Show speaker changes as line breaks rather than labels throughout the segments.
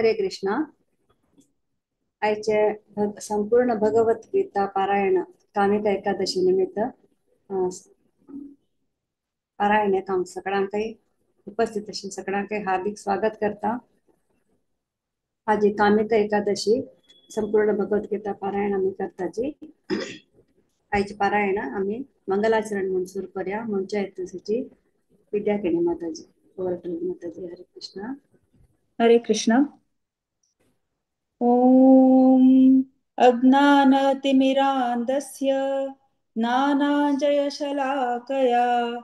हरे कृष्णा. आयचे संपूर्ण भगवत गीता पारायण कामिका एकादशी निमित्त पारायण हांव सगळ्यांकय उपस्थित आशिल्ल्या सगळ्यांकय हार्दिक स्वागत करता. आज कामिका एकादशी संपूर्ण भगवद्गीता पारायण आमी करताची. आयचे पारायण आमी मंगलाचरण म्हूण सुरू करया. म्हणच्या येतची विद्या केणी माताजी. माताजी हरे कृष्णा.
हरे कृष्णा. ॐ अज्ञानतिमिरान्धस्य ज्ञानाञ्जनशलाकया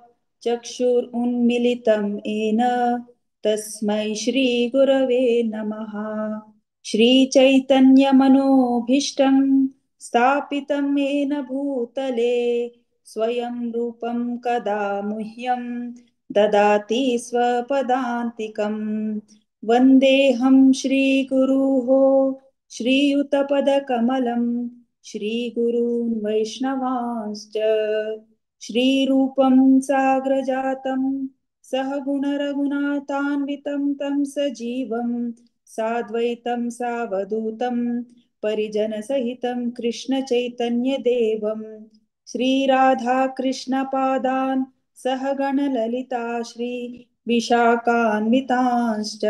चक्षुरुन्मीलितं येन तस्मै श्रीगुरवे नमः. श्रीचैतन्यमनोभीष्टं स्थापितं येन भूतले स्वयं रूपं कदा मुह्यं ददाति स्वपदान्तिकम्. वन्देऽहं श्रीगुरुः श्रीयुतपदकमलं श्रीगुरून् वैष्णवांश्च. श्रीरूपं साग्रजातं सहगुणरघुनाथान्वितं तं सजीवं साद्वैतं सावधूतं परिजनसहितं कृष्णचैतन्यदेवं. श्रीराधाकृष्णपादान् सहगणललिता श्री विशाखान्वितांश्च.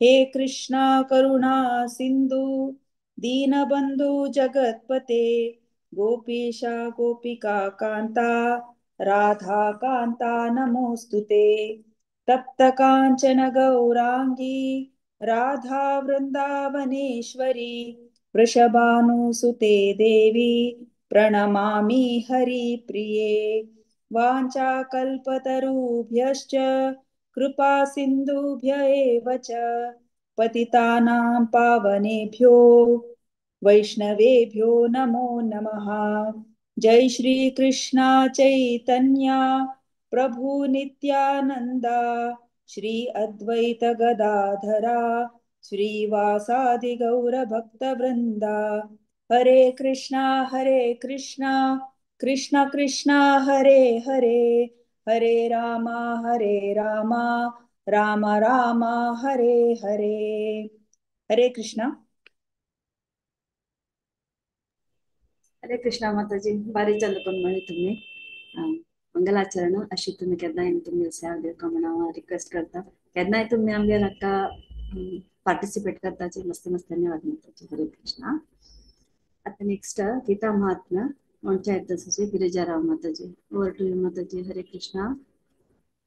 हे कृष्णा करुणा सिंधु दीनबंधु जगत्पते गोपीशा गोपिका कांता राधा कांता नमोस्तुते. तप्त कांचन गौरांगी राधा वृंदावनेश्वरी वृषभानुसुते देवी प्रणमामि हरिप्रिये. वाञ्छाकल्पतरुभ्यश्च कृपा सिन्धुभ्य एव च पतितानां पावनेभ्यो वैष्णवेभ्यो नमो नमः. जय श्री कृष्ण चैतन्य प्रभु नित्यानंदा श्री अद्वैत गदाधरा श्रीवासादि गौर भक्तवृंदा. हरे कृष्णा कृष्ण कृष्ण हरे हरे, हरे रामा राम राम हरे हरे. हरे कृष्णा.
हरे कृष्णा माताजी. बारी चंद कोण म्हळी तुमी मंगलाचरण अशी तुमी केन्नाय तुमी सेवा दिवका म्हण हांव रिक्वेस्ट करता. केन्नाय तुमी आमगेर हाका पार्टिसिपेट करताची. मस्त मस्त धन्यवाद माताजी. हरे कृष्णा. आता नेक्स्ट गीता महात्म्य panchayat Girijarao Mataji. Over to you Mataji. Hare Krishna.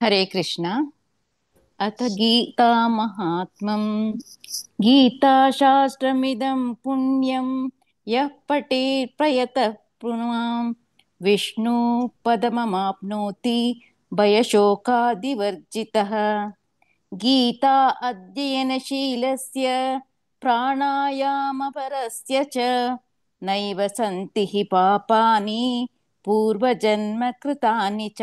Hare Krishna. अथ गीता महात्म्यं. गीताशास्त्रमिदं पुण्यं यः पठेत् प्रयतः पुमां विष्णु पदममाप्नोति भयशोकादिवर्जितः. गीता अध्ययनशीलस्य प्राणायामपरस्य च नैव सन्ति हि पापानि पूर्वजन्मकृतानि च.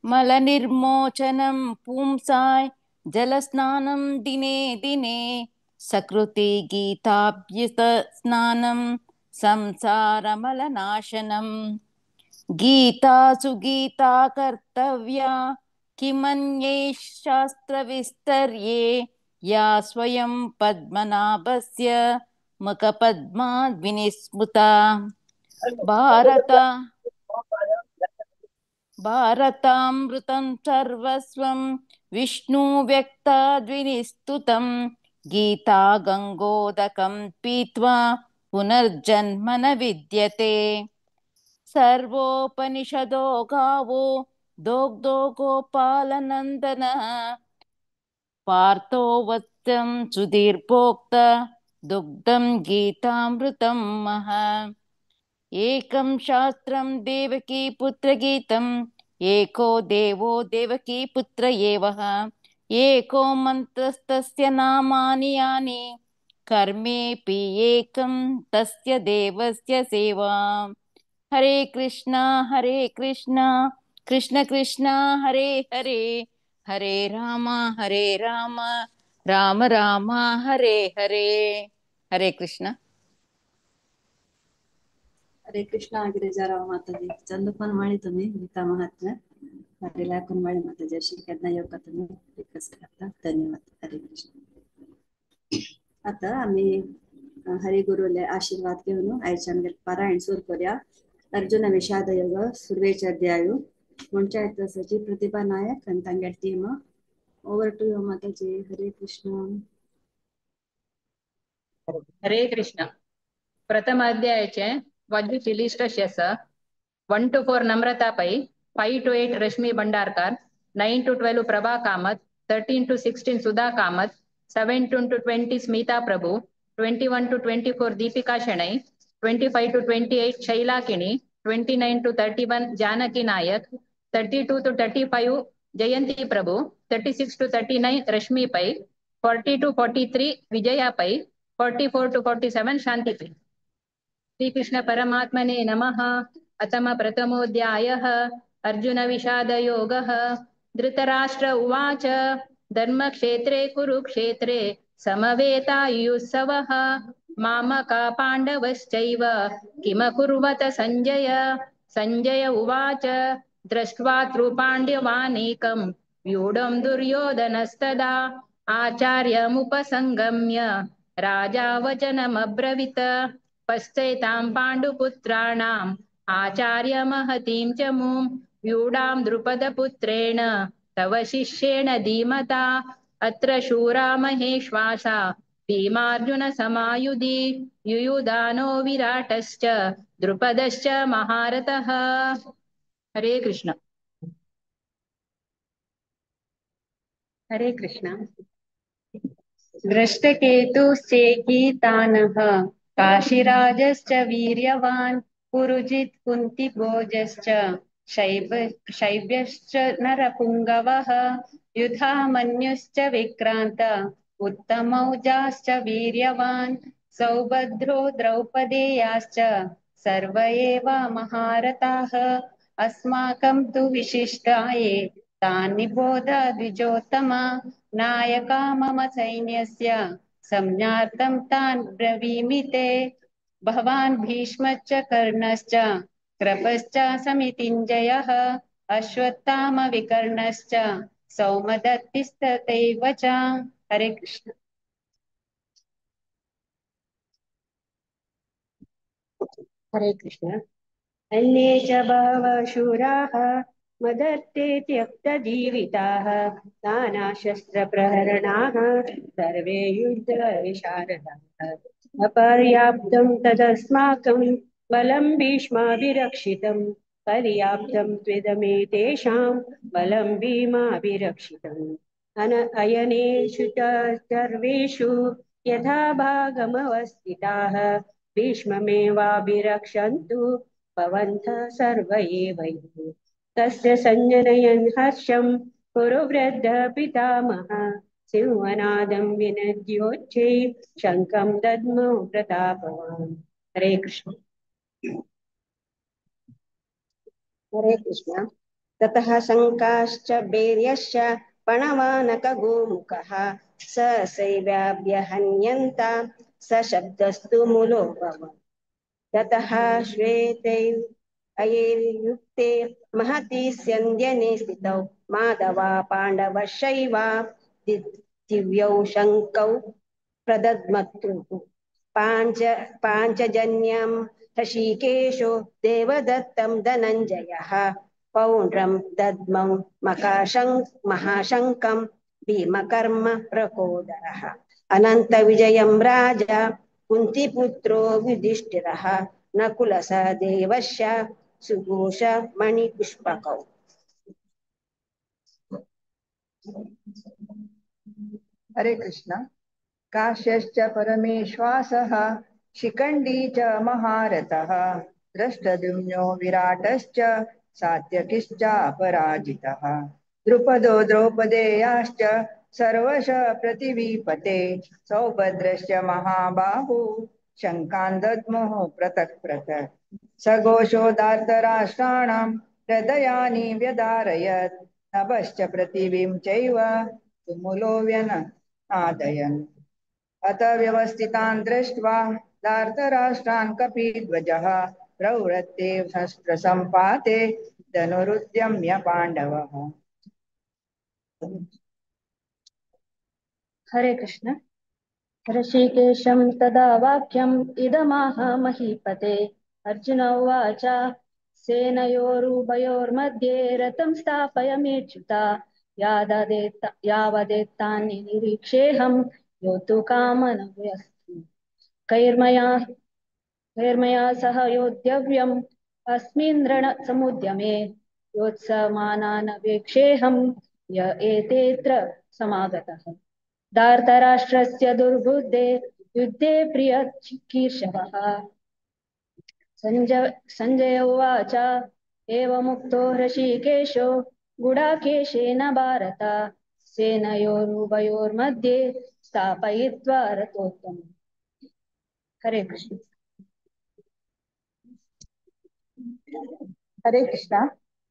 मलनिर्मोचनं पुंसाय जलस्नानं दिने दिने सकृति गीताभ्युतस्नानं संसारमलनाशनं. गीता सुगीता कर्तव्या किमन्ये शास्त्रविस्तर्ये या स्वयं पद्मनाभस्य मुखपद्माद् विनिस्मृता. भारतामृतं सर्वस्वं विष्णु व्यक्ताद्विनिस्तुतं. गीता गंगोदकं पीत्वा पुनर्जन्म न विद्यते. सर्वोपनिषदो गावो दोग्धो गोपालनन्दनः पार्थो वत्सं सुधीर्भोक्ता दुग्धं गीतामृतं मह. एकं शास्त्रं देवकी पुत्रगीतम् एको देवो देवकी पुत्र एवः. एको मन्त्रस्तस्य नामानि यानि कर्मेऽपि एकं तस्य देवस्य सेवा. हरे कृष्णा कृष्ण कृष्ण हरे हरे, हरे राम राम राम हरे हरे. हरे कृष्ण.
हरे कृष्ण गिरिजाराव माताजी. चंदपण म्हळी तुमी गीता महात्म्य हरेला कोण म्हळी माताजी अशी केन्ना येवका तुमी रिक्वेस्ट करता. धन्यवाद. हरे कृष्ण. आतां आमी हरिगुरूले आशीर्वाद घेवन आयच्या आमगेर पारायण सुरू करूया. अर्जुन विषाद योग सुरवेचे अध्याय पंचायत सचिव प्रतिभा नायक आनी तांगेर team. Over to you Mataji. Hare Krishna.
Hare Krishna. प्रथम अध्यायाचे वाद्यूची लिस्ट अशी आसा. 1 to 4 Namrata Pai, 5 to 8 Rashmi Bhandarkar, 9 to 12 Prabha Kamat, 13 to 16 Sudha Kamat, 17 to 20 Smita Prabhu, 21 to 24 Deepika Shenoy, 25 to 28 Shaila Kini, 29 to 31 Janaki Nayak, 32 to 35 Jayanti Prabhu, 36 to 39 Rashmi Pai, 40 to 43 Vijaya Pai, 44 to 47 Shanti Pai. Shri Krishna परमात्मने नमः. अतम प्रथमोऽध्यायः. अर्जुन विषादयोगः. धृतराष्ट्र उवाच. धर्मक्षेत्रे कुरुक्षेत्रे समवेतायुत्सवः. मामका पाण्डवश्चैव किमकुर्वत संजय. संजय उवाच. दृष्ट्वा तृपाण्डवानेकं व्यूढं दुर्योधनस्तदा आचार्यमुपसंगम्य राजा वचनमब्रवीत. पश्चैतां पाण्डुपुत्राणाम् आचार्यमहतीं च मुं व्यूढां द्रुपदपुत्रेण तव शिष्येण धीमता. अत्र शूरा महेश्वासा भीमार्जुन समायुधि युयुधानो विराटश्च द्रुपदश्च महारथः. हरे कृष्ण.
हरे कृष्ण. दृष्टकेतुश्चेकीतानः काशीराजश्च वीर्यवान् पुरुजित् कुन्तिभोजश्च शैव्यश्च नरपुङ्गवः युधामन्युश्च विक्रान्त उत्तमौजाश्च वीर्यवान् सौभद्रो द्रौपदेयाश्च सर्व एव महारथाः. अस्माकं तु विशिष्टाये तानि बोध द्विजोत्तम. नायका मम सैन्यस्य संज्ञार्थं तान् ब्रवीमि ते. भवान् भीष्मश्च कर्णश्च कृपश्च समितिञ्जयः अश्वत्थामविकर्णश्च सौमदत्तिस्तथैव च. हरे कृष्ण.
हरे कृष्ण. अन्ये च बहवः शूराः मदर्थे त्यक्तजीविताः नानाशस्त्रप्रहरणाः सर्वे युद्धविशारदाः. अपर्याप्तं तदस्माकं बलं भीष्माभिरक्षितं पर्याप्तं त्विदमेतेषां बलं भीमाभिरक्षितम्. अयनेषु च सर्वेषु यथा भागमवस्थिताः भीष्ममेवाभिरक्षन्तु भवन्तः सर्व एव. तस्य सञ्जनयन् हर्षं कुरु वृद्धः पितामहः सिंहनादं विनद्योच्चैः शङ्खं दद्मौ प्रतापवान्. हरे कृष्ण.
हरे कृष्ण. ततः शङ्काश्च भैर्यश्च पणवानकगोमुखः स सैव्याभ्यहन्यन्त स शब्दस्तु मूलो भवन्. ततः श्वेतैर्युक्ते महति स्यन्द्यने स्थितौ माधवा पाण्डवशैव दिव्यौ शङ्कौ प्रदद्मतुः. पाञ्चजन्यं हृषीकेशो देवदत्तं धनञ्जयः पौण्ड्रं दद्मौ महाशङ्कं भीमकर्म प्रकोदरः. अनन्तविजयं राजा कुन्तीपुत्रो युधिष्ठिरः नकुलसहदेवस्य सुघोष मणिपुष्पकौ.
हरे कृष्ण. काश्यश्च परमेश्वासः शिखण्डी च महारथः द्रष्टद्युम्नो विराटश्च सात्यकिश्चापराजितः. द्रुपदो द्रौपदेयाश्च सर्वश पृथिवीपते सौभद्रश्च महाबाहु शङ्कान् दद्मुः पृथक् पृथक्. सघोषो धार्तराष्ट्राणां हृदयानि व्यदारयत् नभश्च पृथिवीं चैव तुमुलो व्यनादयन्. अथ व्यवस्थितान् दृष्ट्वा धार्तराष्ट्रान् कपिध्वजः प्रवृत्ते शस्त्रसम्पाते धनुरुद्यम्य पाण्डवः.
हरे कृष्ण. ऋषिकेशं तदा वाक्यम् इदमाह महीपते। अर्जुन उवाच, सेनयोरुभयोर्मध्ये रथं स्थापय मेच्युता, यावदेतानि निरीक्षेऽहं योद्धु कामनव्यस्तु। कैर्मया सह योद्धव्यम् अस्मिन् रणसमुद्यमे, योत्समानानवेक्षेऽहं य एतेऽत्र समागतः। धार्तराष्ट्रस्य दुर्बुद्धे युद्धे प्रियचिकीर्षवः। संजय उवाच, एवमुक्तो हृषीकेशो गुडाकेशेन भारत, सेनयोरुभयोर्मध्ये स्थापयित्वा रथोत्तमम्। हरे कृष्ण।
हरे कृष्ण।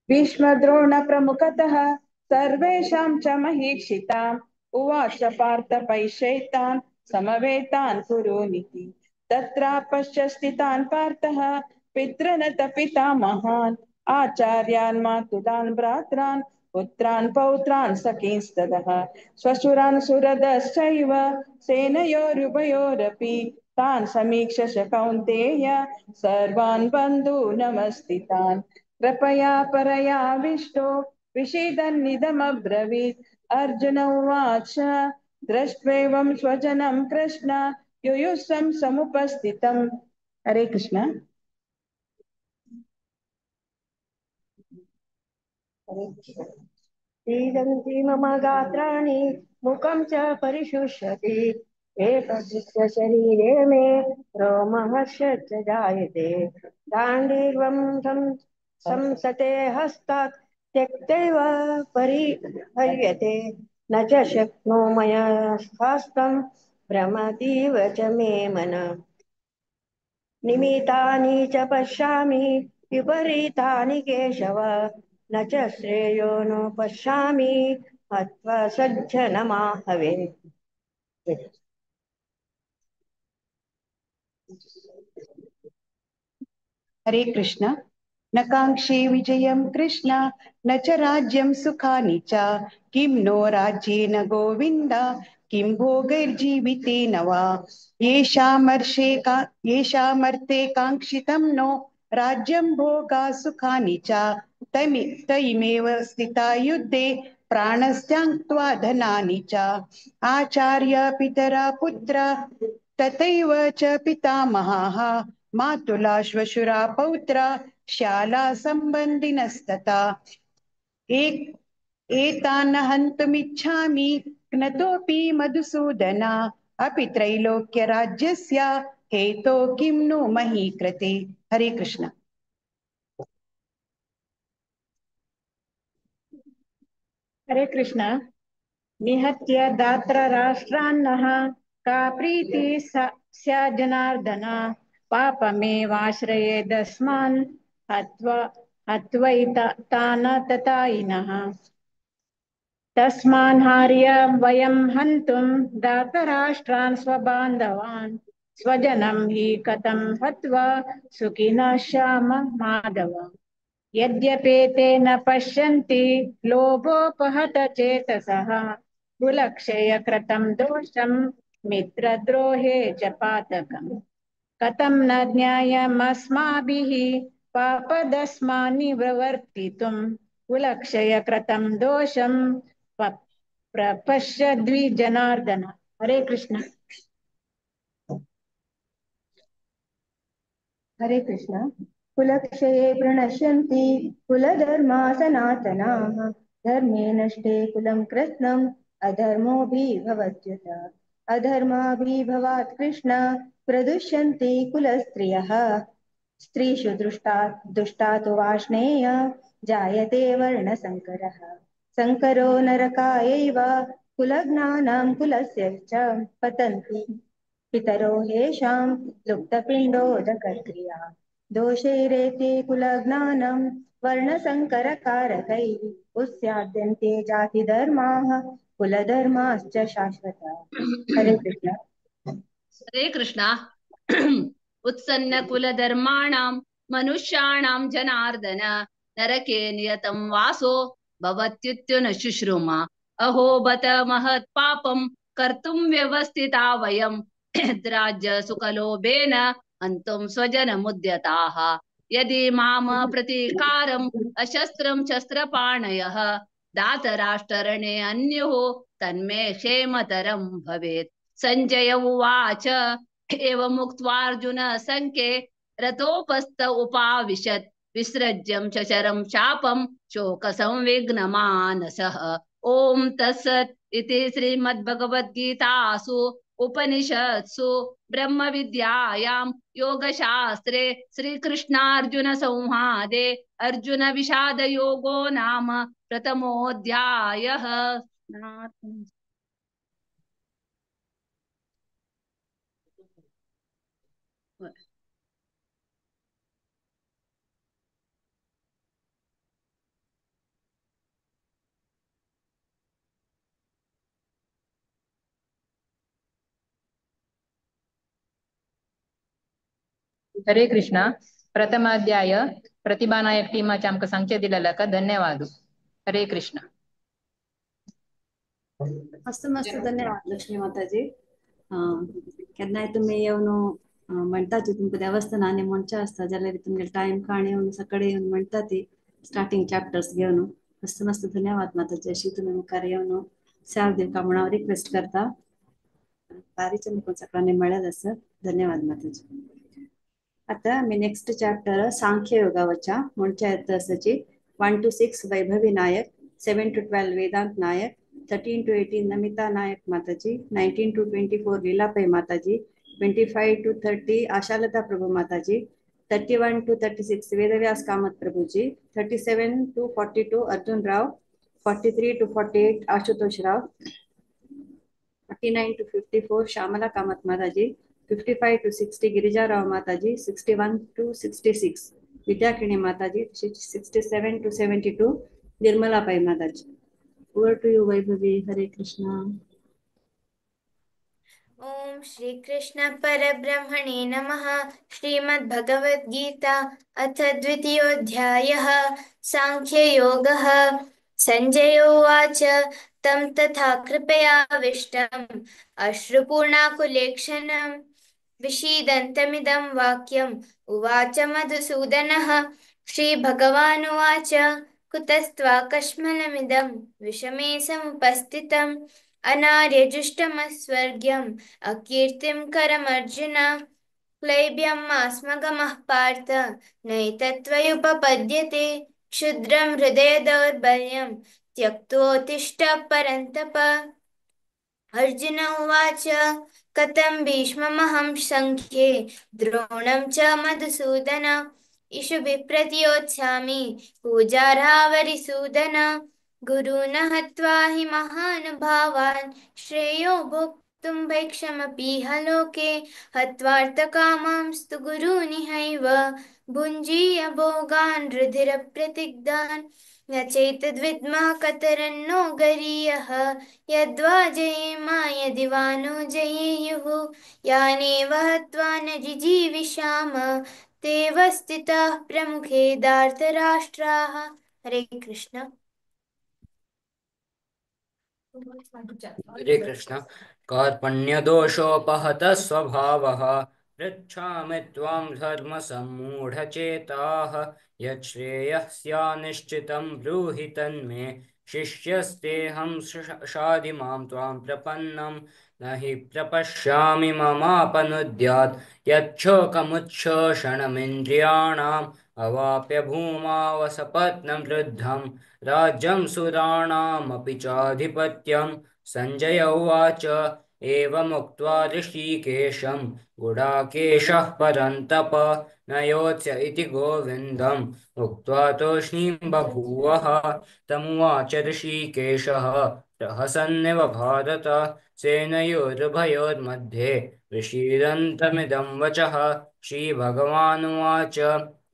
भीष्म द्रोण प्रमुखतः सर्वेषां च महीक्षिताम् उवाच पार्थ पैशैतान् समवेतान् कुरूनिति। तत्रापश्य स्थितान् पार्थः पितृनत पितामहान् आचार्यान् मातुलान् भ्रात्रान् पुत्रान् पौत्रान् सखींस्ततः श्वशुरान् सुहृदश्चैव सेनयोरुभयोरपि तान् समीक्ष्य च कौन्तेय सर्वान् बन्धूनमस्थितान्। कृपया परयाविष्टो विषीदन्निदमब्रवीत्। अर्जुन उवाच, दृष्ट्वेवं स्वजनं कृष्ण युयुत्सं समुपस्थितम्। हरे कृष्ण।
सीदन्ति मम गात्राणि मुखं च परिशुष्यति, एतदृश्य शरीरे मे रोमहर्षश्च जायते। गाण्डीवं संसते हस्तात् त्यक्तैव परिहर्यते, न च शक्नो मया स्थास्तं भ्रमतीव च मे मनः। निमित्तानि च पश्यामि विपरीतानि केशव, न च श्रेयो नो पश्यामि हत्वा सज्जनमाहवे।
हरे कृष्ण। न काङ्क्षे विजयं कृष्ण न च राज्यं सुखानि च, किं नो राज्येन गोविन्द किं भोगैर्जीवितेन वा। येषामर्थे काङ्क्षितं नो राज्यं भोगा सुखानि च, तैमेव स्थिता युद्धे प्राणस्त्यक्त्वा धनानि च। आचार्य पितरा पुत्र तथैव च पितामहाः, मातुला श्वशुरा पौत्रा श्याला सम्बन्धिनस्तथा। एतान् हन्तुमिच्छामि घ्नतोऽपि मधुसूदन, अपि त्रैलोक्यराज्यस्य हेतो किं नु मही कृते। हरे कृष्ण।
हरे कृष्ण। निहत्य दात्रराष्ट्रान्नः का प्रीति स्या जनार्दन, पापमेवाश्रयेदस्मान् हत्वैतान् ततायिनः। तस्मान् हार्य वयं हन्तुं दातराष्ट्रान् स्वबान्धवान्, स्वजनं हि कथं हत्वा सुखिनः श्याम माधव। यद्यपेते न पश्यन्ति लोभोपहत चेतसः, कुलक्षयकृतं दोषं मित्रद्रोहे च पातकम्। कथं न ज्ञायमस्माभिः पापदस्मान्निवर्तितुं, कुलक्षयकृतं दोषं प्रपश्य द्विजनार्दन। हरे कृष्ण।
हरे कृष्ण। कुलक्षये प्रणश्यन्ति कुलधर्मा सनातनाः, धर्मे नष्टे कुलं कृत्स्नम् अधर्मोऽपि भवत्युत। अधर्माभिभवात् कृष्ण प्रदुष्यन्ति कुलस्त्रियः, स्त्रीषु दुष्टा तु वार्ष्णेय जायते वर्णसङ्करः। सङ्करो नरकायैव कुलज्ञानां कुलस्य च पतन्ति पितरो हेषां लुप्तपिण्डोदकक्रिया। दोषैरेते कुलज्ञानं वर्णसङ्करकारकैः उत्स्याद्यन्ते जातिधर्माः कुलधर्माश्च शाश्वता। हरे कृष्ण।
हरे कृष्ण। उत्सन्न कुलधर्माणां मनुष्याणां जनार्दन, नरके नियतं वासो भवत्युत्युन शुश्रुमा। अहो बत महत् पापं कर्तुं व्यवस्थिता वयं राज्य सुखलोभेन हन्तुं स्वजनमुद्यताः। यदि माम प्रतीकारम् अशस्त्रं शस्त्रपाणयः दातराष्ट्ररणे अन्युः तन्मे क्षेमतरं भवेत्। संजय उवाच एवमुक्त्वार्जुन सङ्ख्ये रथोपस्थ उपाविशत् विसृज्यं शशरं शापं शोकसंविघ्नमानसः। ॐ तत्सत् इति श्रीमद्भगवद्गीतासु उपनिषत्सु ब्रह्मविद्यायां योगशास्त्रे श्रीकृष्णार्जुन संवादे अर्जुन विषादयोगो नाम प्रथमोऽध्यायः।
हरे कृष्णा। प्रथमाध्याय प्रतिभा नायक टीमाचे आमकां सांगचें दिलेल्या धन्यवाद। हरे कृष्णा।
मस्त मस्त धन्यवाद लक्ष्मी माताजी। केन्नाय तुमी येवन म्हणटा ती तुमकां देवस्थानांनी म्हणचें आसता जाल्यार तुमगे टायम काण येवन सकाळी येवन म्हणटा ती स्टार्टींग चॅप्टर्स घेवन। मस्त मस्त धन्यवाद माताजी। अशी तुमी मुखार येवन सेवा दिवका म्हणून हांव रिक्वेस्ट करता। बारी तुमकां सगळ्यांनी मेळत आसा। धन्यवाद माताजी। आता आमी नेक्स्ट चॅप्टर सांख्य योगावच्या म्हणचे आसाची 1 to 6 Vaibhavi Nayak, 7 to 12 Vedant Nayak, 13 to 18 Namita Nayak Mataji, 19 to 24 Leela Pai Mataji, 25 to 30 Ashalata Prabhu Mataji, 31 to 36 Vedavyas Kamat Prabhuji, 37 to 42 Arjun Rao, 43 to 48 Ashutosh Rao, 49 to 54 Shyamala Kamat Mataji, 55 to 60 Girija Rao Mataji, 61 to 66 Vidyakini Mataji, 67 to 72 Nirmala Pai Mataji. Over to you, Vaibhavi. Hare Krishna.
Om Shri Krishna परब्रह्मणे नमः। श्रीमद्भगवद्गीता अथ द्वितीयोऽध्यायः सांख्ययोगः। संजय उवाच तं तथा कृपयाविष्टम् अश्रुपूर्णाकुलेक्षणं विषीदन्तमिदं वाक्यम् उवाच मधुसूदनः। श्रीभगवानुवाच कुतस्त्वाकश्मलमिदं विषमे समुपस्थितम् अनार्यजुष्टमस्वर्ग्यम् अकीर्तिं करमर्जुन। क्लैब्यं मास्मगमः पार्थ नैतत्त्वयुपपद्यते। क्षुद्रं हृदय दौर्बल्यं त्यक्तोत्तिष्ठ परन्तप। अर्जुन उवाच कथं भीष्ममहं सङ्ख्ये द्रोणं च मधुसूदन। इषुभिः प्रतियोत्स्यामि पूजार्हावरिसूदन। गुरून् हत्वा हि महानुभावान् श्रेयो भोक्तुं भैक्षमपीह लोके। हत्वार्थकामांस्तु गुरूनिहैव भुञ्जीय भोगान् रुधिरप्रतिग्धान्। न चेतद्विद्मः कतरन्नो गरीयः यद्वा जयेम यदि वा नो जयेयुः। यानेव हत्वा न जिजीविषाम तेव स्थिताः प्रमुखे धार्तराष्ट्राः। हरे कृष्ण।
हरे कृष्ण। कार्पण्यदोषोपहत स्वभावः पृच्छामि त्वां धर्मसम्मूढचेताः। यच्छ्रेयः स्यान्निश्चितं ब्रूहि तन्मे शिष्यस्तेऽहं शाधि मां त्वां प्रपन्नं। न हि प्रपश्यामि ममापनुद्यात् यच्छोकमुच्छोषणमिन्द्रियाणाम्। अवाप्य भूमावसपत्नं वृद्धं राज्यं सुराणामपि चाधिपत्यं। सञ्जय उवाच एवमुक्त्वा ऋषिकेशं गुडाकेशः परन्तप न योत्स्य इति गोविन्दम् उक्त्वा तूष्णीं बभूवः। तमुवाच ऋषिकेशः प्रहसन्निव भारत सेनयोरुभयोर्मध्ये विषीदन्तमिदं वचः। श्रीभगवानुवाच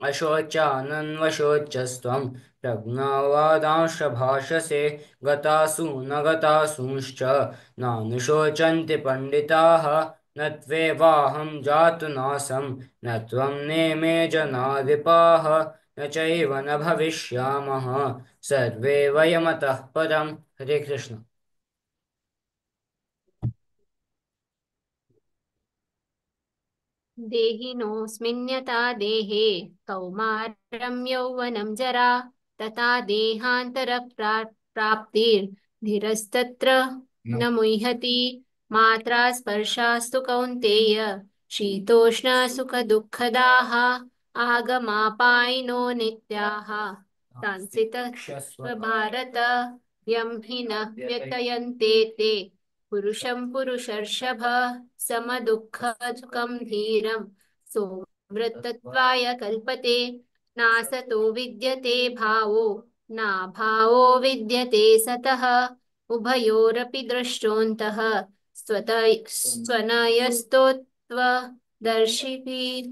अशोच्यानन्वशोच्यस्त्वं प्रज्ञावादांश्च भाषसे। गतासु न गतासूंश्च नानुशोचन्ति पण्डिताः। न त्वेवाहं जातु नासं न त्वं नेमे जनाधिपाः। न चैव न भविष्यामः सर्वे वयमतः परम्। हरे कृष्ण।
देहिनोऽस्मिन्यथा देहे कौमारं यौवनं जरा तथा देहान्तरप्राप्तिर्धीरस्तत्र न मुह्यति। मात्रा स्पर्शास्तु कौन्तेय शीतोष्णसुखदुःखदाः आगमापायिनो नित्याः तांसितस्व भारत यं हि न व्यतयन्ते ते पुरुषं पुरुषर्षभ समदुःखसुखं धीरं सोमृतत्वाय कल्पते। नासतो विद्यते भावो नाभावो विद्यते सतः उभयोरपि दृष्टोऽन्तः स्वनयस्तोत्त्वदर्शिभिः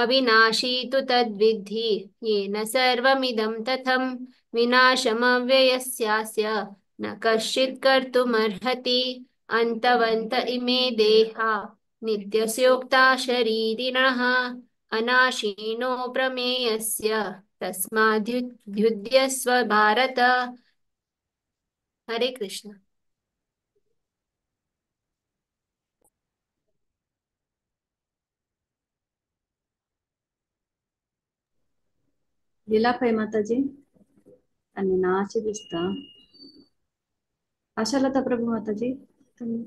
अविनाशी तु तद्विद्धि येन सर्वमिदं तथं विनाशमव्ययस्यास्य न कश्चित् कर्तुमर्हति। अन्तवन्त इमे देहा नित्यस्योक्ता शरीरिणः अनाशीनो प्रमेयस्य तस्माद्युध्यस्व भारत। हरे कृष्ण।
लीला पै माताजी आणि नाचे दिसता। आशालता प्रभू माताजी तुम्ही।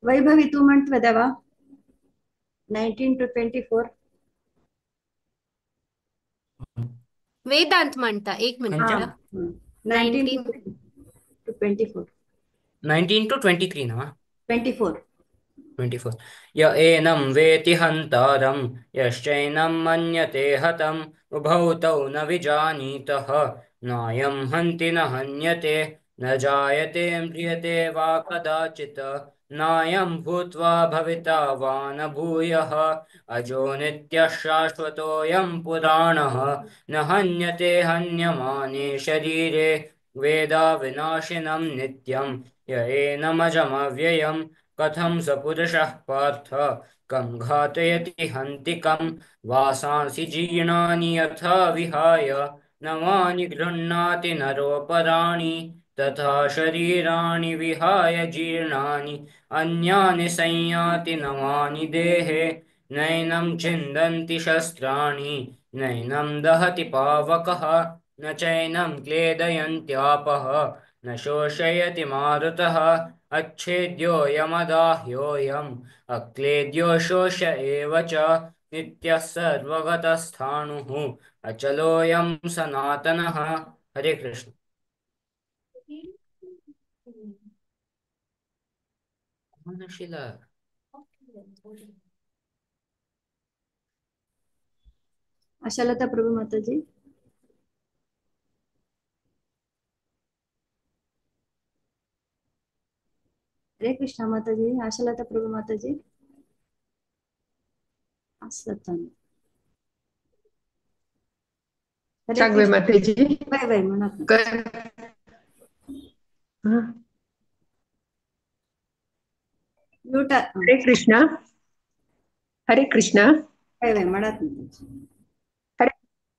वैभवी तू म्हणतवे देवा 19 to 24।
Vedanta म्हणता एक मिनिट।
खंयच्या
19 to 24।
19 to 23 ना
24।
24। य एनं वेति हन्तारं यश्चैनं मन्यते हतम् उभौ तौ न विजानीतः नायं हन्ति न हन्यते न जायते म्रियते वा कदाचित् नायं भूत्वा भविता वा न भूयः अजो नित्यः शाश्वतोऽयं पुराणः न हन्यते हन्यमाने शरीरे वेदाविनाशिनं नित्यं य एनमजमव्ययं कथं स पुरुषः पार्थ कं घातयति हन्ति कं वासांसि जीर्णानि यथा विहाय नवानि गृह्णाति नरोपराणि तथा शरीराणि विहाय जीर्णानि अन्यानि संयाति नवानि देहे नैनं छिन्दन्ति शस्त्राणि नैनं दहति पावकः न चैनं क्लेदयन्त्यापः न शोषयति मारुतः अच्छेद्योऽयमदाह्योऽयम् अक्लेद्यो शोष एव च नित्यः सर्वगतस्थाणुः अचलोऽयं सनातनः। हरे कृष्ण। शिला
आशालता प्रभू माताजी। हरे कृष्ण माताजी। आशालता प्रभू माताजी असता। हरे
सांगवे
कृष्ण।
माताजी।
वय वय म्हणत। म्यूट।
हरे कृष्ण। हरे कृष्ण।
वय वय म्हणत माताजी।
हरे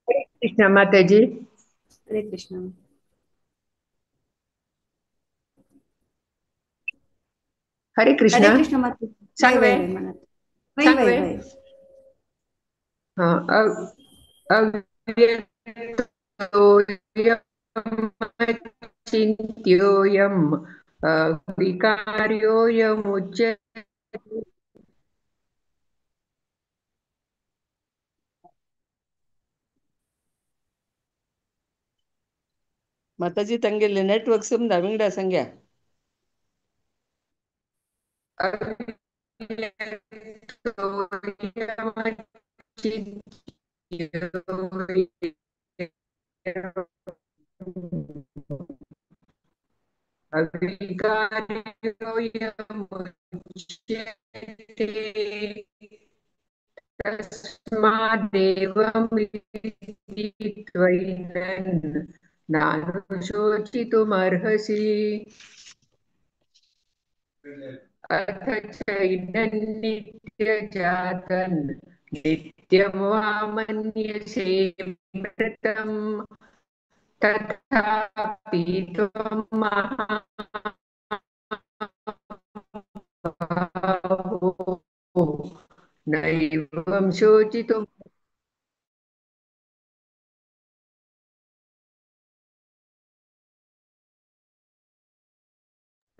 हरे कृष्ण माताजी।
हरे कृष्ण।
हरे कृष्ण।
हरे कृष्ण माताजी। वय
सांगवे
वय वय म्हणत। वय वय
सांगवे।
वय।
हा अव्यक्तोऽयमचिन्त्योऽयं विकार्योऽयमुच्यते।
माताजी तांगेले नेटवर्क समजा विंगडा सांग्या।
अविकार्योऽयमुच्यते तस्मादेवं विदित्वैनन् नानुशोचितुमर्हसि। अथ चैनन्नित्यजातन् नित्यं वा मन्यसे मृतं तथापि त्वं नैवं शोचितुम्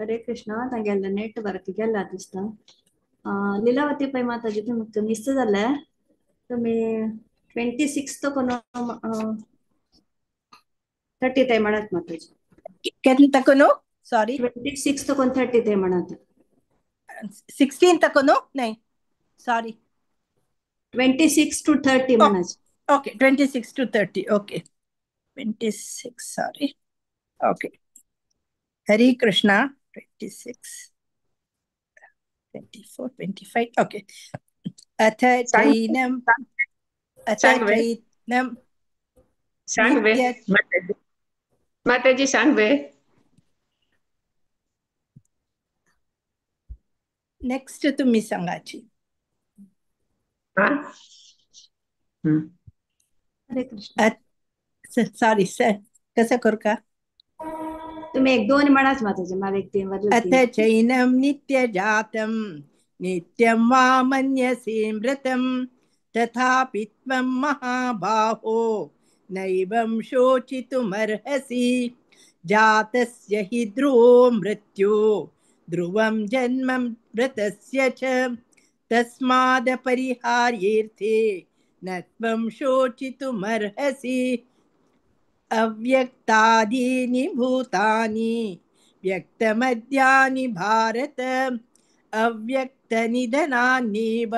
हरे कृष्णा. तांगेले नेटवर्क गेला दिसता. लीलावती पै माताजी तुमकां मिस जालें. तुमी 26 कोण 30 ते म्हणत माताजी.
केन्ना तक न्हू? सॉरी,
26 कोण 30 ते म्हणत.
16 तक न्हू? नाही, सॉरी,
26 to 30 म्हणायचे.
Okay, 26 to 30. Okay, 26, sorry. Okay, Hare Krishna. 26, 24, 25. Okay. अथ चैनम अथ
सांग वे.
चैनम
सांग वे.
नित्य
माताजी, माताजी सांग वे.
नेक्स्ट तुम्ही सांगाची.
हा.
हरे कृष्ण.
सॉरी सर, कसं करू का?
तुम्ही एक दोन म्हणाच माताजी, मला एक तीन वरले
अथ
तीन.
चैनं नित्यजातं नित्यं वा मन्यसे मृतं तथापि त्वं महाबाहो नैवं शोचितुमर्हसि. जातस्य हि ध्रुवो मृत्यु ध्रुवं जन्म मृतस्य च तस्मादपरिहार्येऽर्थे न त्वं शोचितुमर्हसि. अव्यक्तादीनि भूतानि व्यक्तमद्यानि भारत अव्यक्तनिधनान्येव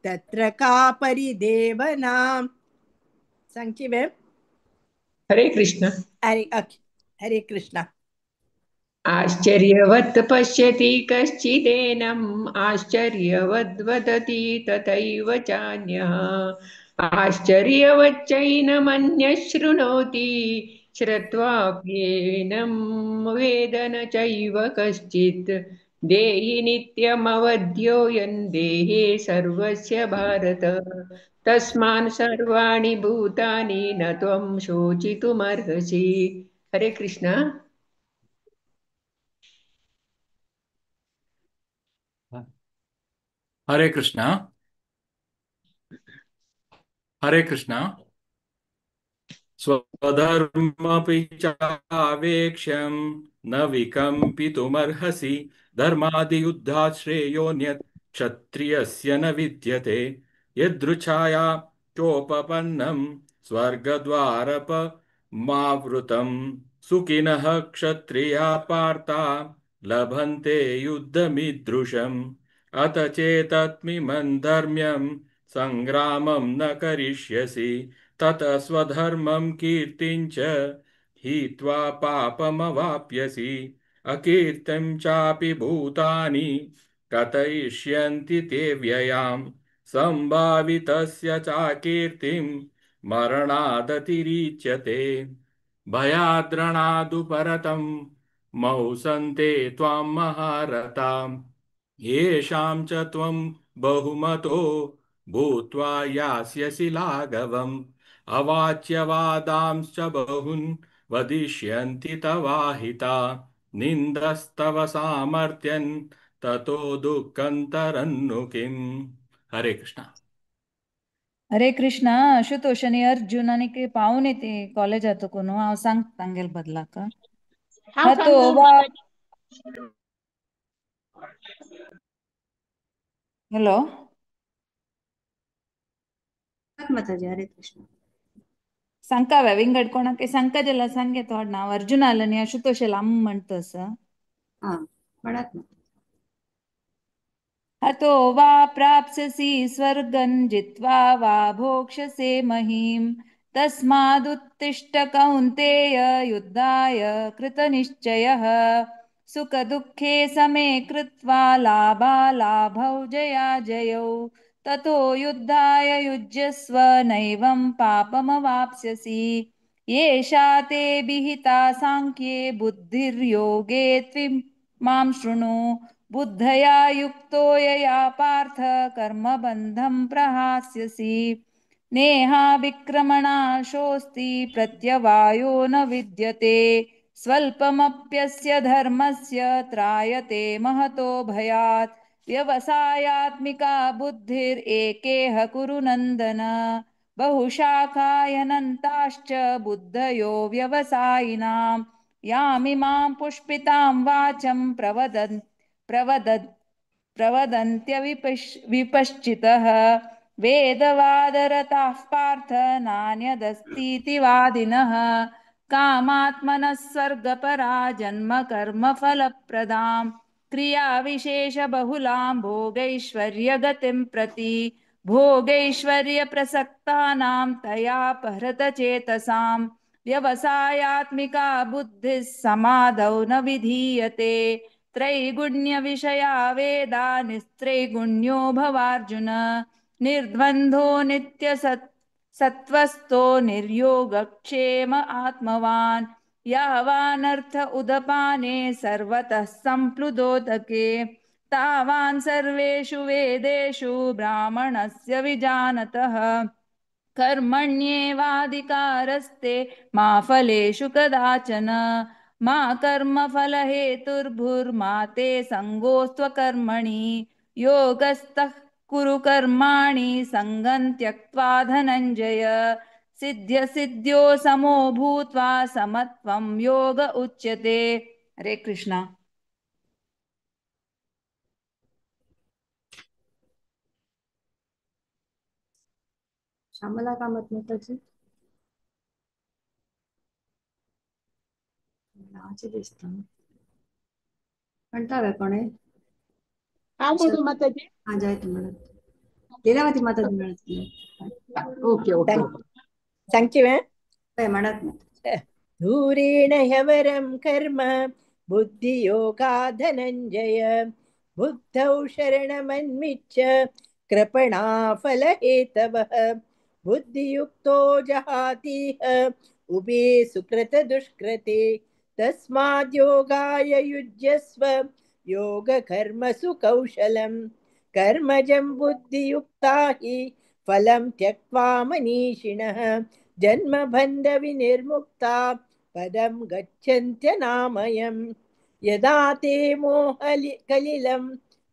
तत्र का परिदेवना. सांगची मॅम.
हरे कृष्ण.
हरे, ओके, हरे कृष्ण.
आश्चर्यवत् पश्यति कश्चिदेनम् आश्चर्यवद् वदति तथैव चान्यः आश्चर्यवच्चैनमन्यः शृणोति श्रुत्वाप्येनं वेद न चैव कश्चित्. देहि नित्यमवध्योऽयं देहे सर्वस्य भारत तस्मान् सर्वाणि भूतानि न त्वं शोचितुमर्हसि. हरे कृष्ण.
हरे कृष्णा. हरे कृष्णा. स्वधर्मपि चावेक्ष्यं न विकम्पितुमर्हसि धर्मादियुद्धात् श्रेयोऽन्यत् क्षत्रियस्य न विद्यते. यदृच्छाया चोपपन्नं स्वर्गद्वारपमावृतं सुखिनः क्षत्रिया पार्था लभन्ते युद्धमीदृशम्. अत चेतत्मिमं धर्म्यं संग्रामं न करिष्यसि ततः स्वधर्मं कीर्तिं च हित्वा पापमवाप्यसि. अकीर्तिं चापि भूतानि कथयिष्यन्ति ते व्ययां संभावितस्य चाकीर्तिं मरणादतिरिच्यते. भयाद्रणादुपरतं मौसन्ते त्वां महारथां येषां च त्वं बहुमतो भूत्वा यास्यसि लाघवम्. अवाच्यवादांश्च बहून् वदिष्यन्ति तवाहिता निन्दस्तव सामर्थ्यं ततो दुःखन्तरन्नु किम्. हरे कृष्णा.
हरे कृष्णा. आशुतोष आनी अर्जुन आनी पावून येते कॉलेजात कोण हांव सांग तांगेल बदलाक.
हांव
हतो
सांगू
वा
माताजी.
हॅलो
माताजी. हरे कृष्ण.
सांगका विंगड कोणाक सांगका जाल्यार सांगे थोड नांव अर्जुन आलं आनी आशुतोष आम म्हणटा आसा.
हा म्हणात माताजी.
हतो वा प्राप्स्यसि स्वर्गं जित्वा वा भोक्ष्यसे महीं तस्मादुत्तिष्ठ कौन्तेय युद्धाय कृतनिश्चयः. सुखदुःखे समे कृत्वा लाभालाभौ जयाजयौ ततो युद्धाय युज्यस्व नैवं पापमवाप्स्यसि. येषा ते विहिता सांख्ये बुद्धिर्योगे त्विमां शृणु बुद्धया युक्तो यया पार्थ कर्मबन्धं प्रहास्यसि. नेहा विक्रमणाशोऽस्ति प्रत्यवायो न विद्यते स्वल्पमप्यस्य धर्मस्य त्रायते महतो भयात्. व्यवसायात्मिका बुद्धिरेकेह कुरु नन्दन। बहुशाखायनन्ताश्च बुद्धयो व्यवसायिनां यामिमां पुष्पितां वाचं प्रवदन्त्यविपश्चितः। वेदवादरताः पार्थ नान्यदस्तीति वादिनः। कामात्मनः स्वर्गपरा जन्म कर्म फलप्रदां क्रियाविशेषबहुलां भोगैश्वर्यगतिं प्रति भोगैश्वर्यप्रसक्तानां तयापहृतचेतसां व्यवसायात्मिका बुद्धिः समाधौ न विधीयते। त्रैगुण्यविषया वेदा निस्त्रैगुण्यो भवार्जुन। निर्द्वन्द्वो नित्यसत्त्वस्थो निर्योगक्षेम आत्मवान्। यावानर्थ उदपाने सर्वतः सम्प्लुतोदके तावान् सर्वेषु वेदेषु ब्राह्मणस्य विजानतः। कर्मण्येवाधिकारस्ते मा फलेषु कदाचन। मा कर्मफलहेतुर्भुर्मा ते सङ्गोऽस्त्वकर्मणि। योगस्थः कुरु कर्माणि सङ्गं त्यक्त्वा धनञ्जय। सिद्ध्यसिद्ध्यो समो भूत्वा समत्वं योग उच्यते। हरे कृष्णा।
श्यामला कामत माताजी नावाचे दिसता म्हणता वे कोणे
हांव म्हणू माताजी?
हा जायत म्हणत लीलावती माताजी म्हणत.
Okay okay.
सांगची
हय म्हणत माताजी.
धूरेण ह्यवरं कर्म बुद्धियोगा धनञ्जय बुद्धौ शरणमन्विच्छ कृपणा फलहेतवः। बुद्धियुक्तो जहातीह उभे सुकृत दुष्कृते तस्माद्योगाय युज्यस्व योगकर्मसु कौशलम्। कर्मजं बुद्धियुक्ता हि फलं त्यक्त्वा मनीषिणः जन्मबन्धविनिर्मुक्ता पदं गच्छन्त्यनामयम्। यदा ते मोहकलिलं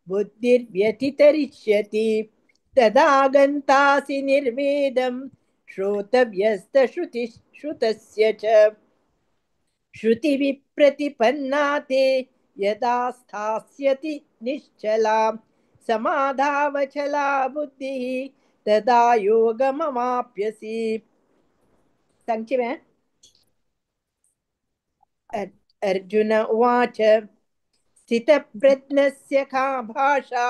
बुद्धिर्व्यतितरिष्यति तदा गन्तासि निर्वेदं श्रोतव्यस्तश्रुतिश्रुतस्य च। श्रुतिविप्रतिपन्ना ते यदा स्थास्यति निश्चला समाधावचला बुद्धिः तदा योगमवाप्यसि। सांगची में अर्जुन उवाच स्थितप्रज्ञस्य का भाषा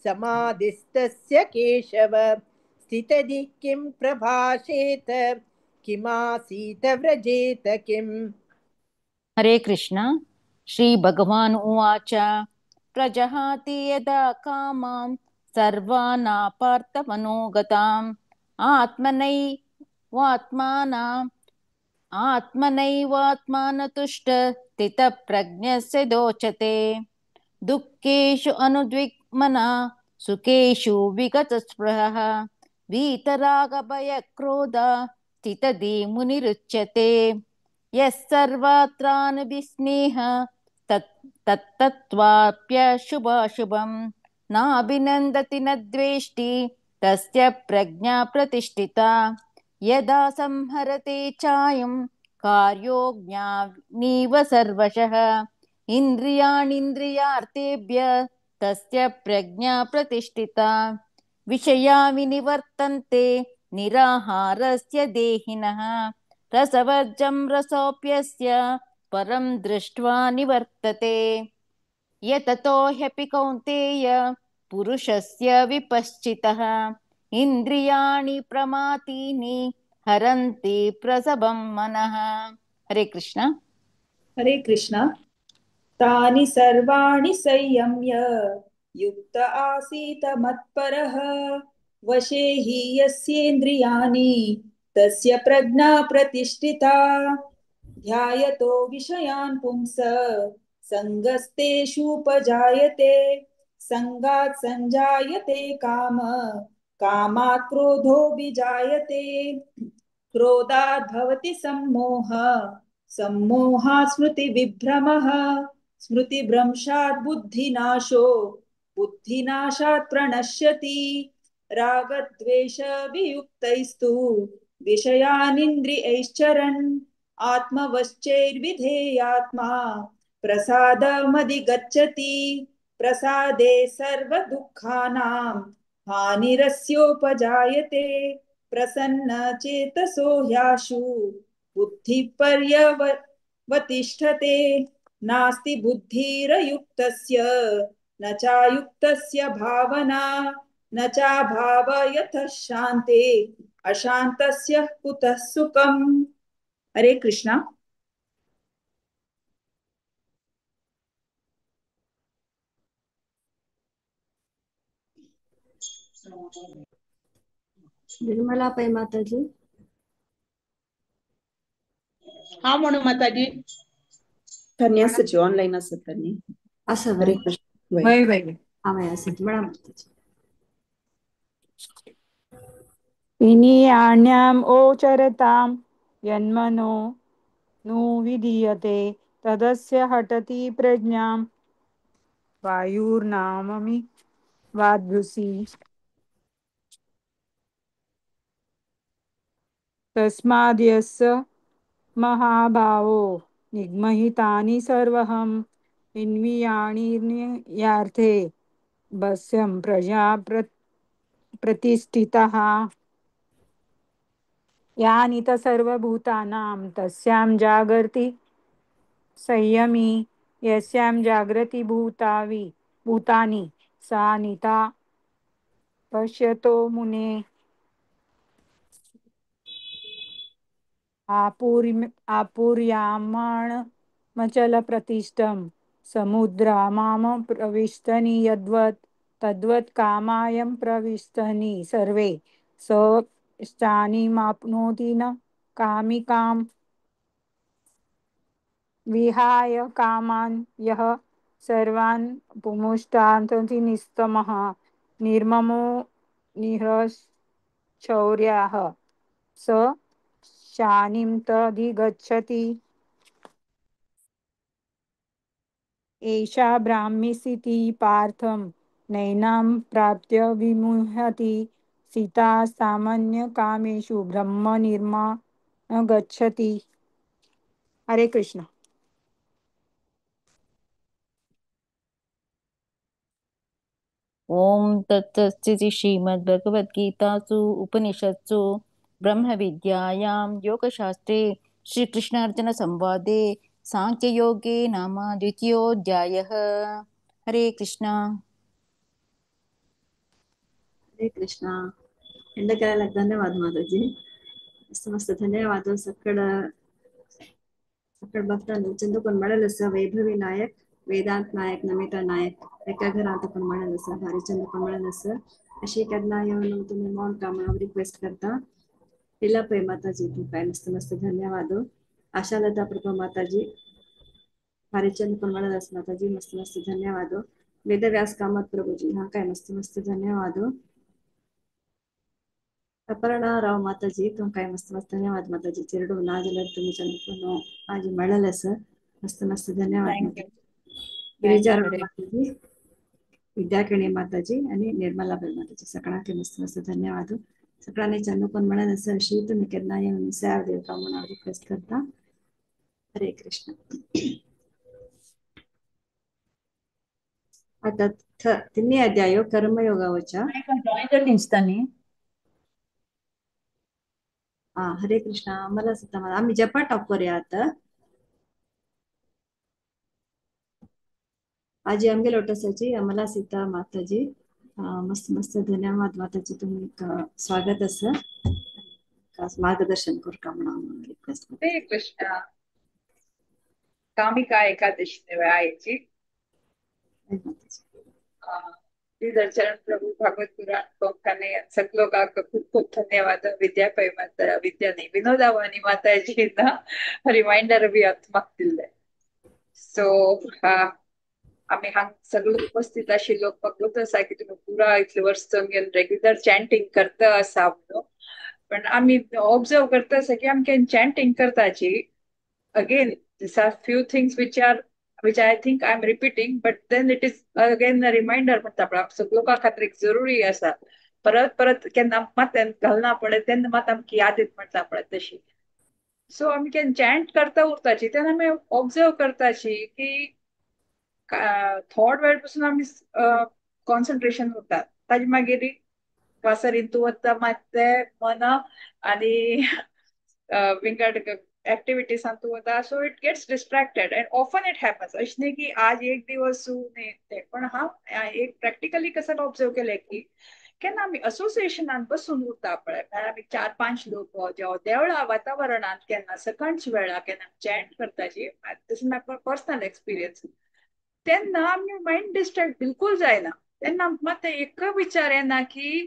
समाधिस्तस्य केशव। स्थितधि किं प्रभाषेत किमासीत व्रजेत किम्।
हरे कृष्ण। श्री भगवान उवाच प्रजहाति यदा कामां सर्वानापार्थमनोगताम् आत्मनैवात्मानतुष्ट स्थितप्रज्ञस्य दोचते। दुःखेषु अनुद्विग्मना सुखेषु विगतस्पृहः वीतरागभयक्रोध स्थितधि मुनिरुच्यते। यः सर्वत्रानुभिस्नेह तत्तत्त्वाप्यशुभाशुभं नाभिनन्दति न द्वेष्टि तस्य प्रज्ञा प्रतिष्ठिता। यदा संहरते चायं कार्यो ज्ञानीव सर्वशः इन्द्रियाणीन्द्रियार्थेभ्य तस्य प्रज्ञा प्रतिष्ठिता। विषया विनिवर्तन्ते निराहारस्य देहिनः रसवर्जं रसोऽप्यस्य परं दृष्ट्वा निवर्तते। यततो ह्यपि कौन्तेय पुरुषस्य विपश्चितः इन्द्रियाणि प्रमातीनि हरन्ति प्रसभं मनः। हरे कृष्ण।
हरे कृष्ण। तानि सर्वाणि संयम्य युक्त आसीत मत्परः वशे हि यस्येन्द्रियाणि तस्य प्रज्ञा प्रतिष्ठिता। ध्यायतो विषयान् पुंस सङ्गस्तेषुपजायते सङ्गात् सञ्जायते काम कामात् क्रोधो विजायते क्रोधात् भवति सम्मोह सम्मोहात् स्मृतिविभ्रमः स्मृतिभ्रंशात् बुद्धिनाशो बुद्धिनाशात् प्रणश्यति। रागद्वेषवियुक्तैस्तु विषयानिन्द्रियैश्चरन् आत्मवश्चैर्विधेयात्मा प्रसादमधिगच्छति। प्रसादे सर्वदुःखानां हानिरस्योपजायते। प्रसन्न चेतसो ह्याशु बुद्धिः पर्यवतिष्ठते। नास्ति बुद्धिरयुक्तस्य न चायुक्तस्य भावना न चाभावयतः शान्ते अशान्तस्य कुतः सुखम्। हरे कृष्णा।
निर्मला पै माताजी.
हा म्हणू माताजी.
त्यांनी आसाची ऑनलाईन असत त्यांनी.
असं
हरे कृष्ण.
वय वय.
हा वय असत म्हणा माताजी.
विनीयाण्याम् ओचरतां यन्मनो नु विधीयते तदस्य हटति प्रज्ञां वायुर्नाममि वाद्भुसि। तस्माद्यस्य महाभावो निग्महितानि सर्वहम् इन्वियाणिर्यार्थे बस्यं प्रजा प्रतिष्ठितः। यानि त सर्वभूतानां तस्यां जागर्ति संयमी यस्यां जागृति भूतावि भूतानि सा निता पश्यतो मुने। आपूर्यामाणमचलप्रतिष्ठं समुद्रामाम प्रविष्टनि यद्वत् तद्वत् कामायं प्रविष्टनि सर्वे स स्थानिमाप्नोति न कामिकाम्। विहाय कामान् यः सर्वान् पुमुष्टान्ति निस्तमः निर्ममो निःशौर्याः स शानिं तधिगच्छति। एषा ब्राह्मी स्थितिः पार्थं नैनां प्राप्य विमुह्यति। सीता सामान्य कामेषु ब्रह्म निर्माण गच्छति। हरे कृष्ण।
ॐ तत्सदिति श्रीमद्भगवद्गीतासु उपनिषत्सु ब्रह्मविद्यायां योगशास्त्रे श्रीकृष्णार्जुनसंवादे साङ्ख्ययोगे नाम द्वितीयोऽध्यायः। हरे कृष्णा.
हरे कृष्णा. एंड करायला धन्यवाद माताजी. मस्त मस्त धन्यवाद. सಕ್ಕಡ सಕ್ಕಡ भक्तांनो चंदकोण म्हणाल असं वैभवी नायक, वेदांत नायक, नमिता नायक एका घरात पण म्हणाल असं भारी चंदकोण म्हणाल असं अशी केन्ना येवन तुम्ही मौन कामा रिक्वेस्ट करता. लीला पै माताजी तुमकां मस्त मस्त धन्यवाद. आशालता प्रभा माताजी भारी चंदकोण म्हणाल असं माताजी मस्त मस्त धन्यवाद. वेदव्यास कामत प्रभुजी हा काय मस्त मस्त धन्यवाद. अपर्णा राव माताजी तुमकां मस्त मस्त धन्यवाद माताजी. चिरडू ना जाल्यार तुमी चंदकोण आज मेळ्ळें सर मस्त मस्त धन्यवाद
thank you.
माताजी. Girija
thank you.
Rao माताजी, विद्याकिणी माताजी आणि निर्मलाबाई माताजी सगळ्यांक मस्त मस्त धन्यवाद. सगळ्यांनी चंदकोण मेळ्ळें सर अशी तुमी केन्ना येवन सेवा दिवपा म्हणून हांव रिक्वेस्ट करता. हरे कृष्ण. आता तिन्ही अध्याय कर्मयोगावच्या.
जॉईन दिसता न्ही.
हा हरे कृष्ण. मला सुद्धा आम्ही जपा टॉप करूया आता. आजी आमगे लोटसाची अमला सीता माताजी मस्त मस्त धन्यवाद माताजी. तुम्ही स्वागत असं मार्गदर्शन करू का म्हणून रिक्वेस्ट करता.
हरे कृष्ण. कामिका एकादशी आयची चरण प्रभु भागवत पुराण कोंकणे सगळो का खूप खूप धन्यवाद. विद्या पै माता विद्या नाही विनोदावानी माताजींना रिमाइंडर बी आत्माक दिल्ले. सो आम्ही हांग सगळे उपस्थित आशिल्लो बघत आसा की तुमी पुरा इतले वर्स रेग्युलर चॅन्टिंग करता आसा म्हणून, पण आमी ऑब्जर्व करता आसा की आमकां chanting करताची again this are few things which are Which I think I am repeating, but then it is again a reminder म्हणटा पळय सगळो लोकां खातीर एक जरुरी आसा. परत परत केन्ना मात घालना पडे तेन्ना मात आमकां याद येत म्हणटा पळय तशी. सो आमी केन्ना चॅन्ट करता उरताची तेन्ना आमी ऑब्जर्व करताची की थोड वेळ पसून आमी कॉन्सन्ट्रेशन उरता, ताजे मागीर वासरीन तूं वता मात ते मना आनी विंगड ऍक्टिव्हिटीजान तूं वता. So it gets distracted and often it happens. अशें न्ही की आज एक दिवस न्ही ते, पण हांव एक प्रॅक्टिकली कसं ऑब्जर्व केलें की केन्ना आमी असोसिएशनान बसून उरता पळय, म्हळ्यार आमी 4-5 लोक जेवा देवळा वातावरणांत केन्ना सकाळच्या वेळा केन्ना chant करताची, this is my personal experience, तेन्ना आमी मायंड डिस्ट्रॅक्ट बिलकूल जायना. तेन्ना मात एक विचार येना की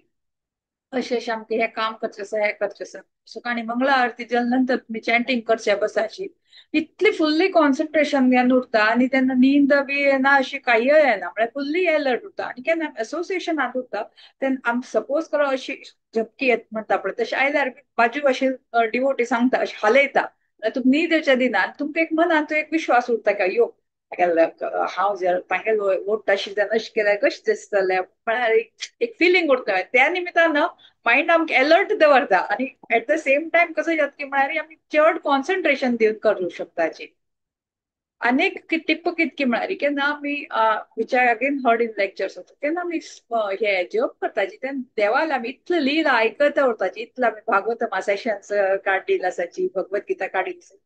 अशें अशें आमकां हें काम करचें आसा, हें करचें आसा. सकाळी मंगळा आरती जाल्या नंतर तुमी चॅन्टींग करचें बसाची, इतली फुल्ली कॉन्सन्ट्रेशन घेवन उरता आनी तेन्ना न्हीद बी येना, अशी कांय येना, म्हळ्यार फुल्ली एलर्ट उरता. आनी केन्ना असोसिएशनांत उरता तेन्ना आम सपोज करो अशी झपकी येत म्हणटा पळय तशें आयल्यार बाजू अशी डिवोटी सांगता, अशें हालयता, तुमकां न्हीद येवच्या दिना आनी तुमकां एक मनांत एक विश्वास उरता की यो हांव जर तांगेलो वोट अशें जाल्यार अशें केल्यार कशें दिसतलें, म्हळ्यार एक फिलींग उरता. त्या निमित्तान मायंड आमकां एलर्ट दवरता आनी एट the same time कसं जाता की म्हळ्यार आमी चड कॉन्सन्ट्रेशन दिवन करूं शकताची. आनीक टिप्प कितकी म्हळ्यार केन्ना आमी which I again heard in lectures, केन्ना आमी हे जप करताची तेन्ना देवाला आमी इतले लीला आयकत उरताची, इतले आमी भागवतम सेशन्स काडील आसाची, भगवत गीता काडील आसाची.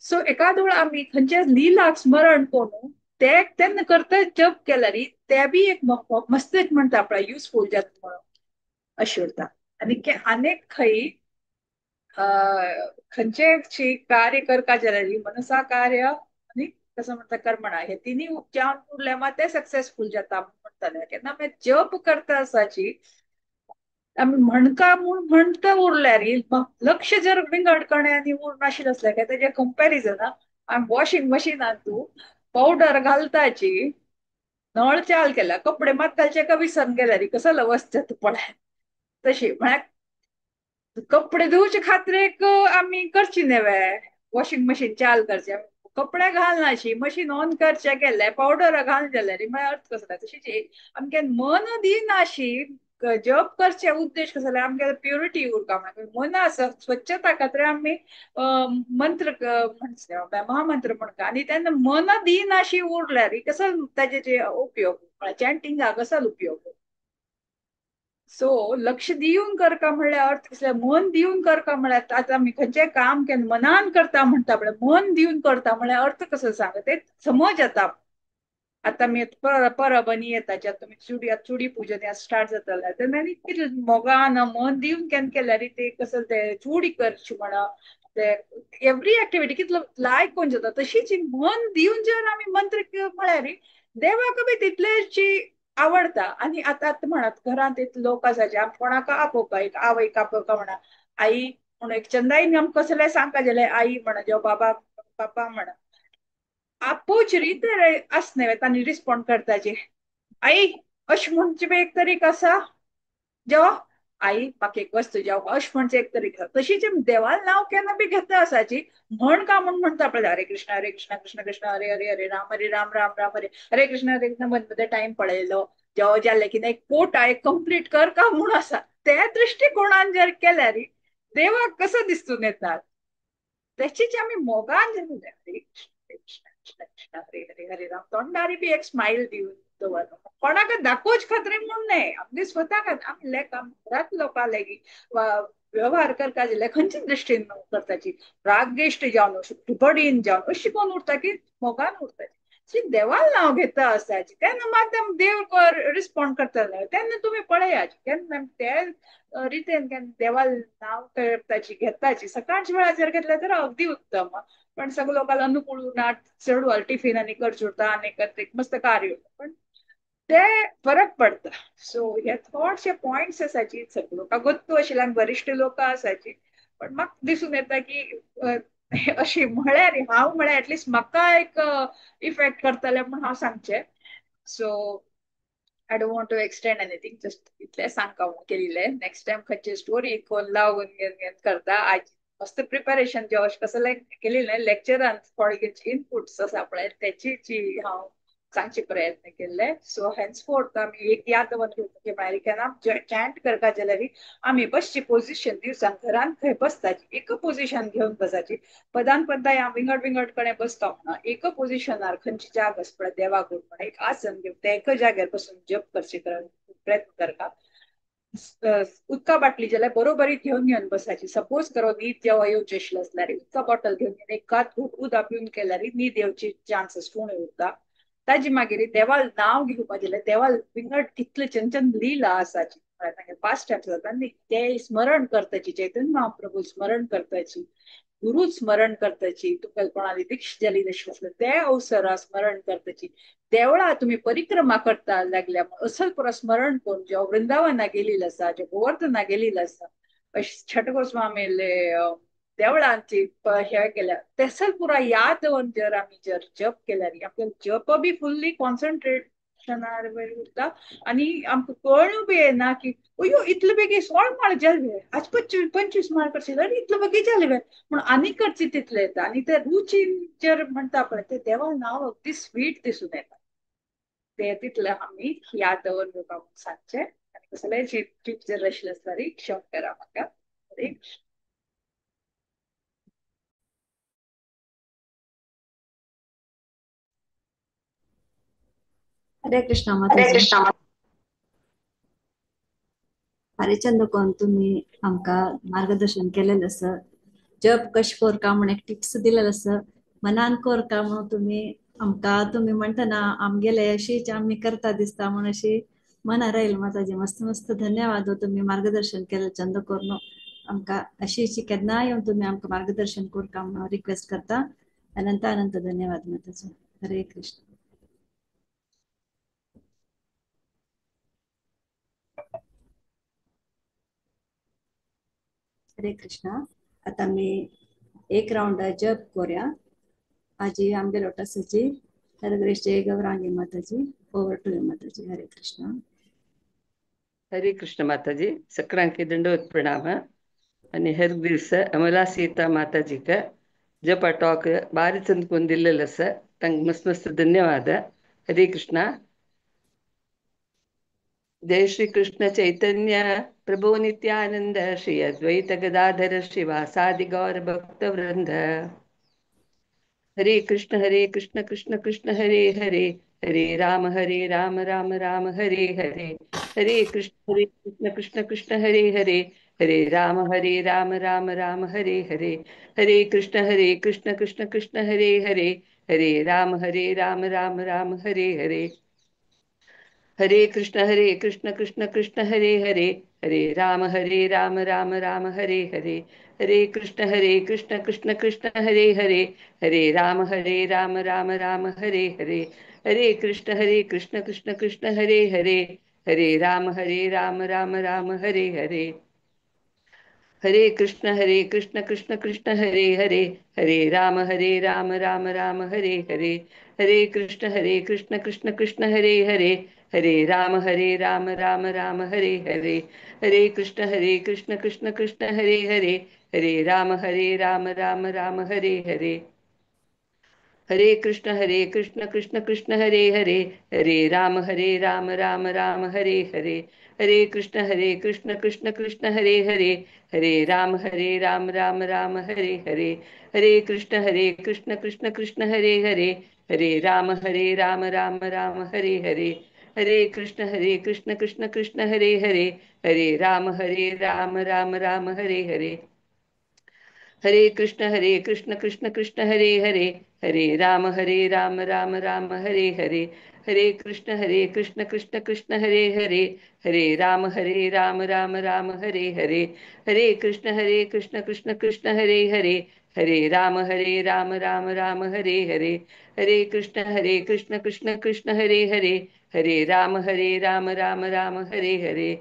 सो एकाद वेळा आमी खंयच्या लिलाक स्मरण करून ते तेन्ना करता जप केल्यार ते बी एक मस्तच म्हणटा पळय युजफूल जाता म्हणून अशें उरता. आनी आनीक खंय खंयचे कार्य करका जाल्यार मनसा कार्य आनी कसं म्हणटा कर्मणा, हे तिन्ही उपचार उरले मात ते सक्सेसफूल जाता म्हणटाले. केन्ना आमी जप करता आसाची आमी म्हणका म्हूण म्हणटा उरल्यार लक्ष जर विंगड कणे आनी उरनाशिल्लें आसलें काय तेजें कंपॅरिजन आमी वॉशिंग मशिनान तूं पावडर घालताची, नळ चाल केला, कपडे मात घालचे का विसरून गेल्यार कसो लवस जाता पळय तशी. म्हळ्यार कपडे धुवचे खातीर आमी करची न्हय, वॉशिंग मशीन चाल करचे, कपडे घालनाशी, मशीन ऑन करचे केले, पावडर घालून जाल्यार म्हळ्यार अर्थ कसो जाता. तशीच आमगे मन दिनाशी जप करचे उद्देश कसो जाल्यार आमगे प्युरिटी उरता, म्हळ्यार मना स्वच्छता खातीर आमी मंत्र म्हणचे महामंत्र म्हणटा आनी तेन्ना मन दिनाशी उरल्यार कसो ताजे जे उपयोग, म्हळ्यार चॅन्टिंगा कसो उपयोग. सो लक्ष दिवन करका म्हणल्यार अर्थ कसले मन दिवन करका म्हणल्यार आतां आमी खंयचें काम केन्ना मनान करता म्हणटा पळय, मन दिवन करता म्हणल्यार अर्थ कसो सांग ते समज येता. आतां आमी परब आनी येता जे तुमी चुडी चुडी पुजन स्टार्ट जाताले तेन्ना आनी कितें मोगान मन दिवन केन्ना केल्यार ते कसो ते चुडी करची म्हणा, ते एवरी एक्टिविटी कितलो लायक कोण जाता. तशीच मन दिवन जर आमी मंत्र म्हळ्यार देवाक बी तितलेची आवडटा. आनी आतां आतां म्हणत घरांत इतले लोक आसाचे आमी कोणाक आपोवपा, एक आवयक आपोवपा म्हणा, आई म्हणून एक चंदाईन आमकां कसलें सांगपा जाल्यार आई म्हणा, जेव बाबा बाबा म्हणा, आपोवची रीत आसना तांणी रिस्पोंड करताची. आई अशें म्हणचे एक तरीक आसा, जेव आई म्हाका एक वस्तू जेव अशें म्हणचे एक तरीक आसा. तशीच देवाल नांव केन्ना बी घेता आसाची म्हण का म्हूण म्हणटा पळय हरे कृष्ण हरे कृष्ण कृष्ण कृष्ण हरे हरे हरे राम हरे राम राम राम हरे हरे कृष्ण हरे कृष्ण मध्ये टायम पळयलो जेव जालें की एक कोटा एक कंप्लीट कर का म्हूण आसा. त्या दृश्टिकोणान जर केल्यार देवाक कसो दिसून येतात तेचीच आमी मोगान जर हरे कृष्ण कृष्ण कृष्ण कृष्ण हरे हरे हरे राम तोंडारी बी एक स्मायल दिवन दवरलो कोणाक दाखोवच खातीर म्हूण न्हय, आमगे स्वता खातीर आमी लेख घरांत लोकां लेगीत वा व्यवहार करता जाल्यार खंयचे दृश्टीन करताची, रागेश्ट जावन बडीन जावन अशी कोण उरता की मोगान उरताची. देवाल नांव घेता आसाची तेन्ना मात देव रिस्पोंड करता तेन्ना तुमी पळयाची केन्ना ते रितीन केन्ना देवाल नांव करताची घेताची. सकाळच्या वेळार जर घेतल्यार तर अगदी उत्तम, पण सगळे लोकांना अनुकूल ना चड टिफिन आनी करचें उरता आनी मस्त कार्य उरता, पण ते फरक पडटा. सो हे थोडशे पॉयंट्स आसाची सगळे लोकांक गोत्तू आशिल्ल्यान वरिश्ठ लोक आसाची, पण म्हाका दिसून येता की अशी म्हळ्यार हांव म्हळ्यार एटलिस्ट म्हाका एक इफेक्ट करतलें म्हूण हांव सांगचें. So I don't want to extend anything, just इतलें सांगका म्हूण केलें. नेक्स्ट टायम खंयची स्टोरी कोण लावन घेवन करता आयज मस्त प्रिपरेशन जें अशें कसलें केलें लेक्चरान थोडे इनपुट्स आसा पळय तेची जी हांव सांगचे प्रयत्न केल्ले. सो हेन्सफोर्थ आमी एक याद दवरून घेवपाची म्हळ्यार केन्ना चॅन्ट करपा जाल्यार आमी बसची पोझिशन दिवसान घरान खंय बसताची एक पोझिशन घेवन बसाची. पदान पदाय हांव विंगड विंगड कडेन बसता म्हणून एक पोझिशनार खंयची जाग आसा पळय देवाक म्हण एक आसन घेवन ते एका जाग्यार बसून जप करचे प्रयत्न करता. उदका बाटली जाल्यार बरोबरीत घेवन घेवन बसाची. सपोज करो न्हीद जेवा येवची आशिल्ली आसल्यार उदका बॉटल घेवन घेवन एकाद घोट उदक पिवन केल्यार न्हीद येवची चान्सीस उणे उरता. ताजी मागीर देवाल नांव घेवपा जाल्यार देवाल विंगड कितले चंचन लीला आसाची तांगे पास्ट टायम्स जाता न्ही ते स्मरण करताची, चैतन्य महाप्रभू स्मरण करताची, गुरु स्मरण करताची, तुका कोणाली दीक्षा जाली तशी आसले ते अवसरा स्मरण करताची. देवळा तुमी परिक्रमा करता लागल्या असल पुरो स्मरण करून जेव्हा वृंदावना गेलेली आसा, जे गोवर्धना गेलेली आसा, अशें छठ गोस्वामीले देवळांची हे केल्या तेसल पुरा याद दवरून जर आमी जर जप केल्यार आपल्याला जप बी फुल्ली कॉन्सन्ट्रेशनार उरता आनी आमकां कळूं बी येना की अयो इतले बेगीन 16 माळ जाले आज 25 माळ करचे जाल्यार इतले बेगीन जाले म्हूण आनी करचे तितले येता. आनी ते रुचीन जर म्हणटा पळय ते देवा नांव अगदी स्वीट दिसून येता. ते तितले आमी याद दवरून घेवपाक म्हूण सांगचें. आनी कसलेय टीप जर आशिल्ले आसल्यार क्षम करा म्हाका. हरे कृष्ण.
हरे कृष्णा माताजी. हरिचंद कोण तुम्ही आमकां मार्गदर्शन केलेलें आसा. जप कशें करका म्हण एक टिप्स दिलेलें आसा. मनान करका म्हणून तुमी आमकां तुमी म्हणटना आमगेले अशीच आमी करता दिसता म्हण अशी मनार आयल माताजी. मस्त मस्त धन्यवाद हो तुमी मार्गदर्शन केलें चंद करून आमकां. अशीच केन्नाय येवन तुमी आमकां मार्गदर्शन करका म्हणून रिक्वेस्ट करता. अनंत अनंत धन्यवाद माताजी. हरे कृष्ण. हरे कृष्णा. आता मी एक राउंड जप करूया. आजी आमगे लोटसाची हरग्रेश जय Gaurangi Mataji. Over to you Mataji. Hare Krishna.
Hare Krishna Mataji. सगळ्यांके दंडवत प्रणाम. आणि हर दिवस अमला सीता माताजीक जप ಟಾಕ್ ಭಾರಿ ಚಂದ ಕೊಂದಿಲ್ಲ ಸರ್. ತಂಗ್ ಮಸ್ತ್ ಮಸ್ತ್ ಧನ್ಯವಾದ. ಹರೇ ಕೃಷ್ಣ. जय श्री कृष्ण चैतन्य प्रभु नित्यानंद श्री अद्वैत गदाधर श्रीवासादि गौर भक्त वृंद. हरे कृष्ण कृष्ण कृष्ण हरे हरे, हरे राम राम राम हरे हरे. हरे कृष्ण कृष्ण कृष्ण हरे हरे, हरे राम राम राम हरे हरे. हरे कृष्ण कृष्ण कृष्ण हरे हरे, हरे राम राम राम हरे हरे. हरे कृष्ण कृष्ण कृष्ण हरे हरे, हरे राम राम राम हरे हरे. हरे कृष्ण कृष्ण कृष्ण हरे हरे, हरे राम राम राम हरे हरे. हरे कृष्ण कृष्ण कृष्ण हरे हरे, हरे राम राम राम हरे हरे. हरे कृष्ण कृष्ण कृष्ण हरे हरे, हरे राम राम राम हरे हरे. हरे कृष्ण कृष्ण कृष्ण हरे हरे, हरे राम राम राम हरे हरे. हरे कृष्ण कृष्ण कृष्ण हरे हरे, हरे राम राम राम हरे हरे. हरे कृष्ण कृष्ण कृष्ण हरे हरे, हरे राम राम राम हरे हरे. हरे कृष्ण कृष्ण कृष्ण हरे हरे, हरे राम राम राम हरे हरे. हरे कृष्ण कृष्ण कृष्ण हरे हरे, हरे राम राम राम हरे हरे. हरे कृष्ण कृष्ण कृष्ण हरे हरे, हरे राम राम राम हरे हरे. हरे कृष्ण कृष्ण कृष्ण हरे हरे, हरे राम राम राम हरे हरे. हरे कृष्ण कृष्ण कृष्ण हरे हरे, हरे राम राम राम हरे हरे. हरे कृष्ण कृष्ण कृष्ण हरे हरे, हरे राम राम राम हरे हरे. हरे कृष्ण कृष्ण कृष्ण हरे हरे, हरे राम राम राम हरे हरे.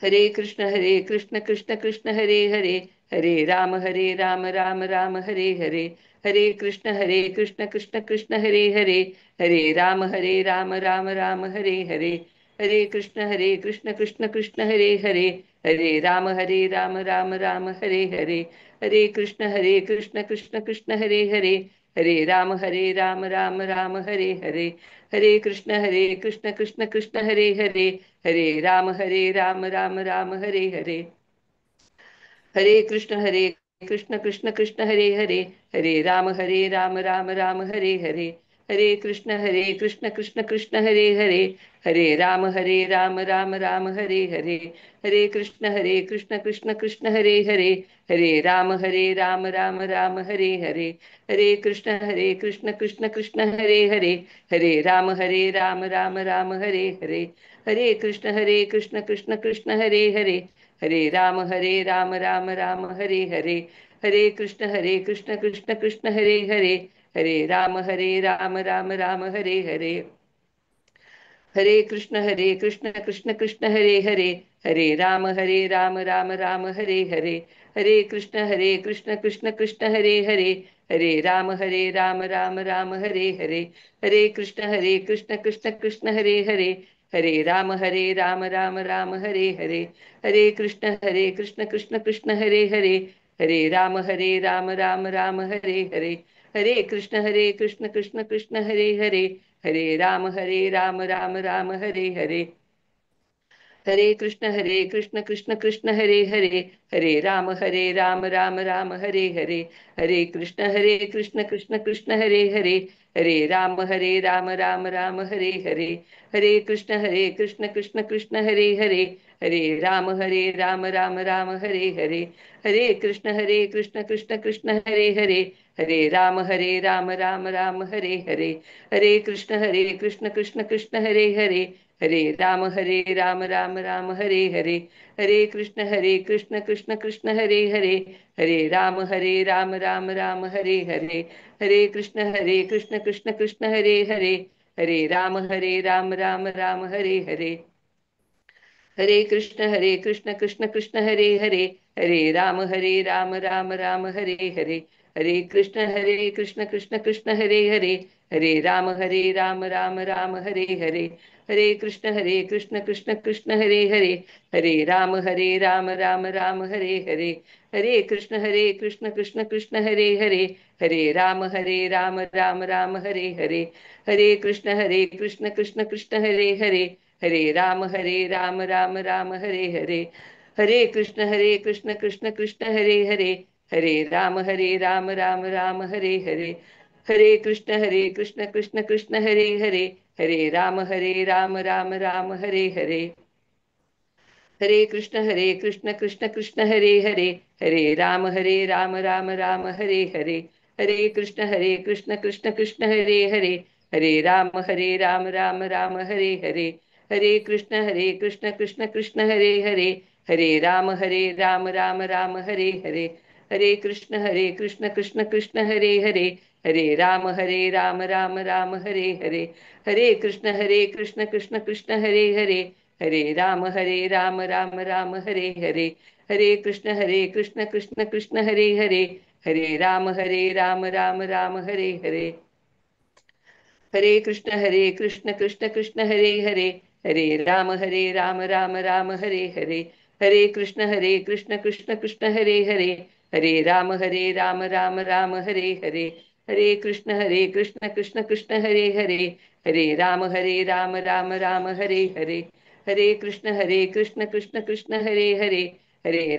हरे कृष्ण कृष्ण कृष्ण हरे हरे, हरे राम राम राम हरे हरे. हरे कृष्ण कृष्ण कृष्ण हरे हरे, हरे राम राम राम हरे हरे. हरे कृष्ण कृष्ण कृष्ण हरे हरे, हरे राम राम राम हरे हरे। हरे कृष्ण कृष्ण कृष्ण हरे हरे। हरे राम राम राम हरे हरे। हरे कृष्ण कृष्ण कृष्ण हरे हरे। हरे राम राम राम हरे हरे। हरे कृष्ण कृष्ण कृष्ण हरे हरे। हरे राम राम राम हरे हरे। हरे कृष्ण कृष्ण कृष्ण हरे हरे। हरे राम राम राम हरे हरे। हरे कृष्ण कृष्ण कृष्ण हरे हरे। हरे राम राम राम हरे हरे। हरे कृष्ण कृष्ण कृष्ण हरे हरे। हरे राम राम राम हरे हरे। हरे कृष्ण कृष्ण कृष्ण हरे हरे। हरे राम राम राम हरे हरे। हरे कृष्ण कृष्ण कृष्ण हरे हरे। हरे राम राम राम हरे हरे। हरे कृष्ण कृष्ण कृष्ण हरे हरे। हरे राम राम राम हरे हरे। हरे कृष्ण कृष्ण कृष्ण हरे हरे। हरे राम राम राम हरे हरे। हरे कृष्ण कृष्ण कृष्ण हरे हरे। हरे राम राम राम हरे हरे। हरे कृष्ण कृष्ण कृष्ण हरे हरे। हरे राम राम राम हरे हरे। हरे कृष्ण कृष्ण कृष्ण हरे हरे। हरे राम राम राम हरे हरे। हरे कृष्ण कृष्ण कृष्ण हरे हरे। हरे राम राम राम हरे हरे। हरे कृष्ण कृष्ण कृष्ण हरे हरे। हरे राम राम राम हरे हरे। हरे कृष्ण कृष्ण कृष्ण हरे हरे। हरे राम राम राम हरे हरे। हरे कृष्ण कृष्ण कृष्ण हरे हरे। हरे राम राम राम हरे हरे। हरे कृष्ण कृष्ण कृष्ण हरे हरे। हरे राम राम राम हरे हरे। हरे कृष्ण कृष्ण कृष्ण हरे हरे। हरे राम राम राम हरे हरे। हरे कृष्ण कृष्ण कृष्ण हरे हरे। हरे राम राम राम हरे हरे। हरे कृष्ण कृष्ण कृष्ण हरे हरे। हरे राम राम राम हरे हरे। हरे कृष्ण कृष्ण कृष्ण हरे हरे। हरे राम राम राम हरे हरे। हरे कृष्ण कृष्ण कृष्ण हरे हरे। हरे राम राम राम हरे हरे। हरे कृष्ण कृष्ण कृष्ण हरे हरे। हरे राम राम राम हरे हरे। हरे कृष्ण कृष्ण कृष्ण हरे हरे। हरे राम राम राम हरे हरे। हरे कृष्ण कृष्ण कृष्ण हरे हरे। हरे राम राम राम हरे हरे। हरे कृष्ण कृष्ण कृष्ण हरे हरे। हरे राम राम राम हरे हरे। हरे कृष्ण कृष्ण कृष्ण हरे हरे। हरे राम राम राम हरे हरे। हरे कृष्ण कृष्ण कृष्ण हरे हरे। हरे राम राम राम हरे हरे। हरे कृष्ण कृष्ण कृष्ण हरे हरे। हरे राम राम राम हरे हरे। हरे कृष्ण कृष्ण कृष्ण हरे हरे। हरे राम राम राम हरे हरे। हरे कृष्ण कृष्ण कृष्ण हरे हरे। हरे राम राम राम हरे हरे। हरे कृष्ण कृष्ण कृष्ण हरे हरे। हरे राम राम राम हरे हरे। हरे कृष्ण कृष्ण कृष्ण हरे हरे। हरे राम राम राम हरे हरे। हरे कृष्ण कृष्ण कृष्ण हरे हरे। हरे राम राम राम हरे हरे। हरे कृष्ण कृष्ण कृष्ण हरे हरे। हरे राम राम राम हरे हरे। हरे कृष्ण कृष्ण कृष्ण हरे हरे। हरे राम राम राम हरे हरे। हरे कृष्ण कृष्ण कृष्ण हरे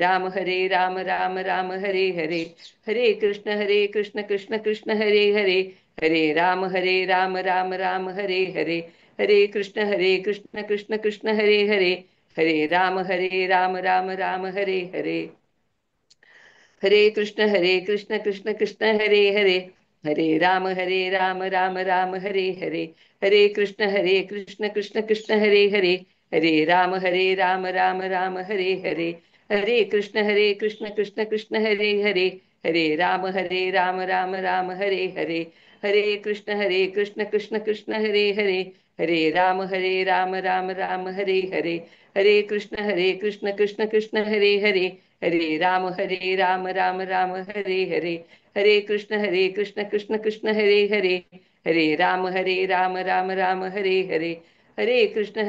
हरे। हरे राम राम राम हरे हरे। हरे कृष्ण कृष्ण कृष्ण हरे हरे। हरे राम राम राम हरे हरे। हरे कृष्ण कृष्ण कृष्ण हरे हरे। हरे राम राम राम हरे हरे। हरे कृष्ण कृष्ण कृष्ण हरे हरे। हरे राम राम राम हरे हरे। हरे कृष्ण कृष्ण कृष्ण हरे हरे। हरे राम राम राम हरे हरे। हरे कृष्ण कृष्ण कृष्ण हरे हरे। हरे राम राम राम हरे हरे। हरे कृष्ण कृष्ण कृष्ण हरे हरे। हरे राम राम राम हरे हरे। हरे कृष्ण कृष्ण कृष्ण हरे हरे। हरे राम राम राम हरे हरे। हरे कृष्ण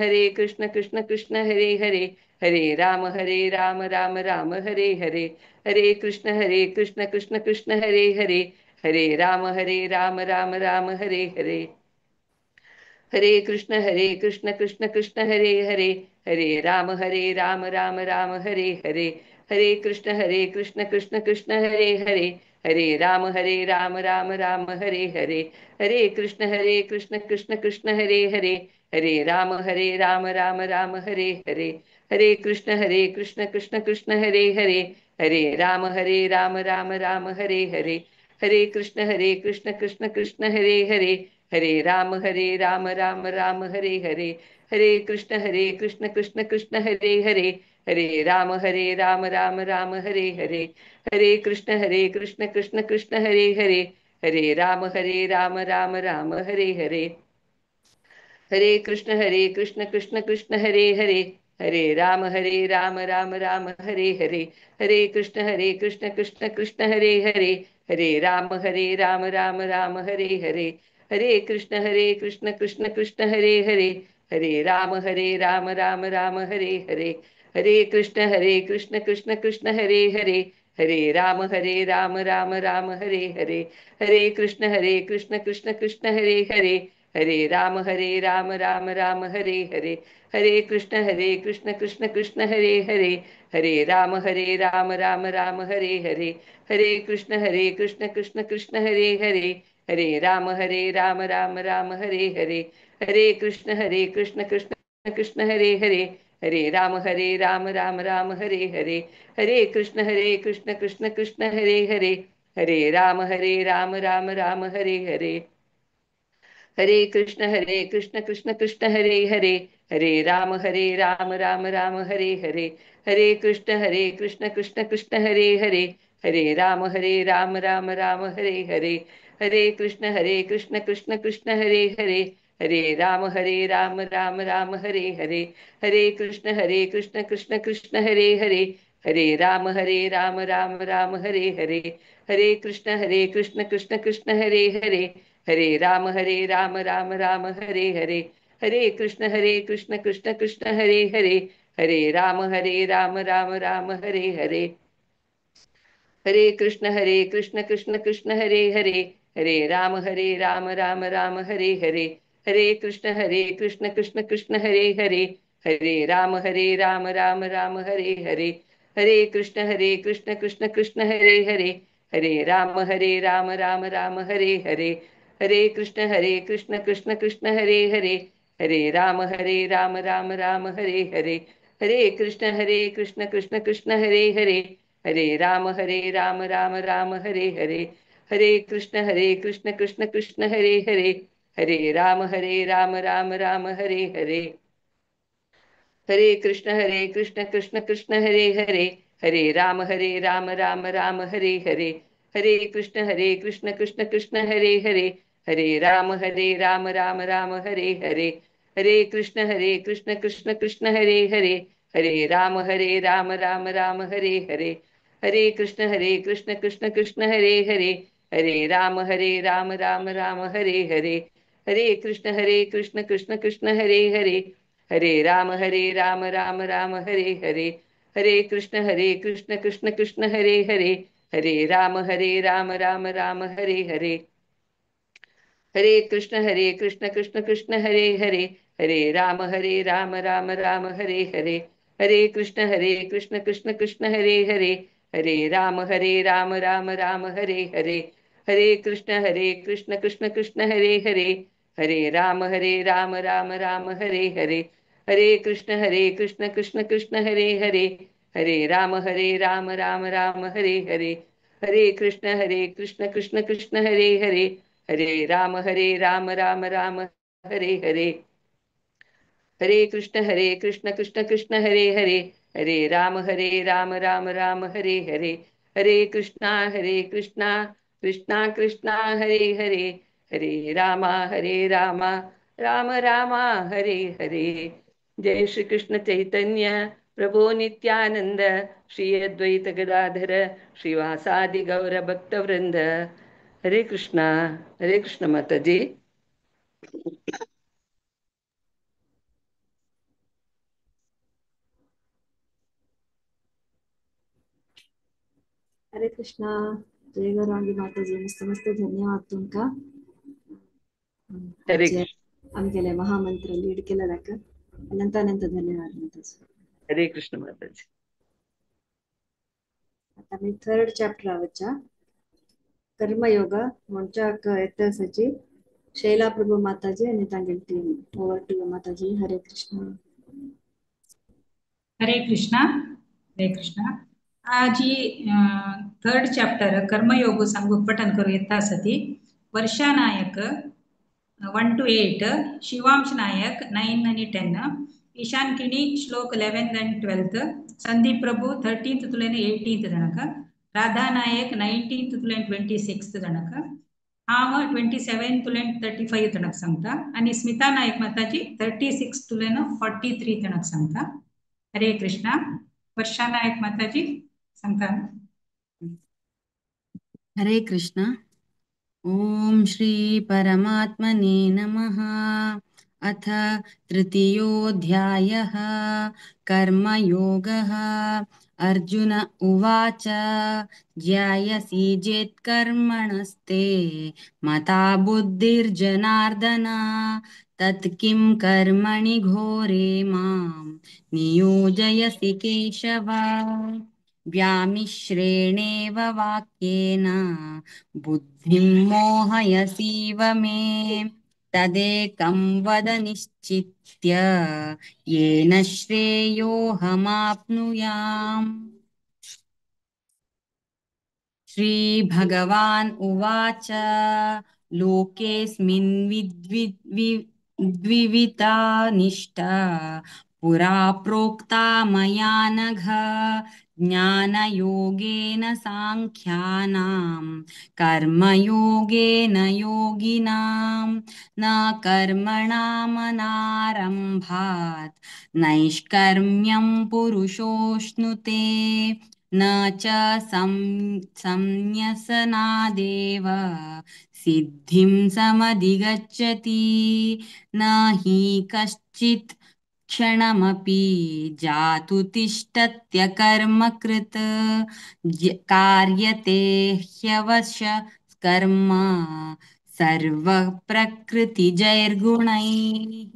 कृष्ण कृष्ण हरे हरे। हरे राम हरे राम राम राम हरे हरे। हरे कृष्ण कृष्ण कृष्ण हरे हरे। हरे राम राम राम हरे हरे। हरे कृष्ण कृष्ण कृष्ण हरे हरे। हरे राम राम राम हरे हरे। हरे कृष्ण कृष्ण कृष्ण हरे हरे। हरे राम राम राम हरे हरे। हरे कृष्ण कृष्ण कृष्ण हरे हरे। हरे राम राम राम हरे हरे। हरे कृष्ण कृष्ण कृष्ण हरे हरे। हरे राम राम राम हरे हरे। हरे कृष्ण कृष्ण कृष्ण हरे हरे। हरे राम राम राम हरे हरे। हरे कृष्ण कृष्ण कृष्ण हरे हरे। हरे राम राम राम हरे हरे। हरे कृष्ण कृष्ण कृष्ण हरे हरे। हरे राम राम राम हरे हरे। हरे कृष्ण कृष्ण कृष्ण हरे हरे। हरे राम राम राम हरे हरे। हरे कृष्ण कृष्ण कृष्ण हरे हरे। हरे राम राम राम हरे हरे। हरे कृष्ण कृष्ण कृष्ण हरे हरे। हरे राम राम राम हरे हरे। हरे कृष्ण कृष्ण कृष्ण हरे हरे। हरे राम राम राम हरे हरे। हरे कृष्ण कृष्ण कृष्ण हरे हरे। हरे राम राम राम हरे हरे। हरे कृष्ण कृष्ण कृष्ण हरे हरे। हरे राम राम राम हरे हरे। हरे कृष्ण कृष्ण कृष्ण हरे हरे। हरे राम राम राम हरे हरे। हरे कृष्ण कृष्ण कृष्ण हरे हरे। हरे राम राम राम हरे हरे। हरे कृष्ण कृष्ण कृष्ण हरे हरे। हरे राम राम राम हरे हरे। हरे कृष्ण कृष्ण कृष्ण हरे हरे। हरे राम राम राम हरे हरे। हरे कृष्ण कृष्ण कृष्ण हरे हरे। हरे राम राम राम हरे हरे। हरे कृष्ण कृष्ण कृष्ण हरे हरे। हरे राम राम राम हरे हरे। हरे कृष्ण कृष्ण कृष्ण हरे हरे। हरे राम राम राम हरे हरे। हरे कृष्ण कृष्ण कृष्ण हरे हरे। हरे राम राम राम हरे हरे। हरे कृष्ण कृष्ण कृष्ण हरे हरे। हरे राम राम राम हरे हरे। हरे कृष्ण कृष्ण कृष्ण हरे हरे। हरे राम राम राम हरे हरे। हरे कृष्ण कृष्ण कृष्ण हरे हरे। हरे राम राम राम हरे हरे। हरे कृष्ण कृष्ण कृष्ण हरे हरे। हरे राम राम राम हरे हरे। हरे कृष्ण कृष्ण कृष्ण हरे हरे। हरे राम राम राम हरे हरे। हरे कृष्ण कृष्ण कृष्ण हरे हरे। हरे राम राम राम हरे हरे। हरे कृष्ण कृष्ण कृष्ण हरे हरे। हरे राम राम राम हरे हरे। हरे कृष्ण कृष्ण कृष्ण हरे हरे। हरे राम राम राम हरे हरे। हरे कृष्ण कृष्ण कृष्ण हरे हरे। हरे राम राम राम हरे हरे। हरे कृष्ण कृष्ण कृष्ण हरे हरे। हरे राम राम राम हरे हरे। हरे कृष्ण कृष्ण कृष्ण हरे हरे। हरे राम राम राम हरे हरे। हरे कृष्ण कृष्ण कृष्ण हरे हरे। हरे राम राम राम हरे हरे। हरे कृष्ण कृष्ण कृष्ण हरे हरे। हरे राम राम राम हरे हरे। हरे कृष्ण कृष्ण कृष्ण हरे हरे। हरे राम राम राम हरे हरे। हरे कृष्ण कृष्ण कृष्ण हरे हरे। हरे राम राम राम हरे हरे। हरे कृष्ण कृष्ण कृष्ण हरे हरे। हरे राम राम राम हरे हरे। हरे कृष्ण कृष्ण कृष्ण हरे हरे। हरे राम राम राम हरे हरे। हरे कृष्ण कृष्ण कृष्ण हरे हरे। हरे राम राम राम हरे हरे। हरे कृष्ण कृष्ण कृष्ण हरे हरे। हरे राम राम राम हरे हरे। हरे कृष्णा कृष्णा कृष्णा हरे हरे। हरे रामा राम रामा हरे हरे। जय श्री कृष्ण चैतन्य प्रभु नित्यानंद श्री अद्वैत गदाधर श्रीवासादि गौर भक्त वृंद। हरे कृष्णा माता जी।
हरे कृष्णा, जय गौरांगी माताजी. मस्त मस्त धन्यवाद तुमका.
हरे
आमगेले महामंत्र लीड केलेल्याक अनंत अनंत धन्यवाद माताजी.
हरे कृष्ण माताजी.
आता मी थर्ड चॅप्टर वच्चा कर्मयोग म्हणच्याक येतसाची शैला प्रभू माताजी आणि तांगेली team. Over to you Mataji. Hare Krishna.
Hare Krishna. Hare Krishna. आज ही थर्ड चॅप्टर कर्मयोग सांगूक पठन करू येता आसती. वर्षा नायक 1 to 8, Shivansh Nayak 9 आणि 10, ईशान किणी श्लोक 11th and 12th, Sandeep Prabhu 13th तुलेन 18th तनक, राधा नायक 19th तुलेन 26th तनक, हांव 27 तुलेन 35 तनक सांगता आणि स्मिता नायक माताजी 36 तुलेन 43 तनक सांगता. हरे कृष्णा. वर्षा नायक माताजी सांगता.
हरे कृष्णा. ओम श्री परमात्मने नमः. अथ तृतीयोऽध्यायः कर्मयोगः. अर्जुन उवाच, ज्यायसि चेत् कर्मणस्ते मता बुद्धिर्जनार्दन, तत् किं कर्मणि घोरे मां नियोजयसि केशव. व्यामिश्रेणेव वाक्येन बुद्धिं मोहयसीव मे, तदेकं वद निश्चित्य येन श्रेयोऽहमाप्नुयाम्. श्रीभगवान् उवाच, लोकेऽस्मिन् द्विविधा निष्ठा पुरा प्रोक्ता मया नघ, ज्ञानयोगेन साङ्ख्यानां कर्मयोगेन योगिनां. न कर्मणामनारम्भात् नैष्कर्म्यं पुरुषोऽश्नुते, न च संन्यसनादेव सिद्धिं समधिगच्छति. न हि कश्चित् क्षणमपि जातु तिष्ठत्य कर्मकृत्, कार्यते ह्यवश कर्म सर्वप्रकृतिजैर्गुणैः.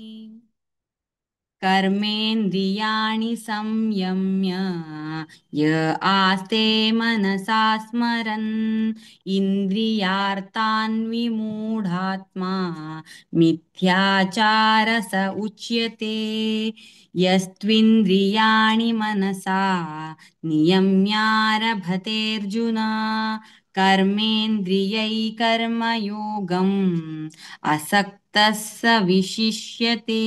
कर्मेन्द्रियाणि संयम्य य आस्ते मनसा स्मरन्, इन्द्रियार्थान् विमूढात्मा मिथ्याचार स उच्यते. यस्त्विन्द्रियाणि मनसा नियम्यारभतेऽर्जुन, कर्मेन्द्रियै कर्मयोगम् असक्तः स विशिष्यते.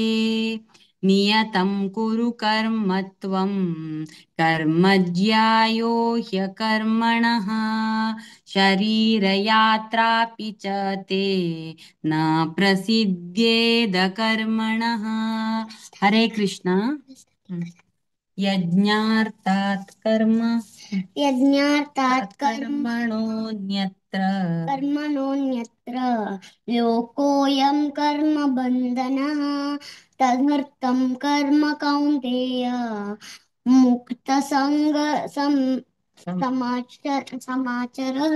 नियतं कुरु कर्म त्वं कर्मज्यायो ह्यकर्मणः, शरीरयात्रापि च ते न प्रसिद्ध्येद कर्मणः. हरे कृष्ण. यज्ञार्थात् कर्म
यज्ञार्थात् कर्म
कर्मणोऽन्यत्र
कर्मणोऽन्यत्र लोकोऽयं कर्मबन्धनः, तदर्थं कर्म कौन्तेय मुक्तसङ्ग समाचरः.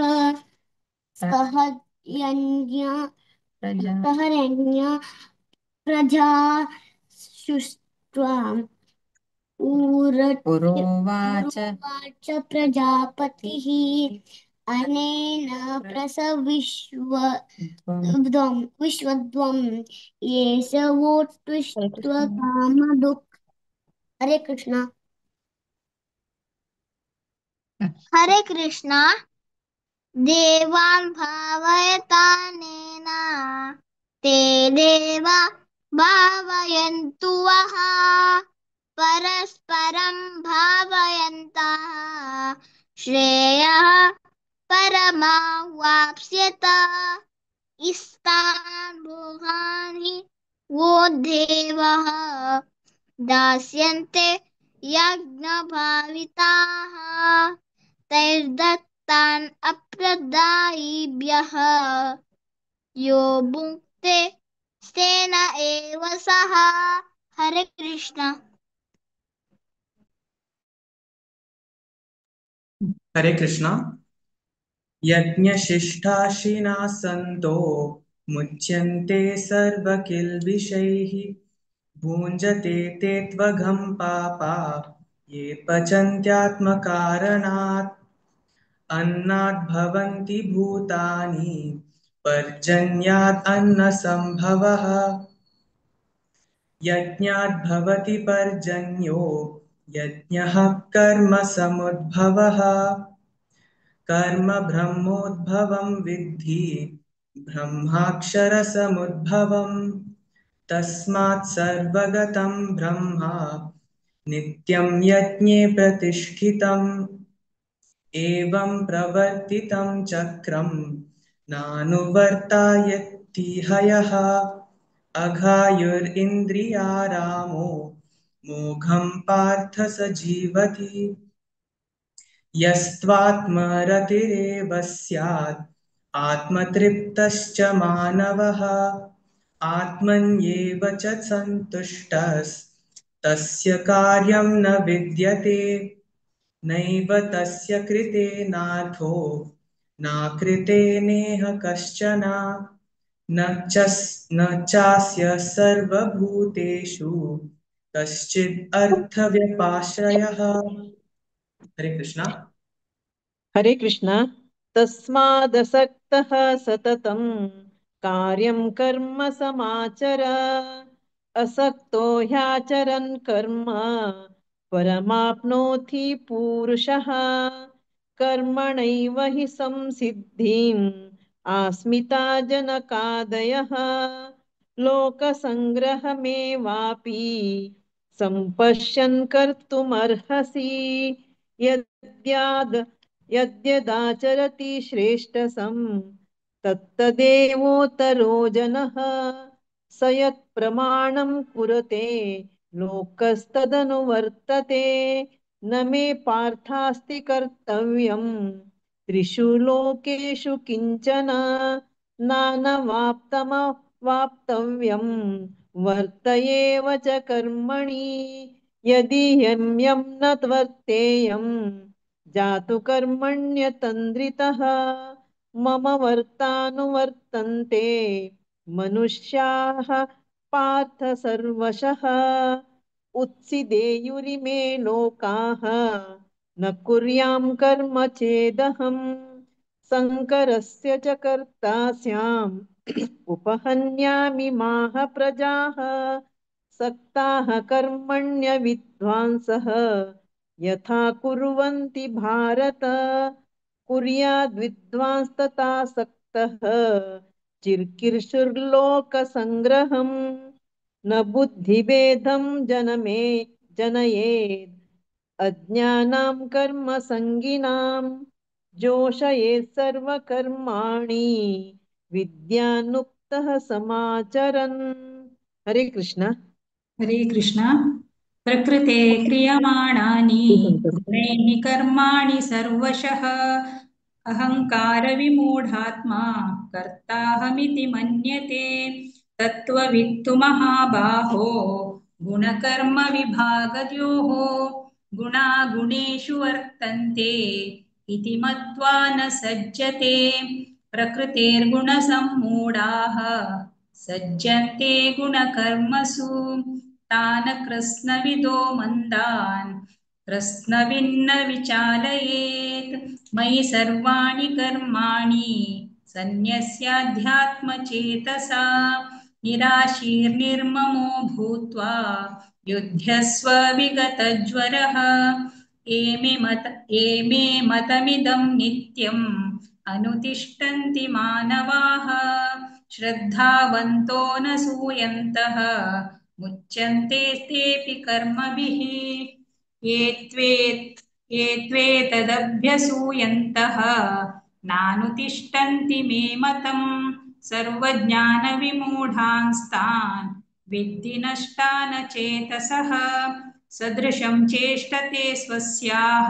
सह यज्ञ
प्रजा
सहरण्य प्रजा सुष्ट्वा
पुरोवाच
उवाच प्रजापतिः, अनेन प्रसविश्व विश्वध्वं ये सवोत्तिष्ठकामधुक्. हरे कृष्णा. हरे कृष्णा. देवान् भावयतानेन ते देवा भावयन्तु वः, परस्परं भावयन्तः श्रेयः परमावाप्स्यत. इस्तान् भोगानि वो देवः दास्यन्ते यज्ञभाविताः, तैर्दत्तान् अप्रदायिभ्यः यो भुङ्क्ते तेन एव सः. हरे कृष्णा.
हरे कृष्णा. यज्ञशिष्टाशिना सन्तो मुच्यन्ते सर्वकिल्बिषैः। भुञ्जते ते त्वघं पापा ये पचन्त्यात्मकारणात्। अन्नाद् भवन्ति भूतानि पर्जन्याद् अन्नसम्भवः। यज्ञाद् भवति पर्जन्यो यज्ञः कर्म समुद्भवः। कर्म ब्रह्मोद्भवं विद्धि ब्रह्माक्षरसमुद्भवम्। तस्मात् सर्वगतं ब्रह्म नित्यं यज्ञे प्रतिष्ठितम्। एवं प्रवर्तितं चक्रं नानुवर्तायति हयः। अघायुरिन्द्रियारामो मोघं पार्थ स जीवति। यस्त्वात्मरतिरेव स्यात् आत्मतृप्तश्च मानवः। आत्मन्येव च सन्तुष्टस्तस्य कार्यं न विद्यते। नैव तस्य कृते नार्थो नाकृते नेह कश्चन। न चास्य सर्वभूतेषु कश्चिद् अर्थव्यपाश्रयः। हरे कृष्णा।
हरे कृष्णा। तस्मादसक्तः सततं कार्यं कर्म समाचर। असक्तो ह्याचरन् कर्म परमाप्नोति पुरुषः। कर्मणैव हि संसिद्धिम् आस्मिता जनकादयः। लोकसङ्ग्रहमेवापि सम्पश्यन् कर्तुमर्हसि। यद्यदाचरति श्रेष्ठसं तत्तदेवोत्तरो जनः। स यत्प्रमाणं कुरुते लोकस्तदनुवर्तते। न मे पार्थास्ति कर्तव्यं त्रिषु लोकेषु किञ्चन। नानवाप्तमवाप्तव्यं वर्त एव च कर्मणि। यदि यं यं न वर्तेयं जातु कर्मण्यतन्द्रितः। मम वर्तानुवर्तन्ते मनुष्याः पार्थ सर्वशः। उत्सिदेयुरिमे लोकाः न कुर्यां कर्म चेदहं। शङ्करस्य च कर्ता स्याम् उपहन्यामि माः प्रजाः। सक्ताः कर्मण्य विद्वांसः यथा कुर्वन्ति भारत। कुर्याद्विद्वांस्तथा सक्तः चिर्कीर्षुर्लोकसङ्ग्रहम्। न बुद्धिभेदं जनयेद् अज्ञानां कर्मसङ्गिनां। जोषयेत् सर्वकर्माणि विद्यानुक्तः समाचरन्। हरे कृष्ण।
हरे कृष्ण। प्रकृते क्रियमाणानि गुणैः कर्माणि सर्वशः। अहङ्कारविमूढात्मा कर्ताहमिति मन्यते। तत्त्ववित्तु महाबाहो गुणकर्म विभागयोः। गुणागुणेषु वर्तन्ते इति मत्वा न सज्जते। प्रकृतेर्गुणसम्मूढाः सज्जन्ते गुणकर्मसु। तान् कृत्स्नविदो मन्दान् कृत्स्नविन्न विचालयेत्। मयि सर्वाणि कर्माणि सन्न्यस्याध्यात्मचेतसा। निराशीर्निर्ममो भूत्वा युध्यस्व विगतज्वरः। एमे मतमिदं नित्यम् अनुतिष्ठन्ति मानवाः। श्रद्धावन्तो न सूयन्तः मुच्यन्ते तेऽपि कर्मभिः। ये त्वेतदभ्यसूयन्तः नानुतिष्ठन्ति मे मतम्। सर्वज्ञानविमूढांस्तान् विद्धि नष्टान चेतसः। सदृशं चेष्टते स्वस्याः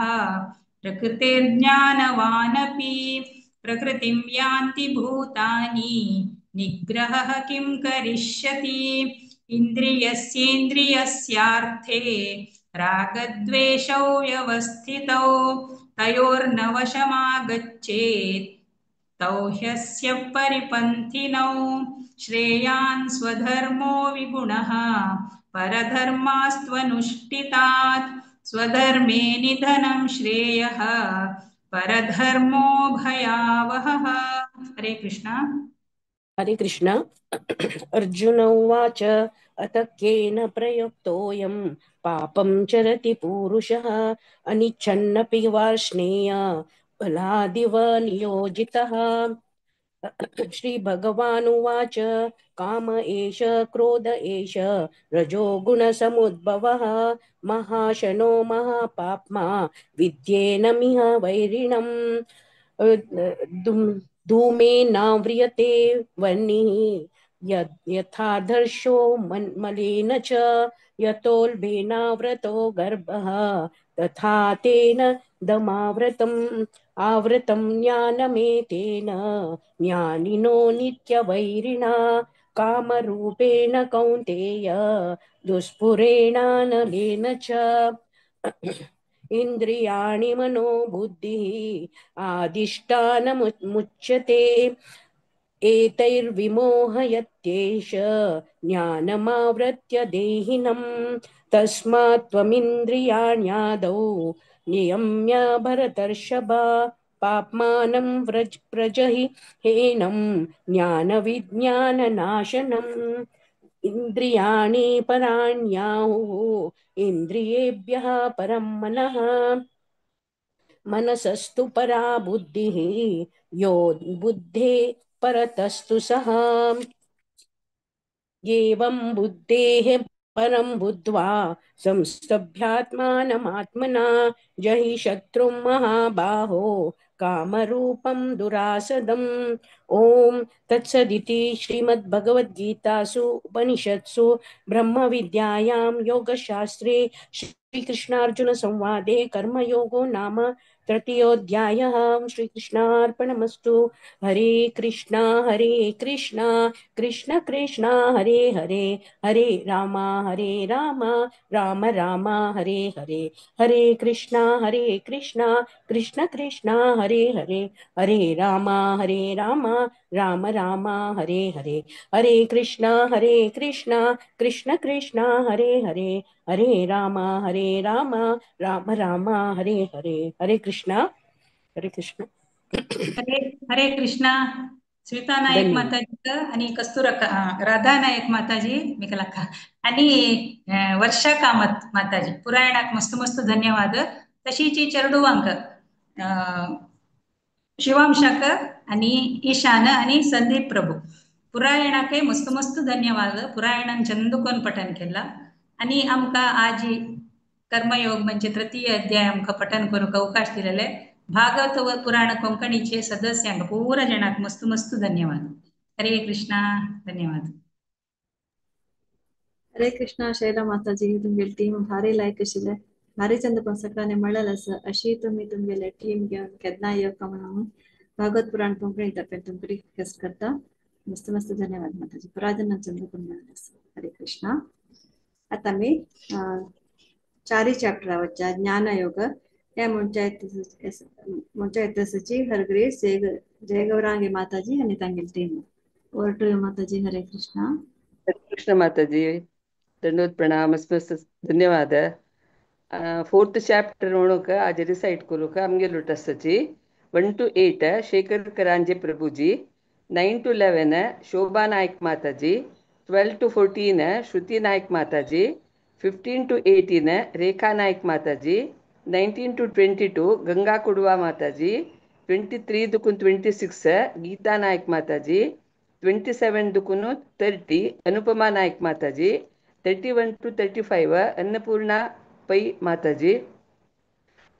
प्रकृतेर्ज्ञानवानपि। प्रकृतिं यान्ति भूतानि निग्रहः किं करिष्यति। इन्द्रियस्येन्द्रियस्यार्थे रागद्वेषौ व्यवस्थितौ। तयोर्न वशमागच्छेत् तौ ह्यस्य परिपन्थिनौ। श्रेयान् स्वधर्मो विगुणः परधर्मास्त्वनुष्ठितात् स्वधर्मे निधनं श्रेयः परधर्मो भयावहः। हरे कृष्णा।
हरे कृष्ण। अर्जुन उवाच, अत केन प्रयुक्तोऽयं पापं चरति पुरुषः अनिच्छन्नपि वार्ष्णेय बलादिव नियोजितः। श्रीभगवानुवाच, काम एष क्रोध एष रजोगुणसमुद्भवः महाशनो महापाप्मा विद्येनमिह वैरिणम्। धूमेनाव्रियते वह्निः यथादर्शो मलेन च यतोल्बेनाव्रतो गर्भः तथा तेन दमाव्रतम् आवृतं ज्ञानमेतेन ज्ञानिनो नित्यवैरिणा कामरूपेण कौन्तेय दुष्पुरेणानलेन च। इंद्रियाणि मनो बुद्धिः आदिष्टानमुच्यते एतैर्विमोहयत्येष ज्ञानमावृत्य देहिनं तस्मात् त्वमिन्द्रियाण्यादौ नियम्य भरतर्षभ पाप्मानं व्रज प्रजहि हेनं ज्ञानविज्ञाननाशनम्। इंद्रियाणि पराण्याहुः इंद्रियेभ्यः परं मनः मनसस्तु परा बुद्धिः यो बुद्धे परतस्तु सः। एवं बुद्धेः परं बुद्ध्वा संस्तभ्यात्मानमात्मना जहि शत्रुं महाबाहो कामरूपं दुरासदम्। ॐ तत्सदिति श्रीमद्भगवद्गीतासु उपनिषत्सु ब्रह्मविद्यायां योगशास्त्रे श्रीकृष्णार्जुनसंवादे कर्मयोगो नाम तृतीयोऽध्यायः। श्रीकृष्णार्पणमस्तु। हरे कृष्णा कृष्ण कृष्ण हरे हरे, हरे रामा राम राम हरे हरे, हरे कृष्णा कृष्ण कृष्ण हरे हरे, हरे राम राम राम हरे हरे, हरे कृष्णा कृष्ण कृष्ण हरे हरे, हरे राम राम राम हरे हरे। हरे कृष्णा। हरे कृष्ण।
हरे हरे कृष्णा। स्मिता नायक
धन्यवाद।
माताजी आणि कस्तुरा राधा नायक माताजी मेकलाका आणि वर्षा कामत माताजी पुरायणाक मस्त मस्त धन्यवाद। तशीची चेरडुवांक शिवांशाक आणि ईशान आणि संदीप प्रभू पुरायणाकय मस्त मस्त धन्यवाद। पुरायणान चंदुकोन पठन केला आणि आमकां आजी कर्मयोग म्हणजे तृतीय अध्याय आमकां पठन करूंक अवकाश दिलेले भागवत व पुराण कोंकणीचे सदस्यांक पूरा जणांक मस्त मस्त धन्यवाद। हरे कृष्णा। धन्यवाद।
हरे कृष्णा। शैला माताजी तुमगेली टीम भारी लायक आशिल्लें, भारी चंद पण सगळ्यांनी म्हणलेलं आसा अशी तुमी तुमगेले टीम घेवन केन्नाय येवका म्हणून भागवत पुराण कोंकणी तर्फे तुमकां रिक्वेस्ट करता। मस्त मस्त धन्यवाद माताजी। पुराजन चंद पण म्हणलें आसा। हरे कृष्णा। आता आमी चारी चॅप्टरा वच्चा ज्ञानयोग हे म्हणच्या येतची हरग्रेस जय जय गौरांगी माताजी आनी तांगेली team. Over to you Mataji. Hare Krishna.
Hare Krishna Mataji, दंडवत प्रणाम, मस्त धन्यवाद। फोर्थ चॅप्टर म्हणूक आज रिसाइट करूक आमगेलो ट्रस्टाची 1 to 8 Shekhar Karanje Prabhuji, 9 to 11 Shobha Naik Mataji, 12 to 14 Shruti Naik Mataji, 15 to 18 Rekha Naik Mataji, 19 to 22 Ganga Kudva Mataji, 23 Dukun 26 Gita Naik माताजी, 27 दुकून 30 अनुपमा नायक माताजी, 31 to 35 Annapurna Pai Mataji,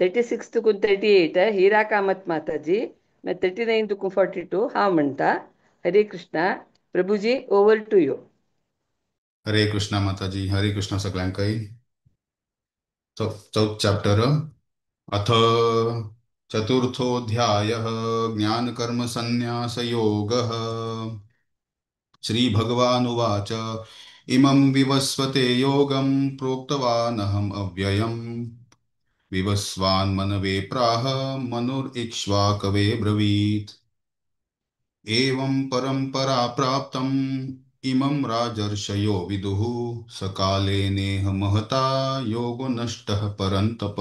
36 Dukun 38 हिरा कामत माताजी, 39 दुकून 42 हांव म्हणटा। Hare Krishna. Prabhuji over to you.
Hare Krishna Mataji, Hare Krishna सगळ्यांकय। Chauth chapter अथ चतुर्थोऽध्यायः ज्ञानकर्मसन्न्यासयोगः। श्रीभगवानुवाच, इमं विवस्वते योगं प्रोक्तवानहम् अव्ययम् विवस्वान् मनवे प्राह मनुरिक्ष्वाकवे ब्रवीत्। एवं परम्परा प्राप्तम् इमं राजर्षयो विदुः सकाले नेह महता योगो नष्टः परन्तप।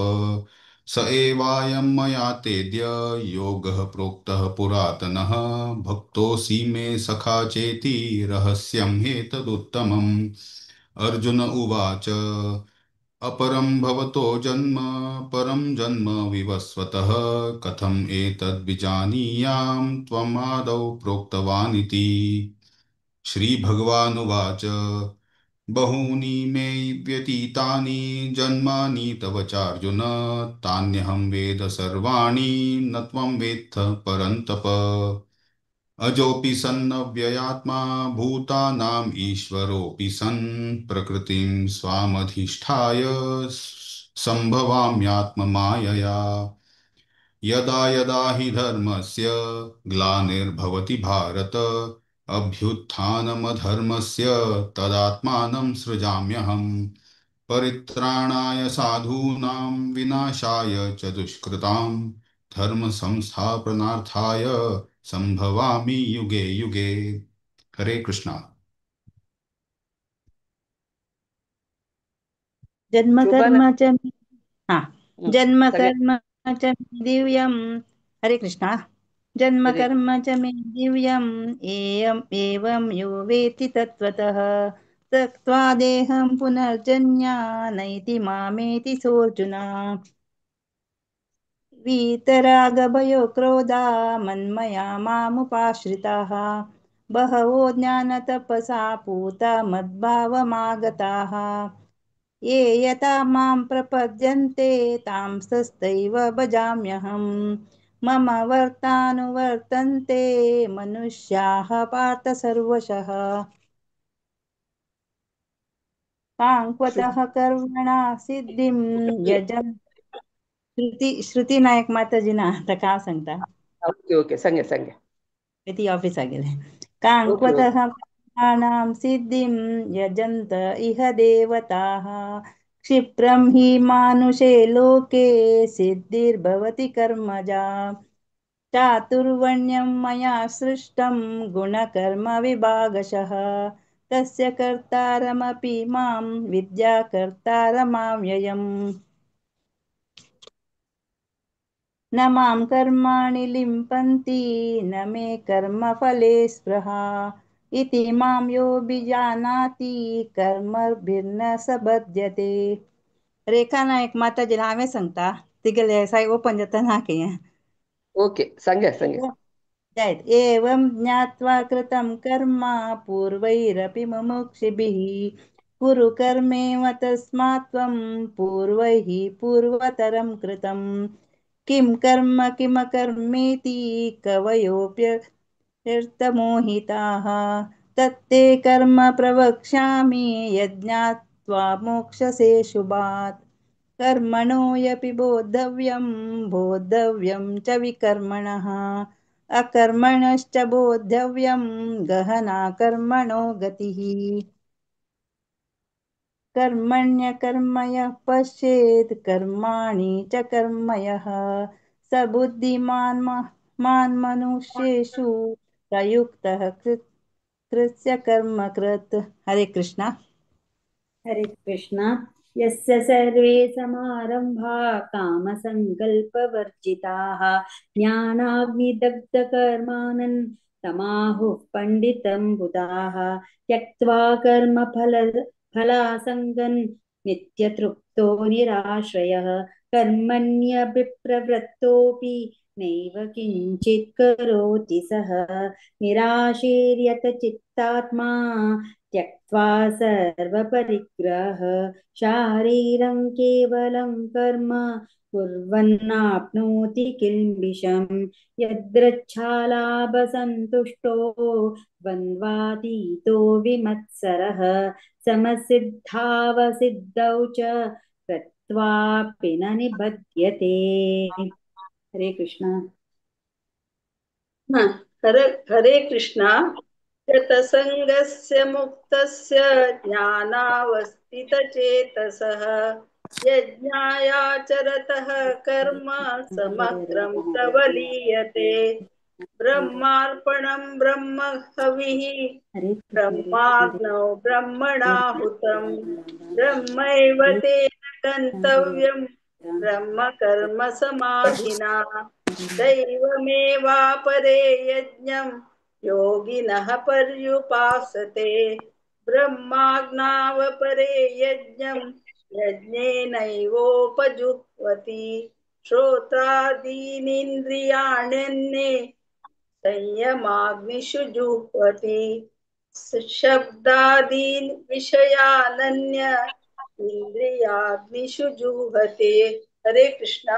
स एवायं मया तेद्य योगः प्रोक्तः पुरातनः भक्तोऽसि मे सखा चेति रहस्यं हेतदुत्तमम्। अर्जुन उवाच अपरं भवतो जन्म परं जन्म विवस्वतः कथम् एतद्विजानीयां त्वमादौ प्रोक्तवानिति। श्रीभगवानुवाच बहूनि मे व्यतीतानि जन्मानि तव चार्जुन तान्यहं वेद सर्वाणि न त्वं वेत्थ परन्तप। अजोऽपि सन्नव्ययात्मा भूतानाम् ईश्वरोऽपि सन् प्रकृतिं स्वामधिष्ठाय सम्भवाम्यात्ममायया। यदा यदा हि धर्मस्य ग्लानिर्भवति भारत अभ्युत्थानमधर्मस्य तदात्मानं सृजाम्यहम्। परित्राणाय साधूनां विनाशाय च दुष्कृतां धर्मसंस्थापनार्थाय संभवामि युगे युगे। हरे कृष्णा।
जन्म
शोभा
कर्म च हा जन्म
सगळे
कर्म च मे दिव्यं। हरे कृष्णा। जन्म
हरे
कर्म च मे दिव्यम् एयम् एवं यो वेत्ति तत्त्वतः त्यक्त्वा देहं पुनर्जन्या नैति मामेति सोऽर्जुन। वीतरागभयो क्रोधा मन्मया मामुपाश्रिताः बहवो ज्ञानतपसा पूता मद्भावमागताः। ये यथा मां प्रपद्यन्ते तां तथैव भजाम्यहम्। मम वर्तानुवर्तन्ते मनुष्याः पार्थ सर्वशः। काङ्क्वतः कर्मणा सिद्धिं यजन् श्रुती श्रुती नायक माताजी ना ताका हांव सांगता
ओके ओके सांगे सांगे
ती ऑफिसाक गेले।
ओके ओके
काङ्क्वतः कर्मणां सिद्धिं यजन्त इह देवताः क्षिप्रं हि मानुषे लोके सिद्धिर्भवति कर्मजा। चातुर्वर्ण्यं मया सृष्टं गुणकर्म विभागशः तस्य कर्तारमपि मां विद्याकर्तारमाव्ययम्। न मां कर्माणि लिम्पन्ति न मे कर्मफले स्पृहा इति मां योऽभिजानाति कर्मभिर्न स बध्यते। रेखा नायक माताजी हांवें सांगता तिगेले साय ओपन जाता ना कितें
ओके सांगे सांगे
जायत। एवं ज्ञात्वा कृतं कर्म पूर्वैरपि मुमुक्षिभिः कुरु कर्मेव तस्मात् त्वं पूर्वैः पूर्वतरं कृतं। किं कर्म किमकर्मेति कवयोऽप्यर्थमोहिताः तत्ते कर्म प्रवक्ष्यामि यज्ञात्वा मोक्षसे शुभात्। कर्मणो यपि बोद्धव्यं बोद्धव्यं च विकर्मणः अकर्मणश्च बोद्धव्यं गहना कर्मणो गतिः। कर्मण्यकर्मयः पश्येत् कर्माणि च कर्मयः स बुद्धिमान् मान् मनुष्येषु प्रयुक्तः कृत्य कर्म कृत्। हरे कृष्णा।
हरे कृष्णा। यस्य सर्वे समारम्भा कामसङ्कल्पवर्जिताः ज्ञानाग्निदग्धकर्माणन् तमाहुः पण्डितं बुधाः। त्यक्त्वा कर्मफल फलासङ्गन् नित्यतृप्तो निराश्रयः कर्मण्यभिप्रवृत्तोऽपि नैव किञ्चित् करोति सः। निराशीर्यत चित्तात्मा त्यक्त्वा सर्वपरिग्रह शारीरं केवलं कर्म कुर्वन्नाप्नोति किल्बिषम्। यदृच्छालाभसन्तुष्टो द्वन्द्वातीतो विमत्सरः समसिद्धावसिद्धौ च कृत्वापि न निबध्यते। हरे कृष्णा।
हरे हरे कृष्णा। यतसङ्गस्य मुक्तस्य ज्ञानावस्थितचेतसः यज्ञायाचरतः कर्म समग्रं प्रवलीयते। ब्रह्मार्पणं ब्रह्म हविः ब्रह्माग्नौ ब्रह्मणाहुतं ब्रह्मैव तेन गन्तव्यं ब्रह्म कर्म समाधिना दैवमेवापरे यज्ञं योगिनः पर्युपासते ब्रह्माग्नावपरे यज्ञं यज्ञेनैवोपजुह्वति श्रोत्रादीनीन्द्रियाण्यन्ये संयमाग्निषु जुह्वति शब्दादीन् विषयानन्य इंद्रियाग्निषु जुह्वते। हरे कृष्णा।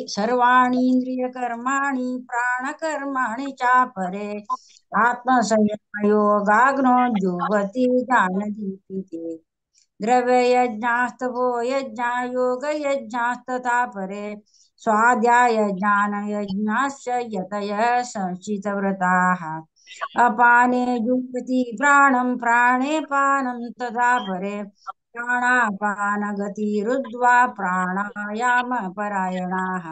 सर्वाणीन्द्रियकर्माणि प्राणकर्माणि चापरे आत्मसंयमयोगाग्नो जुह्वति ज्ञानदीपिते द्रव्ययज्ञास्तपो यज्ञा योगयज्ञास्तथा परे स्वाध्याय ज्ञानयज्ञाश्च यतयः संशितव्रताः अपाने जुह्वति प्राणं प्राणे पानं तथा परे प्राणापानगतिरुद्ध्वा प्राणायाम परायणाः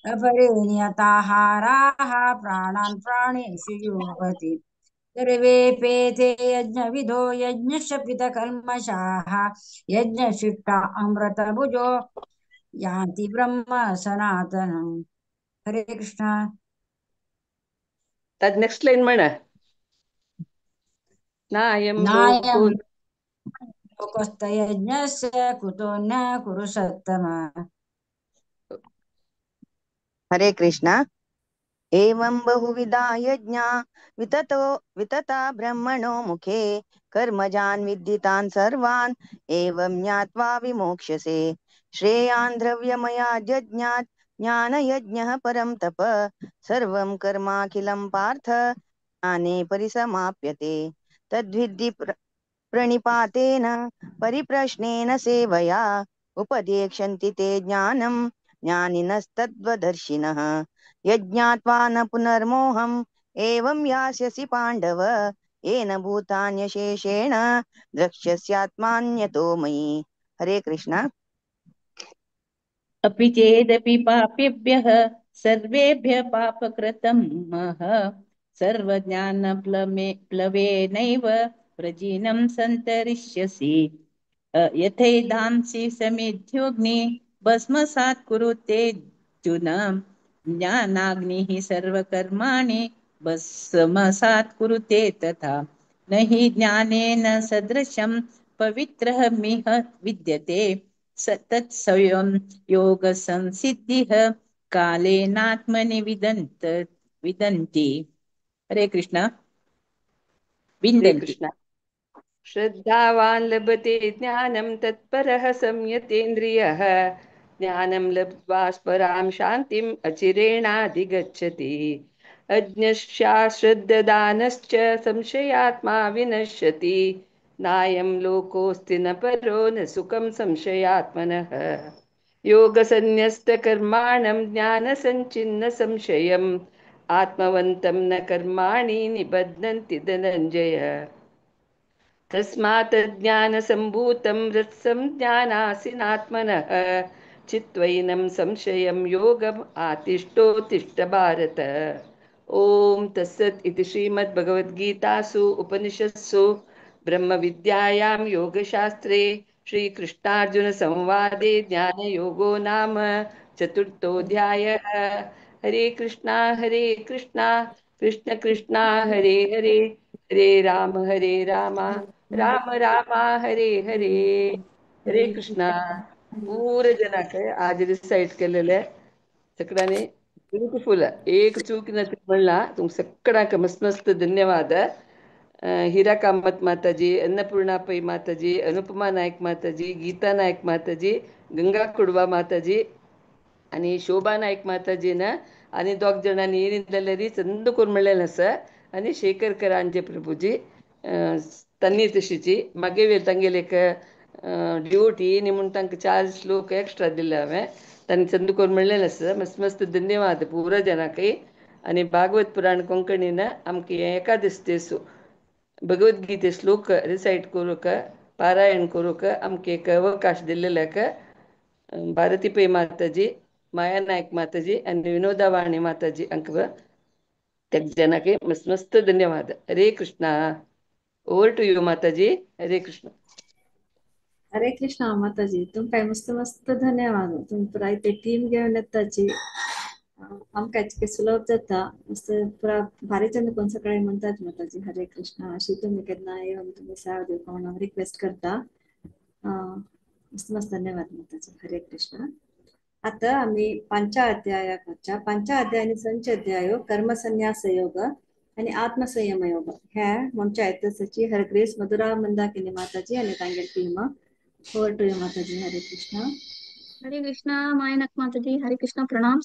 अपरे नियताहाराः प्राणान् प्राणेषु जुह्वति सर्वे पेते यज्ञविधो यज्ञशपितकल्मषाः यज्ञशिष्टा अमृतभुजो यान्ति ब्रह्म सनातनम्। हरे कृष्ण।
तद् नेक्स्ट लाइन म्हण। नायं
नायं
लोको
लोकस्तयज्ञस्य कुतो न कुरु सत्तम।
हरे कृष्ण। एवं बहुविधा यज्ञा विततो वितता ब्रह्मणो मुखे कर्मजान् विद्धितान् सर्वान् एवं ज्ञात्वा विमोक्ष्यसे। श्रेयान् द्रव्यमयाद् यज्ञात् ज्ञानयज्ञः परं तप सर्वं कर्माखिलं पार्थ ज्ञाने परिसमाप्यते। तद्विद्धि प्रणिपातेन परिप्रश्नेन सेवया उपदेक्षन्ति ते ज्ञानं ज्ञानिनस्तद्वदर्शिनः। यज्ञात्वा न पुनर्मोहम् एवं यास्यसि पाण्डव येन भूतान्यशेषेण द्रक्ष्यस्यात्मान्यतो मयि। हरे कृष्ण।
अपि चेदपि पापेभ्यः सर्वेभ्यः पापकृतं मह सर्वज्ञानप्लवे प्लवेनैव प्रजीनं सन्तरिष्यसि। यथैधांसि समिध्योऽग्नि भस्मसात् कुरुते अर्जुन ज्ञानाग्निः सर्वकर्माणि भस्मसात् कुरुते तथा। न हि ज्ञानेन सदृशं पवित्रः मिह विद्यते स तत्स्वयं योगसंसिद्धिः कालेनात्मनि विदन्त विदन्ति। हरे कृष्ण।
हरे
विन्दन्ति।
कृष्ण। श्रद्धावान् लभते ज्ञानं तत्परः संयतेन्द्रियः ज्ञानं लब्ध्वा स्परां शान्तिम् अचिरेणाधिगच्छति। अज्ञश्चाश्रद्ददानश्च संशयात्मा विनश्यति नायं लोकोऽस्ति न परो न सुखं संशयात्मनः। योगसन्न्यस्तकर्माणं ज्ञानसञ्चिन्न संशयम् आत्मवन्तं न कर्माणि निबध्नन्ति धनञ्जय। तस्मात् ज्ञानसम्भूतं हृत्सं ज्ञानासिनात्मनः चित्वैनं संशयं योगम् आतिष्ठोत्तिष्ठ भारत। ॐ तत्सत् इति श्रीमद्भगवद्गीतासु उपनिषत्सु ब्रह्मविद्यायां योगशास्त्रे श्रीकृष्णार्जुनसंवादे ज्ञानयोगो नाम चतुर्थोऽध्यायः। हरे कृष्णा कृष्ण कृष्णा हरे हरे हरे राम राम राम हरे हरे। हरे कृष्णा। पूर जनाक आज रिसाइट केलेले सगळ्यांनी ब्युटिफुल एक चूक न म्हणला तुम सगळ्यांक मस्त मस्त धन्यवाद। हीरा कामत माताजी, अन्नपूर्णा पै माताजी, अनुपमा नायक माताजी, गीता नायक माताजी, गंगा कुडवा माताजी आणि शोभा नायक माताजीನ आणि दोग जाणांनी येयीन जाल्यार चंद करून म्हणलेलें आसा आनी शेखर करांजे प्रभुजी तन्नी तशीची मागीर तांगेले एक ड्युटी न्ही म्हूण तांकां 4 श्लोक एक्स्ट्रा दिले हांवें तांणी चंद करून म्हणलेलें आसा। मस्त मस्त धन्यवाद पुरा जनाकय। आनी भागवत पुराण कोंकणीन आमकां हें एकादश देसू भगवद्गीते श्लोक रिसायट करूंक पारायण करूंक आमकां एक अवकाश दिल्लेल्याक भारती पै माताजी माया नायक माताजी आणि विनोदा वाणी माताजी अंक जनाके मस्त मस्त धन्यवाद. Hare Krishna. Over to you Mataji. Hare Krishna.
Hare Krishna Mataji, तुमकां मस्त मस्त धन्यवाद. तुम पुराय ते टीम घेवन येताची आमकां इतकें सुलभ जाता. मस्त पुरा भारी चंद कोण सकाळी म्हणतात माताजी. हरे कृष्णा. अशी तुमी केन्ना येवन तुमी सेवा दिवपा म्हणून हांव रिक्वेस्ट करता. मस्त मस्त धन्यवाद माताजी. हरे कृष्णा. आता आमी पांचव्या अध्यायाक वच्चा. पांचव्या अध्याय आनी संच अध्यायो कर्मसन्यास योग आनी आत्मसंयम योग ह्या म्हणच्या येतची हरग्रेस मधुरा मंदाकिनी माताजी आनी तांगेर team. Over to you Mataji. Hare Krishna.
Hare Krishna मायनक माताजी. हरे कृष्णा. प्रणाम.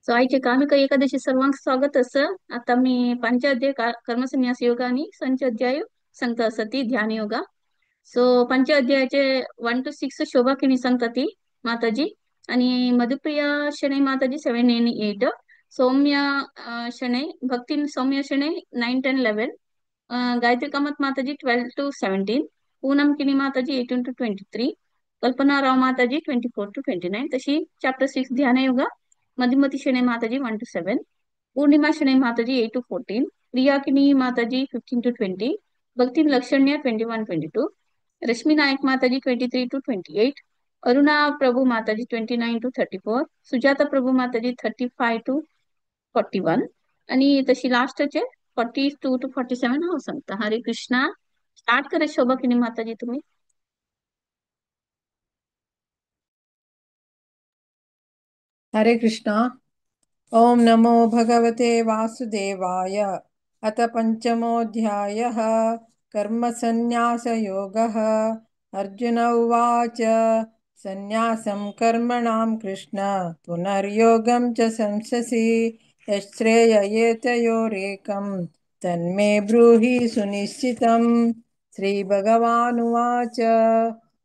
सो आयचे कामिक एकादशी सर्वांक स्वागत आसा. आता मी पंचाध्याय कर्मसन्यास योग आणि संच अध्याय सांगता आसा ती ध्यान योगा. सो पंचाध्यायाचे 1 to 6 शोभा किणी सांगता ती माताजी आणि मधुप्रिया शनै माताजी 7 आणि 8, सौम्य शनै भक्ती सौम्य शनै 9, 10, 11, गायत्री कामत माताजी 12 to 17, Poonam Kini Mataji 18 to 23, Kalpana Rao Mataji 24 to 29. तशी चॅप्टर 6 ध्यान योगा मधुमती शनै माताजी 1 to 7, Purnima Shanai Mataji 8 to 14, Priya Kini Mataji 15 to 20, Bhakti Lakshanya 21 22, Rashmi Naik Mataji 23 to 28, Aruna Prabhu Mataji 29 to 34, Sujata Prabhu Mataji 35 to 41 आणि तशी लास्टचे 42 to 47 हांव सांगता. हरे Krishna. Start करा शोभा किनी माताजी तुम्ही.
हरे कृष्णा. ॐ नमो भगवते वासुदेवाय. अथ पञ्चमोऽध्यायः कर्मसन्न्यासयोगः. अर्जुन उवाच, सन्न्यासं कर्मणां कृष्ण पुनर्योगं च संससि यश्रेय एतयोरेकं तन्मे ब्रूहि सुनिश्चितम्. श्रीभगवानुवाच,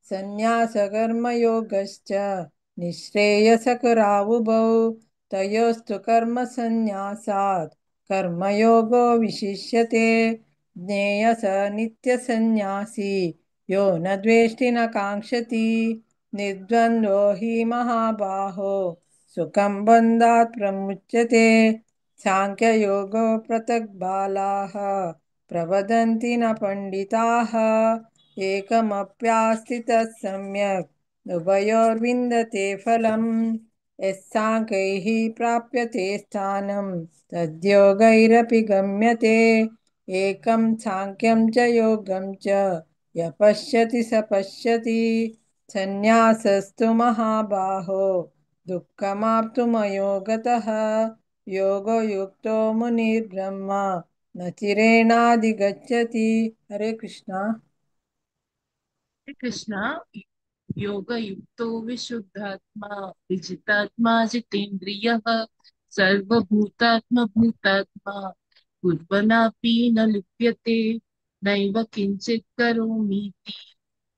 सन्न्यासकर्मयोगश्च निःश्रेयसकरावुभौ तयोस्तु कर्मसन्न्यासात् कर्मयोगो विशिष्यते. ज्ञेयः स नित्यसन्न्यासी यो न द्वेष्टि न काङ्क्षति निर्द्वन्द्वो हि महाबाहो सुखं बन्धात् प्रमुच्यते. साङ्ख्ययोगो पृथक् बालाः प्रवदन्ति न पण्डिताः एकमप्यास्थितः सम्यक् उभयोर्विन्दते फलम्. यस्साङ्ख्यैः प्राप्यते स्थानं तद्योगैरपि गम्यते. एकं साङ्ख्यं च योगं च यः पश्यति स पश्यति. सन्न्यासस्तु महाबाहो दुःखमाप्तुमयो गतः. योगयुक्तो मुनिर्ब्रह्म न चिरेणाधिगच्छति. हरे कृष्णा.
हरे कृष्णा. योगयुक्तो विशुद्धात्मा विजितात्मा जितेन्द्रियः सर्वभूतात्मभूतात्मा कुर्वनापि न लिप्यते नैव किञ्चित् करोमीति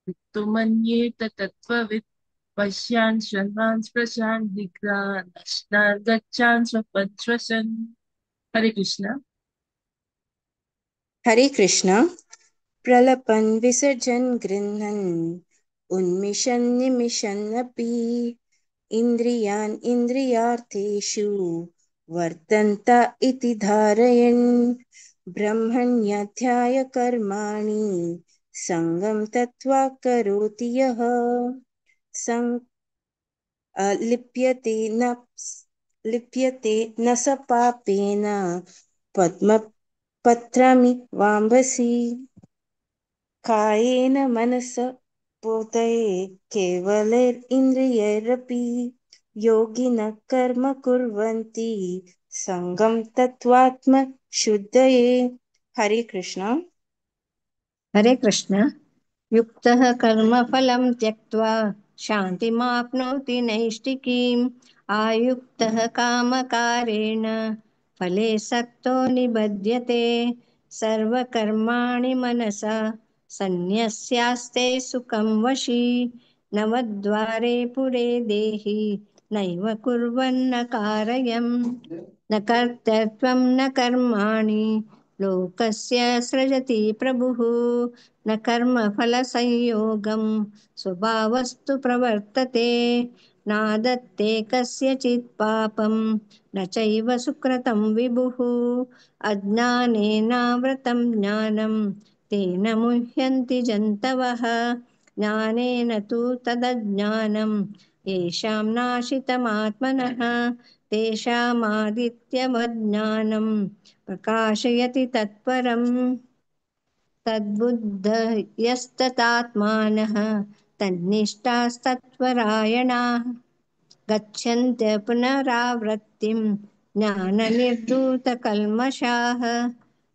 युक्तो मन्येत तत्त्ववित्. पश्यान् शृण्वान् स्पृशान् जिघ्रान् अश्नान् गच्छान् स्वपन् श्वसन्. हरे कृष्णा.
हरे कृष्ण. प्रलपन् विसर्जन् गृह्णन् उन्मिषन् निमिषन्नपि इन्द्रियान् इन्द्रियार्थेषु वर्तन्त इति धारयन्. ब्रह्मण्याध्याय कर्माणि संगं तत्त्वा करोति यः सं लिप्यते न स पापेन पद्मपत्रामि वाम्भसि. कायेन मनसा पोतये केवलैरिन्द्रियैरपि योगिनः कर्म कुर्वन्ति संगं तत्त्वात्म शुद्धये. हरे कृष्ण.
हरे कृष्ण. युक्तः कर्मफलं त्यक्त्वा शान्तिमाप्नोति नैष्ठिकीम्. आयुक्तः कामकारेण फले सक्तो निबध्यते. सर्वकर्माणि मनसा सन्न्यस्यास्ते सुखं वशी. नवद्वारे पुरे देहि नैव कुर्वन्न कार्यं. न कर्तृत्वं न कर्माणि लोकस्य सृजति प्रभुः. न कर्मफलसंयोगं स्वभावस्तु प्रवर्तते. नादत्ते कस्यचित् पापं न चैव सुकृतं विभुः। अज्ञानेनावृतं ज्ञानं तेन मुह्यन्ति जन्तवः। ज्ञानेन तु तदज्ञानं येषां नाशितमात्मनः तेषामादित्यवज्ञानं प्रकाशयति तत्परम्। तद्बुद्धयस्ततात्मानः तन्निष्ठास्तत्परायणाः गच्छन्त्य पुनरावृत्तिं ज्ञाननिर्धूतकल्मषाः।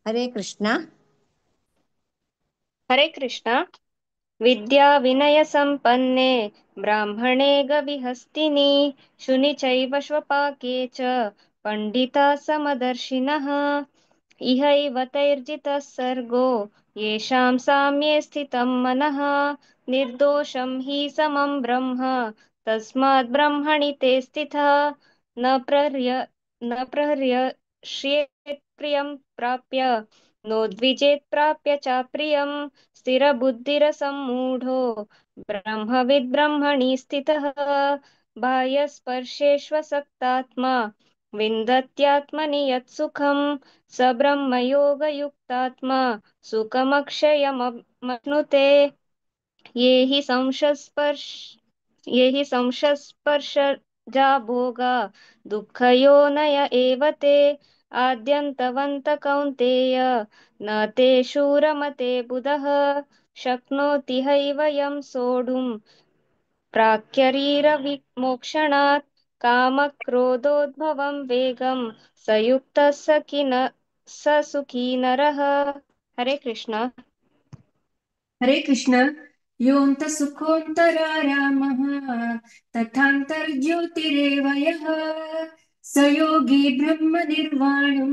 हरे कृष्णा।
हरे कृष्णा। विद्या विनय संपन्ने ब्राह्मणे गविहस्तिनि शुनि चैव श्वपाके च पण्डिता समदर्शिनः। इहैव तैर्जितः सर्गो येषां साम्ये स्थितं मनः। निर्दोषं हि समं ब्रह्म तस्मात् ब्रह्मणि ते स्थितः। न प्रहर्ष्येत् प्रियं प्राप्य नोद्विजेत् प्राप्य चाप्रियं। स्थिरबुद्धिरसम्मूढो ब्रह्मविद् ब्रह्मणि स्थितः। बाह्यस्पर्शेष्वसक्तात्मा विन्दत्यात्मनि यत्सुखं स ब्रह्मयोगयुक्तात्मा सुखमक्षयमश्नुते। ये हि संशस्पर्शजा भोगा दुःखयोनय एव ते। आद्यन्तवन्त कौन्तेय न ते शूरमते बुधः। शक्नोति हैव यं सोढुं प्राक्शरीरविमोक्षणात्। कामक्रोधोद्भवं वेगं स युक्तः स सुखी नरः। हरे कृष्ण।
हरे कृष्ण। योऽन्तः सुखोऽन्तरारामः तथान्तर्ज्योतिरेव यः स योगी ब्रह्मनिर्वाणं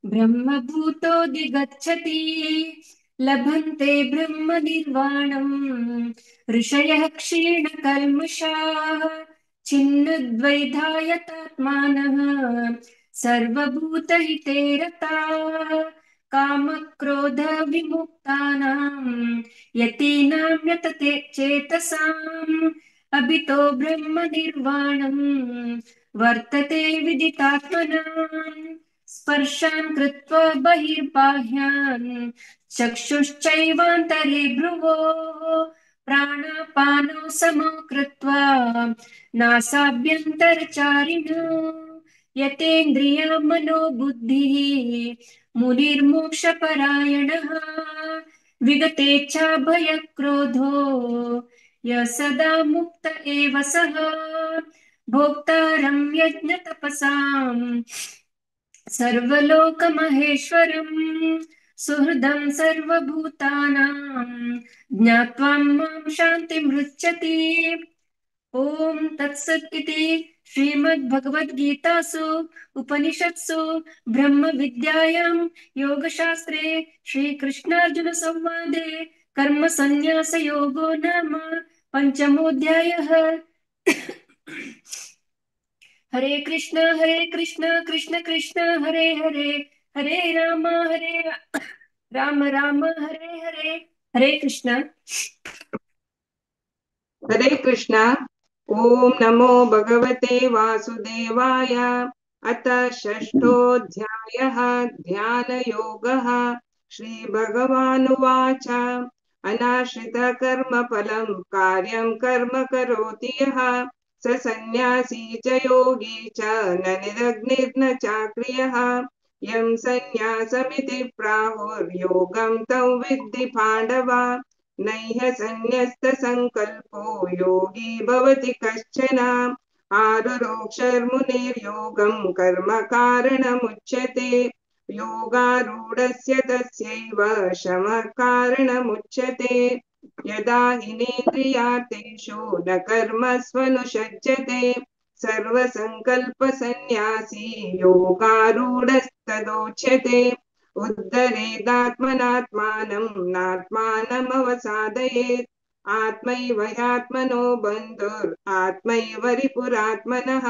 ब्रह्मभूतोऽधिगच्छति। लभन्ते ब्रह्मनिर्वाणं ऋषयः क्षीणकल्मषाः छिन्नद्वैधायतात्मानः सर्वभूतहिते रताः। कामक्रोधविमुक्तानां यतीनां यतते चेतसाम् अभितो ब्रह्मनिर्वाणं वर्तते विदितात्मनां। स्पर्शान् कृत्वा बहिर्बाह्यान् चक्षुश्चैवान्तरे भ्रुवोः प्राणापानौ समौ कृत्वा नासाभ्यन्तरचारिणौ। यतेन्द्रिया मनोबुद्धिः मुनिर्मोक्षपरायणः विगतेच्छा भयक्रोधो य सदा मुक्त एव सः। भोक्तारं यज्ञतपसां सर्वलोकमहेश्वरं सुहृदं सर्वभूतानां ज्ञात्वा मां शान्तिमृच्छति। ॐ तत्सत् इति श्रीमद्भगवद्गीतासु उपनिषत्सु ब्रह्मविद्यायां योगशास्त्रे श्रीकृष्णार्जुनसंवादे कर्मसन्न्यासयोगो नाम पञ्चमोऽध्यायः। हरे कृष्ण कृष्ण कृष्ण हरे हरे, हरे राम राम राम हरे हरे। हरे कृष्ण।
हरे कृष्ण। ॐ नमो भगवते वासुदेवाय। अथ षष्ठोऽध्यायः ध्यानयोगः। श्रीभगवानुवाच। अनाश्रितकर्मफलं कार्यं कर्म करोति यः स सन्न्यासी च योगी च न निरग्निर्न चाक्रियः। यं सन्न्यासमिति प्राहुर्योगं तं विद्धि पाण्डव। नैह सन्न्यस्तसङ्कल्पो योगी भवति कश्चन। आरुरोक्षर्मुनिर्योगं कर्म कारणमुच्यते। योगारूढस्य तस्यैव शमः कारणमुच्यते। यदा हिनेन्द्रियार्थेषु न कर्मस्वनुषज्जते सर्वसङ्कल्पसन्न्यासी योगारूढस्तदोच्यते। उद्धरेदात्मनात्मानं नात्मानमवसादयेत्। आत्मैव ह्यात्मनो बन्धुरात्मैव रिपुरात्मनः।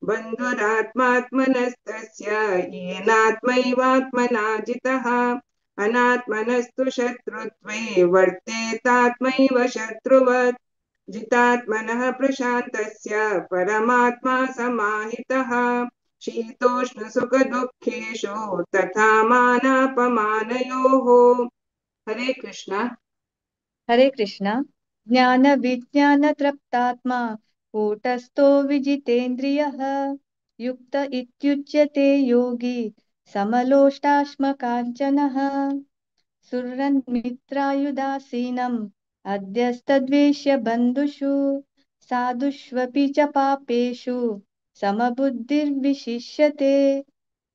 बन्धुरात्मात्मनस्तस्य येनात्मैवात्मना जितः। अनात्मनस्तु शत्रुत्वे वर्तेतात्मैव शत्रुवत्। जितात्मनः प्रशान्तस्य परमात्मा समाहितः। शीतोष्णसुखदुःखेषु तथा मानापमानयोः। हरे कृष्णा।
हरे कृष्णा। ज्ञान विज्ञान तृप्तात्मा कूटस्थो विजितेन्द्रियः युक्त इत्युच्यते योगी समलोष्टाश्मकाञ्चनः। सुरन्मित्रायुदासीनम् अध्यस्तद्वेष्य बन्धुषु साधुष्वपि च पापेषु समबुद्धिर्विशिष्यते।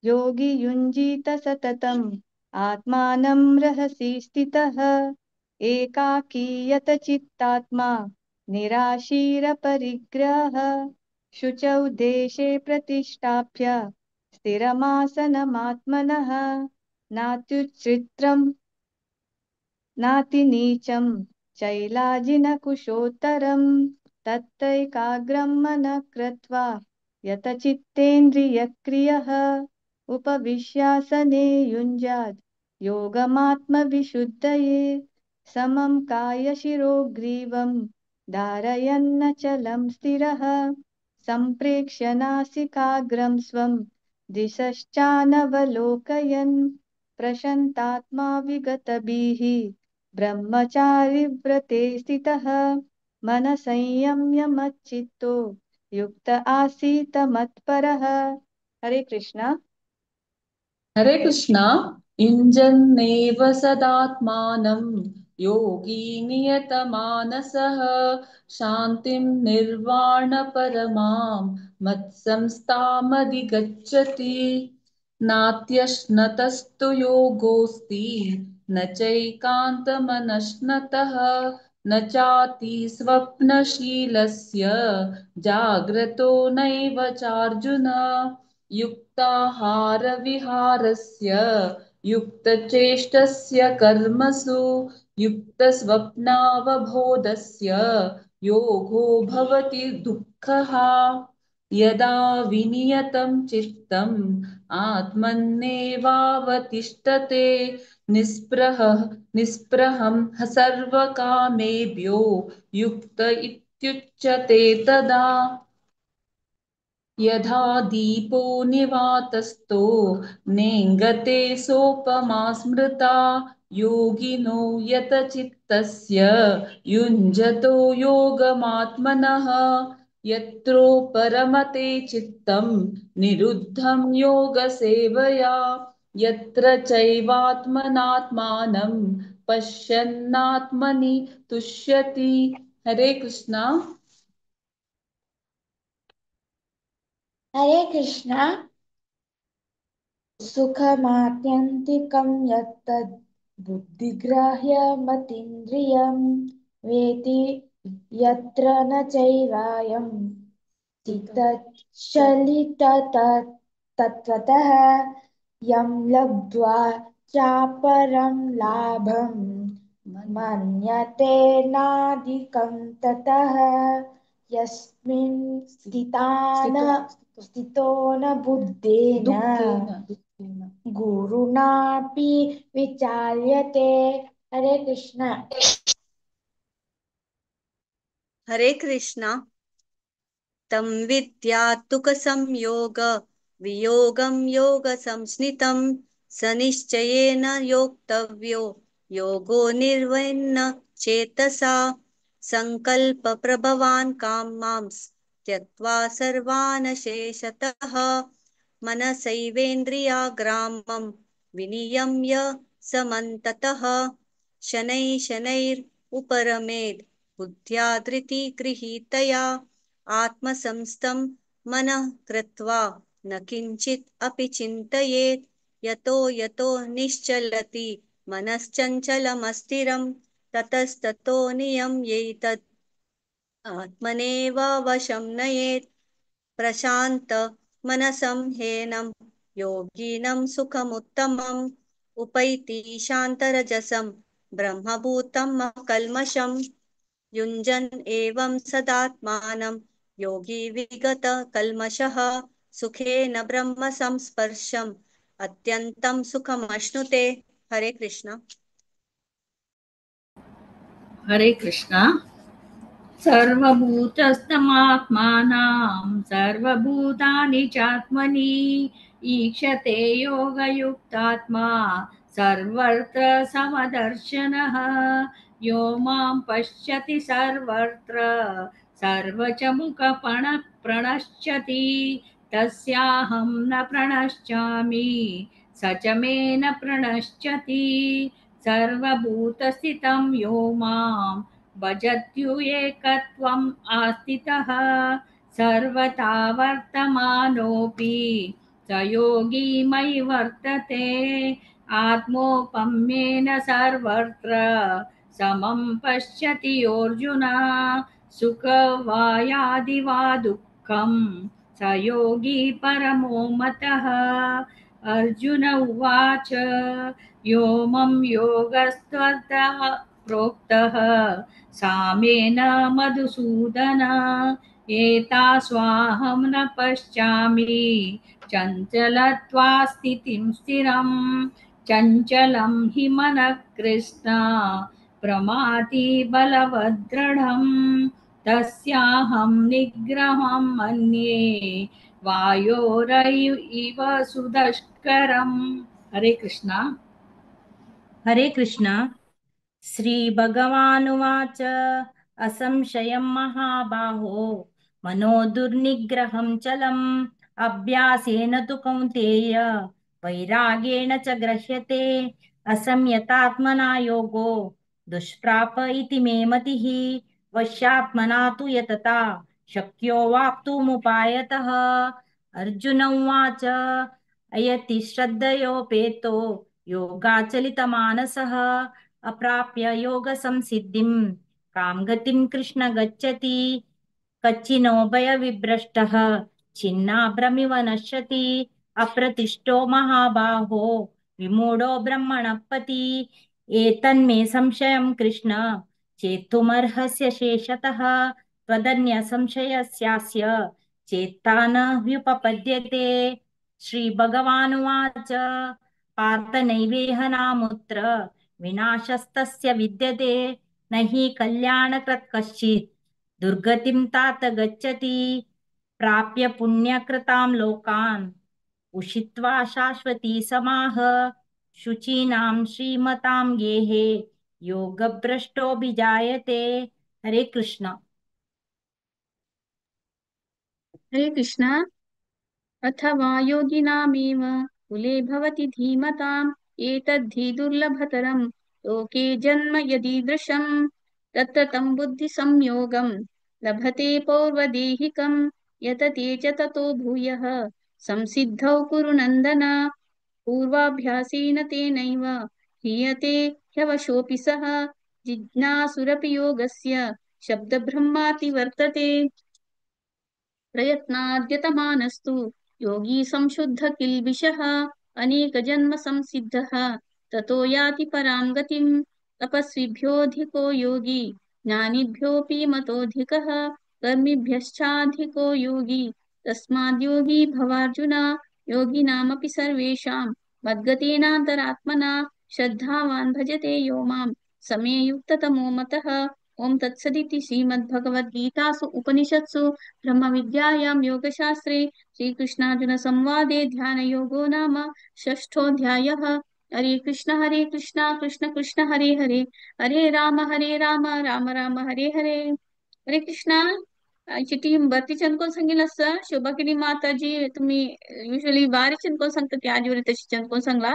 योगी युञ्जीत सततम् आत्मानं रहसि स्थितः एकाकीयत चित्तात्मा निराशीरपरिग्रह। शुचौ देशे प्रतिष्ठाप्य स्थिरमासनमात्मनः नात्युच्छ्रित्रं नातिनीचं चैलाजिनकुशोत्तरं तत्रैकाग्रं मनः कृत्वा यतचित्तेन्द्रियक्रियः उपविश्यासने युञ्जात् योगमात्मविशुद्धये। समं कायशिरोग्रीवं धारयन्नचलं स्थिरः सम्प्रेक्ष्य नासिकाग्रं स्वं दिशश्चानवलोकयन् प्रशान्तात्मा विगतभिः ब्रह्मचारिव्रते स्थितः। मनसंयम्य मच्चित्तो युक्त आसीत मत्परः। हरे कृष्णा।
हरे कृष्णा। युञ्जन्नेव सदात्मानं योगी नियतमानसः शान्तिं निर्वाणपरमां मत्संस्थामधिगच्छति। नात्यश्नतस्तु योगोऽस्ति न चैकान्तमनश्नतः न चाति स्वप्नशीलस्य जाग्रतो नैव चार्जुन। युक्ताहारविहारस्य युक्तचेष्टस्य कर्मसु युक्तस्वप्नावबोधस्य योगो भवति दुःखः। यदा विनियतं चित्तम् आत्मन्नेवावतिष्ठते निःस्पृहं सर्वकामेभ्यो युक्त इत्युच्यते तदा। यथा दीपो निवातस्थो नेङ्गते सोपमा स्मृता योगिनो यतचित्तस्य युञ्जतो योगमात्मनः। यत्रो परमते चित्तं निरुद्धं योगसेवया यत्र चैवात्मनात्मानं पश्यन्नात्मनि तुष्यति। हरे कृष्णा।
हरे कृष्णा। सुखमात्यन्तिकं यत्तद् बुद्धिग्राह्यमतीन्द्रियं वेति यत्र न चैवायं स्थितश्चलिततत्त्वतः यं लब्ध्वा चापरं लाभं मन्यते नाधिकं ततः। यस्मिन् स्थितान स्थितो न बुद्धेन गुरुणापि विचाल्यते। हरे कृष्णा।
हरे कृष्णा। तं विद्यातुकसंयोग वियोगं योग संस्नितं स निश्चयेन योक्तव्यो योगो निर्वैन्न चेतसा। संकल्प प्रभवान् कामांस् त्यक्त्वा सर्वान् शेषतः मनसैवेन्द्रियाग्रामं विनियम्य समन्ततः शनैः शनैर् उपरमेद् बुद्ध्या धृति गृहीतया। आत्मसंस्थं मनः कृत्वा न किञ्चित् अपि चिन्तयेत्। यतो यतो निश्चलति मनश्चञ्चलमस्थिरं ततस्ततो नियम्यैतद् आत्मनेव वशं नयेत्। प्रशान्त मनसं हेनं योगिनं सुखमुत्तमम् उपैति शान्तरजसं ब्रह्मभूतम् अकल्मषं। युञ्जन् एवं सदात्मानं योगी विगत कल्मषः सुखेन ब्रह्म संस्पर्शम् अत्यन्तं सुखमश्नुते। हरे कृष्णा।
हरे कृष्णा। सर्वभूतस्थमात्मानां सर्वभूतानि चात्मनि ईक्षते योगयुक्तात्मा सर्वत्र समदर्शनः। यो मां पश्यति सर्वत्र सर्वच मुखपणः प्रणश्यति तस्याहं न प्रणश्यामि स च मे न प्रणश्यति। सर्वभूतस्थितं यो मां भजत्युएकत्वम् आस्थितः सर्वथा वर्तमानोऽपि स योगी मयि वर्तते। आत्मोपम्येन सर्वत्र समं पश्यति योऽर्जुन सुखवायादि वा दुःखं स योगी परमो मतः। अर्जुन उवाच यो मम योगस्त्वतः प्रोक्तः सामेन मधुसूदन एतास्वाहं न पश्यामि चञ्चलत्वा स्थितिं स्थिरं चञ्चलं हि मनः कृष्ण प्रमाति बलवदृढं तस्याहं निग्रहं मन्ये वायोरैव सुदष्करम्। हरे कृष्णा।
हरे कृष्णा। श्री भगवानुवाच असंशयं महाबाहो मनो दुर्निग्रहं चलम् अभ्यासेन तु कौन्तेय वैरागेण च गृह्यते। असंयतात्मना योगो दुष्प्राप इति मे मतिः वश्यात्मना तु यतता शक्यो वाप्तुमुपायतः। अर्जुन उवाच अयति श्रद्धयोपेतो योगाचलितमानसः अप्राप्य योगसंसिद्धिं कां गतिं कृष्ण गच्छति। कच्चिनो भयविभ्रष्टः छिन्नाभ्रमिव नश्यति अप्रतिष्ठो महाबाहो विमूढो ब्रह्मणपति। एतन्मे संशयं कृष्ण चेत्तुमर्हस्य शेषतः त्वदन्य संशयस्यास्य चेत्ता न व्युपपद्यते। श्रीभगवानुवाच पार्थ नैवेह नामुत्र विनाशस्तस्य विद्यते न हि कल्याणकृत् कश्चित् दुर्गतिं तात गच्छति। प्राप्य पुण्यकृतां लोकान् उषित्वा शाश्वती समाह शुचीनां श्रीमतां गेहे योगभ्रष्टोऽभिजायते। हरे कृष्ण।
हरे कृष्णा। अथवा योगिनामेव कुले भवति धीमताम् एतद्धि दुर्लभतरं लोके जन्म यदीदृशं तत्र तं बुद्धिसंयोगं लभते पौर्वदेहिकं यतते च ततो भूयः संसिद्धौ कुरु नन्दन। पूर्वाभ्यासेन तेनैव ह्रियते ह्यवशोऽपि सः जिज्ञासुरपि योगस्य शब्दब्रह्माति वर्तते। प्रयत्नाद्यतमानस्तु योगी संशुद्ध किल्बिषः अनेकजन्म संसिद्धः ततो याति परां गतिं। तपस्विभ्योऽधिको योगी ज्ञानिभ्योऽपि मतोऽधिकः कर्मिभ्यश्चाधिको योगी तस्माद्योगी भवार्जुन। योगिनामपि सर्वेषां मद्गतेनान्तरात्मना श्रद्धावान् भजते यो मां समे युक्ततमो मतः। ओम तत्सदिति श्रीमद्भगवद्गीतासु उपनिषत्सु ब्रह्मविद्यायां योगशास्त्रे श्रीकृष्णार्जुन संवादे ध्यानयोगो नाम षष्ठोऽध्यायः। हरे कृष्ण कृष्ण कृष्ण हरे हरे हरे राम राम राम हरे हरे। हरे कृष्णा। आमची टीम बत्ती चंदकोण सांगेल असं शोभाकिनी माताजी तुम्ही युजली बारीक चंदकोण सांगता ती आजवर तशी चंदकोण सांगला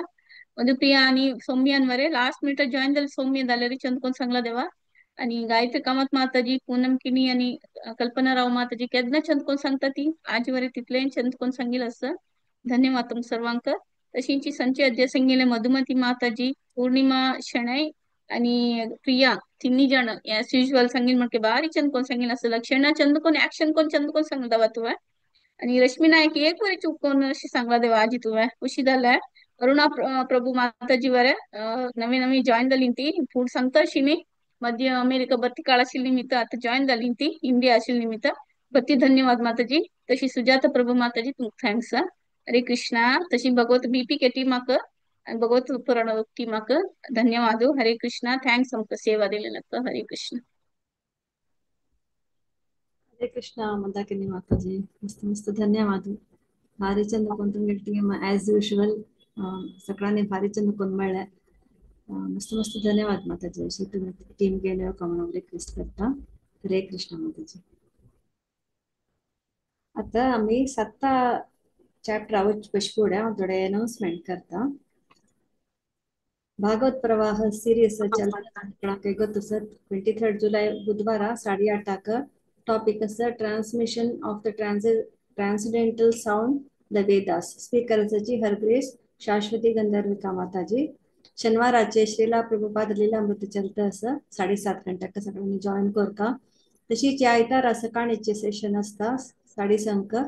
मधुप्रिया आणि सौम्यांवरे लास्ट मिनिट जॉईन झाले सौम्य झाले रे चंदकोण सांगला देवा आणि गायत्री कामत माताजी पूनम किनी आणि कल्पना राव माताजी केन्ना चंदकोण सांगता ती आजवरे तितले चंदकोण सांगेल असं धन्यवाद तुम सर्वांक। तशींची संचय अध्याय सांगितले मधुमती माताजी पूर्णिमा शणै आणि प्रिया तिन्ही जण एज युजल सांगेल म्हणजे बारीक चंदकोण सांगेल असं लक्षणा चंदकोण ऍक्शन कोण चंदकोण सांगला देवा तुवें आणि रश्मी नायक एक वरी चूक कोण अशी सांगला देवा आजी तुवें खुशी जाल्या। अरुणा प्रभू माताजी वरे नवी नवी जॉईन जाली ती फूड सांगता अशी न्ही मध्य अमेरिका बत्ती काळ आशिल्ली निमित्त आता जॉईन जाली ती इंडिया आशिल्ली निमित्त बत्ती धन्यवाद माताजी। तशी सुजाता प्रभू माताजी तुमकां thanks. हरे कृष्णा। तशी भगवत बीपी के टीमाक आणि भगवत पुराण टीमाक धन्यवाद। हरे कृष्णा। Thanks आमकां सेवा दिलेल्या। हरे कृष्ण।
हरे कृष्णा मंदाकिनी माताजी, मस्त मस्त धन्यवाद। भारी चंद कोण तुमगे टीम एज युजुअल सगळ्यांनी भारी चंद कोण मेळ्ळे। मस्त मस्त धन्यवाद माताजी। अशी तुम्ही टीम गेले म्हणून रिक्वेस्ट करता। हरे कृष्ण माताजी। आता आमी 7 चॅप्टर वच फुडें हांव थोडे अनाउन्समेंट करता। भागवत प्रवाह सिरीज चलता गोत आसा। 23 जुलै बुधवारा 8:30 टॉपिक आसा transmission of the transcendental sound the Vedas. Speaker आसाची हरग्रेस शाश्वती गंधर्विका माताजी। शनिवाराचे श्रीला प्रभुपाद लीलामृत चलता आसा 7:30 घंट्याक सगळ्यांनी जॉईन करता। तशीच आयतारा सकाळचे सेशन आसता 6:30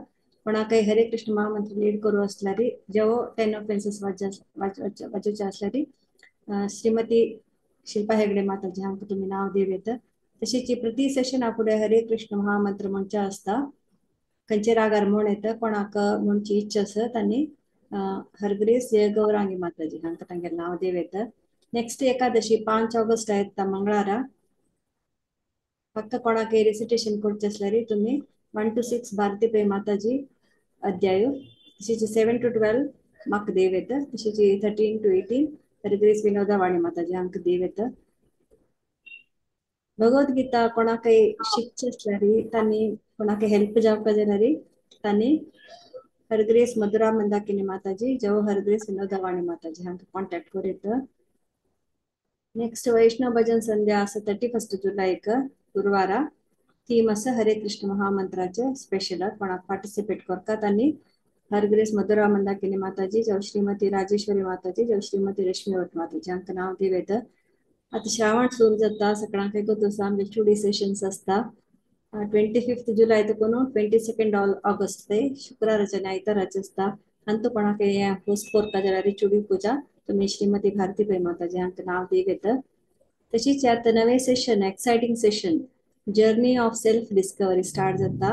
कोणाकय हरे कृष्ण महामंत्र लीड करू असल्यारी जेवो 10 ऑफेन्सेस वाजोवचे असल्यारी श्रीमती शिल्पा हेगडे माताजी हांकां तुमी नांव दिवं येता। तशीच प्रति सेशना फुडें हरे कृष्ण महामंत्र म्हणचे आसता। खंयचे रागार म्हण येता कोणाक म्हणची इच्छा आसा तांणी हरग्रेस जय गौरांगी माताजी हांकां तांगेलें नांव दिवं येता। नेक्स्ट एकादशी 5 ऑगस्ट येता मंगळारा। फक्त कोणाक रेसिटेशन करचें आसल्यार तुमी 1 to 6 Bharati Pai Mataji अध्याय, तशीच 7 to 12 म्हाका देव येता, तशीच 13 to 18 हरग्रेस विनोदा वाणी माताजी हांकां देव येता। भगवद्गीता कोणाकय शिकचें आसल्यार तांणी कोणाक हेल्प जावपाक जाल्यार तांणी हरग्रेस मधुरा मंदाकिनी माताजी जव हरग्रेस विनोदा वाणी माताजी हांकां कॉन्टॅक्ट करूं येता। नेक्स्ट वैष्णव भजन संध्या आसा 31 जुलैक गुरुवारा। थीम आसा हरे कृष्ण महामंत्राचे स्पेशल। कोणाक पार्टिसिपेट करता तांणी हरग्रेस मधुरा मंदाकिनी माताजी जावं श्रीमती राजेश्वरी माताजी जावं श्रीमती रश्मी भट माताजी हांकां नांव दिवं येता। आतां श्रावण सुरू जाता सगळ्यांक गोत आसा आमगे चुडी सेशन्स आसता 25 जुलै तेकून 22 ऑगस्ट ते शुक्राराचे आनी आयताराचे आसता। आनी तो कोणाक होस्ट करता जाल्यार चुडी पुजा तुमी श्रीमती भारती पै माताजी हांकां नांव दिवं येता। तशीच आतां नवें session exciting session journey of self discovery start जाता।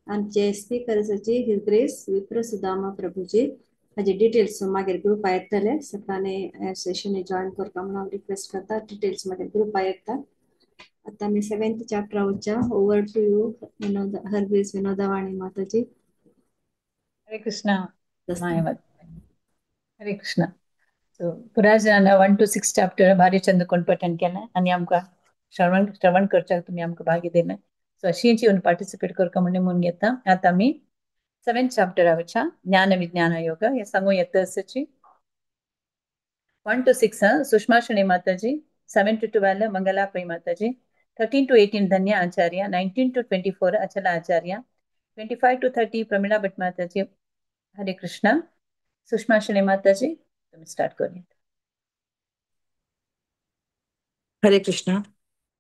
आमचे स्पीकर आसाची his grace विप्र सुदामा प्रभुजी। हाजे डिटेल्स मागीर ग्रुपार येतले। सगळ्यांनी सेशन जॉईन करपा म्हणून हांव रिक्वेस्ट करता। डिटेल्स मागीर ग्रुपार येता। आतां आमी 7th chapter वचया। Over to you Vinod Hargrace Vinodavani Mataji.
Hare Krishna Hare Krishna. So पुराय जाणां 1 to 6 chapter भारी चंद कोण पठण केलें आनी आमकां श्रवण श्रवण करच्याक तुमी आमकां भाग्य दिलें। सो अशींच येवन पार्टिसिपेट करका म्हणून घेता। आतां आमी 7th chapter वचया ज्ञान विज्ञान योग हे सांगू येता आसाची 1 to 6 Sushma Shenoy Mataji, 7 to 12 Mangala Pai Mataji, 13 to 18 Dhanya Acharya, 19 to 24 Achala Acharya, 25 to 30 Pramila Bhat Mataji. Hare Krishna. Sushma Shenoy Mataji तुम्ही स्टार्ट करूया।
हरे कृष्णा।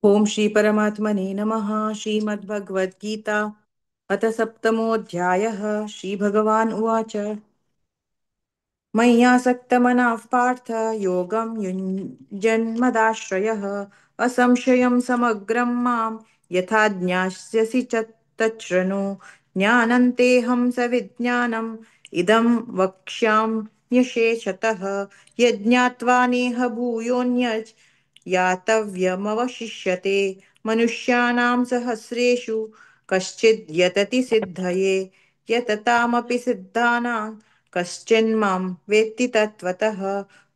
ओम श्री परमात्मने नमः। श्रीमद्भगवद्गीता अथ सप्तमोऽध्यायः। श्री भगवान् उवाच मय्यासक्तमनाः पार्थ योगं युञ्जन्मदाश्रयः असंशयं समग्रं मां यथा ज्ञास्यसि च तच्छृणु। ज्ञानं तेऽहं सविज्ञानम् इदं वक्ष्याम्यशेषतः। यज्ञात्वा नेह भूयोऽन्यज् यातव्यमवशिष्यते। मनुष्याणां सहस्रेषु कश्चिद् यतति सिद्धये यततामपि सिद्धानां कश्चिन्मां वेत्ति तत्त्वतः।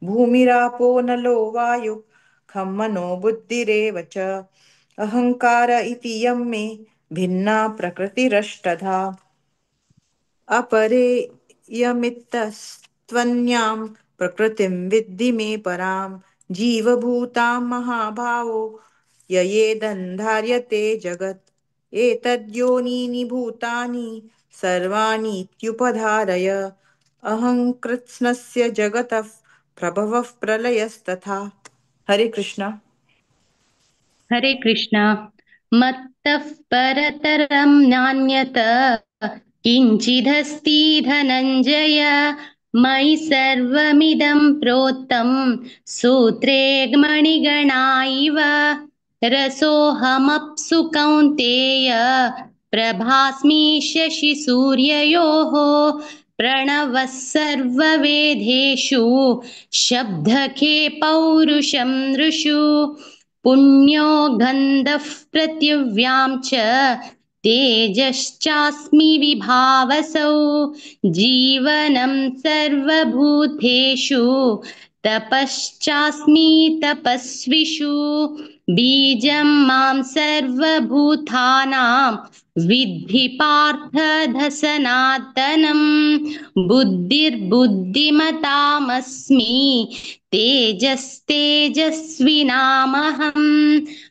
भूमिरापो नलो वायुः खं मनो बुद्धिरेव च अहङ्कार इति यं मे भिन्ना प्रकृतिरष्टधा। अपरेयमितस्त्वन्यां प्रकृतिं विद्धि मे परां जीवभूतां महाभावो ययेदं धार्यते जगत्। एतद्योनीनि भूतानि सर्वाणीत्युपधारय अहं कृत्स्नस्य जगतः प्रभवः प्रलयस्तथा। हरे कृष्णा।
हरे कृष्णा। मत्तः परतरं नान्यत किञ्चिदस्ति धनञ्जय। मयि सर्वमिदं प्रोक्तं सूत्रे मणिगणा इव। रसोऽहमप्सु कौन्तेय प्रभास्मि शशिसूर्ययोः। प्रणवः सर्ववेदेषु शब्दखे पौरुषं नृषु। पुण्यो गन्धः पृथिव्यां च तेजश्चास्मि विभावसौ, जीवनं सर्वभूतेषु तपश्चास्मि तपस्विषु, बीजं मां सर्वभूतानां विद्धि पार्थ सनातनम्, बुद्धिर्बुद्धिमतामस्मि तेजस्तेजस्विनामहं,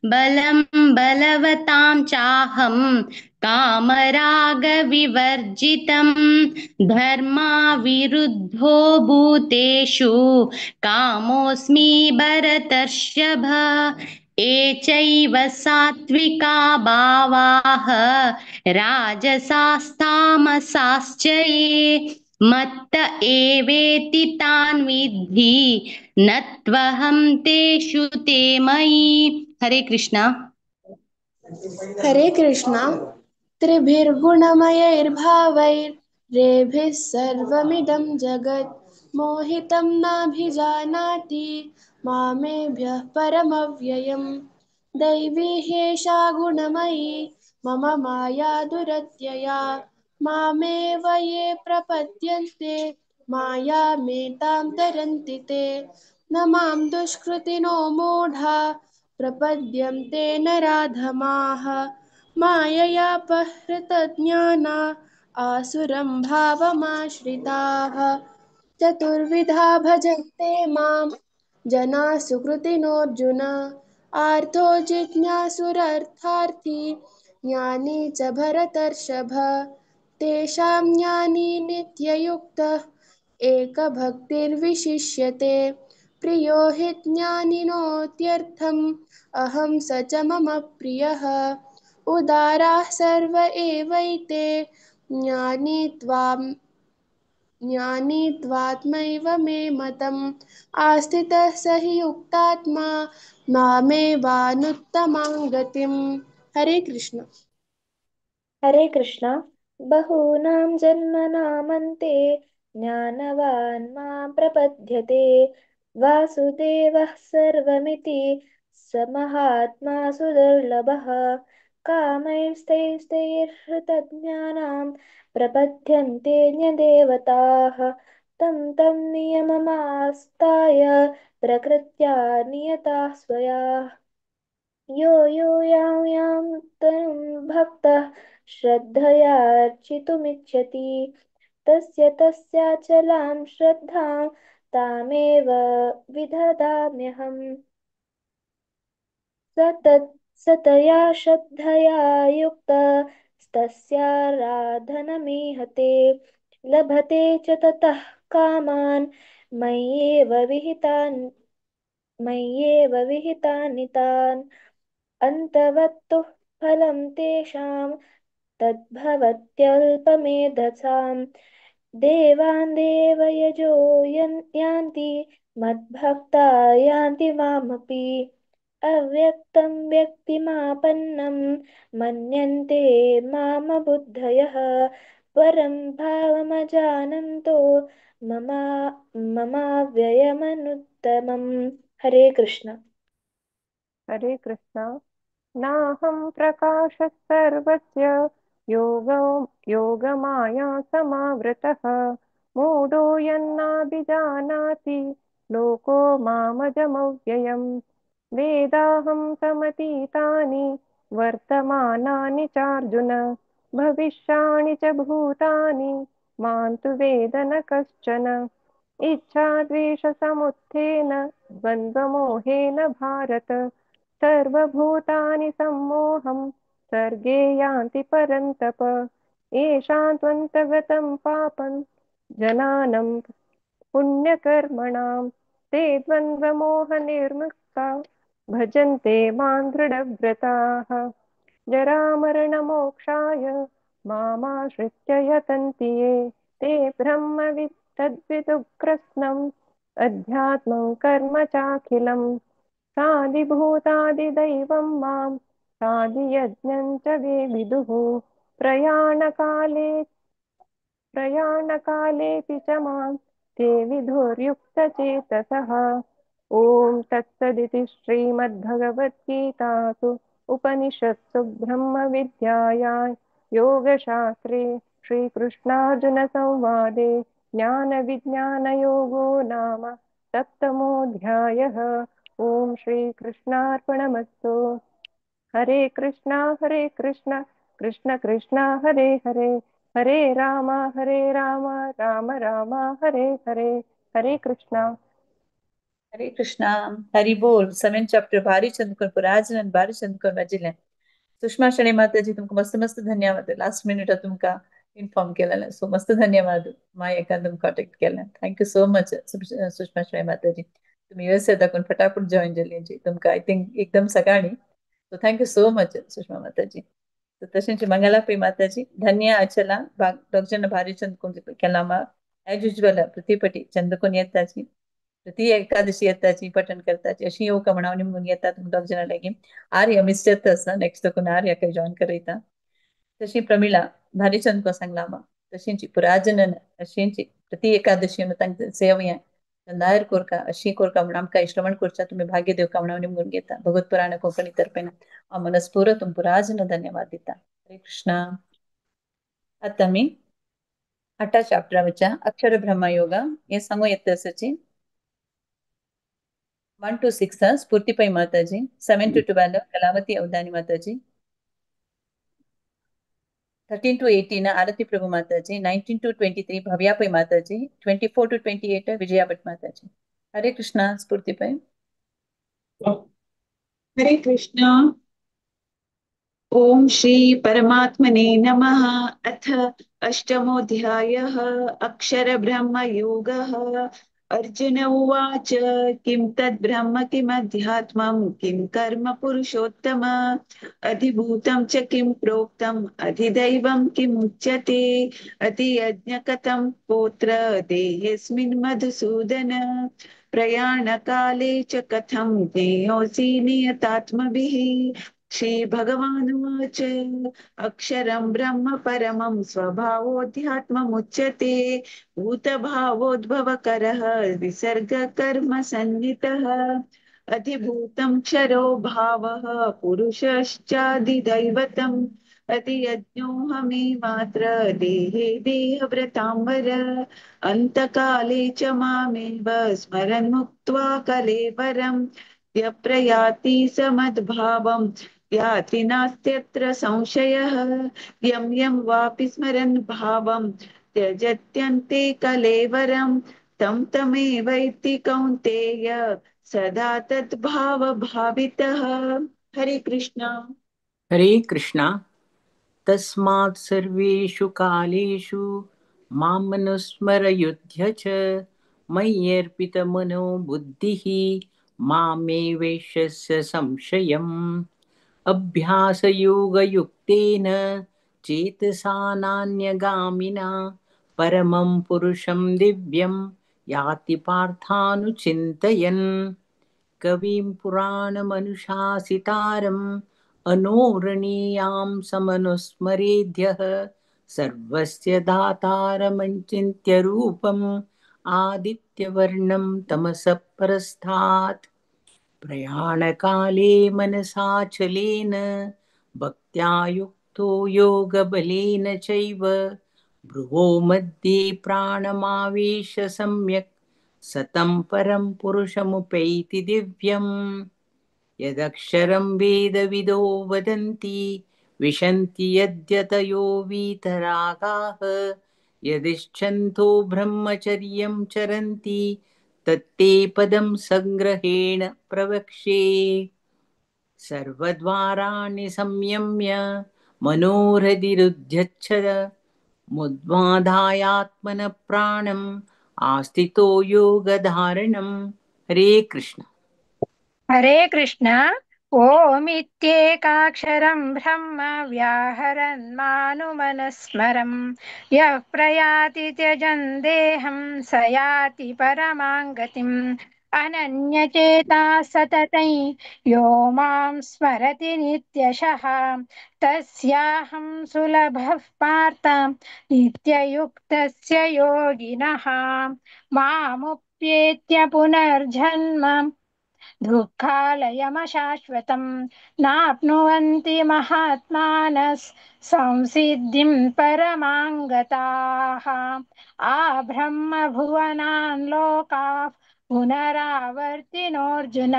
बलं बलवतां चाहं कामरागविवर्जितं, धर्माविरुद्धो भूतेषु कामोऽस्मि भरतर्षभ। ये चैव सात्विका भावाः राजसास्तामसाश्च ये, मत्त एवेति तान् विद्धि न त्वहं तेषु ते मयि। हरे कृष्णा।
हरे कृष्णा। त्रिभिर्गुणमयैर्भावैर्रेभिः सर्वमिदं जगत् मोहितं नाभिजानाति मामेभ्यः परमव्ययम्। दैवी ह्येषा गुणमयी मम माया दुरत्यया, मामेव ये प्रपद्यन्ते मायामेतां तरन्ति ते। न मां दुष्कृतिनो मूढा प्रपद्यन्ते नराधमाः, मायया अपहृतज्ञाना आसुरं भावमाश्रिताः। चतुर्विधा भजन्ते मां जना सुकृतिनोऽर्जुन, आर्थो जिज्ञासुरर्थार्थी ज्ञानी च भरतर्षभ। तेषां ज्ञानी नित्ययुक्तः एकभक्तिर्विशिष्यते, प्रियो हि ज्ञानिनोत्यर्थम् अहं स च मम प्रियः। उदाराः सर्व एवैते ज्ञानी ज्ञानी त्वात्मैव मे मतम्। आस्थितः स हि युक्तात्मा मामेवानुत्तमां गतिम्। हरे कृष्ण।
हरे कृष्ण। बहूनां जन्मनामन्ते ज्ञानवान् मां प्रपद्यते, वासुदेवः सर्वमिति स महात्मा सुदुर्लभः। कामैस्तैस्तैर्हृतज्ञानां प्रपद्यन्ते न्यदेवताः, तं तं नियममास्ताय प्रकृत्या नियता स्वया। यो यो यां यां तनुं भक्तः श्रद्धयार्चितुमिच्छति, तस्य तस्याचलां श्रद्धां तामेव विदधाम्यहम्। सतया श्रद्धया युक्तस्तस्याराधनमीहते, लभते च ततः कामान् मय्येव विहितान् मय्येव विहितानि तान्। अन्तवत्तु फलं तेषां तद्भवत्यल्पमेधसाम्। देवान् देवयजो यान्ति मद्भक्ता यान्ति मामपि। अव्यक्तं व्यक्तिमापन्नं मन्यन्ते मामबुद्धयः, परं भावमजानन्तो ममा ममाव्ययमनुत्तमम्। हरे कृष्ण।
हरे कृष्ण। नाहं प्रकाशः सर्वस्य योगो योगमाया समावृतः, मूढो यन्नाभिजानाति लोको मामजमव्ययम्। वेदाहं समतीतानि वर्तमानानि चार्जुन, भविष्याणि च भूतानि मां तु वेद न कश्चन। इच्छाद्वेषसमुत्थेन द्वन्द्वमोहेन भारत, सर्वभूतानि सम्मोहं सर्गे यान्ति परन्तप। येषां त्वन्तगतं पापं जनानं पुण्यकर्मणां, ते द्वन्द्वमोहनिर्मुक्ता भजन्ते मां दृढव्रताः। जरामरणमोक्षाय मामाश्रित्य यतन्ति ये, ते ब्रह्मविद् तद्विदुः कृत्स्नम् अध्यात्मं कर्म चाखिलम्। साधिभूतादिदैवं मां साधियज्ञं च वे विदुः। प्रयाणकाले प्रयाणकालेऽपि च मां ते विधुर्युक्तचेतसः। ॐ तत्सदिति श्रीमद्भगवद्गीतासु उपनिषत्सु ब्रह्मविद्यायां योगशास्त्रे श्रीकृष्णार्जुनसंवादे ज्ञानविज्ञानयोगो नाम सप्तमोऽध्यायः। ॐ श्रीकृष्णार्पणमस्तु। हरे कृष्णा कृष्ण कृष्ण हरे हरे, हरे राम राम राम हरे हरे। हरे कृष्णा।
हरे कृष्णा। हरि बोल। सेवन चैप्टर भारी चंद्रकोण पुराजन भारी चंद्रकोण वाजिले। सुषमा शणे माताजी तुमका मस्त मस्त धन्यवाद। लास्ट मिनिट तुमका इन्फॉर्म केलेलं, सो मस्त धन्यवाद। माय एकान कॉन्टॅक्ट केला। Thank you so much Sushma Shane Mataji. तुम्ही युएसए दाखवून फटाफट जॉईन जाली तुमका I think एकदम सकाळी। So thank you so much Sushma Mataji. तर तशेंच मंगलापी माताजी धन्य अचला दोग भारी चंदकोण केला ॲज युज्युअल प्रतिपटी चंदकोण येताची प्रति एकादशी येताची पठण करताची अशी येवका म्हणून निमगून येतात दोग जणां लागीं। आर्य मिस जाता आसा नेक्स्ट दोन आर्य काय जॉईन करयता। तशी प्रमिला भारी चंदको सांगला आमा तशींची पुराजनन अशींची प्रति एकादशी तांकां सेवया दायर कोरका अशी कोरका म्हणून आमकां श्रवण करच्या तुमी भाग्य देवका म्हणून निमगून घेता। भगवत पुराण कोंकणी तर्फेन हांव मनस्पूर्वक तुम पुराजन धन्यवाद दिता। हरे कृष्णा। आतां आमी आठा चॅप्टरा वच्या अक्षर ब्रह्म योगा हे सांगू येता आसाची। 1 to 6 Sphoorti Pai Mataji, 7 to 12 Kalavati Avadhani Mataji, 13 to 18 Arati Prabhu Mataji, 19 to 23 Bhavya Pai Mataji, 24 to 28 Vijaya Bhat Mataji. Hare Krishna. Sphoorti Pai.
Hare Krishna. Om Shri परमात्मने नमः। अथ अष्टमोऽध्यायः अक्षर ब्रह्म योगः। अर्जुन उवाच, किं तद् ब्रह्म किमध्यात्मं किं कर्म पुरुषोत्तम, अधिभूतं च किं प्रोक्तम् अधिदैवं किमुच्यते, अधियज्ञकतं पोत्र देहेऽस्मिन् मधुसूदन, प्रयाणकाले च कथं ज्ञेयोऽसि नियतात्मभिः। श्री भगवानुवाच, अक्षरं ब्रह्म परमं स्वभावोऽध्यात्ममुच्यते, भूतभावोद्भवकरः विसर्गकर्म सन्नितः, अधिभूतं क्षरो भावः पुरुषश्चाधिदैवतम्, अधियज्ञोऽहमेवात्र देहे देहव्रताम्बर, अन्तकाले च मामेव स्मरन् मुक्त्वा कलेवरं, यप्रयाति समद्भावं याति नास्त्यत्र संशयः, यं यं वापि स्मरन् भावं त्यजत्यन्ते कलेवरं, तं तमेवैति कौन्तेय सदा तद्भावभावितः। हरे कृष्णा।
हरे कृष्णा। तस्मात् सर्वेषु कालेषु मामनुस्मर युध्य च, मय्यर्पितमनो बुद्धिः मामेवेश्यस्य संशयम्। अभ्यासयोगयुक्तेन चेतसा नान्यगामिना परमं पुरुषं दिव्यं याति पार्थानुचिन्तयन्। कविं पुराणमनुशासितारम् अनोरणीयां समनुस्मरेद्यः, सर्वस्य दातारमञ्चिन्त्य रूपम् आदित्यवर्णं तमसः परस्तात्। प्रयाणकाले मनसाचलेन भक्त्या युक्तो योगबलेन चैव, भ्रुवो मध्ये प्राणमावेश सम्यक् सतं परं पुरुषमुपैति दिव्यम्। यदक्षरं वेदविदो वदन्ति विशन्ति यद्यतयो वीतरागाः, यदिच्छन्तो ब्रह्मचर्यं चरन्ति तत्ते पदं संग्रहेण प्रवक्ष्ये। सर्वद्वाराणि संयम्य मनोहृदि मुद्वाधायात्मनः प्राणम् आस्थितो योगधारणम्। हरे कृष्ण।
हरे कृष्ण। ओमित्येकाक्षरं ब्रह्म व्याहरन् मानुमनस्मरं, यः प्रयाति त्यजन् देहं स याति परमां गतिम्। अनन्यचेता सततं यो मां स्मरति नित्यशः, तस्याहं सुलभः पार्थ नित्ययुक्तस्य योगिनः। मामुप्येत्य पुनर्जन्म दुःखालयमशाश्वतं नाप्नुवन्ति महात्मानः संसिद्धिं परमां गताः। आब्रह्मभुवनान् लोकाः पुनरावर्तिनोऽर्जुन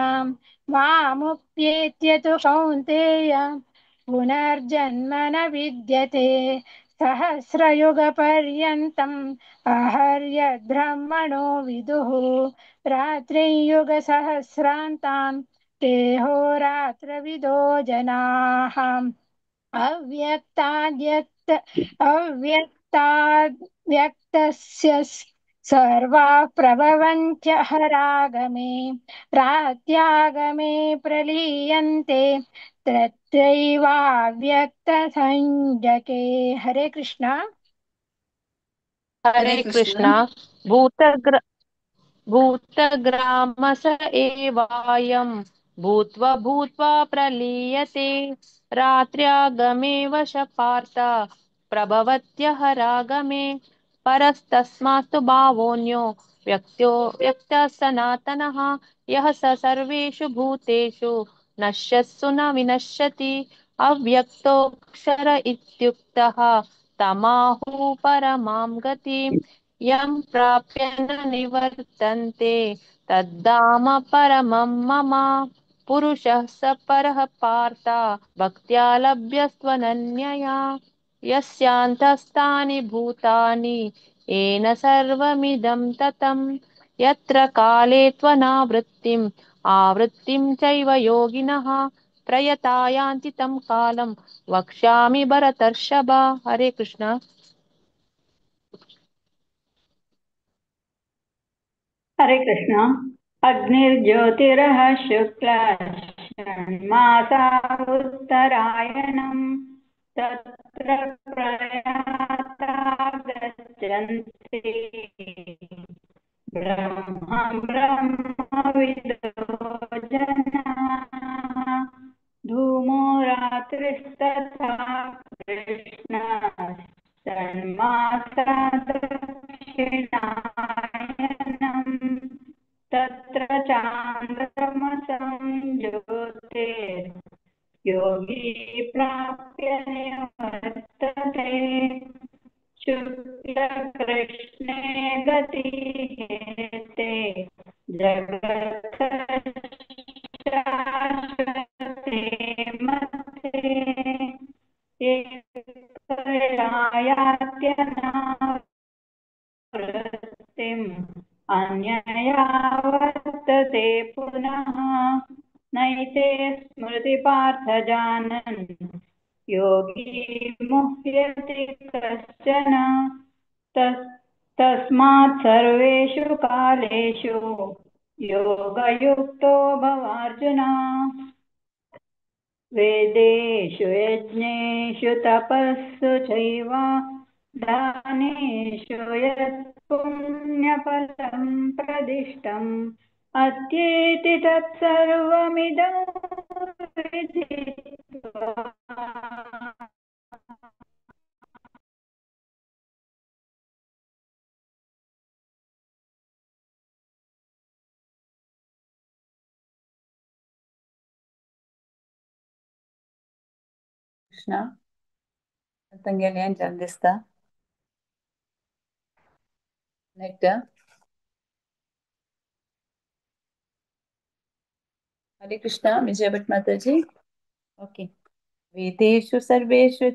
मामुप्येत्य तु कौन्तेय पुनर्जन्म न विद्यते। सहस्रयुगपर्यन्तम् अहर्यद्ब्रह्मणो विदुः रात्रियुगसहस्रान्तान् तेहोरात्रविदो जनाः। अव्यक्ताद्व्यक्त अव्यक्ताद्व्यक्तस्य सर्वाः प्रभवन्त्यहरागमे रात्यागमे प्रलीयन्ते तत्रैवाव्यक्तसंज्ञके। हरे कृष्णा।
हरे
हरे कृष्ण।
कृष्णा। भूतग्र भूतग्रामस एवायं भूत्वा भूत्वा प्रलीयते रात्र्यागमे वश पार्थ प्रभवत्यहरागमे परस्तस्मात्तु भावोऽन्यो व्यक्तो व्यक्तः सनातनः यः स सर्वेषु भूतेषु नश्यत्सु न विनश्यति अव्यक्तोऽक्षर इत्युक्तः तमाहु परमां गतिम् यं प्राप्य न निवर्तन्ते तद्धाम परमं मम। पुरुषः स परः पार्थ भक्त्या लभ्यस्त्वनन्यया यस्यान्तस्तानि भूतानि येन सर्वमिदं ततं यत्र काले त्वनावृत्तिम् आवृत्तिं चैव योगिनः प्रयता यान्ति तं कालं वक्ष्यामि भरतर्षभ। हरे कृष्ण।
हरे कृष्ण। अग्निर्ज्योतिरः शुक्लषण्मासा उत्तरायणम् तत्र प्रयाता गच्छन्ति ब्रह्म ब्रह्मविदो जनाः। धूमो रात्रिस्तथा कृष्णः षण्मासा दक्षिणायनम् तत्र चान्द्रमसं ज्योतिर्योगी प्राप्य निवर्तते। शुक्लकृष्णे गतिहेते जगतः शाश्वते मते। एकयायात्यनावृत्तिम् अन्यया वर्तते पुनः। नैते स्मृति पार्थ जानन् योगी मुह्यति कश्चन। तस्मात् सर्वेषु कालेषु योगयुक्तो भवार्जुन। वेदेषु यज्ञेषु तपस्सु चैव दानेषु यत्पुण्यफलं प्रदिष्टम् अत्येति तत्सर्वमिदं विदित्वा।
कृष्णा तांगेलें हें जावन दिसता नेट। हरे कृष्णा विजय भट्ट माताजी। ओके। वेदेषु सर्वेषु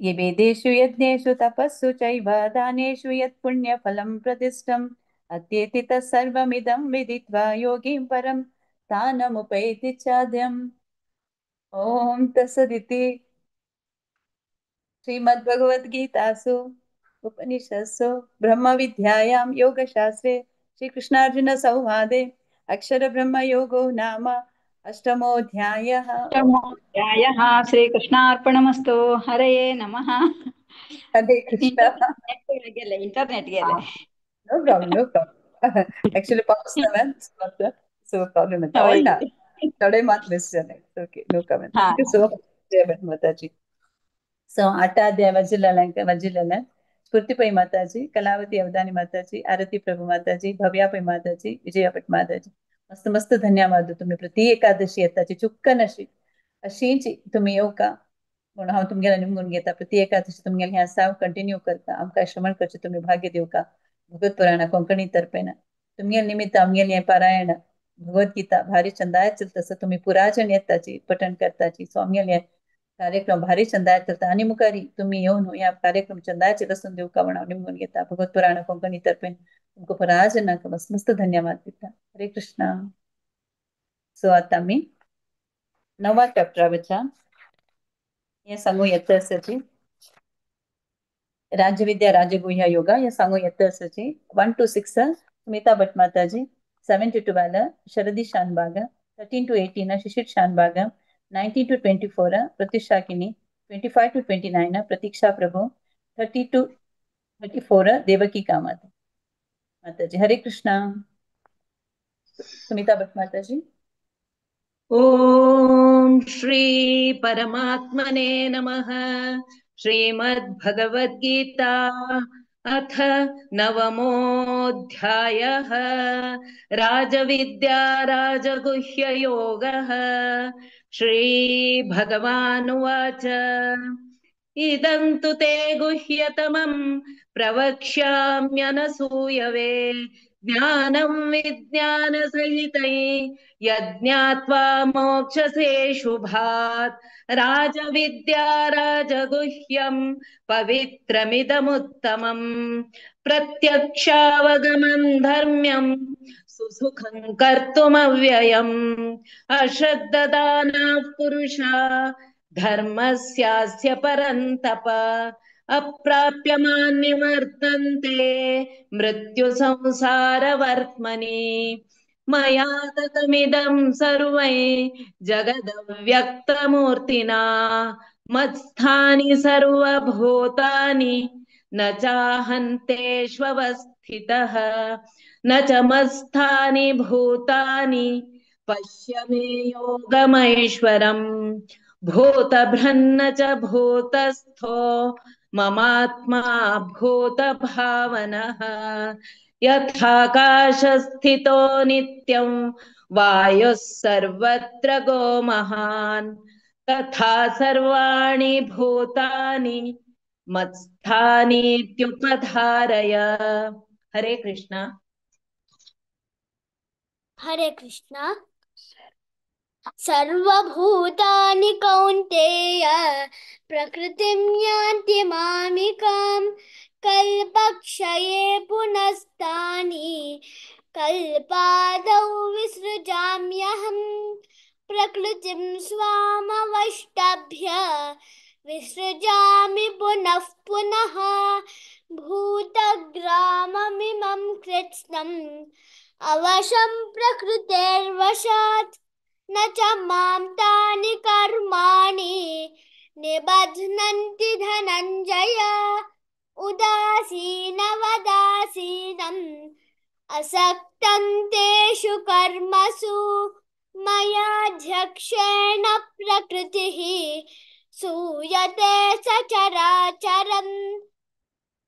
ये वेदेषु यज्ञेषु तपस्सु चैव दानेषु यत्पुण्यफलं प्रतिष्ठम् अत्येति तत्सर्वमिदं विदित्वा योगीं परं स्थानमुपैति चाद्यम्। ॐ तत्सदिति श्रीमद्भगवद्गीतासु उपनिषत्सु ब्रह्मविद्यायां योगशास्त्रे श्रीकृष्णार्जुनसंवादे अक्षरब्रह्मयोगो नाम अष्टमोऽध्यायः।
अष्टमोऽध्यायः। श्रीकृष्णार्पणमस्तु। हरये नमः।
हरे कृष्ण।
इंटरनेट गेले, इंटरनेट गेले।
No problem, no problem. Actually पाऊस ना सो प्रॉब्लेम येता
हय
पण ना थोडे मात मिस जाले। Okay, no comment.
हा
thank you so much Jay Bhatt Mataji. So अट्टाध्याय वज्रलाल वज्रलाल स्फूर्ति पै माताजी, कलावती अवधानी माताजी, आरती प्रभु माताजी, भव्या पै माताजी, विजया भट्ट माताजी। मस्त मस्त धन्यवाद. तुमी प्रति एकादशी येताची चुक्कन अशी अशीच तुमी येवका म्हणून हांव तुमगेल्या निमगून घेता. प्रति एकादशी तुमगेले हें आसा कंटिन्यू करता. आमकां श्रवण करचें तुमी भाग्य दिवका. भगवत पुराणा कोंकणी तर्फेन तुमगेले निमित्त आमगेलें हें पारायण भगवद्गीता भारी चंदाय चलता. सो तुमी पुराजन येताची पठण करताची. सो आमगेले कार्यक्रम भारी चंदाय चलता आनी मुखारी तुमी येवन ह्या कार्यक्रम चंदायचे लसून दिवका म्हणून हांव निमगून घेता. भगवत पुराण कोंकणी तर्फेन तुमकां पुराजनाक मस्त मस्त धन्यवाद दिता. हरे कृष्णा. सो आतां आमी नवा चॅप्टरा वचा. हें सांगू येता आसाची राजविद्या राजगुह्य योगा हें सांगू येता आसाची. 1 to 6 Smita Bhat Mataji, 7 to 12 Sharadi Shanbhag, 13 to 18 Shishir Shanbhag, 19 to 24 Pratyusha Kini, 25 to 29 Pratiksha Prabhu, 30 to 34 Devaki Kamath Mataji. Hare Krishna. Smita Bhat Mataji.
Om Shri परमात्मने नमः. श्रीमद्भगवद्गीता अथ नवमोऽध्यायः. राजविद्या राजगुह्ययोगः. श्री भगवानुवाच. इदं तु ते गुह्यतमं प्रवक्ष्याम्यनसूयवे ज्ञानं विज्ञानसहितै यज्ञात्वा मोक्षसे शुभात्. राजविद्या राजगुह्यं पवित्रमिदमुत्तमं प्रत्यक्षावगमं धर्म्यं सुसुखं कर्तुमव्ययम्. अश्रद्ददानाः पुरुषा धर्मस्यास्य परन्तप अप्राप्य मां निवर्तन्ते मृत्युसंसारवर्त्मनि. मया ततमिदं सर्वै जगदव्यक्तमूर्तिना मत्स्थानि सर्वभूतानि न चाहन्तेष्वस्थितः न च मत्स्थानि भूतानि पश्य मे योगमैश्वरम्. भूतभ्रन्न च भूतस्थो ममात्मा भूतभावनः. यथाकाशस्थितो नित्यं वायुः सर्वत्र गो महान् तथा सर्वाणि भूतानि मत्स्थानीत्युपधारय. हरे कृष्णा.
हरे कृष्णा. सर्वभूतानि कौन्तेय प्रकृतिं यान्ति मामिकां. कल्पक्षये पुनस्तानि कल्पादौ विसृजाम्यहं. प्रकृतिं स्वामवष्टभ्य विसृजामि पुनः पुनः. भूतग्राममिमं कृत्स्नम् अवशं प्रकृतेर्वशात्. न च मां तानि कर्माणि निबध्नन्ति धनञ्जय. उदासीनवदासीनम् असक्तं तेषु कर्मसु. मयाध्यक्षेण प्रकृतिः सूयते सचराचरम्.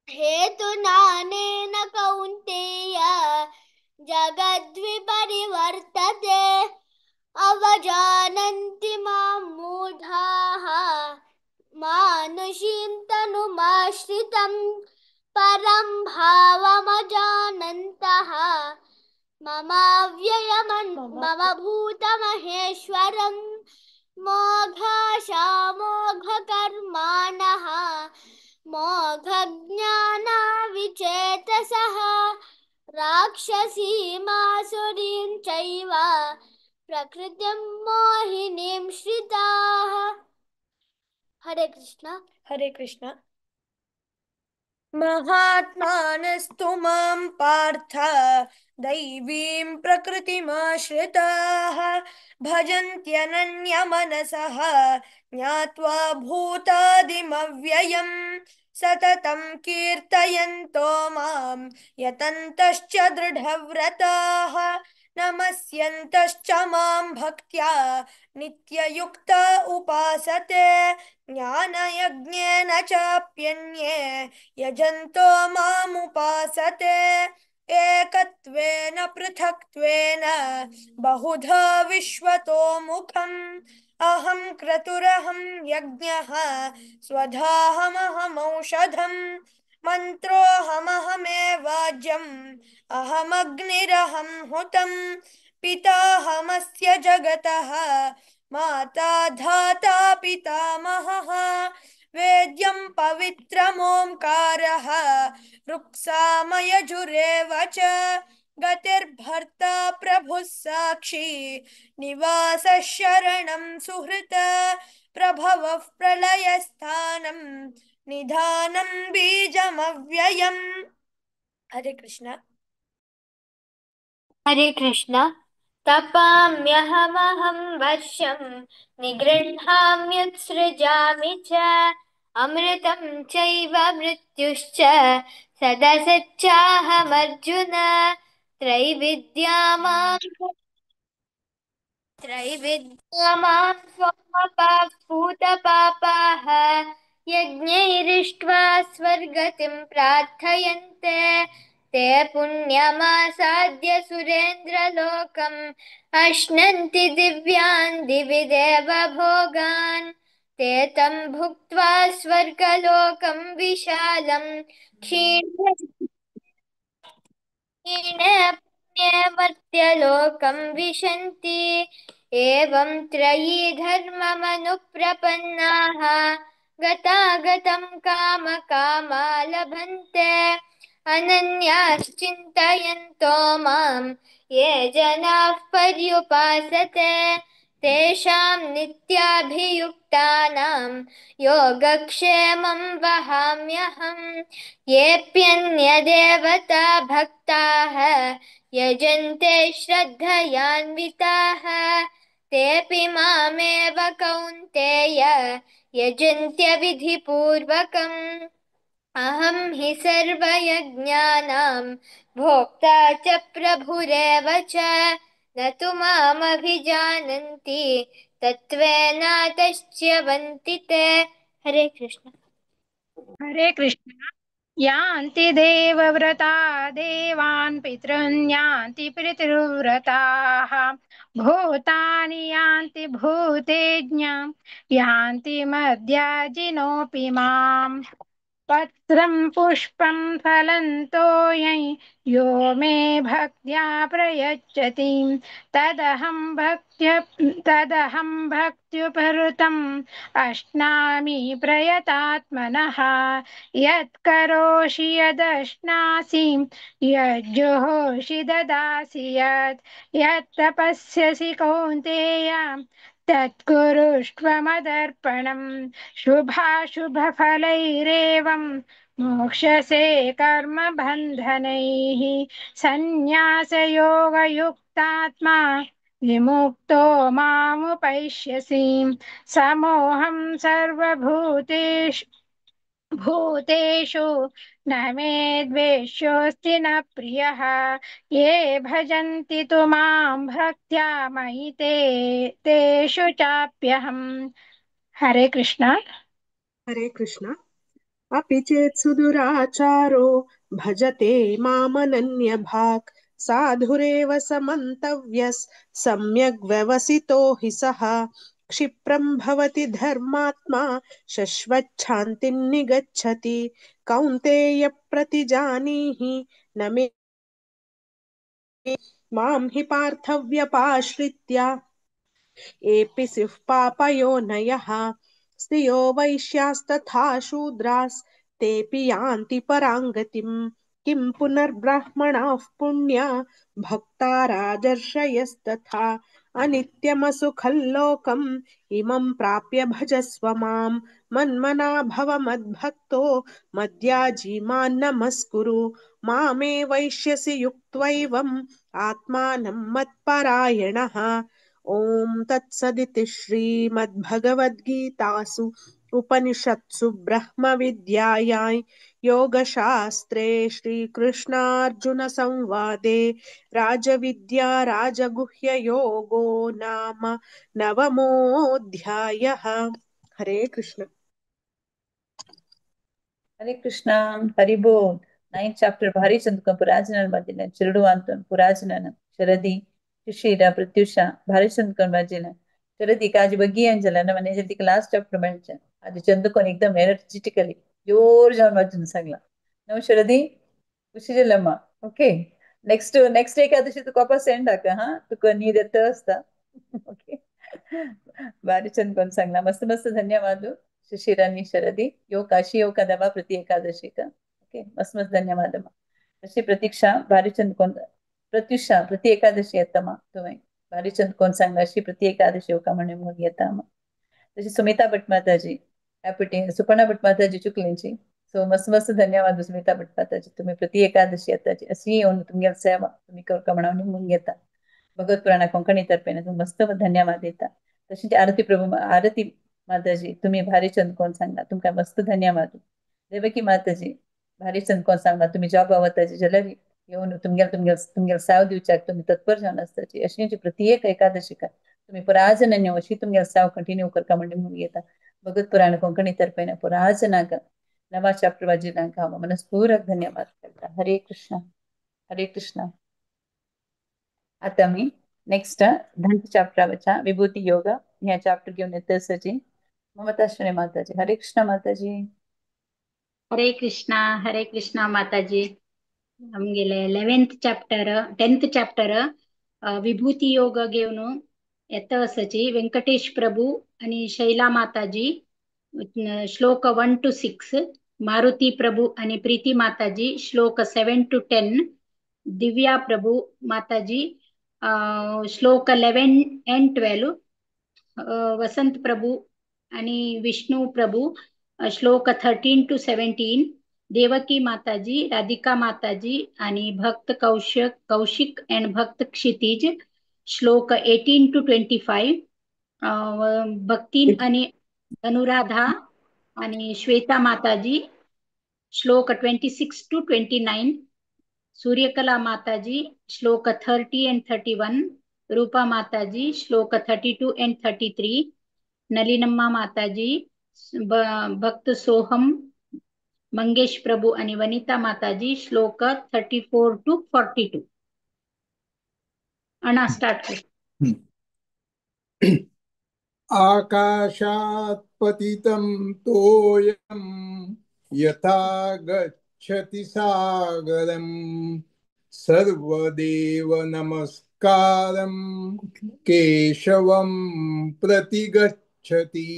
हेतुनानेन कौन्तेय जगद्विपरिवर्तते. अवजानन्ति मां मूढाः मानुषीं तनुमाश्रितं. परं भावमजानन्तः ममाव्ययमन् मम भूतमहेश्वरं. मोघाशामोघकर्माणः मोघज्ञानाविचेतसः. राक्षसीमासुरीं चैव प्रकृतिं मोहिनीं श्रिताः. हरे कृष्णा.
हरे कृष्णा. महात्मानस्तु मां पार्थ दैवीं प्रकृतिमाश्रिताः. भजन्त्यनन्यमनसः ज्ञात्वा भूतादिमव्ययम्. सततं कीर्तयन्तो मां यतन्तश्च दृढव्रताः. नमस्यन्तश्च मां भक्त्या नित्ययुक्ता उपासते. ज्ञानयज्ञेन चाप्यन्ये यजन्तो मामुपासते. एकत्वेन पृथक्त्वेन बहुधा विश्वतो मुखम्। अहं क्रतुरहं यज्ञः स्वधाहमहमौषधम् मन्त्रोऽहमहमेवाज्यम् अहमग्निरहं हुतम्। पिताहमस्य जगतः माता धाता पितामहः। वेद्यं पवित्रमोंकारः ऋक्सामयजुरेव च। गतिर्भर्ता प्रभुः साक्षी निवासः शरणं सुहृत्। प्रभवः प्रलयस्थानं निधानं बीजमव्ययम्। हरे कृष्ण।
हरे कृष्ण। तपाम्यहमहं वर्षं निगृह्णाम्युत्सृजामि च अमृतं चैव मृत्युश्च सदसच्चाहमर्जुन। त्रैविद्या मां स्वपापूतपापाः यज्ञैरिष्ट्वा स्वर्गतिं प्रार्थयन्ते। ते पुण्यमासाद्य सुरेन्द्रलोकम् अश्नन्ति दिव्यान् दिवि देवभोगान्। ते तं भुक्त्वा स्वर्गलोकं विशालं क्षीणे पुण्ये मर्त्यलोकं विशन्ति। एवं त्रयी धर्ममनुप्रपन्नाः गतागतं कामकामा लभन्ते। अनन्याश्चिन्तयन्तो मां ये जनाः पर्युपासते तेषां नित्याभियुक्तानां योगक्षेमं वहाम्यहम्। येऽप्यन्यदेवता भक्ताः यजन्ते श्रद्धयान्विताः तेऽपि मामेव कौन्तेय यजन्त्यविधिपूर्वकम्। अहं हि सर्वयज्ञानां भोक्ता च प्रभुरेव च न तु मामभिजानन्ति तत्त्वेनातश्च्यवन्ति ते। हरे कृष्ण।
हरे कृष्ण। यान्ति देवव्रता देवान् पितॄन् यान्ति पितृव्रताः। भूतानि यान्ति भूतेज्ञां यान्ति मद्याजिनोऽपि माम्। पत्रं पुष्पं फलं तोयं यो मे भक्त्या प्रयच्छति तदहं भक्त्युपहृतम् अश्नामि प्रयतात्मनः। यत्करोषि यदश्नासि यज्जुहोषि ददासि यत् यत्तपस्यसि कौन्तेय तत्कुरुष्व मदर्पणम्। शुभाशुभफलैरेवं मोक्षसे कर्मबन्धनैः। सन्न्यासयोगयुक्तात्मा विमुक्तो मामुपैष्यसि। समोऽहं सर्वभूतेषु भूतेषु न मे द्वेष्योऽस्ति न प्रियः। ये भजन्ति तु मां भक्त्या मयि ते तेषु चाप्यहम्। हरे कृष्ण।
हरे कृष्ण। अपि चेत् सुदुराचारो भजते मामनन्यभाक् साधुरेव समन्तव्यस् सम्यग् व्यवसितो हि सः। क्षिप्रं भवति धर्मात्मा शश्वच्छान्तिं निगच्छति। कौन्तेय प्रतिजानीहि न मे मां हि पार्थव्यपाश्रित्य एपि स्युः पापयोनयः। स्त्रियो वैश्यास्तथा शूद्रास्तेऽपि यान्ति पराङ्गतिम्। किं पुनर्ब्राह्मणाः पुण्या भक्ता राजर्षयस्तथा। अनित्यमसुखं लोकम् इमं प्राप्य भजस्व मां। मन्मना भव मद्भक्तो मद्याजीमान् नमस्कुरु। मामे वैश्यसि युक्त्वैवम् आत्मानं मत्परायणः। ॐ तत्सदिति श्रीमद्भगवद्गीतासु उपनिषत्सु ब्रह्मविद्यायां योगशास्त्रे श्रीकृष्णार्जुनसंवादे राजविद्या राजगुह्ययोगो नाम नवमोऽध्यायः। हरे कृष्ण।
हरे कृष्ण। हरि बोल। 9th chapter भारी चंद पुराजनन वाजिला चिरडुवांतून पुराजनन शरदी शिशिरा प्रत्युषा भारी चंदकोन वाजिला शरदी काज बग्गी अंजला ना म्हणजे तिका लास्ट चॅप्टर मेळचें आजी चंदकोन एकदम एनर्जेटिकली जोर जावन वाचून सांगला. नव शरदी खुशी जालें. ओके, नेक्स्ट नेक्स्ट एकादशी तुका वापस सेंड हाका. हा, तुका न्हीद येता आसता. ओके, भारी चंदकोन सांगला. मस्त मस्त धन्यवाद शिशिर आणि शरदी. योग अशी योग दवा प्रति एकादशी का. ओके, मस्त मस्त धन्यवाद. अशी प्रतीक्षा भारी चंदकोन प्रत्युषा प्रति एकादशी येता मा तुवें भारी चंदकोन सांगला अशी प्रति एकादशी येवका म्हणून येता मा. तशी सुमिता भट माताजी हॅपी सुपर्णा भट माताजी चुकलींची. सो मस्त मस्त धन्यवाद सुमिता भट माताजी, तुम्ही प्रति एकादशी येताची अशी येवन तुमगे सेवा तुम्ही करका म्हणून घेता. भगवत पुराणा कोंकणी तर्फेन तुम्ही मस्त धन्यवाद देता. तशीच आरती प्रभू आरती माताजी तुम्ही भारी चंदकोन सांगला तुमका मस्त धन्यवाद. देवकी माताजी भारी चंदकोन सांगला तुम्ही जॉब वताची जाल्यार येवन तुमगेल तुमगेल तुमगेल साव दिवच्याक तुम्ही तत्पर जावन आसताची. अशी प्रत्येक एकादशीका तुम्ही पुराजनन्य अशी तुमगेल साव कंटिन्यू करका म्हणून घेता. भगवत पुराण कोंकणी तर्फेन पुराजनाक नवा चॅप्टर वाजिनाक हांव मनस्पूर्वक धन्यवाद करता. हरे कृष्ण हरे कृष्ण. आता मी नेक्स्ट 10th चॅप्टराच्या विभूती योग ह्या चॅप्टर घेऊन येते सजी ममता श्री माताजी. हरे कृष्ण माताजी.
हरे कृष्णा हरे कृष्णा माताजी. आमगेले 11th chapter 10th chapter विभूती योग घेवन येता आसाची व्यंकटेश प्रभू आणि शैला माताजी श्लोक 1 to 6, Maruti प्रभू आणि प्रीती माताजी श्लोक 7 to 10, Divya Prabhu Mataji श्लोक 11 and 12, वसंत प्रभू आणि विष्णू प्रभू श्लोक 13 to 17, Devaki Mataji Radhika Mataji आणि भक्त कौशिक अँड भक्त क्षितिज श्लोक 18 to 25, भक्तीन आणि अनुराधा आणि श्वेता माताजी श्लोक 26 to 29, Suryakala Mataji श्लोक 30 and 31, Rupa Mataji श्लोक 32 and 33, नलिनम्मा माताजी भक्त सोहम मंगेश प्रभू आणि वनिता माताजी श्लोक 34 to 42. अण्णा स्टार्ट कर.
आकाशात् पतितं तोयं यथा गच्छति सागरं सर्वदेव नमस्कारं केशवं प्रति गच्छति.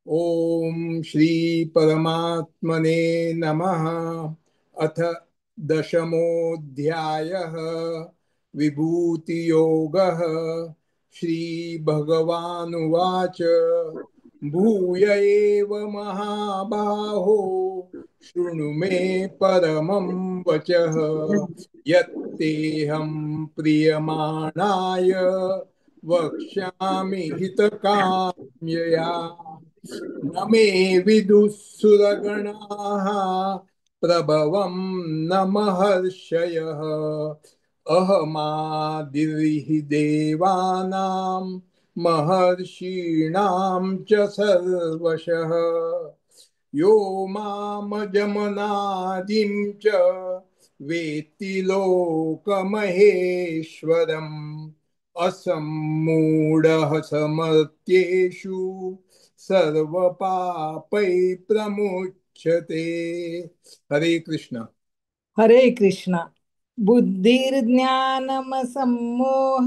ओम श्री परमात्मने नमः. अथ दशमोऽध्यायः विभूतियोगः. श्री भगवानुवाच. भूय एव महाबाहो शृणु मे परमं वचः यत्तेऽहं प्रियमाणाय वक्ष्यामि हितकाम्यया. न मे विदुः सुरगणाः प्रभवं न महर्षयः. अहमादिर्हि देवानां महर्षीणां च सर्वशः. यो मामजमनादिं च वेत्ति लोकमहेश्वरम्. असम्मूढः समर्थ्येषु सर्वपापैः प्रमुच्यते. हरे कृष्ण
हरे कृष्ण. बुद्धिर्ज्ञानमसम्मोह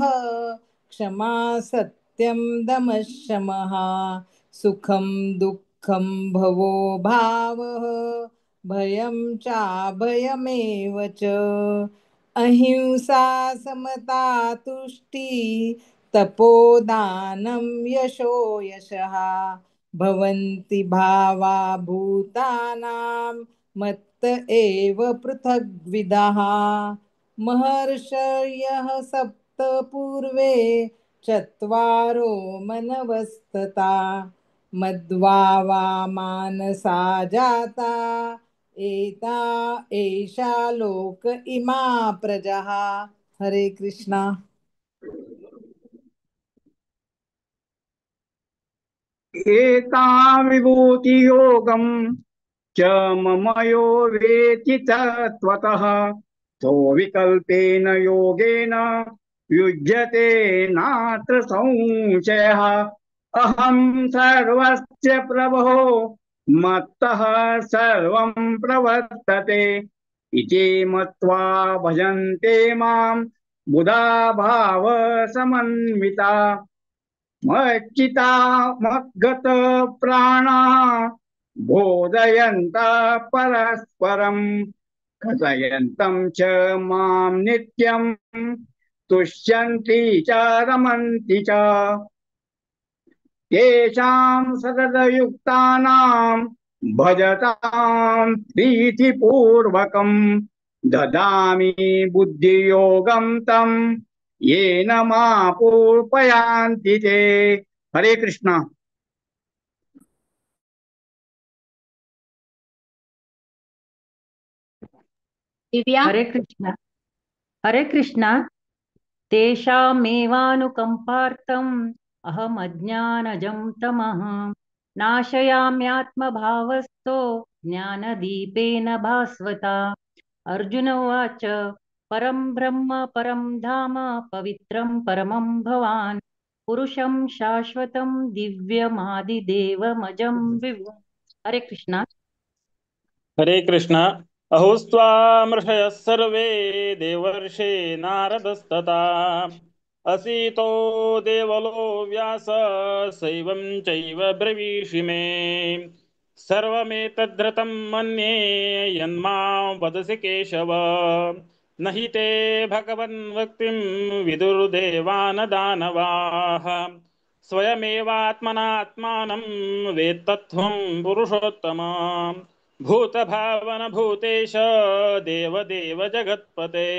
क्षमा सत्यं दमः शमः सुखं दुःखं भवो भावः भयं चाभयमेव च. अहिंसा समता तुष्टि तपोदानं यशो यशः भवन्ति भावा भूतानां मत्त एव पृथग्विदः. महर्षयः सप्त पूर्वे चत्वारो मनवस्तथा मद्वावा मानसा जाता एता एषा लोक इमा प्रजाः. हरे कृष्णा.
एतां विभूतियोगं
च मम यो वेति तत्त्वतः सोऽविकल्पेन योगेन युज्यते नात्र संशयः। अहं सर्वस्य प्रभो मत्तः सर्वं प्रवर्तते इति मत्वा भजन्ते मां बुधा भाव समन्विता। मच्चिता मद्गत प्राणा बोधयन्ता परस्परं कथयन्तं च मां नित्यं तुष्यन्ति च रमन्ति च। तेषां सततयुक्तानां भजतां प्रीतिपूर्वकं ददामि बुद्धियोगं तं येन मापूर्पयान्ति ते। हरे कृष्णा।
दिव्या।
हरे कृष्ण। हरे कृष्ण। तेषामेवानुकम्पार्थम् अहमज्ञानजं तमः नाशयाम्यात्मभावस्तो ज्ञानदीपेन भास्वता। अर्जुन उवाच परं ब्रह्म परं धाम पवित्रं परमं भवान् पुरुषं शाश्वतं दिव्यमादिदेवमजं विभुम्। हरे कृष्ण।
हरे कृष्ण। अहोस्त्वामृषयः सर्वे देवर्षे नारदस्तथा असीतो देवलो व्यास सैवं चैव ब्रवीषि मे। सर्वमेतद्धृतं मन्ये यन्मां वदसि केशव न हि ते भगवन् वक्तिं विदुर्देवान दानवाः। स्वयमेवात्मनात्मानं वेत्तत्वं पुरुषोत्तम भूतभावन भूतेश देवदेव जगत्पते।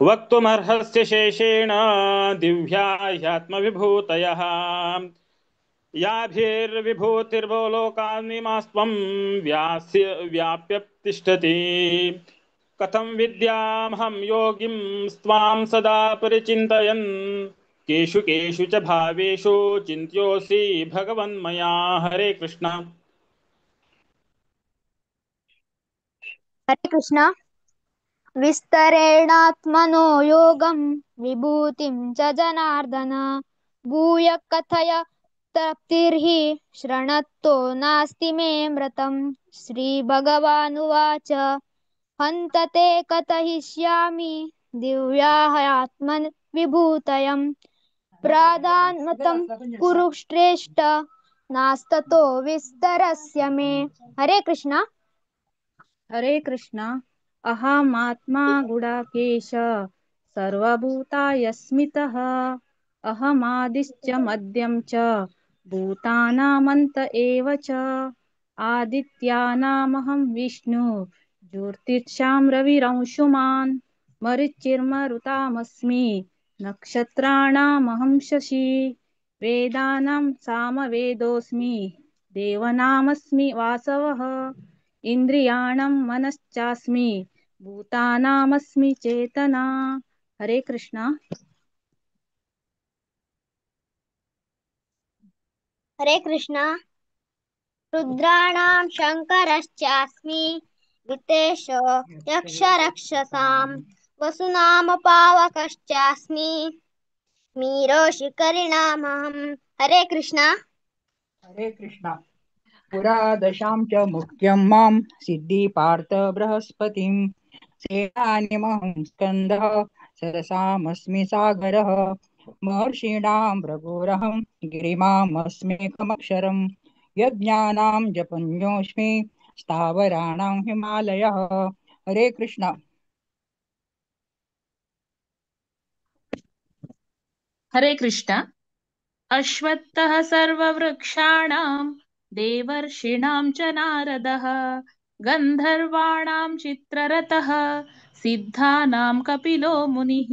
वक्तुमर्हस्य शेषेण दिव्या ह्यात्मविभूतयः याभिर्विभूतिर्भो लोकानिमास्त्वं व्याप्य तिष्ठति। कथं विद्यामहं योगिं स्त्वां सदा परिचिन्तयन् केषु केषु च भावेषु चिन्त्योऽसि भगवन्मया। हरे कृष्ण।
हरे कृष्ण। विस्तरेणात्मनो योगं विभूतिं च जनार्दन भूय कथय तृप्तिर्हि शृणत्तो नास्ति मे मृतम्। श्रीभगवानुवाच हन्त ते कथयिष्यामि दिव्याह्यात्मन् विभूतयम् प्रादान्मतं कुरु श्रेष्ठ नास्ततो विस्तरस्य मे। हरे कृष्ण।
हरे कृष्ण। अहमात्मा गुडाकेश सर्वभूतायस्मितः अहमादिश्च मध्यं च भूतानामन्त एव च आदित्यानामहं विष्णु ज्योतिषां रविरंशुमान् मरीचिर्मरुतामस्मि नक्षत्राणामहं शशि वेदानां सामवेदोऽस्मि देवनामस्मि वासवः इंद्रियाणां मनश्चास्मि भूतानामस्मि चेतना। हरे कृष्णा।
हरे कृष्णा। रुद्राणां शङ्करश्चास्मि वितेशो यक्षरक्षसां वसुनाम पावकश्चास्मि मीरोशिखरिणामहं। हरे कृष्णा।
हरे कृष्णा। पुरा दशां च मुख्यं मां सिद्धि पार्थ बृहस्पतिं सेनानिमहं स्कन्दः सरसामस्मि सागरः महर्षीणां भृगुरहं गिरिमामस्मि कमक्षरं यज्ञानां जपन्योऽस्मि स्थावराणां हिमालयः। हरे कृष्णा।
हरे कृष्ण। अश्वत्थः सर्ववृक्षाणां देवर्षीणां च नारदः गन्धर्वाणां चित्ररथः सिद्धानां कपिलो मुनिः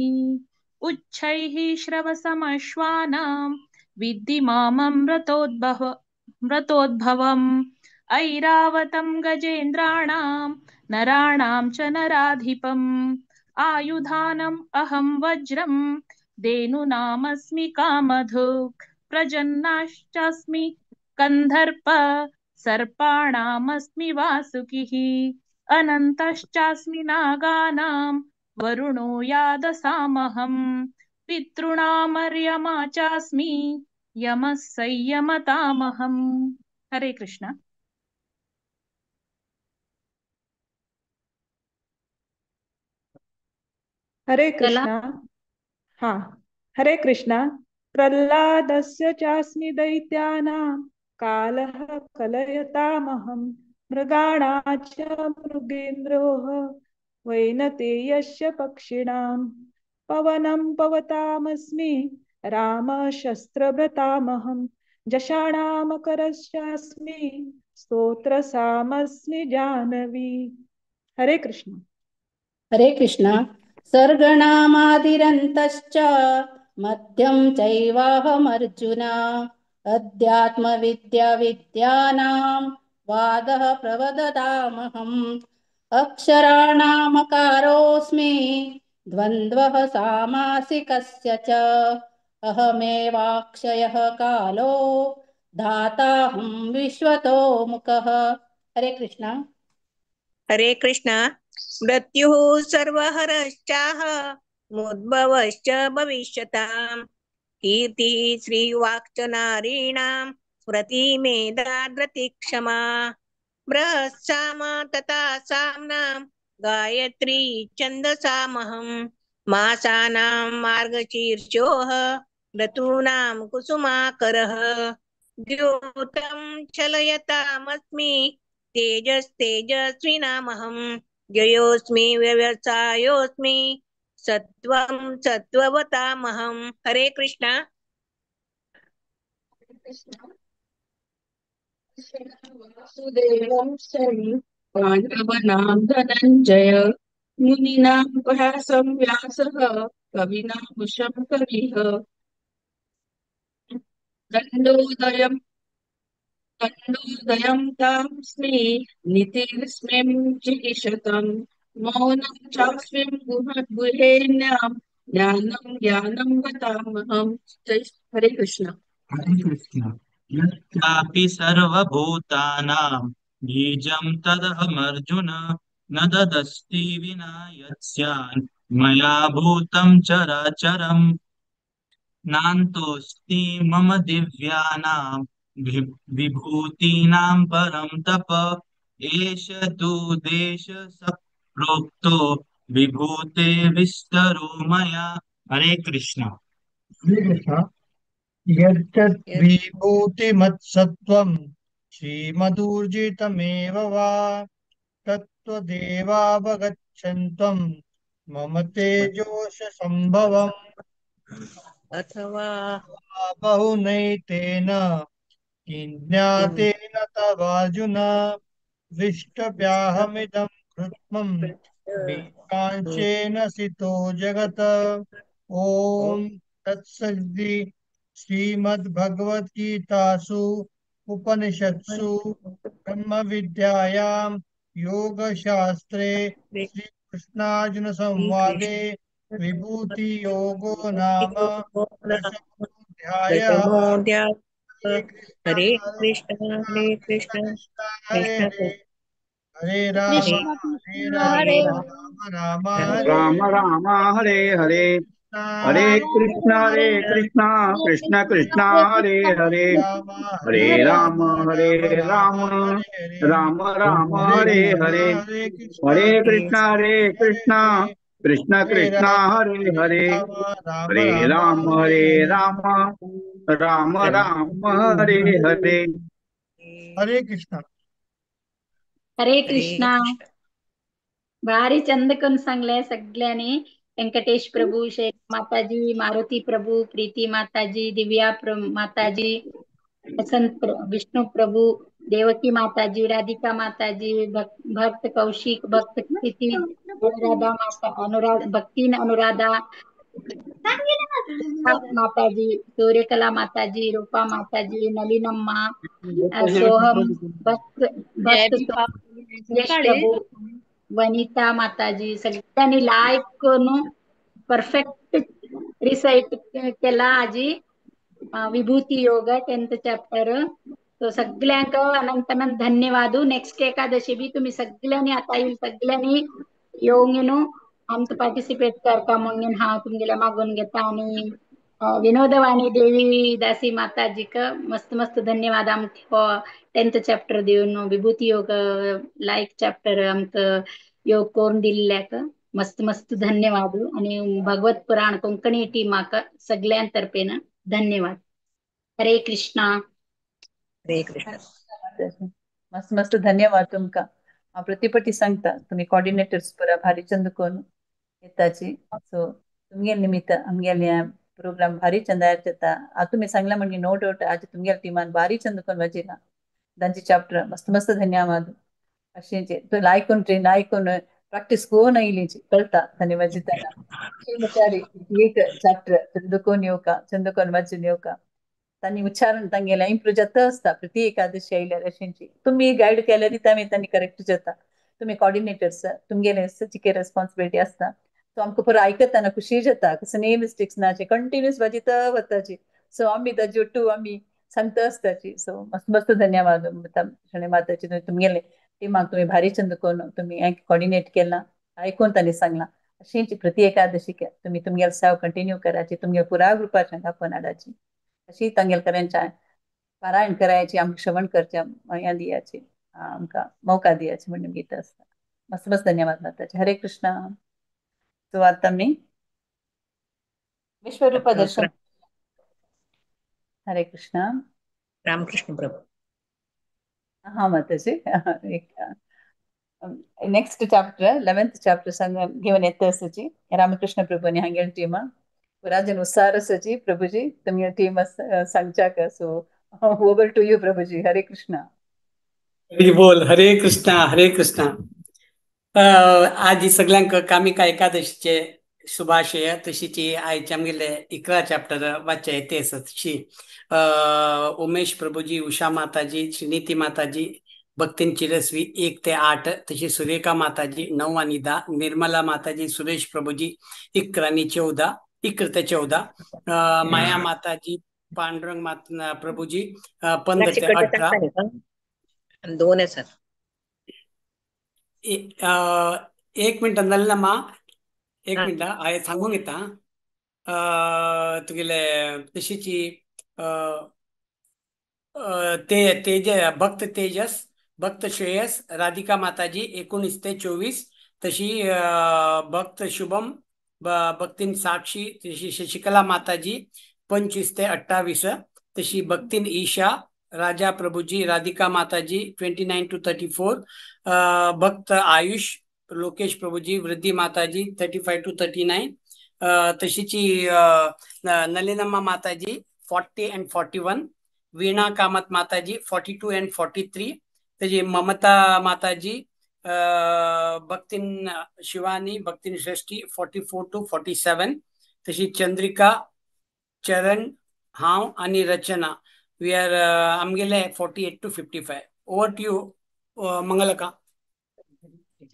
उच्चैः श्रवसमश्वानां विद्धि माममृतोद्भवम् ऐरावतं गजेन्द्राणां नराणां च नराधिपम् आयुधानम् अहं वज्रं धेनूनामस्मि कामधुक् प्रजन्नाश्चास्मि कंधर्प सर्पाणामस्मि वासुकिः अनन्तश्चास्मि नागानां वरुणो यादसामहं पितॄणामर्यमा चास्मि यमः संयमतामहम्। हरे कृष्ण।
हरे
चला।
कृष्णा। हाँ, हरे कृष्णा। प्रह्लादस्य चास्मि दैत्यानां कालः कलयतामहं मृगाणां च मृगेन्द्रोः वैनतेयस्य पक्षिणां पवनं पवतामस्मि रामशस्त्रभृतामहं जषाणामकरश्चास्मि स्तोत्रसामस्मि जाह्नवी। हरे कृष्ण।
हरे कृष्ण। सर्गणामादिरन्तश्च मध्यं चैवाहमर्जुन अध्यात्मविद्या विद्यानां वादः प्रवदतामहम् अक्षराणामकारोऽस्मि द्वन्द्वः सामासिकस्य च अहमेवाक्षयः कालो धाताहं विश्वतो मुखः। हरे कृष्ण।
हरे कृष्ण। मृत्युः सर्वहरश्चाह मुद्भवश्च भविष्यताम् कीर्तिः श्रीवाक्च नारीणां स्मृति मेधाधृति क्षमा बृहत्साम तथा साम्नां गायत्री छन्दसामहं मासानां मार्गशीर्षोः ऋतूनां कुसुमाकरः द्यूतं चलयतामस्मि तेजस्तेजस्विनामहं जयोस्मि व्यवसायोस्मि सत्वं सत्त्ववतामहं। हरे कृष्णा।
वासुदेवं शं पाण्डवनां धनञ्जय मुनीनां व्यासं व्यासः कवीनां कविः दण्डोदयं दण्डोदयं तामस्मि नितिर्स्मिं जिगिषतं मौनं चास्मिं गुहेन्यां ज्ञानं ज्ञानं वतामहं। जय हरे कृष्ण।
हरे कृष्ण। यच्चापि सर्वभूतानां बीजं तदहमर्जुन न तदस्ति विना यत्स्यान् मया भूतं चराचरं नान्तोऽस्ति मम दिव्यानां विभूतीनां परं तप एष तु देश प्रोक्तो विभूते विस्तरो मया। हरे कृष्ण।
हरे कृष्ण। यच्च विभूतिमत्सत्त्वं श्रीमदूर्जितमेव वा तत्त्वदेवावगच्छन्तं मम तेजोष संभवम्
अथवा
बहुनैतेन किं ज्ञातेन तवार्जुन विष्टव्याहमिदं कृत्मं बीजांशेन सितो जगत्। ॐ तत्सद्धि श्रीमद्भगवद्गीतासु उपनिषत्सु ब्रह्मविद्यायां योगशास्त्रे श्रीकृष्णार्जुन संवादे विभूतियोगो नाम दशमोऽध्यायः।
हरे कृष्ण हरे कृष्ण
हरे
कृष्ण
हरे हरे राम
हरे
हरे राम राम हरे
राम राम हरे हरे। हरे कृष्ण कृष्ण कृष्ण हरे हरे। हरे राम राम राम हरे हरे। हरे कृष्ण कृष्ण कृष्ण हरे हरे। हरे राम राम राम हरे हरे।
हरे कृष्ण।
हरे
हरे
कृष्णा।
कृष्ण।
भारी चंद करून सांगले सगळ्यांनी। व्यंकटेश प्रभू, शैल माताजी, मारुती प्रभू, प्रीती माताजी, दिव्या माताजी, वसंत विष्णु प्रभू, देवकी माताजी, राधिका माताजी, भक्त कौशिक, भक्त प्रीति, अनुराधा माता, अनुराध भक्तीन अनुराधा माताजी, सूर्यकला माताजी, रूपा माताजी, नलिनम्मा, सोहम, भक्त भक्त यश प्रभू, वनिता माताजी, सगळ्यांनी लायक करून परफेक्ट रिसाइट केला आजी. विभूती योग 10th chapter. सो सगळ्यांक अनंत अनंत धन्यवाद. नेक्स्ट एकादशी बी तुम्ही सगळ्यांनी आता येईल सगळ्यांनी येऊन न्हू आमचं पार्टिसिपेट करता म्हणून हांव तुमगेल्या मागून घेता. आणि विनोदवाणी देवी दासी माताजीक मस्त मस्त धन्यवाद. आमकां 10th chapter दिवन विभूती योग लायक चॅप्टर आमकां योग करून दिल्ल्याक मस्त मस्त धन्यवाद. आणि भगवत पुराण कोंकणी टीमाक सगळ्यां तर्फेन धन्यवाद. हरे कृष्णा.
हरे कृष्ण.
मस्त मस्त धन्यवाद तुमका. हांव प्रतिपटी सांगता तुमी कॉर्डिनेटर्स पुरा भारी चंद कोन येताची. सो तुमगे निमित्त आमगेले प्रोग्राम भारी चंदार जाता. आतां तुमी सांगला म्हणजे नो डाउट आज तुमगेल्या टिमान भारी चंद कोन वाजिला तांचे चॅप्टर. मस्त मस्त धन्यवाद. अशें तूं आयकून ट्रेन आयकून प्रॅक्टीस कोण आयली कळटा तांणी वाजयतना. म्हटल्यार एक चॅप्टर चंदकोन येवका चंदकोन वाजून येवका तांणी उच्चारण तांगेलें इम्प्रूव जाता आसता प्रति एकादशी आयल्यार. अशेंची तुमी गायड केल्यार आमी तांणी करेक्ट जाता. तुमी कॉर्डिनेटर्स तुमगेले चिके रेस्पॉन्सिबिलिटी आसता. सो आमकां पुरो आयकतना खुशी जाता कसले मिस्टेक्स ना कंटिन्युअस वाजयता वताची. सो आमी ताजे ओट्टू आमी सांगता आसताची. सो मस्त मस्त धन्यवाद शणे माताची. तुमगेले टिमाक तुमी भारी चंद कोन तुमी कॉर्डिनेट केला आयकून तांणी सांगला. अशीच प्रति एकादशी तुमी तुमगेले सेवा कंटिन्यू करायची तुमगे पुरा ग्रुपाच्या दाखोवन हाडाची. अशी तांगेल करायच्या पारायण करायची आमकां श्रवण करचे हें दियाची आमकां मौका दियाची म्हणून गीत आसता. मस्त मस्त धन्यवाद माताजी. हरे कृष्णा. सो आतां आमी विश्वरूप दर्शन. हरे कृष्णा.
रामकृष्ण प्रभू.
हा माताजी. एक नेक्स्ट चॅप्टर 11th chapter सांग घेवन येता आसाची रामकृष्ण प्रभू आनी हांगेले टिमा पुराजन उत्साह आसाची. प्रभूजी तुमगे team सांगच्याक. So over to you Prabhuji. Hare Krishna.
Hari बोल. हरे कृष्णा हरे कृष्णा. आज सगळ्यांक कामिका एकादशीचे शुभाशय. तशीच आयचे आमगेले 11 चॅप्टर वाचचे येते आसा. तशी उमेश प्रभूजी, उषा माताजी, श्रीनीती माताजी, भक्तीन चिरस्वी 1 ते 8, तशी सुरेखा माताजी 9 आणि 10, निर्मला माताजी, सुरेश प्रभूजी 11 आणि 14, 11 ते 14, माया माताजी, पांडुरंग माता प्रभूजी 15 ते 18.
2 आसात.
एक मिनट जालें ना मा, एक मिनट हांवें सांगूंक घेता. तुगेले तशीची ते तेज भक्त तेजस, भक्त श्रेयस, राधिका माताजी 19 ते 24, तशी भक्त शुभम, भक्तीन साक्षी, तशी शशिकला माताजी 25 ते 28, तशी भक्तीन ईशा, राजा प्रभूजी, राधिका माताजी 29 to 34, भक्त आयुष, लोकेश प्रभूजी, वृद्धी माताजी 35 to 39, तशीची नलिनम्मा माताजी 40 and 41, Veena Kamat Mataji 42 and 43, तशी ममता माताजी, भक्तीन शिवानी, भक्तीन श्रेष्ठी 44 to 47, तशी चंद्रिका, चरण, हांव आनी रचना we are आमगेले 48 to 55. Over to you मंगलका.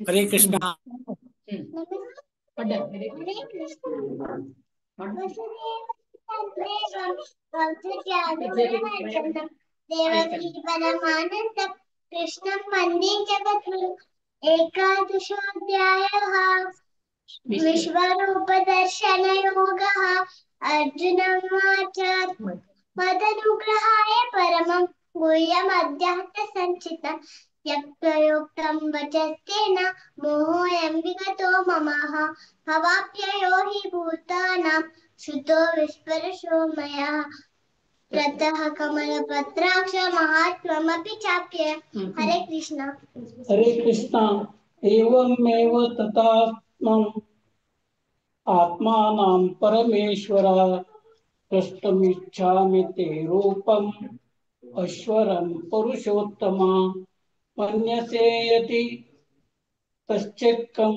Hare Krishna.
Devaki परमानंद कृष्णं वन्दे जगद्गुरु. एकादशोऽध्यायः विश्वरूपदर्शनयोगः. अर्जुन उवाच मदनुग्रहाय परमं गुह्यमध्यात्मसञ्चितं यत्त्वयोक्तं वचस्तेन मोहोऽयं विगतो ममः. भवाप्ययो हि भूतानां श्रुतो विस्परशो मया. प्रतः कमलपत्राक्ष महात्ममपि चाप्य. हरे कृष्ण.
हरे कृष्ण. एवमेव तथात्मम् आत्मानां परमेश्वर द्रष्टुमिच्छामि ते रूपम् ऐश्वरं पुरुषोत्तम मन्यसे यदि तश्चेत्कं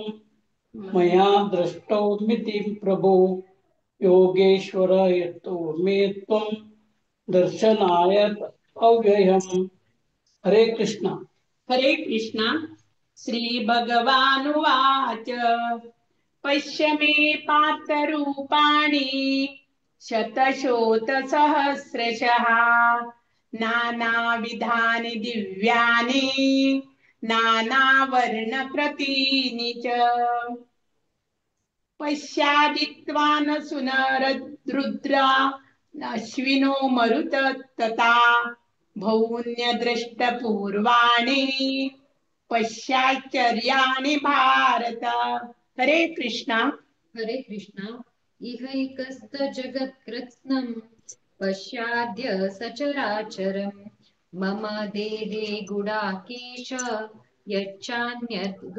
मया द्रष्टुमिति प्रभो योगेश्वर यतो मे त्वं दर्शनाय अव्ययम्. हरे कृष्ण.
हरे कृष्ण. श्री भगवानुवाच पश्य मे पार्थरूपाणि शतशोतसहस्रशः नानाविधानि दिव्यानि नानावर्णप्रतीनि च। पश्यादित्वा न सुनरद्रुद्रा अश्विनो मरुत तथा भौन्यदृष्टपूर्वाणि पश्याश्चर्याणि भारत। हरे कृष्णा।
हरे कृष्णा। इहैकस्त जगत्कृत्स्नं पश्याद्य सचराचरं मम देहे गुडाकेश यच्चान्यत्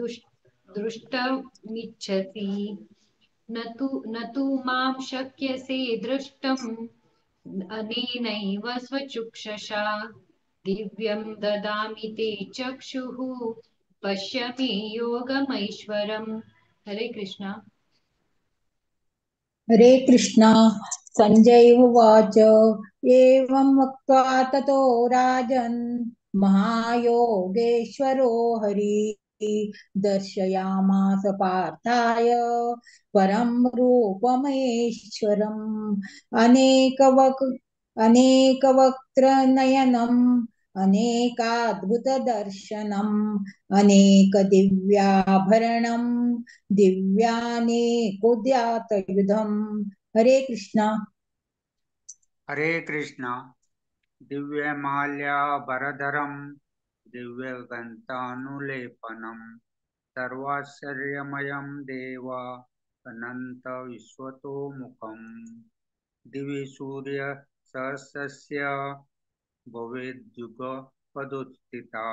दृष्टमिच्छसि न तु मां शक्यसे द्रष्टुम् अनेनैव स्वचक्षुषा दिव्यं ददामि ते चक्षुः पश्य मे योगमैश्वरम्। हरे कृष्णा।
हरे कृष्णा। संजय उवाच एवं उक्त्वा ततो राजन् महायोगेश्वरो हरि दर्शयामास पार्थाय परं रूपमहेश्वरम् अनेकवक्त्रनयनम् अनेकाद्भुतदर्शनम् अनेकदिव्याभरणम् दिव्यानेकोद्यातयुधम्। हरे कृष्णा।
हरे कृष्णा। दिव्यमाल्याभरधरं दिव्यगन्धानुलेपनं सर्वाश्चर्यमयं देव अनन्त विश्वतोमुखं दिवि सूर्य सहस्रस्य भवेद्युगपदुत्थिता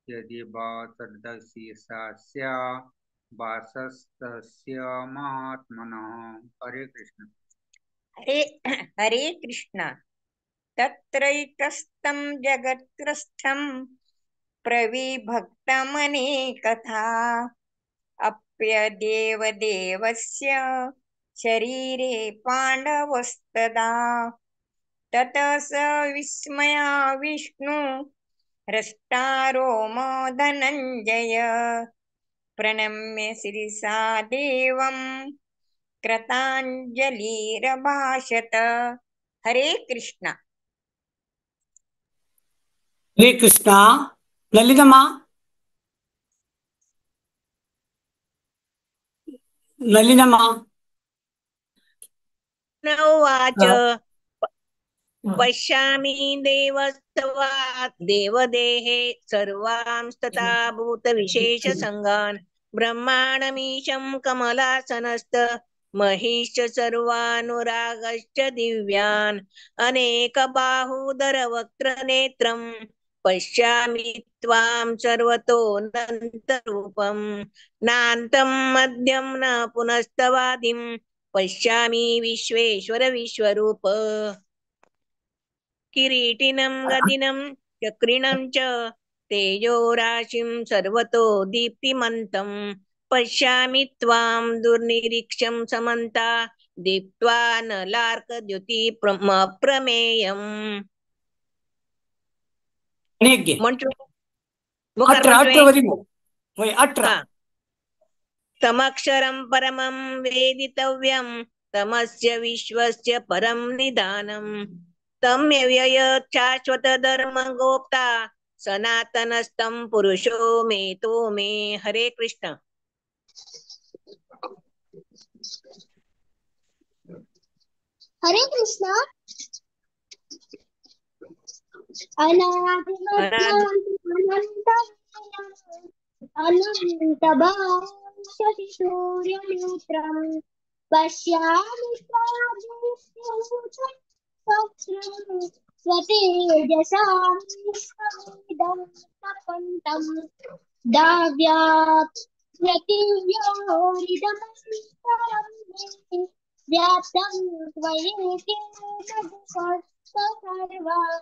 यदि भासदर्शी सा स्यात् भासस्तस्य महात्मनः। हरे कृष्ण।
हरे हरे कृष्ण। तत्रैकस्तं जगत्कृत्स्नं प्रविभक्तमनेकथा अप्यदेवदेवस्य शरीरे पाण्डवस्तदा ततः स विस्मया विष्णु हृष्टारोम धनञ्जय प्रणम्य शिरसा देवं कृताञ्जलिरभाषत। हरे कृष्ण।
हरे कृष्णा। ललितमा, ललितमा
उवाच पश्यामि देवस्तवा देवदेहे सर्वांस्तथा भूतविशेषसङ्गान् ब्रह्माणमीशं कमलासनस्थ महिश्च सर्वानुरागश्च दिव्यान् अनेकबाहुदरवक्त्रनेत्रं पश्यामि त्वां सर्वतोऽनन्तरूपं नान्तं मध्यं न पुनस्तवादिं पश्यामि विश्वेश्वर विश्वरूप। किरीटिनं गदिनं चक्रिणं च तेजोराशिं सर्वतो दीप्तिमन्तं पश्यामि त्वां दुर्निरीक्ष्यं समन्ता दीप्त्वा नलार्कद्युतिप्रमेयम्। तमक्षरं परमं वेदितव्यं तमस्य विश्वस्य परं निदानं तम्यव्यय शाश्वत धर्मगोप्ता सनातनस्तं पुरुषो मे तो मे। हरे कृष्ण।
हरे कृष्ण। अनन्तबाहुं पश्यामि स्वतेजसा विश्वमिदं तपन्तं दाव्यात् पृथिव्योरिदमन्तरं मे व्याप्तं त्वयैकेन सर्वा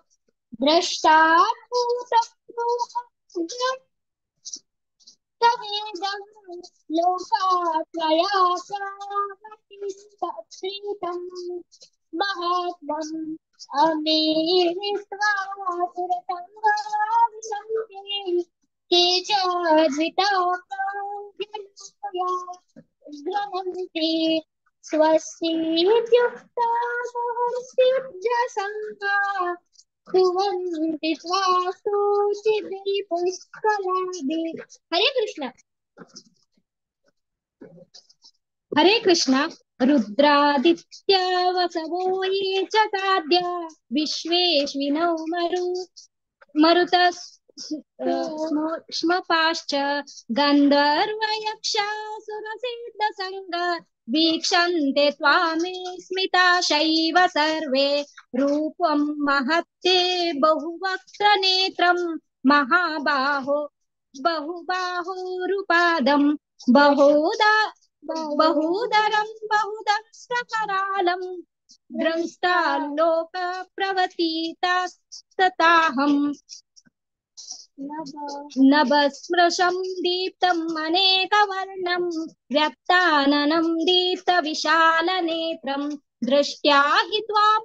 द्रष्टा भूतभूतं तवेदं लोकात्रया प्रावतितं महात्मम् अमेत्वा सुरसङ्गाविशन्ते के च धृता भ्रमन्ति स्वस्तीत्युक्ता महर्षिजसङ्गा स्तुवन्ति त्वा स्तुतिभिः पुष्कलाभिः। हरे कृष्ण। हरे कृष्ण। रुद्रादित्य वसवो ये च साध्या विश्वेश्विनौ मरुतस्मपाश्च गन्धर्वयक्षासुरसिद्धसङ्ग वीक्षन्ते त्वामे स्मिताशैव सर्वे। रूपं महत्ते बहुवक्त्रनेत्रं महाबाहो बहुबाहुरुपादं बहुदरं बहुदंष्ट्रकरालं द्रंष्टालोकप्रवतीतास्तताहं नभस्पृशं दीप्तम् अनेकवर्णं व्यक्ताननं दीप्तविशालनेत्रं दृष्ट्या हि त्वां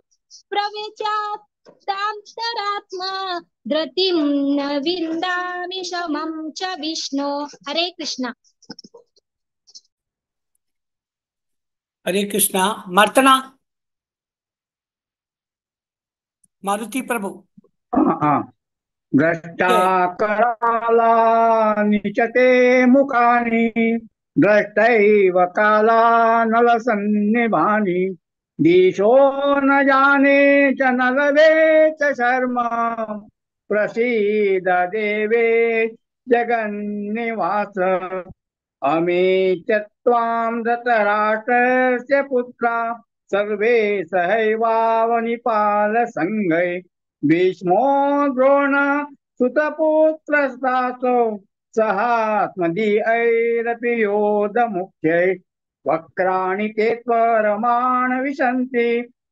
प्रविचातान्तरात्मा धृतिं न विन्दामि शमं च विष्णो। हरे कृष्ण।
हरे कृष्णा। मार्तना मारुति प्रभु।
द्रष्टा करालानि च ते मुखानि द्रष्टैव कालानलसन्निभानि दिशो न जाने च न लभे च शर्मा प्रसीद देवे जगन्निवास। अमे च त्वां धृतराष्ट्रस्य पुत्रा सर्वे सहैवावनिपालसङ्गै भीष्मो द्रोण सुतपुत्रस्तासौ सहात्मदीयैरपि योधमुख्यै वक्राणि ते त्वरमाण विशन्ति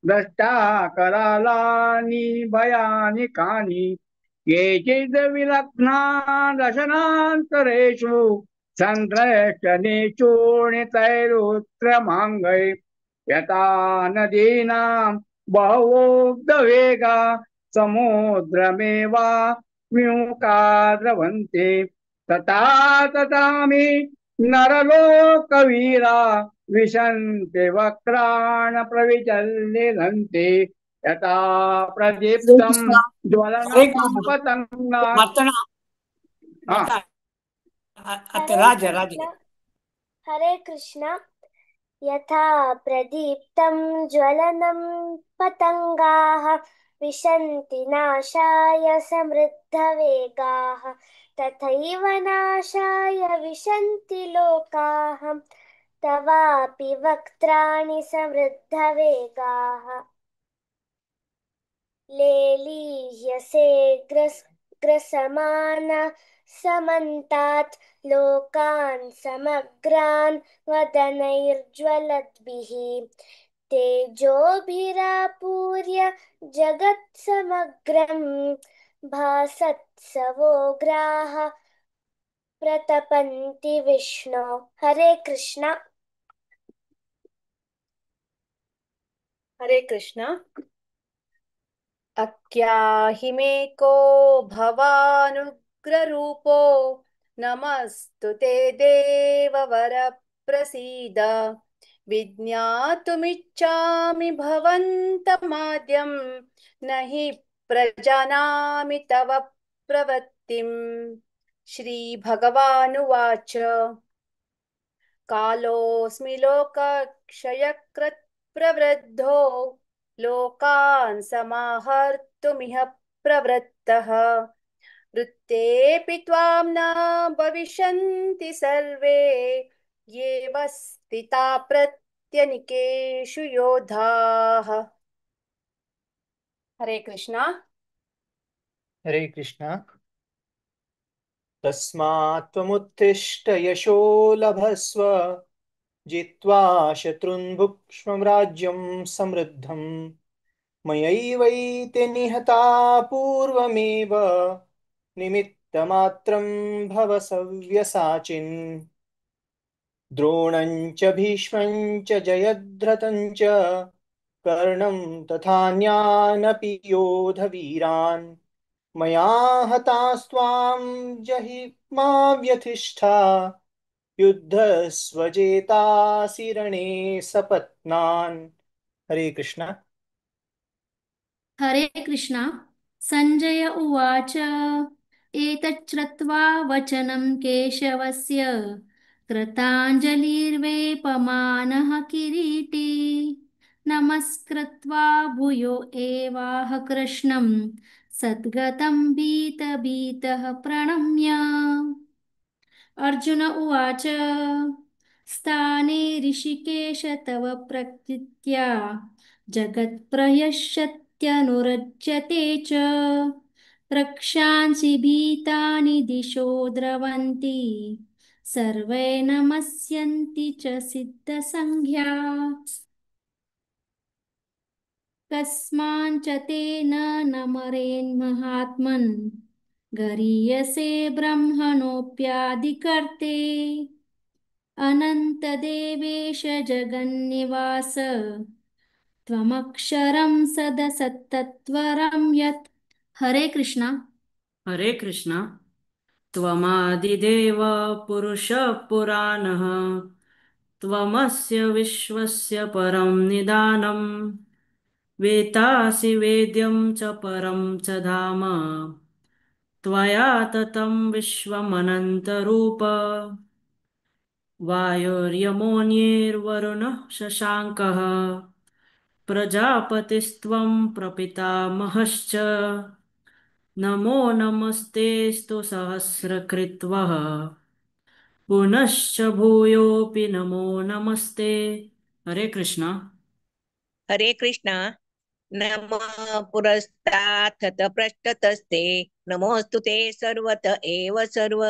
दष्टा करालानि भयानि कानि केचिद् विलग्ना दशनान्तरेषु सन्द्रष्टनिचूर्णितैरुत्तमाङ्गै यथा नदीनां बहवोग्धवेगा समुद्रमेवा विमुखा द्रवन्ति तथा तथामि नरलोकवीरा विशन्ति वक्राण प्रविचल्लिलन्ति यथा प्रदीप्तं ज्वलनं पतङ्गा।
राज राज।
हरे कृष्ण। यथा प्रदीप्तं ज्वलनं पतङ्गाः विशन्ति नाशाय समृद्धवेगाः तथैव नाशाय विशन्ति लोकाः तवापि वक्त्राणि समृद्धवेगाः। लेलीह्यसे ग्रसमाना समन्तात् लोकान् समग्रान् वदनैर्ज्वलद्भिः तेजोभिरापूर्य जगत्समग्रं भासत्सवोग्राः प्रतपन्ति विष्णो। हरे कृष्ण।
हरे कृष्ण। अक्याहि मे को भवानुग्ररूपो नमस्तु ते देववर प्रसीद। विज्ञातुमिच्छामि भवन्तमाद्यं न हि प्रजानामि तव प्रवृत्तिम्। श्रीभगवानुवाच कालोऽस्मि लोकक्षयकृत् प्रवृद्धो लोकान् समाहर्तुमिह प्रवृत्तः। वृत्तेऽपि त्वां न भविष्यन्ति सर्वे ये वस्तिता प्रत्यनिकेषु योधाः। हरे कृष्णा।
हरे कृष्णा। तस्मात् त्वमुत्तिष्ठ यशो लभस्व जित्वा शत्रून् भुक्ष्व राज्यं समृद्धं। मयैवैते निहता पूर्वमेव निमित्तमात्रं भव सव्यसाचिन्। द्रोणं च भीष्मं च जयद्रथं च कर्णं तथान्यानपि योधवीरान्। मया हतास्त्वां जहि मा व्यथिष्ठा युद्धस्वजेतासि रणे सपत्नान्। हरे कृष्णा।
हरे कृष्णा। संजय उवाच, एतच्छ्रुत्वा वचनं केशवस्य कृताञ्जलिर्वेपमानः किरीटी नमस्कृत्वा भूयो एवाह कृष्णं सद्गतं भीतभीतः प्रणम्य। अर्जुन उवाच, स्थाने ऋषिकेश तव प्रकृत्या जगत्प्रयश्यत्यनुरज्यते च रक्षांसि भीतानि दिशो द्रवन्ति सर्वे नमस्यन्ति च सिद्धसंज्ञा। कस्माञ्च ते न नमरेन्महात्मन् गरीयसे ब्रह्मणोऽप्यादिकर्ते अनन्तदेवेश जगन्निवास त्वमक्षरं सदसत्तत्वरं यत्। हरे कृष्णा।
हरे कृष्णा। त्वमादिदेव पुरुषः पुराणः त्वमस्य विश्वस्य परं निदानं वेत्तासि वेद्यं च परं च धाम त्वया ततं विश्वमनन्तरूप वायुर्यमोऽन्यैर्वरुणः शशाङ्कः प्रजापतिस्त्वं प्रपितामहश्च नमो नमस्तेऽस्तु सहस्रकृत्वः पुनश्च भूयोऽपि नमो नमस्ते। हरे कृष्णा।
हरे कृष्णा। नमः पुरस्तात्थत पृष्ठतस्ते नमोऽस्तु ते सर्वत एव सर्व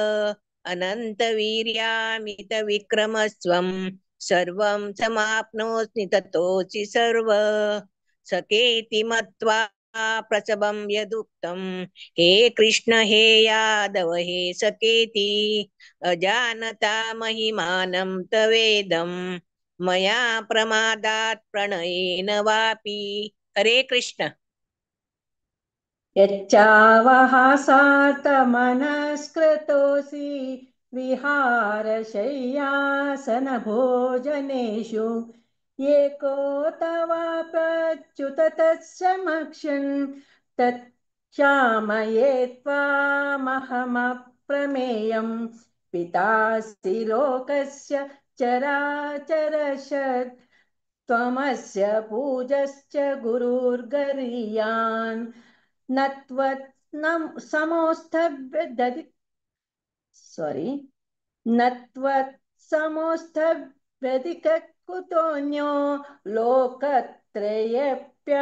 अनन्तवीर्यामितविक्रमस्त्वं सर्वं समाप्नोऽस्मि ततोऽसि सर्व सखेति मत्वा प्रसभं यदुक्तं हे कृष्ण हे यादव हे सखेति अजानता महिमानं तवेदं मया प्रमादात् प्रणयेन वापि। हरे कृष्ण।
यच्चावहासार्थमनस्कृतोऽसि विहारशय्यासनभोजनेषु एको तवाप्यच्युत तत्समक्षन् तत्क्षामये त्वामहमप्रमेयम् पितासि लोकस्य चराचरस्य त्वमस्य पूजश्च गुरुर्गरीयान् न त्वत्समोऽस्थव्यधिककुतोऽन्यो लोकत्रयेऽप्य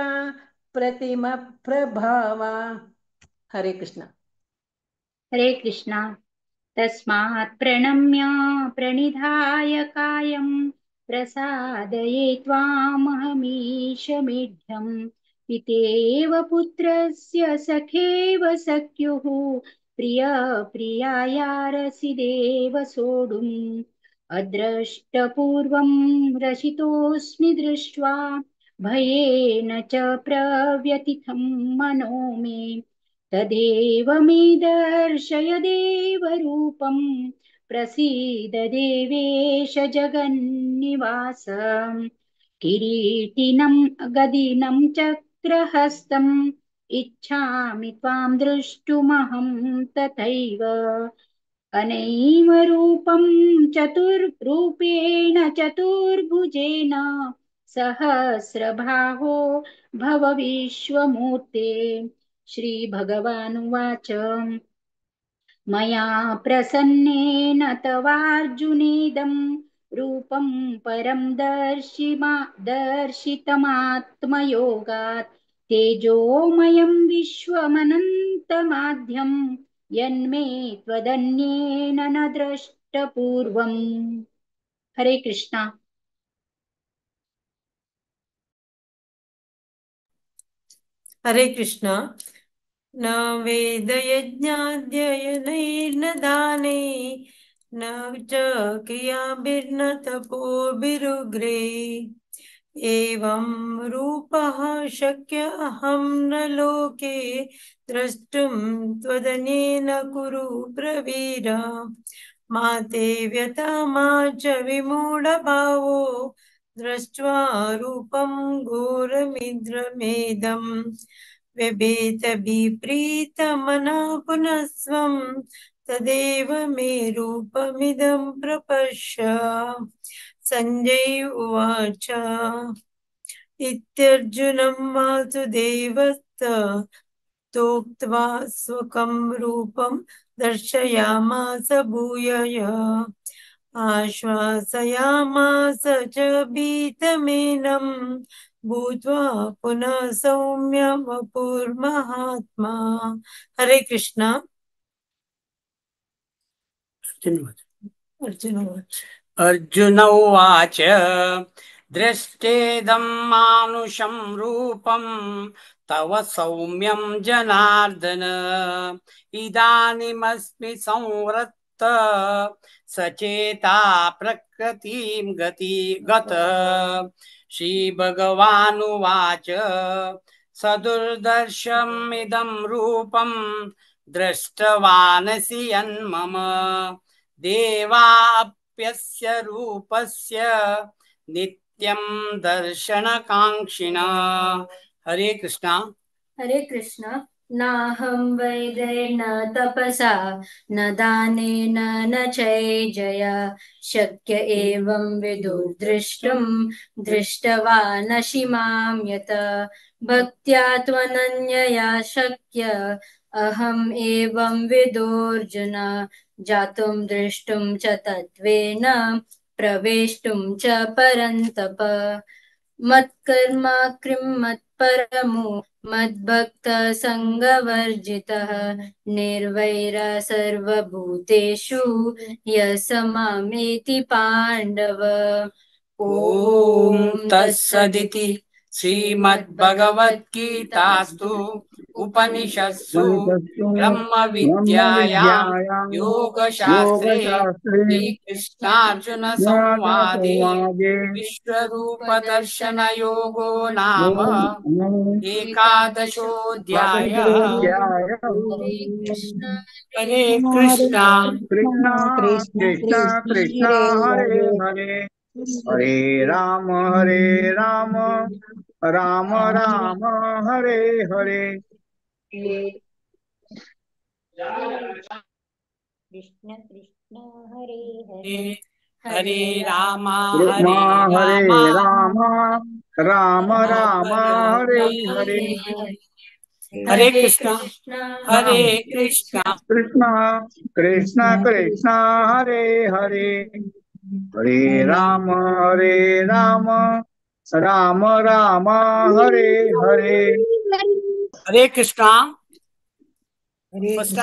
प्रतिमप्रभावा। हरे कृष्ण।
हरे कृष्णा। तस्मात् प्रणम्य प्रणिधाय कायं प्रसादये त्वामहमीशमीढ्यं पितेव पुत्रस्य सखेव सख्युः प्रिय प्रियायारसि देव सोढुम् अद्रष्टपूर्वं रसितोऽस्मि दृष्ट्वा भयेन च प्रव्यथितं मनो मे तदेव मे दर्शय देवरूपं प्रसीद देवेश जगन्निवास किरीटिनं गदिनं चक्रहस्तम् इच्छामि त्वां द्रष्टुमहं तथैव अनैव रूपं चतुर्रूपेण चतुर्भुजेन सहस्रबाहो भव विश्वमूर्ते। श्रीभगवानुवाच, मया प्रसन्नेन तवार्जुनेदं रूपं परं दर्शितमात्मयोगात् तेजोमयं विश्वमनन्तमाध्यं यन्मे त्वदन्येन न द्रष्टपूर्वम्। हरे कृष्णा।
हरे कृष्णा। न वेदयज्ञाध्ययनैर्न दाने न च क्रियाभिर्न तपोभिरुग्रे एवं रूपः शक्य अहं न लोके द्रष्टुं त्वदन्येन कुरु प्रवीर। मा ते व्यथा मा च विमूढभावो दृष्ट्वा रूपं घोरमिद्रमेदम्। व्यभेत विप्रीतमना पुनस्त्वं तदेव मे रूपमिदं प्रपश्य। सञ्जय उवाच इत्यर्जुनं वासुदेवस्ततोक्त्वा स्वकं रूपं दर्शयामास भूयय आश्वासयामास च भीतमेनं भूत्वा पुनः सौम्य वपुर्महात्मा। हरे कृष्णा। अर्जुन उवाच।
अर्जुन उवाच दृष्टेदं मानुषं रूपं तव सौम्यं जनार्दन इदानीमस्मि संवृत्त सचेता प्रकृतिं गति गत। श्रीभगवानुवाच सदुर्दर्शम् इदं रूपं दृष्टवानसि यन्मम देवाप्यस्य रूपस्य नित्यं दर्शनकाङ्क्षिणः। हरे कृष्णा।
हरे कृष्ण। नाहं वैद्येन तपसा न दानेन न चैजया शक्य एवं विदुर्द्रष्टुं दृष्टवानसि मां यत भक्त्या त्वनन्यया शक्य अहम् एवं विदोऽर्जुन जातुं द्रष्टुं च तत्त्वेन प्रवेष्टुं च परन्तप। मत्कर्म कृं मत्परमो मद्भक्त सङ्गवर्जितः निर्वैर सर्वभूतेषु यः स मामेति पाण्डव।
ॐ तत्सदिति श्रीमद्भगवद्गीतास्तु उपनिषत्सु ब्रह्मविद्यायां योगशास्त्रे श्रीकृष्णार्जुन संवादे विश्वरूपदर्शनयोगो नाम एकादशोऽध्यायः। हरे कृष्णा
कृष्णा कृष्णा कृष्णा हरे हरे हरे राम राम राम हरे हरे।
कृष्ण कृष्ण हरे हरे
हरे राम
हरे राम राम राम हरे हरे।
हरे कृष्णा हरे कृष्णा
कृष्णा कृष्णा कृष्णा हरे हरे हरे राम राम राम हरे हरे।
हरे कृष्णा। फर्स्ट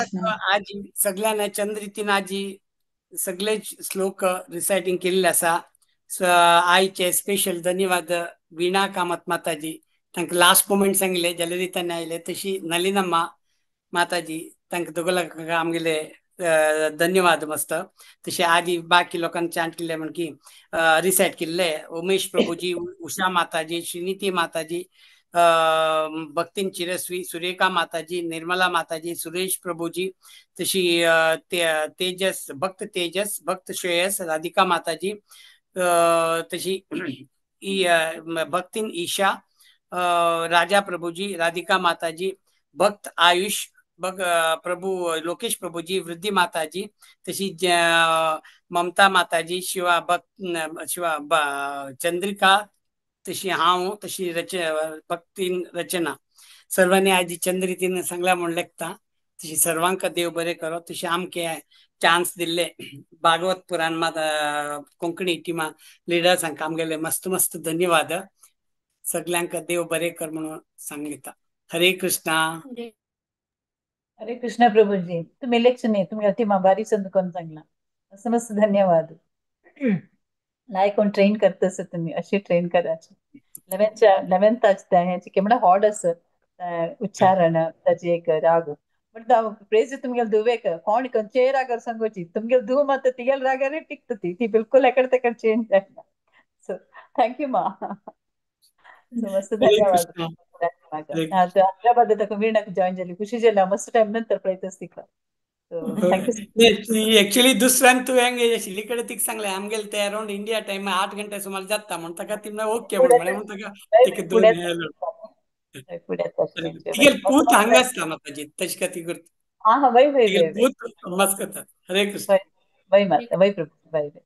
आजी सगळ्यांना चंद्रितीन आजी सगळे श्लोक रिसायटिंग केलेले आसा। आईचे स्पेशल धन्यवाद वीणा कामत माताजी तांकां लास्ट मोमेंट सांगले जाल्यार तांणी आयले। तशी नलिनम्मा माताजी तांकां दोगांक आमगेले धन्यवाद मस्त। तशें आदी बाकी लोकांनी चांट केल्ले म्हण की रिसायट केल्ले उमेश प्रभुजी उषा माताजी श्रीनिती माताजी भक्तीन चिरस्वी सुरेखा माताजी निर्मला माताजी सुरेश प्रभुजी तशी तेजस भक्त तेजस भक्त श्रेयस राधिका माताजी तशी भक्तीन ईशा राजा प्रभुजी राधिका माताजी भक्त आयुष प्रभु लोकेश प्रभुजी वृद्धी माताजी तशी ममता माताजी शिवा भक्त शिवा चंद्रिका तशी हांव तशी रच भक्तीन रचना सर्वांनी आजी चंद्रितीन सांगला म्हूण लेखता। तशी सर्वांक देव बरें करो। तशी आमके चान्स दिल्ले भागवत पुराण मात कोंकणी टिमा लिडर्सांक आमगेले मस्त मस्त धन्यवाद। सगळ्यांक देव बरें कर म्हणून सांगता। हरे कृष्णा।
हरे कृष्णा प्रभुजी तुम्ही इलेक्शन नाही तुम्ही टिमा भारी संद कोण सांगला मस्त मस्त धन्यवाद। लायक कोण ट्रेन करतस तुम्ही अशी ट्रेन करायची 11th ह्याची केमडा हॉड असत उच्चारण ताची एक राग बट प्रेज तुमगेल धुवेक कोण खंयचेय रागार सांगोची तुमगेल धुव मात तिगेल रागार टिकता ती ती बिलकुल एकडे तेकड चेंज जायना। सो thank you मा। मस्त धन्यवाद। हैदराबाद तक वीणाक जॉईन जाली खुशी जाली मस्त टायम नंतर पळयतच तिका।
Thank you. Actually दुसऱ्यान तूं आशिल्ली कडेन तिका सांगलें आमगेले ते अरावंड इंडिया टायम 8 घंटे सुमार जाता म्हण ताका ती ओके म्हण म्हळें म्हण ताका तिका दोन
फुडें
तिगेल पूत हांगा आसता माताजी, तशें खातीर करता.
हा हा, वय वय
तिगेल
वय वय
पूत मस्त करतात. हरे कृष्ण.
वय वय माता, वय प्रभू, वय वय.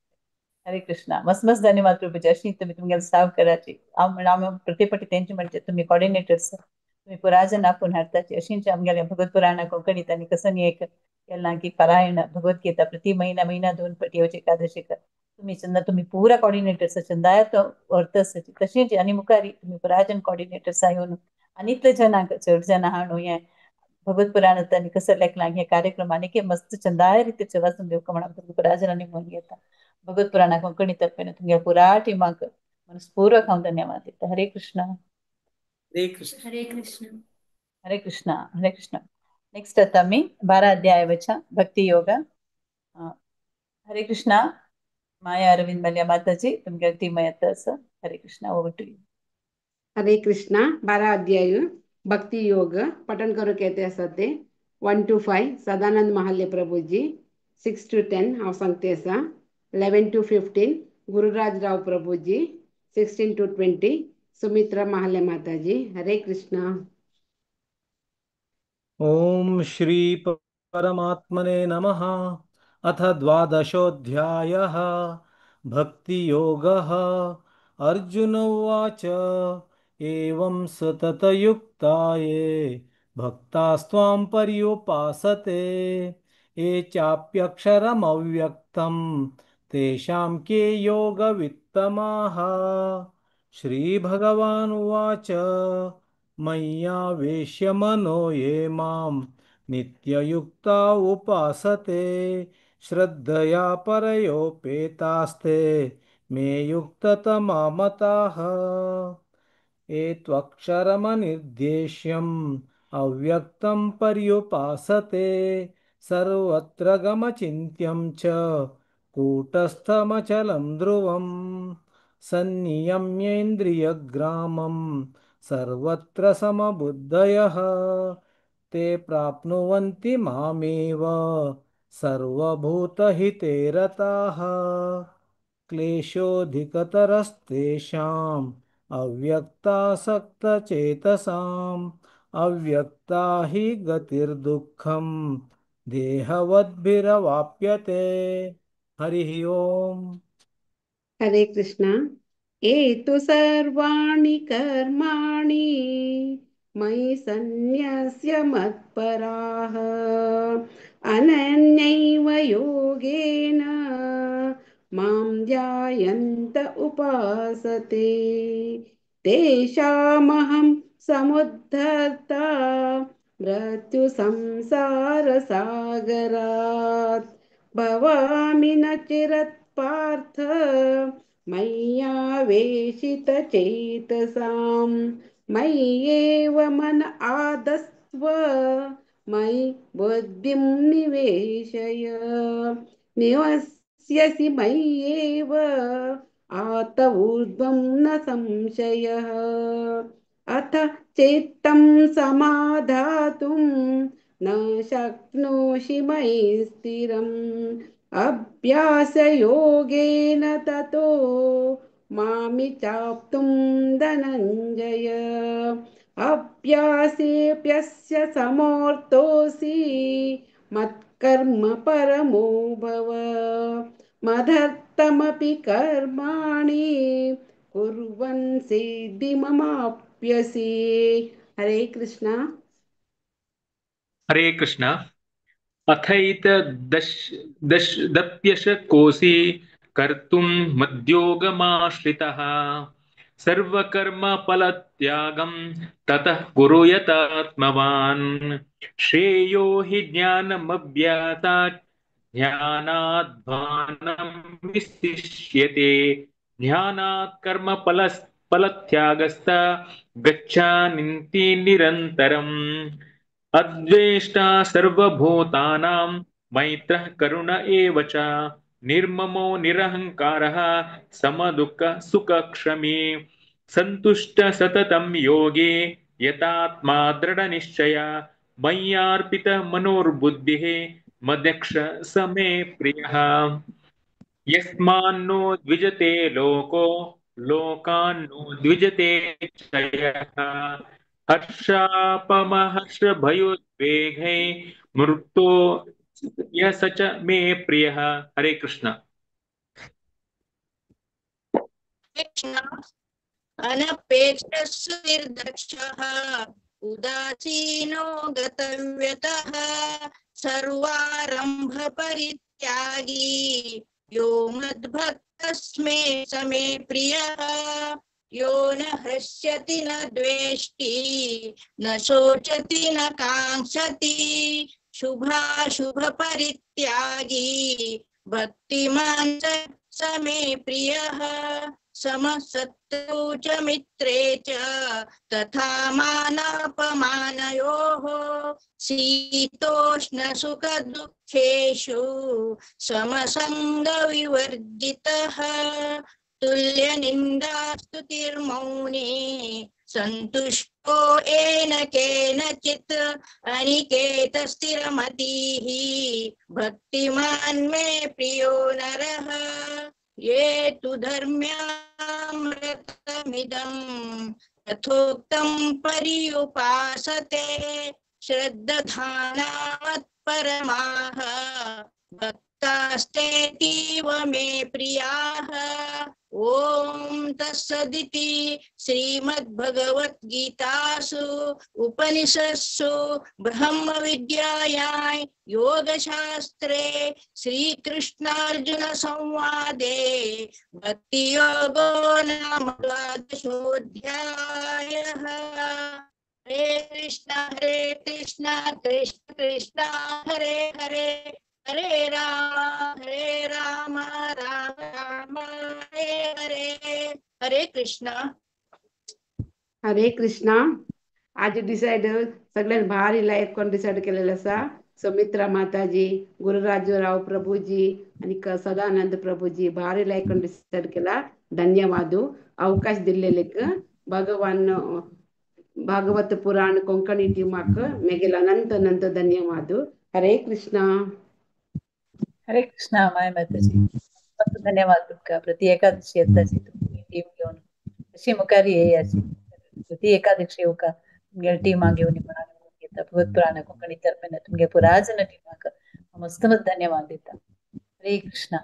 हरे कृष्णा. मस्त मस्त धन्यवाद प्रभूजी. अशी तुम्ही तुमगेले साव कराची. हांव हांव प्रति तेंचे म्हणजे तुम्ही कॉर्डिनेटर्स, तुम्ही पुराजन आपूण हाडटाची. अशींच आमगेले भगवत पुराणा कोंकणीत आनी कसं एक केलां की पारायण भगवद्गीता प्रति महिना महिना 2 पटी येवचे एकादशीक. तुम्ही चंदा, तुम्ही पुरा कॉर्डिनेटर्स चंदाय तो व्हरता. तशेंच आनी मुखारी तुम्ही पुराजन कॉर्डिनेटर्स येवन आनी इतले जणांक चड जाणां हाडून हें भगवत पुराणांत आनी कसं लेखलां हे कार्यक्रम आनी मस्त चंदाय रितीचे वाचून दिवका म्हणून तुमकां पुराजनांनी म्हणून घेता. भगवत पुराणा कोंकणी तर्फेन तुमगे पुरा टिमाक मनस्पूर्वक हांव धन्यवाद दिता. हरे कृष्णा.
हरे कृष्ण.
हरे कृष्ण.
हरे कृष्णा. हरे कृष्णा. नेक्स्ट आता आमी 12 अध्याय वच्या भक्ती योग. हरे कृष्णा. माया अरविंद मल्या माताजी, तुमगे टीम येता आसा. हरे Krishna. Over to you.
Hare Krishna. 12 अध्याय भक्ति योग पठन करूंक येते आसा ते 1 to 5 Sadanand Mahalya Prabhuji, 6 to 10 हांव सांगते आसा, 11 to 15 Gururaj Rao Prabhuji, 16 to 20 Sumitra Mahalya Mataji. Hare Krishna.
Om Shri परमात्मने नमः. अथ द्वादशोऽध्यायः भक्तियोगः. अर्जुन उवाच, एवं सततयुक्ताये भक्तास्त्वां पर्युपासते, ये चाप्यक्षरमव्यक्तं तेषां के योगवित्तमाः. श्रीभगवानुवाच, मय्यावेश्य मनो ये मां नित्ययुक्ता उपासते, श्रद्धया परयोपेतास्ते मे युक्ततमा मताः. एत्वक्षरमनिर्देश्यम् अव्यक्तं पर्युपासते, सर्वत्र गमचिन्त्यं च कूटस्थमचलं ध्रुवं, सन्नियम्येन्द्रियग्रामं सर्वत्र समबुद्धयः, ते प्राप्नुवन्ति मामेव सर्वभूतहिते रताः. क्लेशोऽधिकतरस्तेषाम् अव्यक्तासक्तचेतसाम्, अव्यक्ता हि गतिर्दुःखं देहवद्भिरवाप्यते. हरिः ओम्.
हरे कृष्णा. एतु सर्वाणि कर्माणि मयि सन्न्यस्य मत्पराः, अनन्यैव योगेन मां ध्यायन्त उपासते, तेषामहं समुद्धर्ता मृत्युसंसारसागरात्, भवामि न चिरत् पार्थ मय्यावेशितचेतसां, मय्येव मन आदस्त्व मयि बुद्धिं निवेशय, निवस्यसि मय्येव आत ऊर्ध्वं न संशयः. अथ चित्तं समाधातुं न शक्नोषि मयि स्थिरम्, अभ्यासयोगेन ततो मामि चाप्तुं धनञ्जय, अभ्यासेऽप्यस्य समर्थोऽसि मत्कर्म परमो भव, मदर्थमपि कर्माणि कुर्वन् सिद्धिममाप्यसि. हरे कृष्णा.
हरे कृष्णा. अथैत दश दश दप्यश कोऽसि कर्तुं मद्योगमाश्रितः, सर्वकर्मफलत्यागं ततः कुरु यतात्मवान्, श्रेयो हि ज्ञानमभ्यासात् ध्यानात् ध्यानं विशिष्यते, ध्यानात् कर्मफलत्यागस्त गच्छानिन्ति निरन्तरम्. अद्वेष्टा सर्वभूतानां मैत्रः करुण एव च, निर्ममो निरहंकारः समदुःख सुखक्षमी, संतुष्ट सततं योगी यतात्मा दृढनिश्चय, मय्यार्पित मनोर्बुद्धिः मदक्ष स मे प्रियः. यस्मान्नो द्विजते लोको लोकान्नो द्विजते चयः, हर्षापमहर्षभयोद्वेगै मृतो यः स च मे प्रियः। हरे कृष्ण।
अनपेक्षस्विर्दक्षः उदासीनो गतव्यतः सर्वारंभ परित्यागी यो मद्भक्तस्मे समे प्रियः। यो न हृष्यति न द्वेष्टि न शोचति न काङ्क्षति शुभाशुभ परित्यागी भक्तिमान् स मे प्रियः। समशत्रौ च मित्रे च तथा मानापमानयोः शीतोष्णसुखदुःखेषु समसङ्गविवर्जितः तुल्यनिन्दास्तुतिर्मौनी सन्तुष्टो येन केनचित् अनिकेतस्थिरमतिः भक्तिमान् मे प्रियो नरः। ये तु धर्म्यामृतमिदं यथोक्तं पर्युपासते श्रद्दधानामत्परमाः भक्तास्तेतीव मे प्रियाः। ॐ तत्सदिति श्रीमद्भगवद्गीतासु उपनिषत्सु ब्रह्मविद्यायां योगशास्त्रे श्रीकृष्णार्जुन संवादे भक्तियोगो नाम द्वादशोऽध्यायः। हरे कृष्ण कृष्ण कृष्ण हरे हरे, हरे राम राम राम हरे हरे। हरे कृष्णा।
हरे कृष्णा। आज डिसायड सगळ्यात भारी लायक कोण डिसायड केलेलं आसा, सुमित्रा माताजी, गुरुराजराव प्रभुजी आणि सदानंद प्रभुजी भारी लायक कोण डिसायड केला। धन्यवाद अवकाश दिल्लेलेक भगवान भागवत पुराण कोंकणी टीमाक मेगेल अनंत अनंत धन्यवाद। हरे कृष्णा।
हरे कृष्णा माय माताजी, मस्त धन्यवाद तुमका। प्रति एकादशी येताची तुमची टीम घेवन अशी मुखार येय अशी प्रति एकादशी येवका तुमगे टीमाक घेवन येता भगवत पुराण कोंकणी तर्फेन तुमगे पुराजन टीमाक मस्त मस्त धन्यवाद दिता। हरे कृष्णा।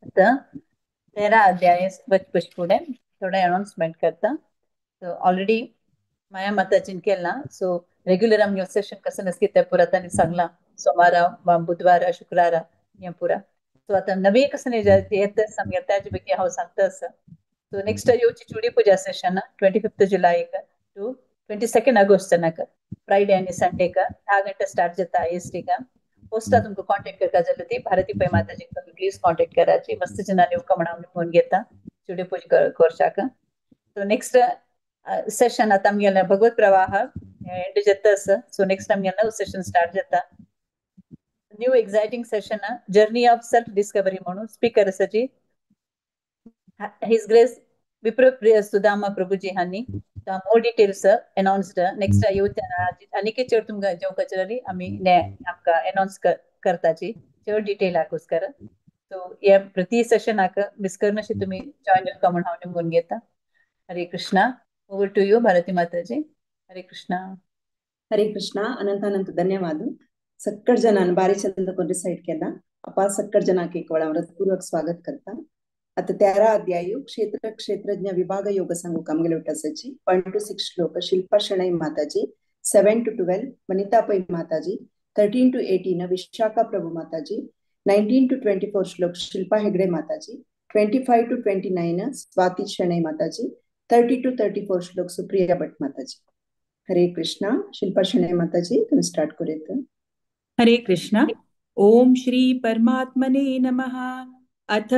आता 13 अध्याय वच फुडें थोडे अनाउन्समेंट करता। सो ऑलरेडी माया माताजीन केला, सो रेग्युलर आमगे सेशन कसं नसकी ते पुरा तांणी सांगला, सोमारा बुधवारा शुक्रारा हें पुरा। सो आतां नवी कसं येत आमगे त्याचे पैकी हांव सांगता आसा। सो नेक्स्ट येवची चुडी पुजा सेशन 25 जुलैक टू 22 ऑगस्टाक फ्रायडे आनी संडेक 10 गंटे स्टार्ट जाता IST का। पोस्टा तुमकां कॉन्टेक्ट करता जाल्यार ती भारती पै माताजीक तुमी प्लीज कॉन्टेक्ट कराची। मस्त जणांनी येवका म्हण हांव फोन घेता चुडी पुजा करच्याक। सो नेक्स्ट सेशन आतां आमगेलें भगवत प्रवाह एंड जाता आसा। सो नेक्स्ट आमगेलें सेशन स्टार्ट जाता, new exciting session journey of self discovery म्हणून स्पीकर आसाची his grace Viprapriya Sudama Prabhuji हांणी। मोर डिटेल्स अनाउन्स्ड नेक्स्ट येवच्या आनीक चड तुमकां जेवपाचें जाल्यार आमी आमकां अनाउन्स करताची चड डिटेल आकोस्कर। सो हे प्रति सेशनाक मिस करनाशी तुमी जॉयन जावका म्हण हांव निमगून घेता। Hare Krishna. Over to you Bharati Mataji. Hare Krishna.
Hare Krishna. अनंत अनंत धन्यवाद। सक्कड जणांन बारी चंद कोण डिसाइड केला, अपा सक्कड जणांक एक वेळा हृदयपूर्वक स्वागत करता। आता 13 अध्याय क्षेत्र क्षेत्रज्ञ विभाग योग सांगू कामगेले उठासाची 1 to 6 श्लोक शिल्पा शणै माताजी, 7 to 12 Vanita Pai Mataji, 13 to 18 Vishakha Prabhu Mataji, 19 to 24 श्लोक शिल्पा हेगडे माताजी, 25 to 29 Swati Shenoy Mataji, 30 to 34 श्लोक सुप्रिया भट्ट माताजी। हरे कृष्णा। शिल्पा शणै माताजी तुम्ही स्टार्ट करूयात।
हरे कृष्णा। ओम श्री परमात्मने नमः। अथ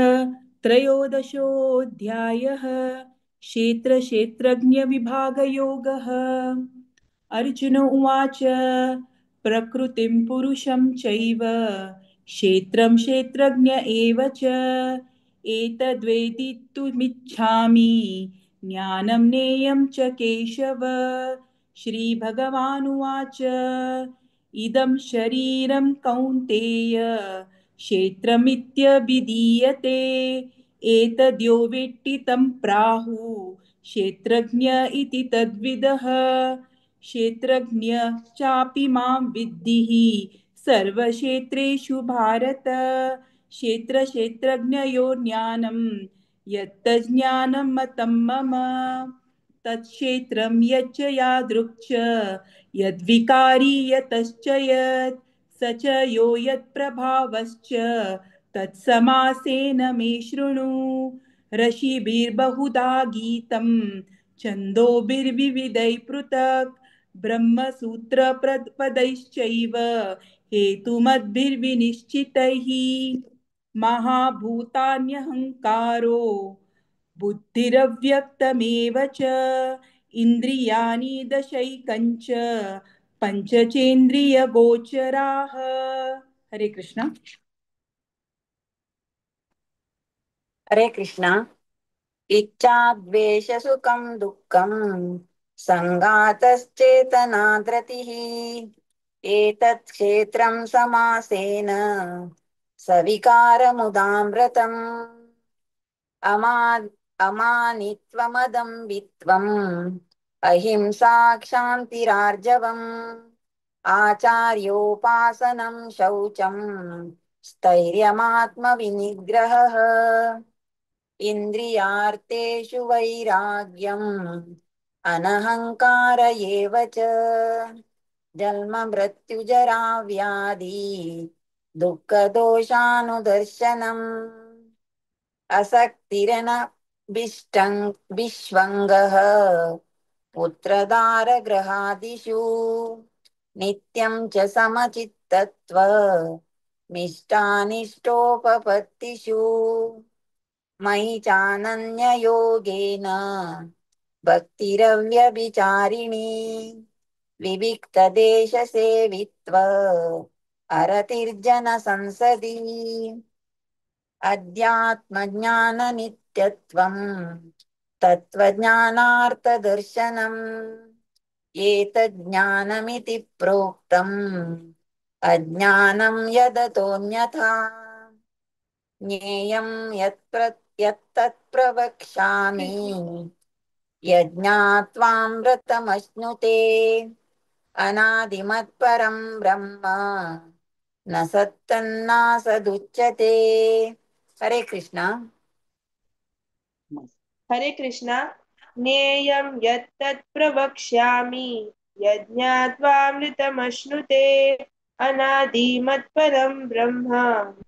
त्रयोदशोऽध्यायः क्षेत्र क्षेत्रज्ञ विभागयोगः। अर्जुन उवाच, प्रकृतिं पुरुषं चैव क्षेत्रं क्षेत्रज्ञ एव च एतद्वेदितुमिच्छामि ज्ञानं ज्ञेयं च केशव। श्रीभगवानुवाच, इदं शरीरं कौन्तेय क्षेत्रमित्यभिधीयते एतद्यो वेत्ति तं प्राहु क्षेत्रज्ञ इति तद्विदः। क्षेत्रज्ञ चापि मां विद्धिः सर्वक्षेत्रेषु भारत। क्षेत्रक्षेत्रज्ञयोर्ज्ञानं यत्तज्ज्ञानं मतं मम। तत्क्षेत्रं यच्च यादृक् च यद्विकारी यतश्च यत् स च यो यत्प्रभावश्च तत्समासेन मे शृणु। ऋषिभिर्बहुधा गीतं छन्दोभिर्विविधैः पृथक् ब्रह्मसूत्रपदैश्चैव हेतुमद्भिर्विनिश्चितैः। महाभूतान्यहङ्कारो बुद्धिरव्यक्तमेव च इन्द्रियाणि दशैकञ्च पञ्चचेन्द्रियगोचराः। हरे कृष्ण।
हरे कृष्ण। इच्छा द्वेष सुखं दुःखं सङ्घातश्चेतना धृतिः एतत् क्षेत्रं समासेन सविकारमुदामृतम्। अमा अमानित्वमदम्बित्वम् अहिंसा क्षान्तिरार्जवम् आचार्योपासनं शौचं स्थैर्यमात्मविनिग्रहः इन्द्रियार्थेषु वैराग्यम् अनहङ्कार एव च जन्म मृत्युजरा व्याधि दुःखदोषानुदर्शनम् असक्तिरन विष्वङ्गः पुत्रदारगृहादिषु नित्यं च समचित्तत्व मिष्टानिष्टोपपत्तिषु मयि चानन्ययोगेन भक्तिरव्यभिचारिणी विविक्तदेशसेवित्व अरतिर्जनसंसदि अध्यात्मज्ञाननित्यत्वं तत्त्वज्ञानार्थदर्शनम् एतज्ज्ञानमिति प्रोक्तम् अज्ञानं यदतोऽन्यथा ज्ञेयं यत्तत् प्रवक्ष्यामि यज्ञात्वामृतमश्नुते। अनादिमत्परं ब्रह्म न सत्तन्नासदुच्यते। हरे कृष्णा।
हरे कृष्णा। ज्ञेयं यत्तत् प्रवक्ष्यामि यज्ञात्वामृतमश्नुते अनादिमत्परं ब्रह्म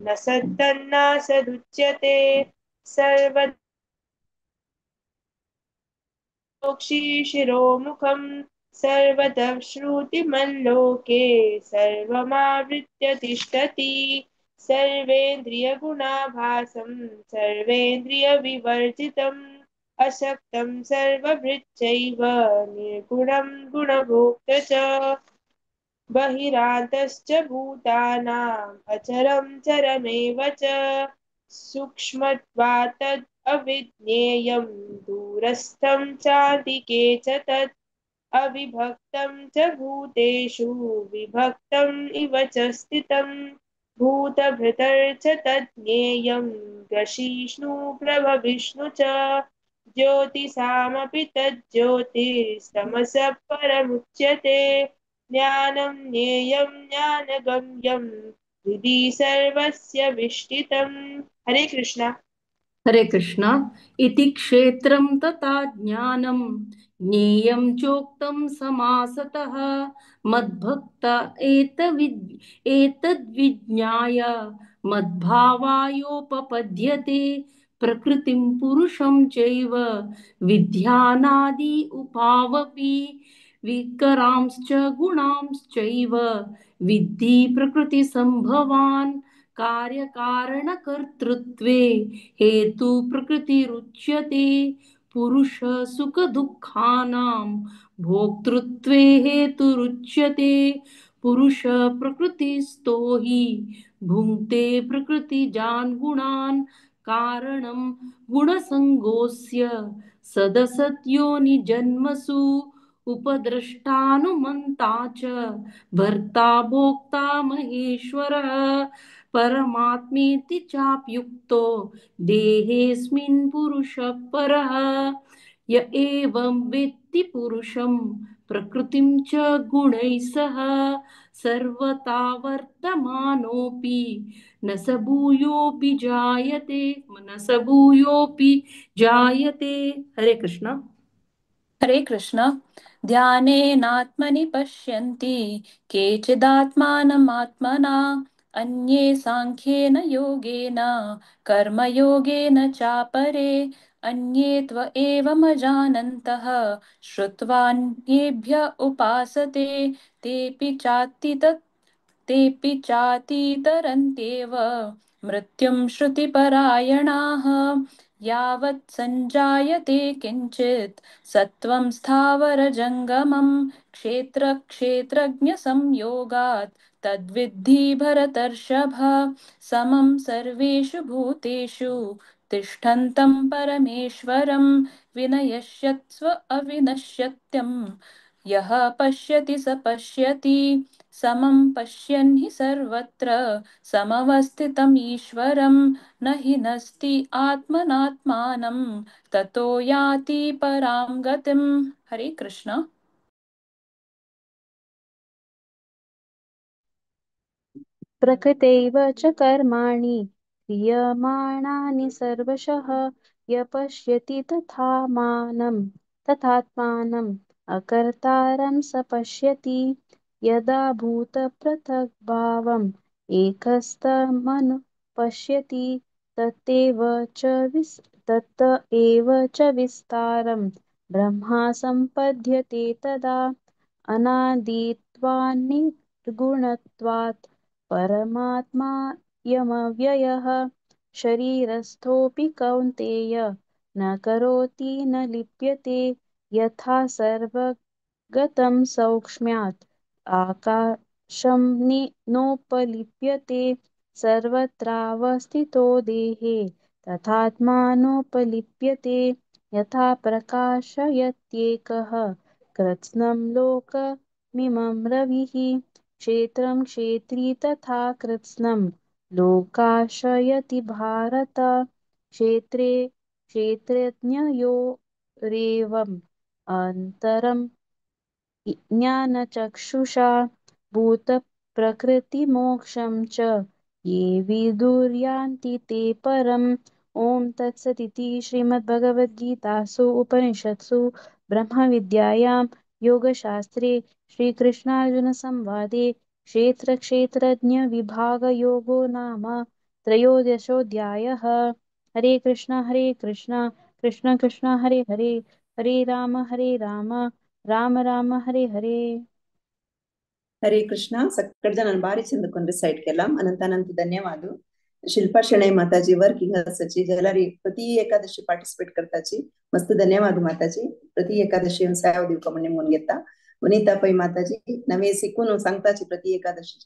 न सत्तन्नासदुच्यते। सर्वतोक्षिशिरोमुखं सर्वतः श्रुतिमल्लोके सर्वमावृत्य तिष्ठति। सर्वेन्द्रियगुणाभासं सर्वेन्द्रियविवर्जितम् अशक्तं सर्वभृच्चैव निर्गुणं गुणभोक्तृ च। बहिरान्तश्च भूतानाम् अचरं चरमेव च सूक्ष्मत्वात् तद् अविज्ञेयं दूरस्थं चान्तिके च तत्। अविभक्तं च भूतेषु विभक्तम् इव च स्थितं भूतभृतर्च तज्ज्ञेयं ग्रसिष्णु प्रभविष्णु च। ज्योतिषामपि तज्ज्योतिस्तमसः परमुच्यते। ज्ञानं ज्ञेयं ज्ञानगम्यं हृदि सर्वस्य विष्ठितम्। हरे कृष्णा।
हरे कृष्णा। इति क्षेत्रं तथा ज्ञानं ज्ञेयं चोक्तं समासतः मद्भक्ता एतद्विज्ञाय मद्भावायोपपद्यते। प्रकृतिं पुरुषं चैव विद्यानादि उपावपि विकरांश्च गुणांश्चैव विद्धि प्रकृतिसम्भवान्। कार्यकारणकर्तृत्वे हेतु प्रकृतिरुच्यते। पुरुष सुखदुःखानां भोक्तृत्वे हेतुरुच्यते। पुरुष प्रकृतिस्थो हि भुङ्क्ते प्रकृतिजान् गुणान्। कारणं गुणसङ्गोऽस्य सदसद्योनिजन्मसु उपद्रष्टानुमन्ता च भर्ता भोक्ता महेश्वरः। परमात्मेति चाप्युक्तो देहेऽस्मिन् पुरुषः परः। य एवं वेत्ति पुरुषं प्रकृतिं च गुणैः सह सर्वथा वर्तमानोऽपि न स भूयोऽपि जायते न स भूयोऽपि जायते। हरे कृष्ण।
हरे कृष्ण। ध्यानेनात्मनि पश्यन्ति केचिदात्मानमात्मना अन्ये साङ्ख्येन योगेन कर्मयोगेन चापरे अन्ये त्व एवमजानन्तः श्रुत्वान्येभ्य उपासते तेऽपि चातितरन्त्येव मृत्युं श्रुतिपरायणाः। यावत् सञ्जायते किञ्चित् सत्त्वं स्थावरजङ्गमं क्षेत्रक्षेत्रज्ञसंयोगात् तद्विद्धि भरतर्षभ। समं सर्वेषु भूतेषु तिष्ठन्तं परमेश्वरं विनयस्यत्स्व अविनश्यत्यं यः पश्यति स पश्यति। समं पश्यन् हि सर्वत्र समवस्थितम् ईश्वरं न हि नस्ति आत्मनात्मानं ततो याति परां गतिम्। हरे कृष्ण।
प्रकृतैव च कर्माणि क्रियमाणानि सर्वशः य पश्यति तथा मानं तथात्मानम् अकर्तारं स पश्यति। यदा भूतपृथग्भावम् एकस्तमनु पश्यति तदेव च तत एव च विस्तारं ब्रह्मा सम्पद्यते तदा। अनादित्वान्निर्गुणत्वात् परमात्मायमव्ययः शरीरस्थोऽपि कौन्तेय न करोति न लिप्यते। यथा सर्वगतं सौक्ष्म्यात् आकाशं नोपलिप्यते सर्वत्रावस्थितो देहे तथात्मानोपलिप्यते। यथा प्रकाशयत्येकः कृत्स्नं लोकमिमं रविः क्षेत्रं क्षेत्री तथा कृत्स्नं लोकाशयति भारत। क्षेत्रे क्षेत्रज्ञयोरेवम् अन्तरं ज्ञानचक्षुषा भूतप्रकृतिमोक्षं च ये विदुर्यान्ति ते परम्। ॐ तत्सदिति श्रीमद्भगवद्गीतासु उपनिषत्सु ब्रह्मविद्यायां योगशास्त्रे श्रीकृष्णार्जुनसंवादे क्षेत्रक्षेत्रज्ञविभागयोगो नाम त्रयोदशोऽध्यायः। हरे कृष्ण कृष्ण कृष्ण हरे हरे, हरे राम राम राम हरे हरे।
हरे कृष्ण। सक्कट जन भारी चंद कोन रिसाइट केला। अनंत अनंत धन्यवाद। शिल्पा शणै माताजी वर्किंग आसाची जाल्यार प्रति एकादशी पार्टिसिपेट करताची मस्त धन्यवाद माताजी। प्रति एकादशी साव दिवका म्हण म्हणून घेता। वनिता पै माताजी नवे शिकून सांगताची प्रति एकादशी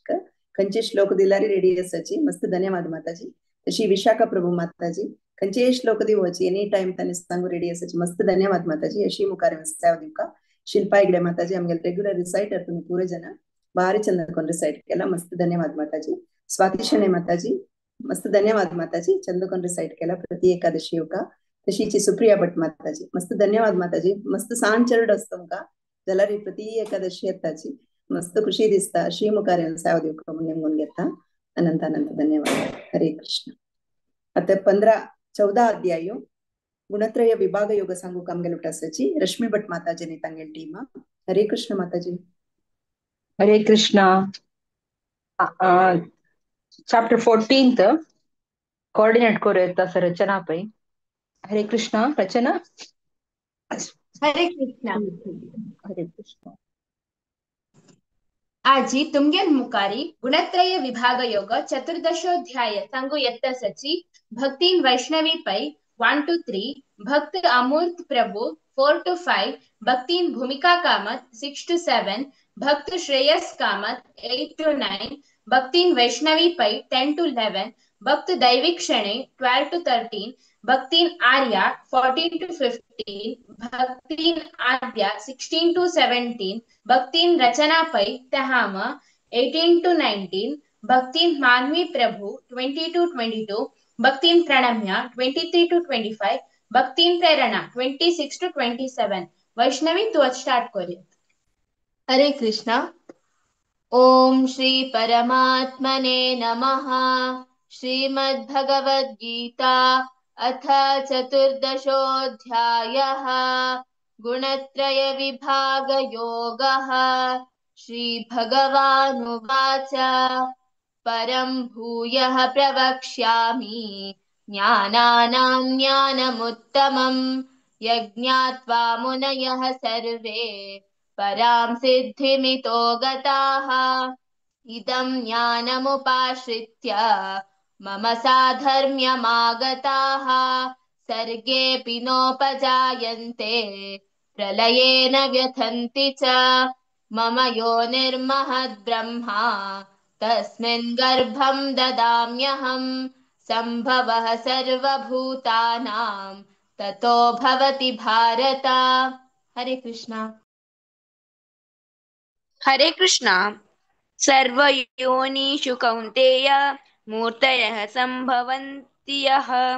खंयचे श्लोक दिल्यार रेडी आसाची मस्त धन्यवाद माताजी। तशी विशाखा प्रभू माताजी खंयचे श्लोक दिवची एनी टाइम तांणी सांगू रेडी आसाची मस्त धन्यवाद माताजी। अशी मुखार साव दिवका। शिल्पा हेगडे माताजी आमगेले रेग्युलर रिसाइटर तुम्ही पुरे जन भारी चंद कोन रिसाइट केला मस्त धन्यवाद माताजी। स्वाती शणे माताजी मस्त धन्यवाद माताजी चंदकोन रिसाइट केला प्रति एकादशी येवका। तशीची सुप्रिया भट माताजी मस्त धन्यवाद माताजी। मस्त सान चरड आसता तुमकां जाल्यार प्रति एकादशी येताची मस्त खुशी दिसता। अशी मुखार येवन साव दिवका म्हूण नेमून घेता। अनंत अनंत धन्यवाद। हरे कृष्ण। आता 14 अध्याय गुणत्रय विभाग योग सांगूक आमगेले आसाची रश्मी भट माताजी आनी तांगेली टीम। हरे कृष्ण माताजी।
हरे कृष्ण। चैप्टर 14th coordinate करूं येता रचना पै। हरे कृष्ण रचना।
हरे कृष्ण।
हरे कृष्ण।
आजी तुमगेल मुखारी गुणत्रय विभाग योग चतुर्दशोध्याय सांगू येता सची भक्तीन वैष्णवी पै 1 to 3, भक्त अमूर्त प्रभु 4 to 5, भक्तीन भूमिका कामत 6 to 7, भक्त श्रेयस कामत 8 to 9, भक्तीन वैष्णवी पै 10 to 11, भक्त दैविक क्षणे 12 to 13, भक्तीन Arya 14 to 15, भक्तीन Adya 16 to 17, भक्तीन रचना पै तहाम 18 to 19, भक्तीन मानवी प्रभु 20 to 22, भक्तीन प्रणम्या 23 to 25, भक्तीन Prerana 26 to 27. Vaishnavi तूं स्टार्ट करूया.
हरे कृष्णा. ओम श्री परमात्मने नमः. श्रीमद्भगवद्गीता अथ चतुर्दशोऽध्यायः. गुणत्रय विभागयोगः. श्री भगवानुवाच. परं भूयः प्रवक्ष्यामि ज्ञानानां ज्ञानमुत्तमं यज्ञात्वा मुनयः सर्वे परां सिद्धिमितो गताः. इदं ज्ञानमुपाश्रित्य मम साधर्म्यमागताः. सर्गेऽपि नोपजायन्ते प्रलये न व्यथन्ति च. मम योनिर्महद्ब्रह्मा तस्मिन् गर्भं ददाम्यहम्. सम्भवः सर्वभूतानां ततो भवति भारत. हरे कृष्णा.
हरे कृष्णा. सर्वयोनिषु कौन्तेय मूर्तयः सम्भवन्ति यः.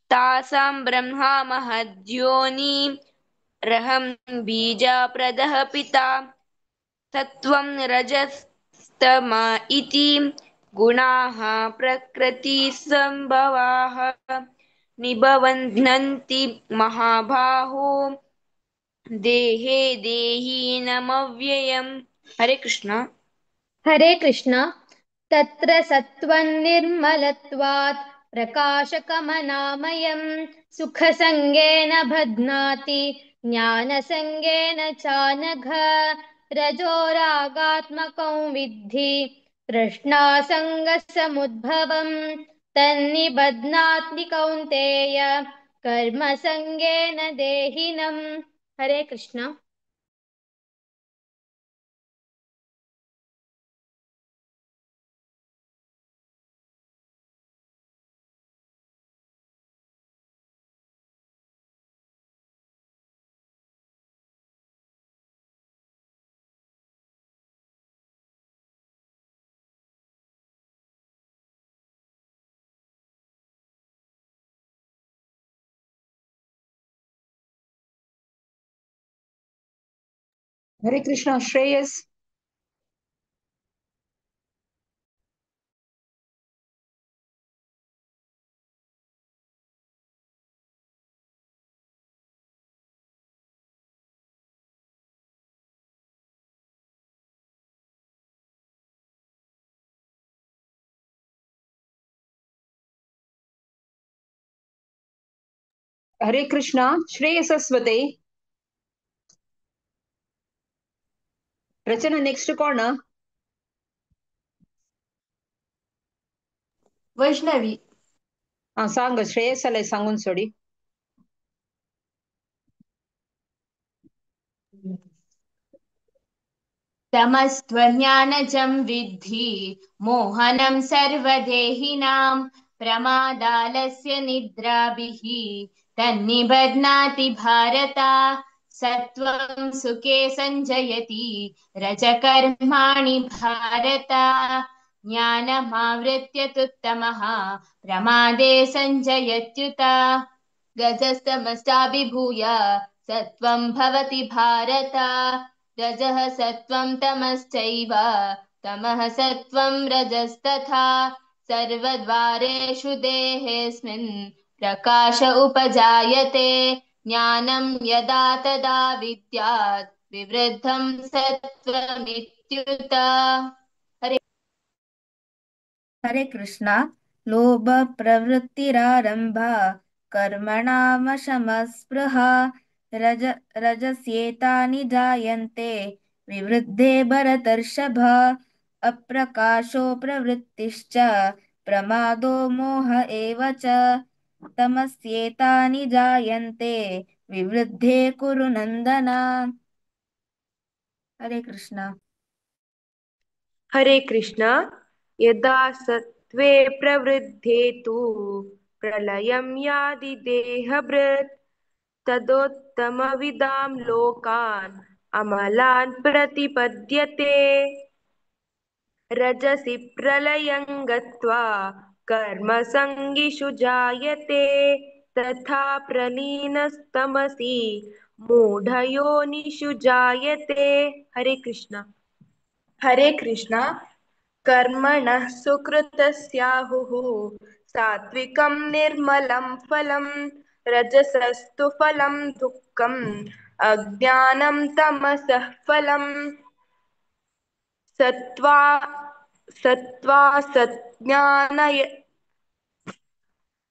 तासां ब्रह्मा महद्योनि रहं बीजाप्रदः पिता. सत्त्वं रजस्तम इति गुणाः प्रकृतिसम्भवाः. निबध्नन्ति महाबाहो देहे देहिनमव्ययम्. हरे कृष्णा.
हरे कृष्ण. तत्र सत्त्वं निर्मलत्वात् प्रकाशकमनामयं सुखसङ्गेन बध्नाति ज्ञानसङ्गेन चानघ. रजोरागात्मकं विद्धि तृष्णासङ्गसमुद्भवं तन्निबध्नाति कौन्तेय कर्मसङ्गेन देहिनम्. हरे कृष्ण.
हरे कृष्णा. श्रेयस. हरे कृष्णा. श्रेयसस्वते. रचना नेक्स्ट कोण?
वैष्णवी.
हा सांग. श्रेयस आलाय सांगून सोडी.
तमस्त्वज्ञानजं विद्धि मोहनं सर्वदेहिनां प्रमादालस्य निद्राभिः तन्निबध्नाति भारत. सत्त्वं सुखे सञ्जयति रजकर्माणि भारत. ज्ञानमावृत्य तुत्तमः प्रमादे सञ्जयत्युत. रजस्तमश्चाभिभूय सत्त्वं भवति भारत. रजः सत्त्वं तमश्चैव तमः सत्त्वं रजस्तथा. सर्वद्वारेषु देहेऽस्मिन् प्रकाश उपजायते. ज्ञानं यदा तदा विद्यात् विवृद्धं सत्त्वमित्युत. हरे
हरे कृष्णा. लोभ प्रवृत्तिरारम्भा कर्मणामशमस्पृहा रज रजस्येतानि जायन्ते विवृद्धे भरतर्षभ. अप्रकाशो प्रवृत्तिश्च प्रमादो मोह एव च. तमस्येतानि जायन्ते विवृद्धे कुरु नंदन. हरे कृष्णा.
हरे कृष्णा. यदा सत्त्वे प्रवृद्धे तु प्रलयं याति देहभृत् तदोत्तमविदां लोकान् अमलान् प्रतिपद्यते. रजसि प्रलयं गत्वा कर्मसङ्गिषु जायते. तथा प्रलीनस्तमसि मूढयोनिषु जायते। हरे कृष्ण। हरे कृष्ण। कर्मणः सुकृतस्याहुः सात्विकं निर्मलं फलं, रजसस्तु फलं दुःखम् अज्ञानं तमसः फलम्। सत्त्वा सत्त्वा सज्ञानय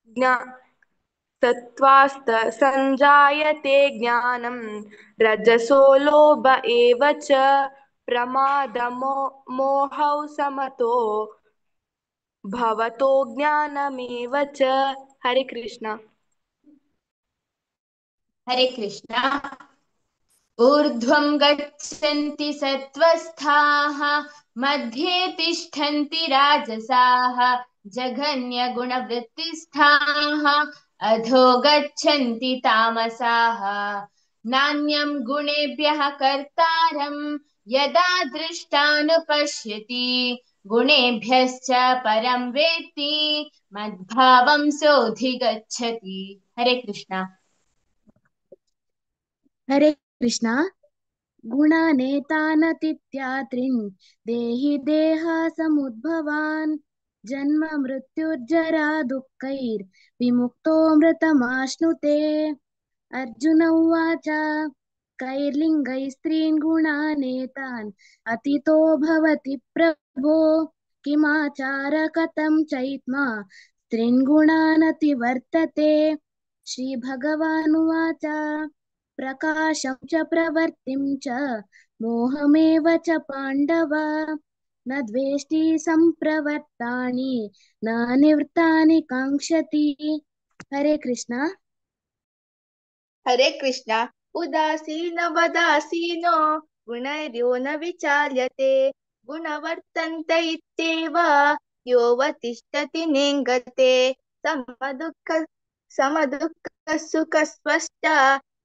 ज्ञा सत्त्वास्त संजायते ज्ञानं, रजसो लोभ एव च, प्रमादमो मोहौ समतो भवतो ज्ञानमेव च। हरे कृष्ण।
हरे कृष्ण। ऊर्ध्वं गच्छन्ति सत्त्वस्थाः, मध्ये तिष्ठन्ति राजसाः, जघन्यगुणवृत्तिस्थाः अधो गच्छन्ति तामसाः। नान्यं गुणेभ्यः कर्तारं यदा दृष्टानुपश्यति, गुणेभ्यश्च परं वेत्ति मद्भावं सोऽधिगच्छति। हरे कृष्ण।
हरे कृष्ण। गुणानेतानतीत्यात्रिन् देहि देह समुद्भवान्, जन्म मृत्युर्जरा दुःखैर्विमुक्तो मृतमाश्नुते। अर्जुन उवाच, कैर्लिङ्गैः स्त्रीन् गुणानेतान् अतीतो भवति प्रभो, किमाचार कथं चैत्मा स्त्रीन् गुणानतिवर्तते। श्रीभगवानुवाच, प्रकाशं च प्रवृत्तिं च मोहमेव च पाण्डव, न द्वेष्टि संप्रवृत्तानि न निवृत्तानि काङ्क्षति। हरे कृष्ण।
हरे कृष्ण। उदासीन वदासीनो गुणैर्यो न विचाल्यते, गुणवर्तन्त इत्येव योऽवतिष्ठति नेङ्गते। समदुःख समदुःख सुखस्वस्थ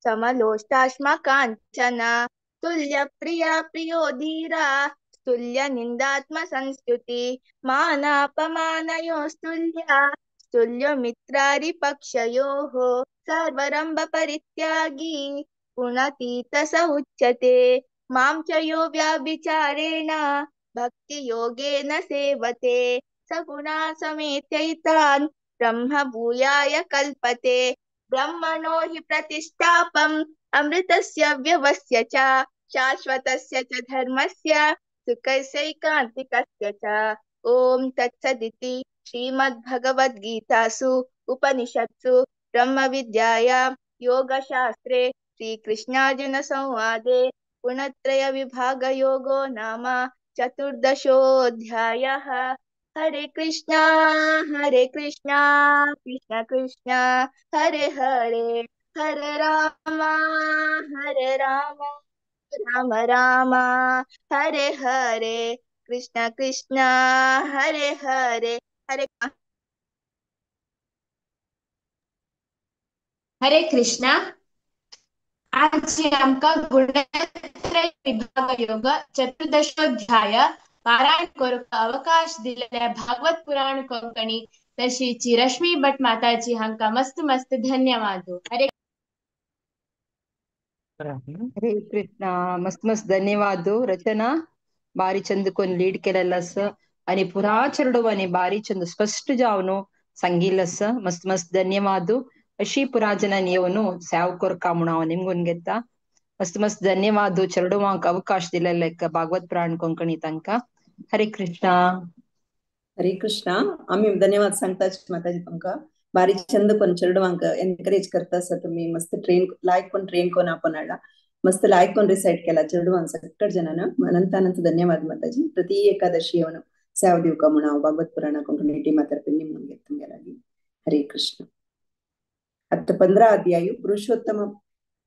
समलोष्टाश्मकाञ्चन, तुल्य प्रिया प्रियो धीरा तुल्य निन्दात्म संस्तुति, मानापमानयोस्तुल्या तुल्यो मित्रारिपक्षयोः, सर्वरम्भ परित्यागी गुणातीत स उच्यते। मां च यो व्याभिचारेण भक्तियोगेन सेवते, सगुणा समेत्यैतान् ब्रह्म भूयाय कल्पते। ब्रह्मणो हि प्रतिष्ठापम् अमृतस्य व्यवस्य च, शाश्वतस्य च धर्मस्य सुखस्यैकान्तिकस्य च। ॐ तत्सदिति श्रीमद्भगवद्गीतासु उपनिषत्सु ब्रह्मविद्यायां योगशास्त्रे श्रीकृष्णार्जुनसंवादे गुणत्रयविभागयोगो नाम चतुर्दशोऽध्यायः। हरे कृष्णा हरे कृष्णा कृष्ण कृष्ण हरे हरे, हरे राम राम राम हरे हरे, कृष्ण कृष्ण हरे हरे, हरे
हरे कृष्ण। आज आमकां गुणत्रय विभाग योग चतुर्दशोध्याय पारायण करूंक अवकाश दिलेल्या भागवत पुराण कोंकणी तशीची रश्मी भट माताजी हांकां मस्त मस्त धन्यवाद। हरे
हरे कृष्ण। मस्त मस्त धन्यवाद रचना, बारी चंद कोन लीड केलेलं आणि पुरा चेरडूवांनी बारी चंद स्पष्ट जावन सांगिल्लं मस्त मस्त धन्यवाद। अशी पुरा जनांनी येवन सेव करका म्हणून हांव निमगून घेता। मस्त मस्त धन्यवाद चेरडूवांक अवकाश दिलेले भागवत पुराण कोंकणी तांकां। हरे कृष्णा।
हरे कृष्णा। आम्ही धन्यवाद सांगता माताजी तुमका, बारी चंद कोण चेरडूवांक एनकरेज करता सर तुम्ही, मस्त ट्रेन लायक कोण ट्रेन कोण आपण हाडला, मस्त लायक कोण रिसाइट केला चेरडूवांक सगळ्या जणांना अनंत अनंत धन्यवाद माताजी। प्रति एकादशी येवन सेव दिवका म्हणून हांव भागवत पुराण कोंकणी टीमा तर्फे निमून घेता तुमगे लागीं। हरे कृष्ण। आता 15 अध्याय पुरुषोत्तम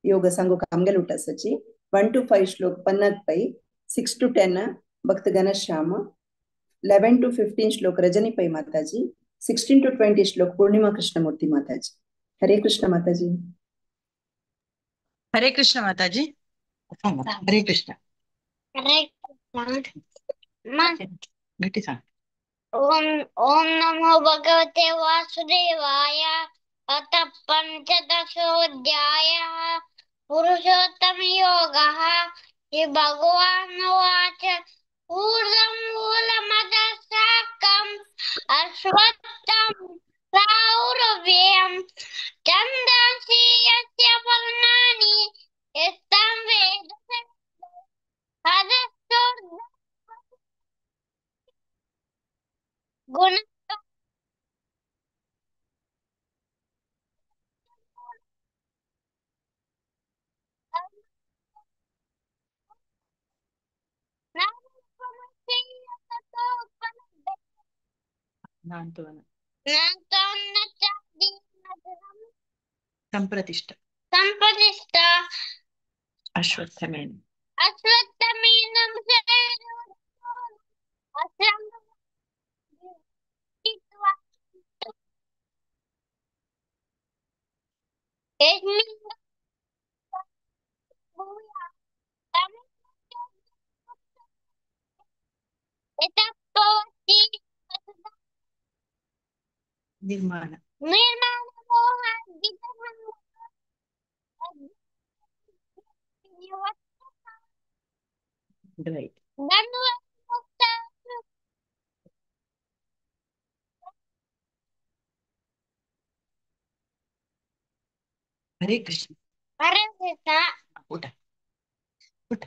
योग सांगूक आमगेले उठासाची 1 to 5 श्लोक पन्नास पै, 6 to 10 भक्त घनश्याम, 11 to 15 श्लोक रजनी पै माताजी, 16 to 20 श्लोक पूर्णिमा कृष्णमूर्ति माताजी। हरे कृष्ण माताजी।
हरे कृष्ण माताजी। हरे कृष्ण।
हरे कृष्ण।
गट्टी सांग।
ओम ओम नमो भगवते वासुदेवाय। अथ पञ्चदशोऽध्यायः पुरुषोत्तमयोगः। श्रीभगवानुवाच ऊर्ध्वं मूलमदः शाकम् अश्वत्थं प्राहुरव्ययम् छन्दांसि यस्य पर्णानि यस्तं वेद अधश्चोर्ध्वं गुण
संप्रतिष्ठा
संप्रतिष्ठा
अश्वत्थमेन
अश्वत्थमेनं
निर्माण राइट। हरे कृष्ण
हरे कृष्ण।
उठ उठ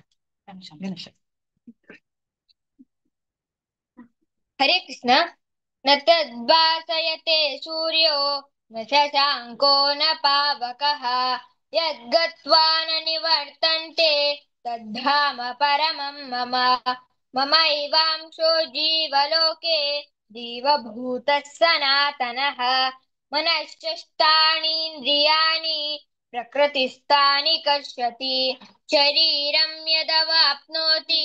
गणेश।
हरे कृष्ण। न तद्भासयते सूर्यो न शशाङ्को न पावकः यद्गत्वा न निवर्तन्ते तद्धाम परमं मम। ममैवांशो जीवलोके जीवभूतः सनातनः। मनश्चष्टानीन्द्रियाणि प्रकृतिस्थानि कर्षति शरीरं यदवाप्नोति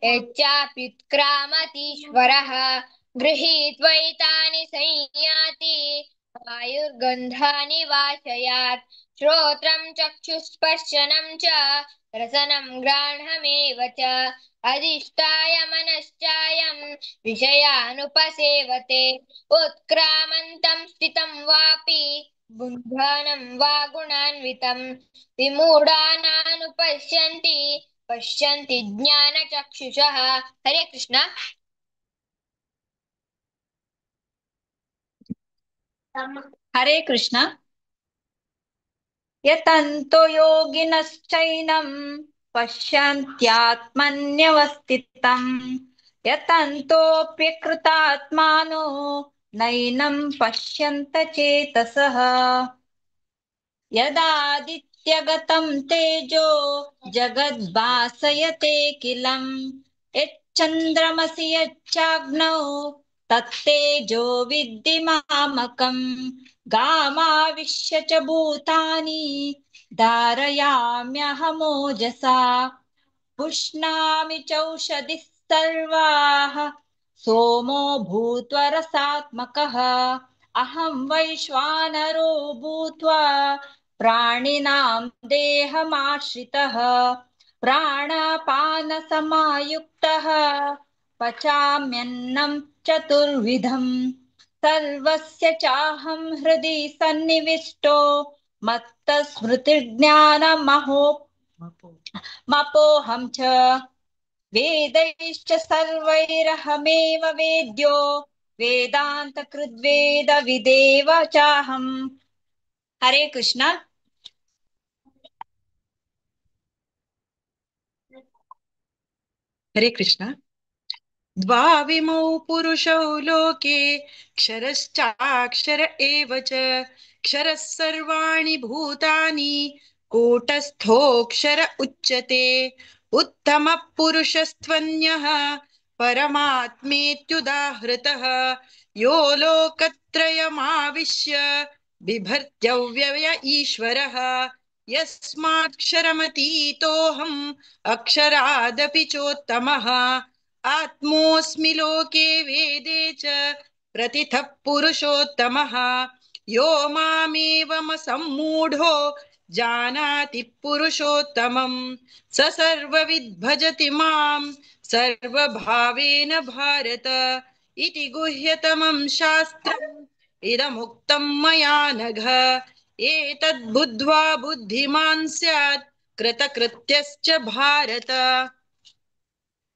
यच्चाप्युत्क्रामतीश्वरः। गृहीत्वैतानि संयाति आयुर्गन्धानि वाशयात्। श्रोत्रं चक्षुस्पर्शनं च रसनं घ्राणमेव च अधिष्ठाय मनश्चायं विषयानुपसेवते। उत्क्रामन्तं स्थितं वापि बुद्धानं वा गुणान्वितं विमूढानानुपश्यन्ति पश्यन्ति ज्ञानचक्षुषः। हरे कृष्ण।
हरे कृष्ण। यतन्तो योगिनश्चैनं पश्यन्त्यात्मन्यवस्थितं यतन्तोऽप्यकृतात्मानो नैनं पश्यन्त चेतसः। यदादित्यगतं तेजो जगद्भासयते किलं यच्चन्द्रमसि यच्चाग्नौ तत्तेजो विद्धि मामकम्। गामाविश्य च भूतानि धारयाम्यहमोजसा पुष्णामि चौषधिः सर्वाः सोमो भूत्वा रसात्मकः। अहं वैश्वानरो भूत्वा प्राणिनां देहमाश्रितः प्राणापानसमायुक्तः पचाम्यन्नं चतुर्विधम्। सर्वस्य चाहं हृदि सन्निविष्टो मत्तस्मृतिर्ज्ञानमहो मपोहं च वेदैश्च सर्वैरहमेव वेद्यो वेदान्तकृद्वेदविदेव चाहम्। हरे कृष्ण।
हरे कृष्ण। द्वाविमौ पुरुषौ लोके क्षरश्चाक्षर एव च क्षरः सर्वाणि भूतानि कूटस्थोऽक्षर उच्यते। उत्तमः पुरुषस्त्वन्यः परमात्मेत्युदाहृतः यो लोकत्रयमाविश्य बिभर्त्यव्यय ईश्वरः। यस्माक्षरमतीतोऽहम् अक्षरादपि चोत्तमः आत्मोऽस्मि लोके वेदे च प्रतिथः पुरुषोत्तमः। यो मामेवमसम्मूढो जानाति पुरुषोत्तमं स सर्वविद् भजति मां सर्वभावेन भारत इति गुह्यतमं शास्त्रं इदमुक्तं मया नघ। एतद्बुद्ध्वा बुद्धिमान् स्यात् कृतकृत्यश्च भारत।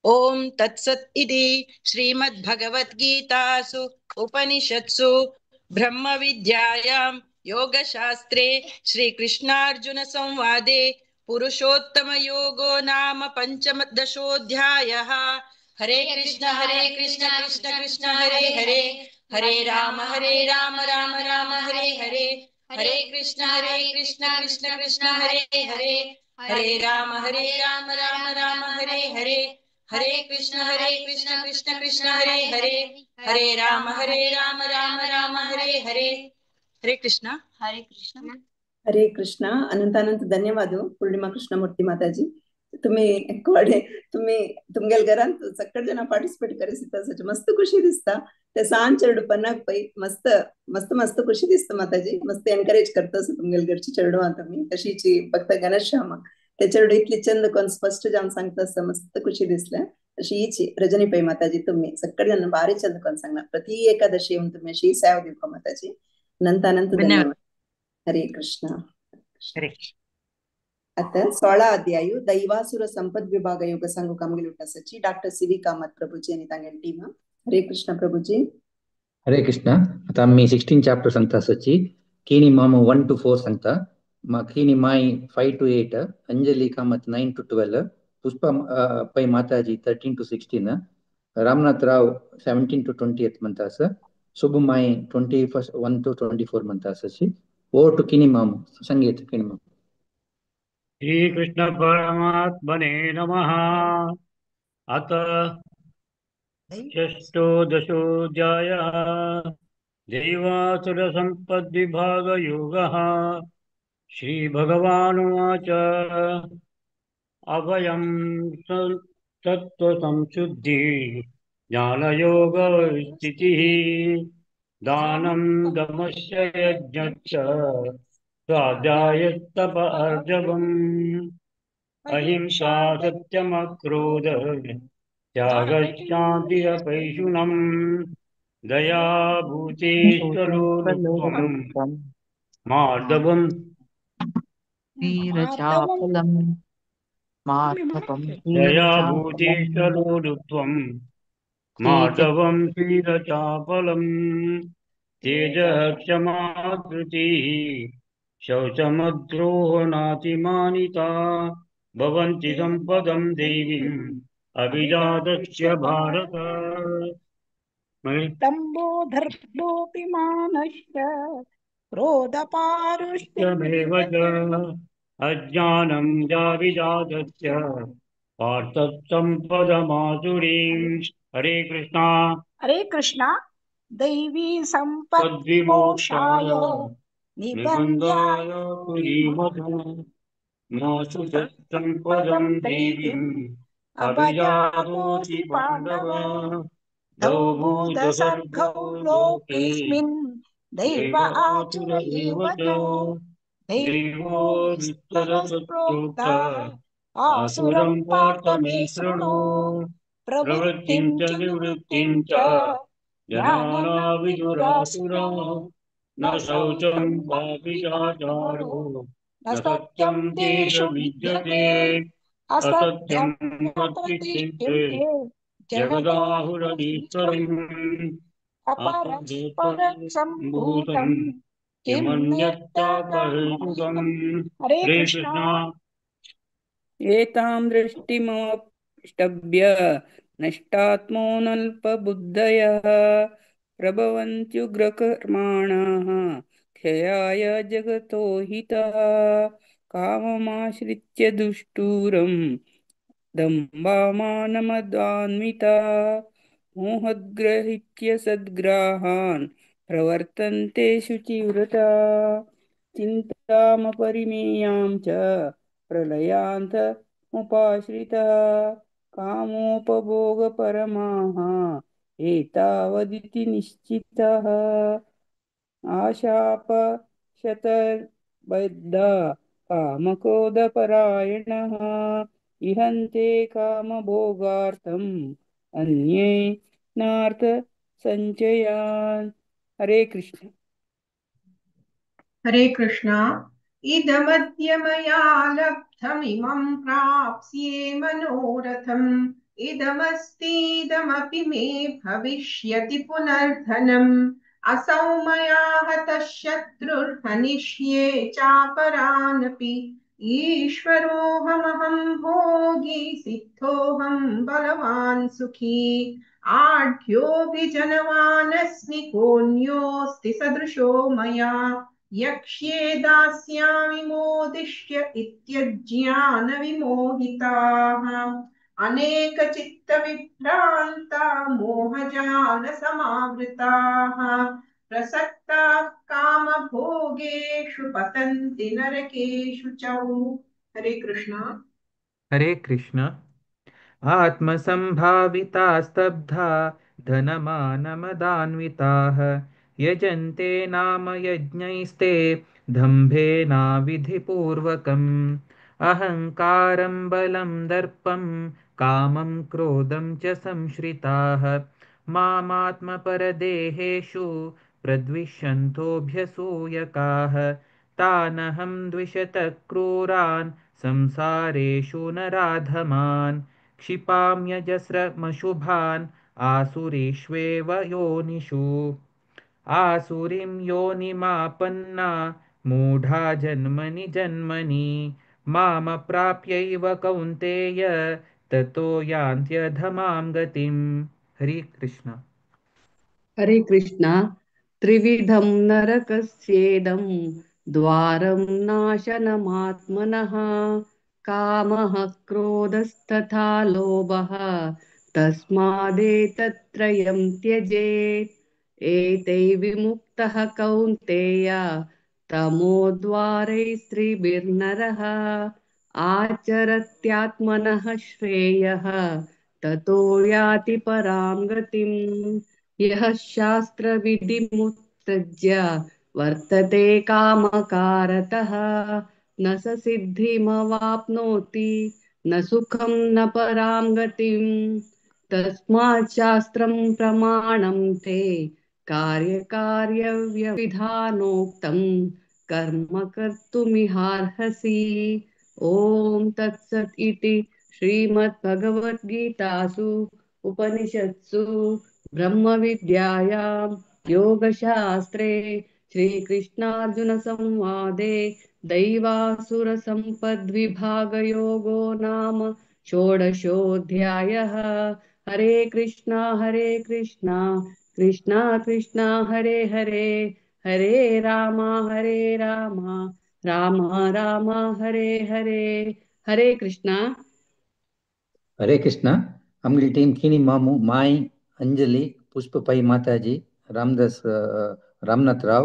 ॐ तत्सत् इति श्रीमद्भगवद्गीतासु उपनिषत्सु ब्रह्मविद्यायां योगशास्त्रे श्रीकृष्णार्जुन संवादे पुरुषोत्तमयोगो नाम पञ्चदशोऽध्यायः। हरे कृष्ण कृष्ण कृष्ण हरे हरे, हरे राम राम राम हरे हरे, हरे कृष्ण कृष्ण कृष्ण हरे हरे, हरे राम राम राम हरे हरे, हरे कृष्ण कृष्ण कृष्ण हरे हरे, हरे राम राम राम हरे हरे। हरे कृष्ण।
हरे कृष्ण।
हरे कृष्ण। अनंत अनंत धन्यवाद पूर्णिमा कृष्णमूर्ती माताजी। तुम्ही कोडे तुम्ही तुमगेल घरांत सक्कट जण पार्टिसिपेट करीत मस्त खुशी दिसता। ते सान चेडू पन्नाक पै मस्त मस्त मस्त खुशी दिसता माताजी। मस्त एनकरेज करता तुमगेल घरची चेडवां तुम्ही तशीची फक्त गणेशश्याम ते चेडू इतली चंद कोण स्पष्ट जावन सांगता आसता मस्त खुशी दिसले। अशी हीची रजनी पै माताजी तुम्ही सक्कट जण भारी चंद कोण सांगला। प्रति एकादशी येवन तुम्ही अशी सेवा दिवपा माताजी। अनंत अनंत धन्यवाद। हरे कृष्ण।
हरे कृष्ण।
आता 16 अध्याय दैवासुर संपद विभाग योग सांगू कामगिरी उठासाची डॉक्टर सी व्ही कामत प्रभुजी आणि तांगेली टीम। हरे कृष्ण प्रभुजी।
हरे कृष्ण। आता आम्ही 16 चॅप्टर सांगता आसाची। किणी मामू 1 to 4 सांगता, किणी माई 5 to 8, Anjali Kamat 9 to 12, Pushpa Pai Mataji 13 to 16, Ramnath Rao 17 to 20 म्हणता आसा, शुभ माई 21 to 24 म्हणता आसाची। ओवर टू किणी मामू संगीत किणी मामू।
श्री कृष्ण परमात्मने नमः। अत षष्टोदशोऽध्यायः दैवासुर संपद्विभागयोगः। श्री भगवानुवाच अभयं सत्त्व संशुद्धि ज्ञानयोग स्थितिः दानं दमश्च यज्ञश्च स्वाध्यायस्तप अर्जवम् अहिंसा सत्यमक्रोध त्यागशान्तिरपैशुनम् दया भूतेश्वरो मार्दवम् दया भूतेश्वरोलुत्वम् मार्दवं क्षीरचापलम् तेजः क्षमा धृतिः शौचमद्रोहनातिमानिता भवन्ति सम्पदं देवीम् अभिजातस्य भारत।
तम्बो धर्मोऽपि मानश्च क्रोधपारुष्यमेव
च अज्ञानं जाविजातस्य पार्थसम्पदमासुरीम्। हरे कृष्णा।
हरे कृष्णा। दैवी संपद्विमोक्षाय
निबन्धाय सम्पदं देवीम् अभिजातोऽसि पाण्डव। द्वौ भूतसर्गौ
लोकेऽस्मिन् दैव आसुर एव च
दैवो
विस्तरप्रोक्ता
आसुरं पार्थ मे शृणु।
प्रवृत्तिं
प्रवृत्तिं च निवृत्तिं च जनाना विदुरासुरा न शौचं वापि चाचारो
न
न
सत्यं
सत्यं
तेषु
तेषु
विद्यते
विद्यते
असत्यं
असत्यं
न
प्रतिष्ठिते
प्रतिष्ठिते
जगदाहुरधीश्वरम्
अपरस्परं
अपरस्परं
सम्भूतं किं
किमन्यत्ताकहेतुकम्।
हरे
हरे
कृष्ण।
कृष्ण।
एतां दृष्टिमवष्टभ्य नष्टात्मोऽनल्पबुद्धयः प्रभवन्त्युग्रकर्माणः क्षयाय जगतो हितः। काममाश्रित्य दुष्टूरं दम्भामानमदान्विता मोहद्ग्रहित्य सद्ग्राहान् प्रवर्तन्ते शुचिव्रता। चिन्तामपरिमेयां च प्रलयान्तमुपाश्रितः कामोपभोगपरमाः एतावदिति निश्चितः। आशापशतबद्धा कामक्रोधपरायणः इहन्ते कामभोगार्थम् अन्ये नार्थ सञ्चयान्। हरे कृष्ण.
हरे कृष्ण. इदमद्य मया लब्धमिमं प्राप्स्ये मनोरथम् इदमस्तीदमपि मे भविष्यति पुनर्धनम् असौ मया हतः शत्रुर्हनिष्ये चापरानपि ईश्वरोऽहमहं भोगी सिद्धोऽहं बलवान् सुखी आढ्योऽभिजनवानस्मि कोऽन्योऽस्ति सदृशो मया यक्ष्ये दास्यामि मोदिष्य इत्यज्ञानविमोहिताः अनेकचित्तविभ्रान्ता मोहजालसमावृताः प्रसक्ताः कामभोगेषु पतन्ति नरकेषु च. हरे कृष्ण.
हरे कृष्ण. आत्मसंभाविता स्तब्धा धनमानमदान्विताः यजन्ते नाम यज्ञैस्ते दम्भेनाविधिपूर्वकम् अहङ्कारं बलं दर्पं कामं क्रोधं च संश्रिताः मामात्मपरदेहेषु प्रद्विषन्तोऽभ्यसूयकाः तानहं द्विषतः क्रूरान् संसारेषु नराधमान् क्षिपाम्यजस्रमशुभान् आसुरीष्वेव योनिषु आसुरीं योनिमापन्ना मूढा जन्मनि जन्मनि मामप्राप्यैव कौन्तेय ततो यान्त्यधमां गतिम्. हरे कृष्ण.
हरे कृष्ण. त्रिविधं नरकस्येदं द्वारं नाशनमात्मनः कामः क्रोधस्तथा लोभः तस्मादेतत्त्रयं त्यजेत् एतैर्विमुक्तः कौन्तेय तमोद्वारैस्त्रिभिर्नरः आचरत्यात्मनः श्रेयः ततो याति परां गतिम्. यः शास्त्रविधिमुत्सृज्य वर्तते कामकारतः न स सिद्धिमवाप्नोति न सुखं न परां गतिम्. तस्मात् शास्त्रं प्रमाणं ते कार्यकार्यव्यविधानोक्तं कर्म कर्तुमिहार्हसि. ॐ तत्सत् इति श्रीमद्भगवद्गीतासु उपनिषत्सु ब्रह्मविद्यायां योगशास्त्रे श्रीकृष्णार्जुनसंवादे दैवासुरसम्पद्विभागयोगो नाम षोडशोऽध्यायः. हरे कृष्णा हरे कृष्णा कृष्णा कृष्णा हरे हरे हरे राम राम राम हरे हरे. हरे कृष्णा.
हरे कृष्णा. आमगेली टीम किनी मामू माई अंजलि पुष्प पै माताजी रामदास रामनाथ राव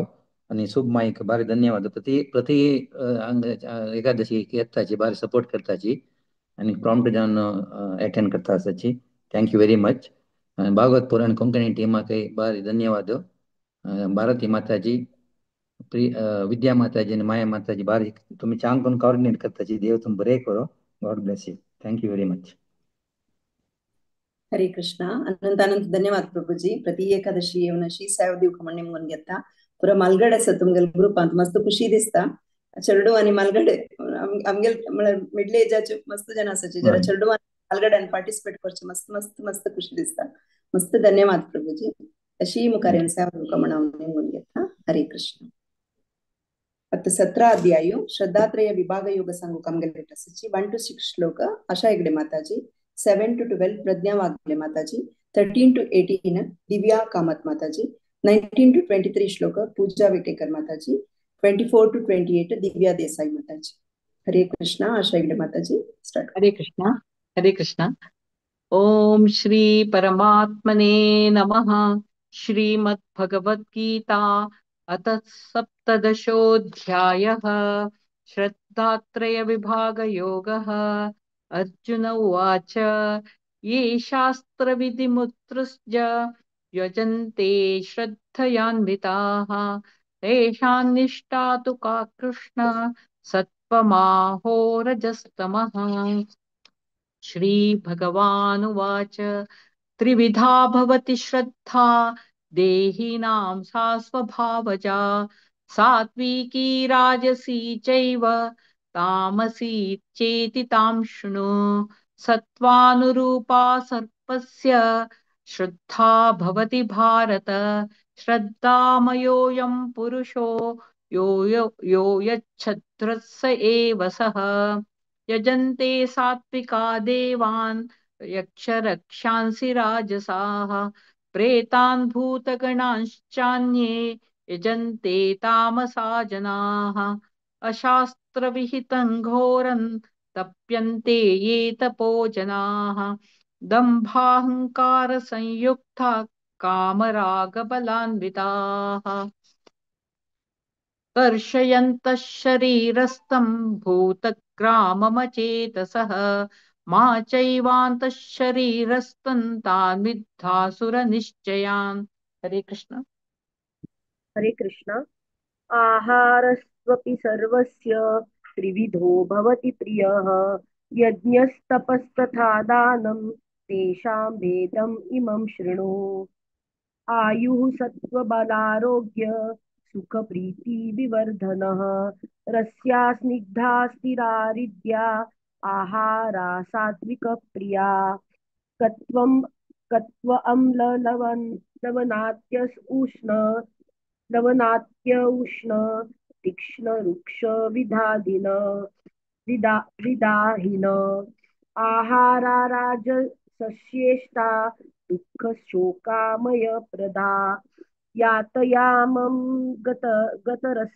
आणि शुभ माईक भारी धन्यवाद. प्रति प्रति एकादशी येताची भारी सपोर्ट करताची आणि प्रॉम्प्ट जावन अटेंड करता आसाची. Thank you very much. Bhagwat Puran Konkani टीमाकय भारी धन्यवाद. भारती माताजी विद्या माताजी आणि माया माताजी भारी तुम्ही चांग करून कॉर्डिनेट करताची. देव तुम बरे करो. God bless you. Thank you very much.
Hare Krishna. अनंत अनंत धन्यवाद प्रभुजी. प्रति एकादशी येवन अशी सेवा दिवका म्हण निमगून घेता. पुरा मालगडे आसा तुमगेले ग्रुपांत मस्त खुशी दिसता. चेडू आनी मालगडे आमगेले म्हळ्यार मिडल एजाचे मस्त जण आसाचे जरा चेडू आनी मालगड्यान पार्टिसिपेट करचे मस्त मस्त मस्त खुशी दिसता. मस्त धन्यवाद प्रभुजी. अशी मुखार येवन सेवा दिवका म्हण हांव निमगून घेता. हरे कृष्ण. आता 17 अध्याय श्रद्धात्रय विभाग योग सांगू आमगेले आसाची. 1 to 6 श्लोक आशा हेगडे माताजी, 7 to 12 Pragya Wagle Mataji, 13 to 18 Divya Kamat Mataji, 19 to 23 श्लोक पूजा वेटेकर माताजी, 24 to 28 Divya Desai Mataji. Hare Krishna. Asha Hegde Mataji start.
Hare Krishna. Hare Krishna. Om Shri परमात्मने नमः. श्रीमद् भगवद्गीता अथ 17 अध्यायः श्रद्धात्रय विभागयोगः. अर्जुन उवाच ये शास्त्रविधिमुत्सृज्य यजन्ते श्रद्धयान्विताः तेषां निष्ठा तु का कृष्ण सत्त्वमाहो रजस्तमः. श्रीभगवानुवाच त्रिविधा भवति श्रद्धा देहिनां सा स्वभावजा। सात्विकी राजसी चैव तामसी चेति तां शृणु। सत्त्वानुरूपा सर्पस्य श्रद्धा भवति भारत। श्रद्धामयोऽयं पुरुषो यो यो यो यच्छद्रस एव सः। यजन्ते सात्विका देवान् यक्षरक्षांसि राजसाः। प्रेतान् भूतगणांश्चान्ये यजन्ते तामसा जनाः। अशास्त्रविहितं घोरं तप्यन्ते ये तपो जनाः। दम्भाहङ्कारसंयुक्ता कामरागबलान्विताः। कर्षयन्तः शरीरस्थं भूतग्राममचेतसः। मा चैवान्तः शरीरस्थं तान् विद्धासुरनिश्चयान्। हरे कृष्ण।
हरे कृष्ण। आहारस्त्वपि सर्वस्य त्रिविधो भवति प्रियः। यज्ञस्तपस्तथा दानं तेषां भेदम् इमं शृणु। आयुः सत्त्वबलारोग्य सुखप्रीतिविवर्धनः। रस्या स्निग्धा स्थिरा हृद्या आहारा सात्विकप्रिया। कत्वं कत्व अम्ल लवण लवणात्य उष्ण लवणात्य उष्ण तीक्ष्ण रुक्ष विधादिन विदाहिन। आहारा राजसस्येष्टा दुःख शोकामय प्रदा। यातयामं गत गतरस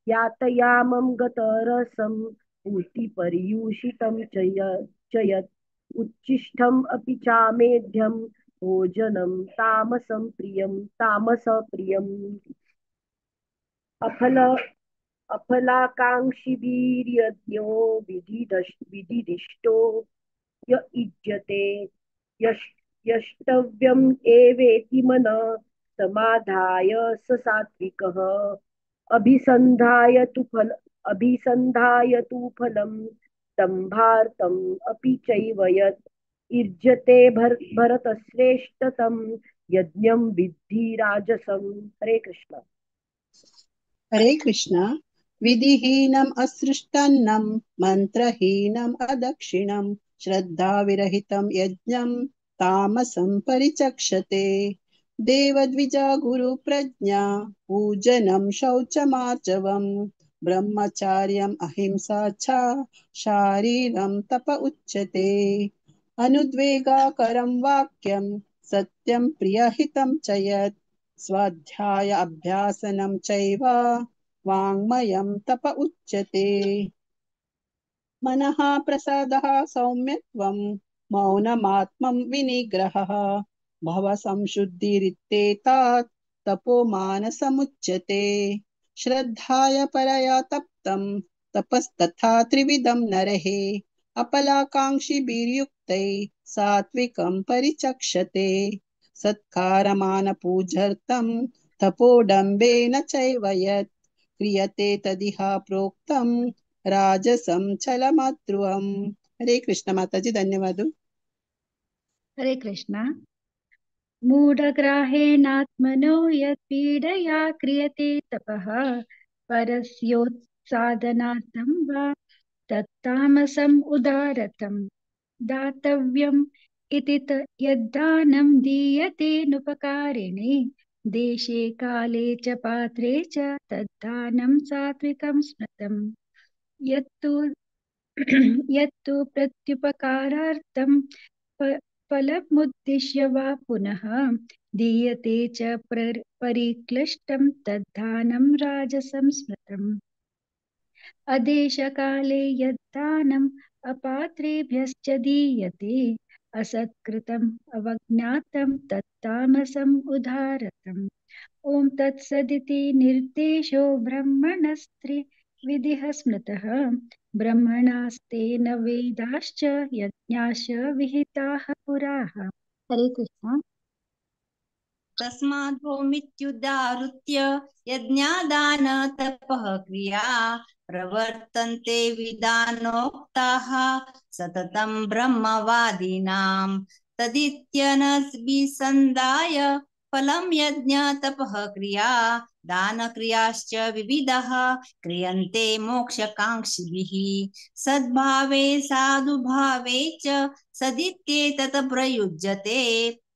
यातयामं गतरसं पूर्तिपर्युषितं च यत्। उच्छिष्टम् अपि चामेध्यं भोजनं तामसं प्रियं तामसप्रियम्। अफल अफलाकाङ्क्षिभिर्यज्ञो विधिदिष्टो य इज्यते। यष्टव्यम् एवेति मन समाधाय स सात्विकः। अभिसन्धाय तु फलं दम्भार्थम् अपि चैव यत्। इज्यते भरतश्रेष्ठतं यज्ञं विद्धि राजसं। हरे कृष्ण।
हरे कृष्ण। विधिहीनम् असृष्टन्नं मन्त्रहीनम् अदक्षिणं श्रद्धाविरहितं यज्ञं तामसं परिचक्षते। देवद्विजा गुरुप्रज्ञा पूजनं शौचमार्जवं ब्रह्मचार्यम् अहिंसा च शारीरं तप उच्यते। अनुद्वेगाकरं वाक्यं सत्यं प्रियहितं च यत् स्वाध्याय अभ्यासनं चैव वाङ्मयं तप उच्यते। मनः प्रसादः सौम्यत्वं मौनमात्मं विनिग्रहः भवसंशुद्धिरित्येतात् तपो मानसमुच्यते। श्रद्धाय परया तप्तं तपस्तथा त्रिविधं नरः। अपलाकाङ्क्षिभिर्युक्तैः सात्विकं परिचक्षते। सत्कारमानपूजर्थं तपोडम्बेन चैव यत् क्रियते तदिह प्रोक्तं राजसं चलमध्रुवम्। हरे कृष्ण माताजी, धन्यवाद।
हरे कृष्ण। मूढग्राहेणात्मनो यत्पीडया क्रियते तपः परस्योत्साधनार्थं वा तत्तामसम् उदारतं। दातव्यम् इति यद्दानं दीयते नुपकारिणे देशे काले च पात्रे च तद्दानं सात्विकं स्मृतम्। यत्तु प्रत्युपकारार्थं फलमुद्दिश्य वा पुनः दीयते च परिक्लिष्टं तद्दानं राजसं स्मृतम्। अदेशकाले यद्दानम् अपात्रेभ्यश्च दीयते असत्कृतम् अवज्ञातं तत्तामसम् उदारतम्। ॐ तत्सदिति निर्देशो ब्रह्मणस्त्रिविधिः स्मृतः। ब्रह्मणास्तेन वेदाश्च यज्ञाश्च विहिताः पुराः। हरे कृष्ण।
तस्माद्वो मित्युदाहृत्य यज्ञादान तपः क्रिया प्रवर्तन्ते विधानोक्ताः सततं ब्रह्मवादिनां। तदित्यनभिसन्धाय फलं यज्ञ तपः क्रिया दानक्रियाश्च विविधः क्रियन्ते मोक्षकाङ्क्षिभिः। सद्भावे साधुभावे च सदित्येतत् प्रयुज्यते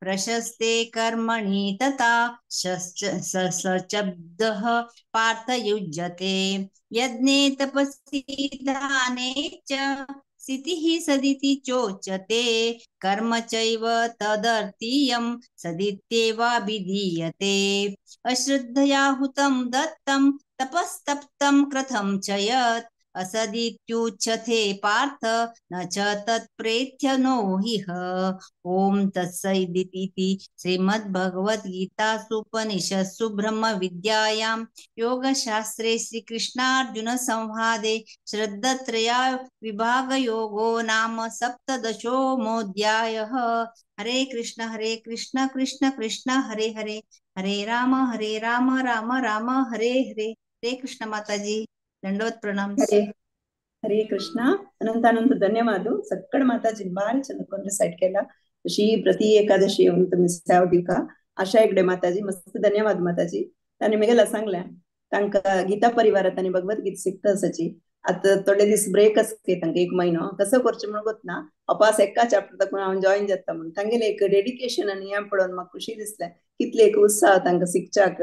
प्रशस्ते कर्मणि तथा सशब्दः पार्थ युज्यते। यज्ञे तपसि दाने च स्थितिः सदिति चोच्यते कर्म चैव तदर्थीयं सदित्येवाभिधीयते। अश्रद्धया हुतं दत्तं तपस्तप्तं कृतं च यत् असदित्युच्यते पार्थ न च तत्प्रेत्य नो हिह। ॐ तत्सदिति श्रीमद्भगवद्गीतासूपनिषत्सु ब्रह्मविद्यायां योगशास्त्रे श्रीकृष्णार्जुनसंवादे श्रद्धात्रया विभागयोगो नाम सप्तदशोऽध्यायः। हरे कृष्ण कृष्ण कृष्ण हरे हरे, हरे राम राम राम हरे हरे। हरे कृष्ण माताजी, दंडवत प्रणाम।
हरे हरे कृष्ण। अनंत अनंत धन्यवाद सक्कड माताजी, भारी चंद कोण साइड केला अशी प्रति एकादशी येऊन तुम्ही सेवा दिवका आशा हेगडे माताजी, मस्त धन्यवाद माताजी। तांणी मेगेला सांगल्या तांकां गीता परिवारात आनी भगवत गीत शिकता आसाची। आतां थोडे दीस ब्रेक आसता तांकां एक म्हयनो कसो करचें म्हणून गोत ना, अपास एका चॅप्टर दाखोवन हांव जॉईन जाता म्हणून तांगेलें एक डेडिकेशन आनी हें पळोवन म्हाका खुशी दिसलें, कितले एक उत्साह तांकां शिकच्याक।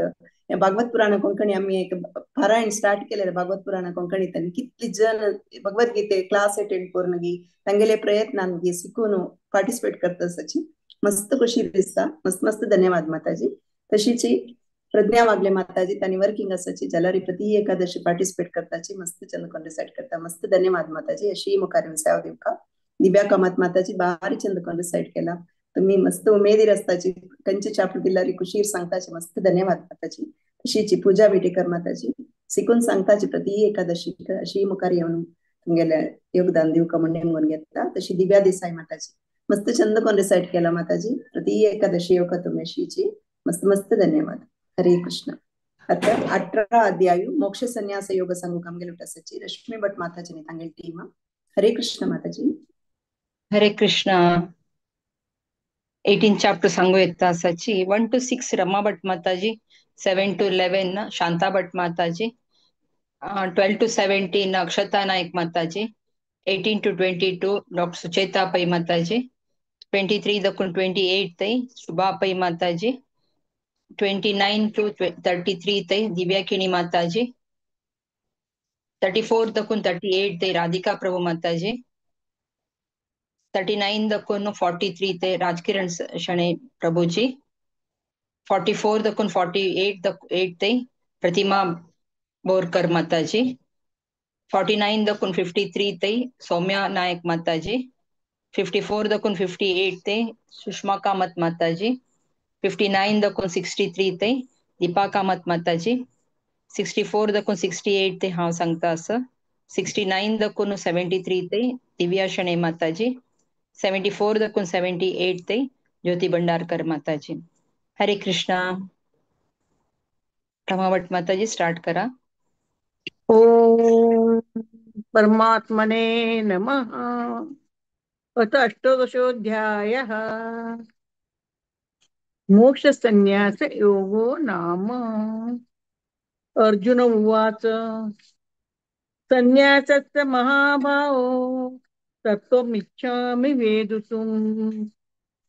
भागवत पुराण कोंकणी आमी एक पारायण स्टार्ट केलें भागवत पुराण कोंकणीत आनी कितले जन भगवत गीते क्लास अटेंड करून गी तांगेले प्रयत्नान गी शिकून पार्टिसिपेट करता आसाची, मस्त खुशी दिसता। मस्त मस्त धन्यवाद माताजी। तशीच प्रज्ञा वागले माताजी, तांणी वर्किंग आसाची जाल्यार प्रति एकादशी पार्टिसिपेट करताची, मस्त चंद कोण रिसाइट करता, मस्त धन्यवाद माताजी। अशी मुखार सेवा दिवका। दिव्या कामत माताजी, भारी चंद कोण रिसाइट केला तुम्ही, मस्त उमेदीर आसताची, खंयचे चॅप्टर दिल्यार खुशीर सांगताची, मस्त धन्यवाद माताजी। तशीच पूजा विटेकर माताजी शिकून सांगताची प्रति एकादशी अशी मुखार येवन तुमगेले योगदान दिवका म्हण नेमून घेता। तशी दिव्या देसाई माताजी, मस्त चंद कोण रिसाइट केला माताजी, प्रति एकादशी येवका तुम्ही अशीची, मस्त मस्त धन्यवाद। हरे कृष्ण। आता 18 अध्याय मोक्ष संन्यास योग सांगू आमगेले आसाची रश्मी भट माताजी तांगेली टीम। हरे कृष्ण माताजी।
हरे कृष्ण। 18 चॅप्टर सांगू येता आसाची। 1 to 6 Rama Bhat Mataji, 7 to 11 Shanta Bhat Mataji, 12 to 17 Akshata Naik Mataji, 18 to 22 doctor Sucheta Pai Mataji, 23 दखून 28 तै शुभा पै माताजी, 29 to 33 तै दिव्या किणी माताजी, 34 दखून 38 तै राधिका प्रभु माताजी, 39 दखून 43 ते राजकिरण शणे प्रभुजी, 44 दखून 48 ते प्रतिमा बोरकर माताजी, 49 दखून 53 ते सौम्या नायक माताजी, 54 दखून 58 ते सुषमा कामत माताजी, 59 दखून 63 ते दीपा कामत माताजी, 64 दखून 68 ते हांव सांगता असं, 69 दखून 73 ते दिव्या शणे माताजी, 74 दखून 78 ते ज्योती भंडारकर माताजी। हरे कृष्णा। रमावट माताजी स्टार्ट करा।
ओम परमात्मने नमः। अथ अष्टादशोऽध्यायः। मोक्षसंन्यास योगो नाम। अर्जुन उवाच, संन्यासस्य महाभावो तत्त्वमिच्छामि वेदितुम्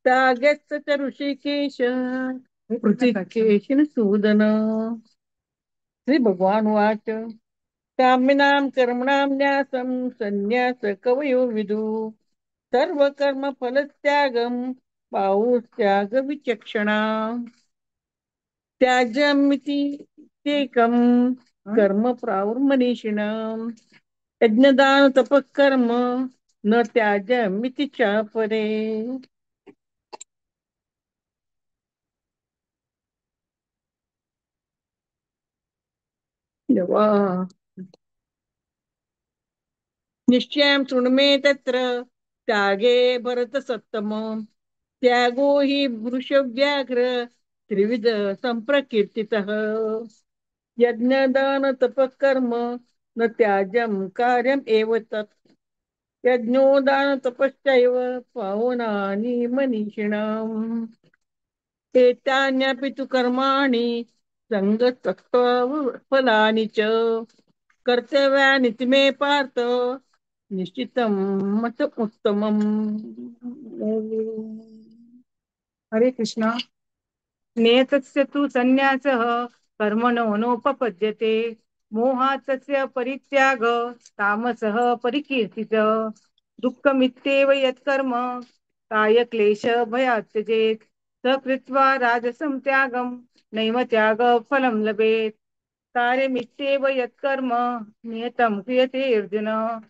त्यागस्य च ऋषिकेश पृथिकेशिन सूदन। श्री भगवान उवाच, कामिनां कर्मणां न्यासं संन्यास कवयो विदु सर्वकर्म फलत्यागं पाहुस्त्याग विचक्षणा। त्याज्यमिति तेकं कर्म प्राहुर्मनीषिणां यज्ञदान तपःकर्म न त्याज्यमिति चापरे। निश्चयं शृणु मे तत्र त्यागे भरतसत्तम त्यागो हि वृषव्याघ्र त्रिविध संप्रकीर्तितः। यज्ञदान तपःकर्म न त्याज्यं कार्यम् एव तत् यज्ञोदान तपश्चैव पावनानि मनीषिणाम्। एतान्यपि तु कर्माणि सङ्गत्यक्त्वा फलानि च कर्तव्यानि मे पार्थ निश्चितं मत उत्तमम्।
हरे कृष्णा। नियतस्य तु संन्यासः कर्मणो नोपपद्यते, मोहात् तस्य परित्याग तामसः परिकीर्तितः। दुःखमित्येव यत्कर्म कायक्लेश भयात् त्यजेत्, स कृत्वा राजसं त्यागं नैव त्याग फलं लभेत्। कार्यमित्येव यत्कर्म नियतं क्रियते अर्जुन,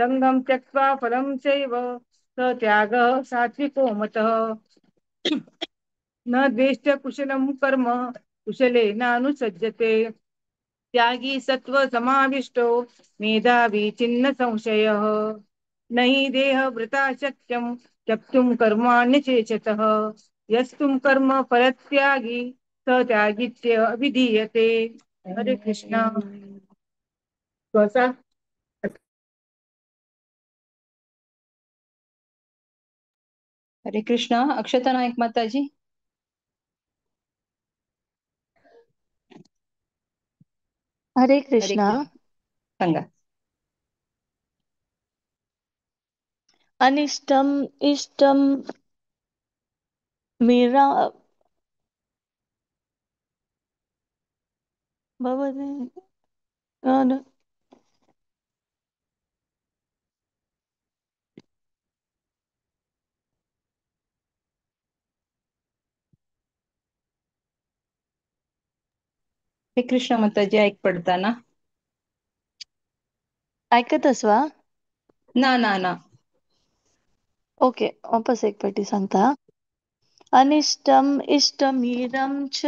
सङ्गं त्यक्त्वा फलं चैव स त्यागः सात्विको मतः। न द्वेष्ट्य कुशलं कर्म कुशलेनानुसज्जते, त्यागी सत्व समाविष्टो मेधावी छिन्न संशयः। न हि देहभृता शक्यं त्यक्तुं कर्माण्यशेषतः, यस्तुं कर्म फलत्यागी स त्यागीत्य अभिधीयते। हरे कृष्णा।
हरे कृष्णा। अक्षता नायक माता जी।
हरे
हरे
कृष्णा।
कृष्ण। सांगा।
अनिष्टम इष्टम मेरा भवति
हरे कृष्ण माताजी, ऐक पडता ना?
ऐकत असवा?
ना ना ना।
ओके, वापस एक पटी सांगता। अनिष्टम इष्टमीरं च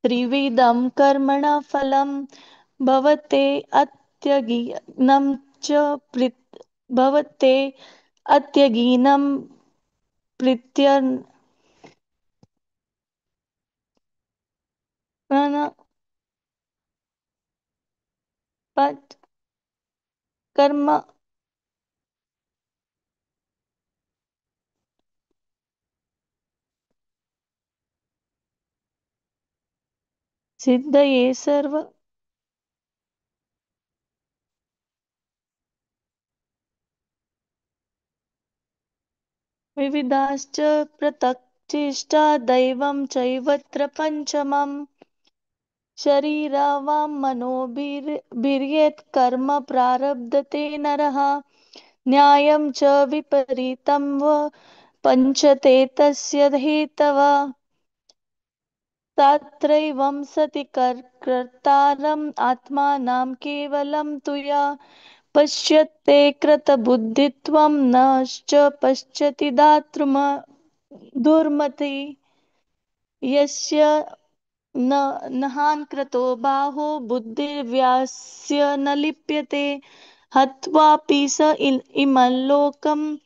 त्रिविधं कर्मणः फलं भवते अत्यगीनं च भवते अत्यगीनं प्रीत्यर्न पट कर्म सिद्धये सर्व विविधाश्च पृथक् चेष्टा दैवं चैवत्र पंचमम् शरीरवां मनोभिर्यत् कर्म प्रारब्धते नरः न्यायं च विपरीतं व पञ्चते तस्य हेतवः। तत्रैवं सति कर्तारम् आत्मानं केवलं तु या पश्यते कृतबुद्धित्वं नश्च पश्यति दातृम दुर्मति। यस्य न नहान कृतो बाहो बुद्धिर्व्यास्य न लिप्यते, हत्वापि स इमं लोकं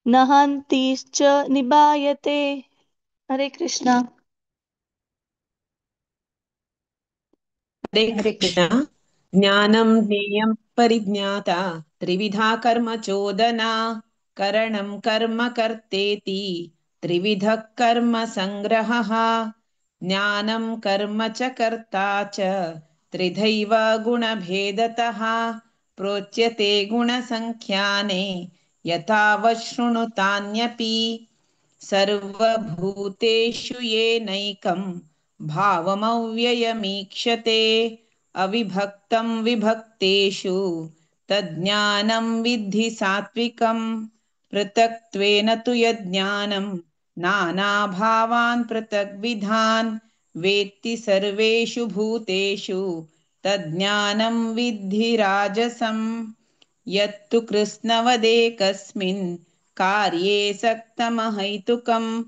नहान्तिश्च निबायते। हरे कृष्णा।
हरे
हरे
कृष्ण।
कृष्ण।
ज्ञानं ज्ञेयं परिज्ञाता त्रिविधा कर्म चोदना करणं कर्म कर्तेति त्रिविधः कर्म संग्रहः। ज्ञानं कर्म च कर्ता च त्रिधैव गुणभेदतः प्रोच्यते गुणसङ्ख्याने यथावशृणुतान्यपि। सर्वभूतेषु येनैकं भावमव्ययमीक्षते अविभक्तं विभक्तेषु तज्ज्ञानं विद्धि सात्विकं। पृथक्त्वेन तु यज्ञानं नानाभावान् पृथग्विधान् वेत्ति सर्वेषु भूतेषु तज्ज्ञानं विद्धि राजसं। यत्तु कृत्स्नवदेकस्मिन् कार्ये सक्तमहैतुकम्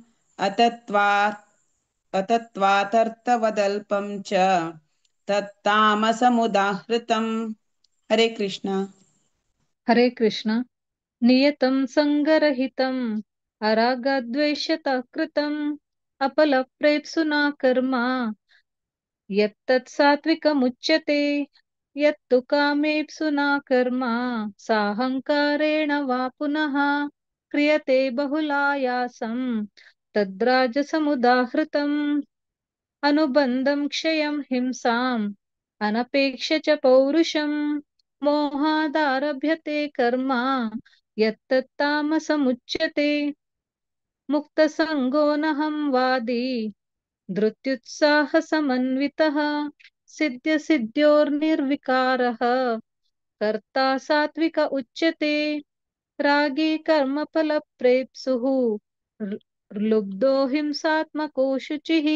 अतत्त्वातर्थवदल्पं च तत्तामसमुदाहृतम्। हरे कृष्णा।
हरे कृष्ण। नियतं सङ्गरहितम् अरागद्वेषतः कृतम् अपलप्रेप्सुना कर्म यत्तत् सात्विकमुच्यते। यत्तु कामेप्सुना कर्म साहङ्कारेण वा पुनः क्रियते बहुलायासं तद्राजसमुदाहृतम्। अनुबन्धं क्षयं हिंसाम् अनपेक्ष च पौरुषम् मोहादारभ्यते कर्म यत्तत्तामसमुच्यते। मुक्तसङ्गो नहं वादी धृत्युत्साहसमन्वितः सिद्ध्यसिद्ध्योर्निर्विकारः कर्ता सात्विक उच्यते। रागी कर्मफलप्रेप्सुः लुब्धो हिंसात्मको शुचिः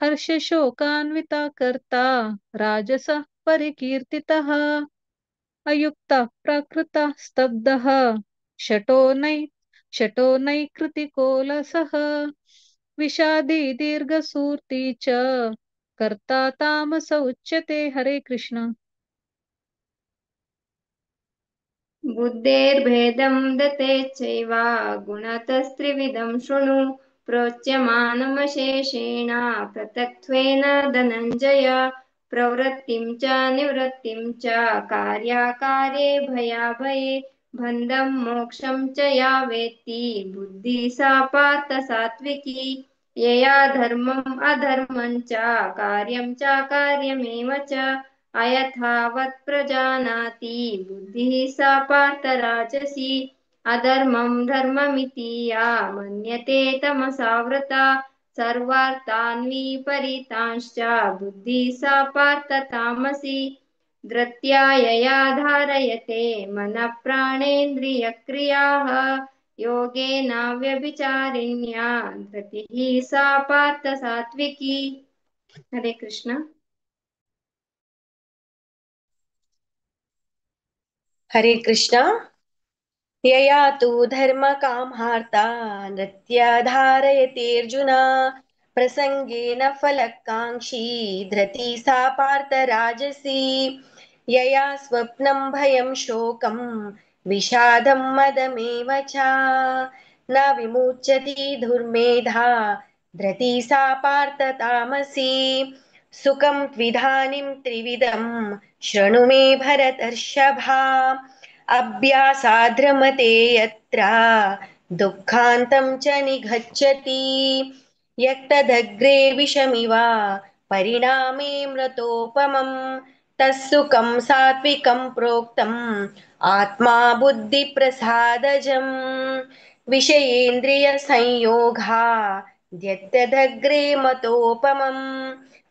हर्षशोकान्विता कर्ता राजसः परिकीर्तितः। अयुक्तः प्राकृतः स्तब्धः शटो नैकृतिकोलसः विषादी दीर्घसूर्ति च कर्ता तामस उच्यते। हरे कृष्ण।
बुद्धेर्भेदं दते चैव गुणतस्त्रिविधं शृणु प्रोच्यमानमशेषेण पृथक्त्वेन धनञ्जय। प्रवृत्तिं च निवृत्तिं च कार्याकार्ये भयाभये बन्धं मोक्षं च या वेत्ति बुद्धिः सा पार्थ सात्विकी। यया धर्मम् अधर्मं च कार्यं च कार्यमेव च अयथावत् प्रजानाति बुद्धिः सा पार्थ राजसी। अधर्मं धर्ममिति या मन्यते तमसावृता सर्वार्थान् विपरीतांश्च बुद्धिः सा पार्थ तामसी। धृत्या यया धारयते मनः प्राणेन्द्रियक्रियाः योगेन व्यभिचारिण्या धृतिः सा पार्थ सात्विकी। हरे कृष्ण।
हरे कृष्ण। यया तु धर्मकामहार्ता नृत्य धारयतेऽर्जुन प्रसङ्गेन फलकाङ्क्षी धृति सा पार्थ राजसी। यया स्वप्नं भयं शोकं विषादं मदमेव च न विमुच्यति दुर्मेधा धृति सा पार्थ तामसी। सुखं त्विधानीं त्रिविधं शृणु मे भरतर्षभा। अभ्यासाद्रमते यत्र दुःखान्तं च निगच्छति यत्तदग्रे विषमिव परिणामे मृतोपमं तत्सुखं सात्विकं प्रोक्तम् आत्मा बुद्धिप्रसादजम्। विषयेन्द्रियसंयोगा यत्तदग्रे मतोपमं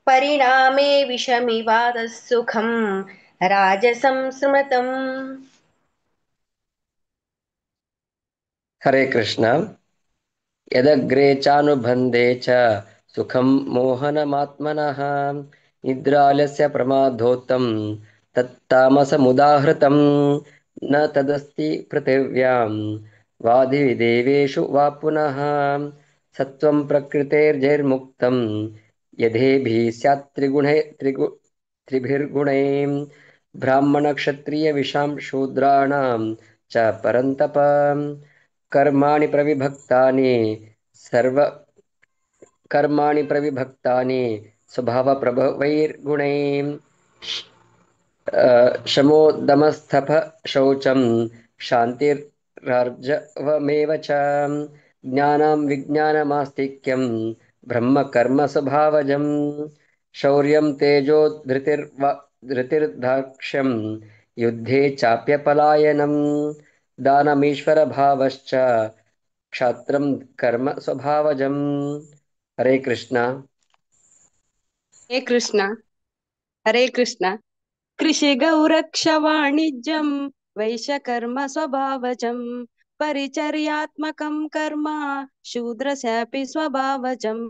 परिणामे विषमिव तत्सुखं राजसं स्मृतम्।
हरे कृष्ण। यदग्रे चानुबन्धे च सुखं मोहनमात्मनः निद्रालस्य प्रमादोत्तं तत्तामसमुदाहृतं न तदस्ति पृथिव्यां वादिदेवेषु वा पुनः। सत्त्वं प्रकृतेर्जैर्मुक्तं यधेभिः स्यात् त्रिभिर्गुणैः ब्राह्मणक्षत्रियविषां शूद्राणां च परन्तप। कर्माणि प्रविभक्तानि सर्वकर्माणि प्रविभक्तानि स्वभावप्रभवैर्गुणैः शमोदमस्तप शौचं शान्तिरार्जवमेव च ज्ञानं विज्ञानमास्तिक्यं ब्रह्मकर्म स्वभावजं शौर्यं तेजो धृतिर्दाक्ष्यं युद्धे चाप्यपलायनं दानमीश्वरभावश्च क्षात्रं कर्म स्वभावजम्। हरे कृष्ण।
हरे कृष्ण। हरे कृष्ण। कृषि गौरक्ष वाणिज्यं वैश्यकर्म स्वभावजं परिचर्यात्मकं कर्म शूद्रस्यापि स्वभावजं।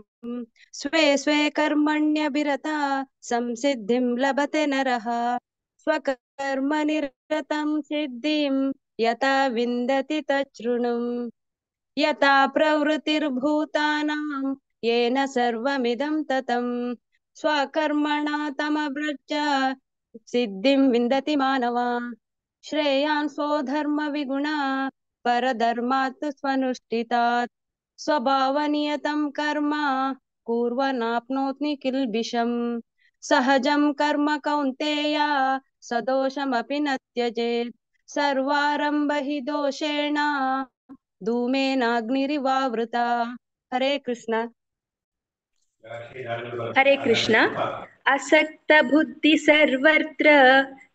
स्वे स्वे कर्मण्यभिरता संसिद्धिं लभते नरः स्वकर्मनिरतं सिद्धिं यथा विन्दति तच्छृणु। यथा प्रवृत्तिर्भूतानां येन सर्वमिदं ततं स्वकर्मणा तमव्रज सिद्धिं विन्दति मानवा। श्रेयान् स्वधर्म विगुणा परधर्मात् स्वनुष्ठितात् स्वभावनियतं कर्म कुर्वनाप्नोति किल्बिषम्। सहजं कर्म कौन्तेय सदोषमपि न त्यजेत्। सर्वारंभ हि दोषेण धूमेनाग्निरिवावृता।
हरे कृष्ण।
हरे कृष्ण। असक्त बुद्धि सर्वत्र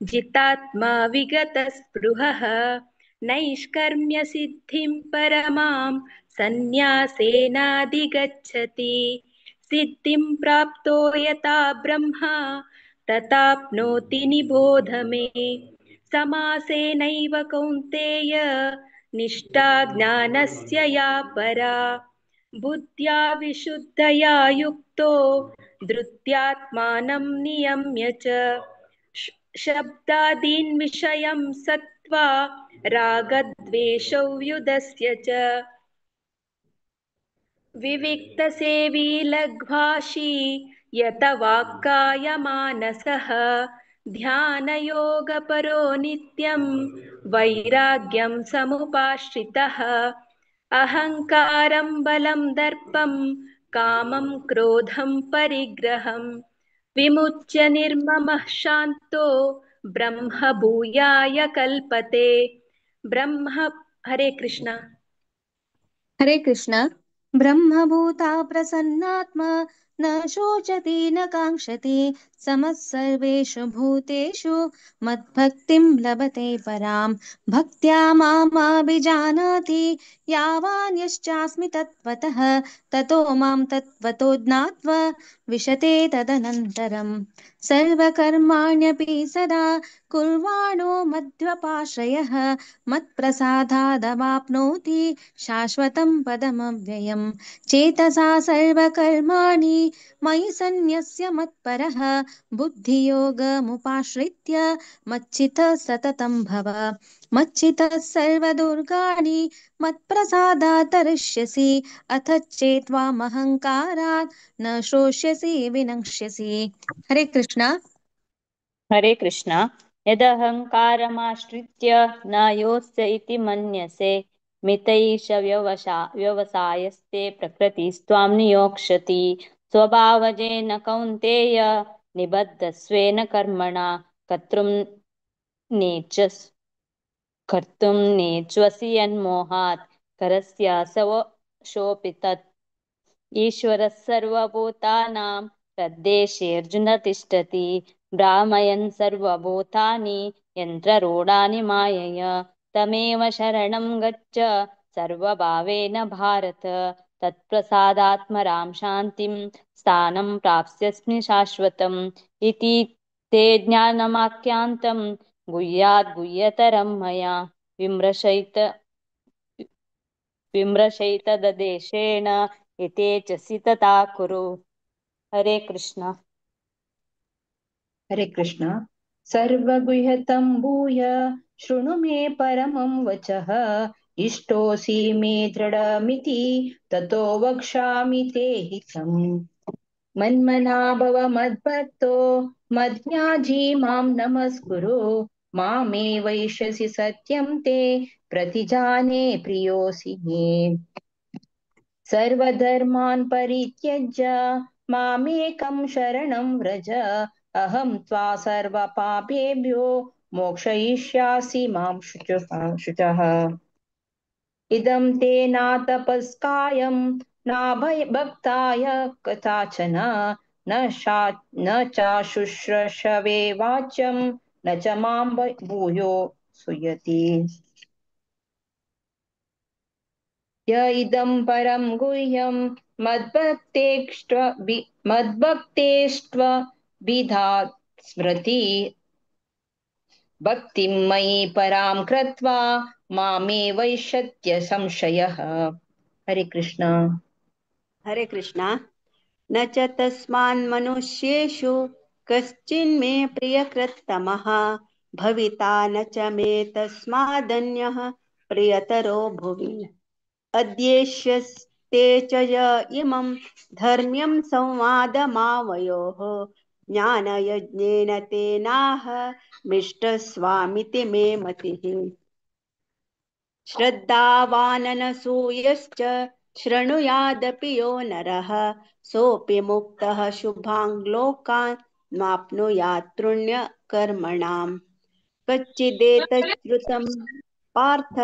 जितात्मा विगत स्पृहः नैष्कर्म्य सिद्धिं परमां सन्न्यासेनाधिगच्छति। सिद्धिं प्राप्तो यथा ब्रह्मा तथाप्नोति निबोध मे। समासेनैव कौन्तेय निष्ठा ज्ञानस्य या परा। बुद्ध्या विशुद्धया युक्तो धृत्यात्मानं नियम्य च शब्दादीन् विषयं सत्त्वा रागद्वेषौ युधस्य च। विविक्तसेवी लघ्वाशी यत वाक्कायमानसः ध्यानयोगपरो नित्यं वैराग्यं समुपाश्रितः। अहंकारं बलं दर्पं कामं क्रोधं परिग्रहं विमुच्य निर्ममः शान्तो ब्रह्म भूयाय कल्पते। ब्रह्म। हरे कृष्ण।
हरे कृष्ण। ब्रह्मभूता प्रसन्नात्मा न शोचति न काङ्क्षति समः सर्वेषु भूतेषु मद्भक्तिं लभते परां। भक्त्या मामाभिजानाति यावान्यश्चास्मि तत्त्वतः ततो मां तत्त्वतो ज्ञात्वा विशते तदनन्तरम्। सर्वकर्माण्यपि सदा कुर्वाणो मद्व्यपाश्रयः मत्प्रसादादवाप्नोति शाश्वतं पदमव्ययम्। चेतसा सर्वकर्माणि मयि सन्न्यस्य मत्परः बुद्धियोगमुपाश्रित्य मच्चितः सततं भव। मच्चितः सर्वदुर्गाणि मत्प्रसादात् तरिष्यसि अथ चेत्त्वामहङ्कारात् न श्रोष्यसि विनक्ष्यसि। हरे कृष्ण।
हरे कृष्ण। यदहङ्कारमाश्रित्य न योत्स्य इति मन्यसे मितैष व्यवसायस्ते प्रकृतिस्त्वां नियोक्ष्यति। स्वभावजेन कौन्तेय निबद्धस्वेन कर्मणा कर्तुं नेच्छस् कर्तुं नेच्छसि यन्मोहात् करस्यासव शोऽपि तत्। ईश्वरः सर्वभूतानां तद्देशेऽर्जुन तिष्ठति भ्रामयन् सर्वभूतानि यन्त्ररूढानि मायया। तमेव शरणं गच्छ सर्वभावेन भारत तत्प्रसादात्मरां शान्तिं स्थानं प्राप्स्यस्मि शाश्वतम् इति ते ज्ञानमाख्यान्तं गुह्याद् गुह्यतरं मया। विमृशैत विमृशैतददेशेन इते च तथा कुरु। हरे कृष्ण।
हरे कृष्ण। सर्वगुह्यतं भूय शृणु मे परमं वचः इष्टोऽसि मे दृढमिति ततो वक्ष्यामि ते हितम्। मन्मना भव मद्भक्तो मद्याजी मां नमस्कुरु मामे वैष्यसि सत्यं ते प्रतिजाने प्रियोऽसि मे। सर्वधर्मान् परित्यज्य मामेकं शरणं व्रज अहं त्वा सर्वपापेभ्यो मोक्षयिष्यासि मां शुचः। इदं ते नातपस्कायं नाभय भक्ताय कदाचन न चाशुश्रूषवे वाच्यं न च मां भूयो सूयति। य इदं परं गुह्यं मद्भक्तेष्वभिधात् स्मृति भक्तिं मयि परां कृत्वा मामे वैश्यत्य संशयः। हरे कृष्ण।
हरे कृष्ण। न च तस्मान् मनुष्येषु कश्चिन्मे प्रियकृत्तमः भविता न च मे तस्मादन्यः प्रियतरो भुवि। अद्येष्यस्ते च य इमं धर्म्यं संवादमावयोः ज्ञानयज्ञेन तेनाह मिष्टस्वामिति मे मतिः। श्रद्धावाननसूयश्च शृणुयादपि यो नरः सोऽपि मुक्तः शुभां लोकान् माप्नुयात् पुण्यकर्मणाम्। कच्चिदेतच्छ्रुतं पार्थ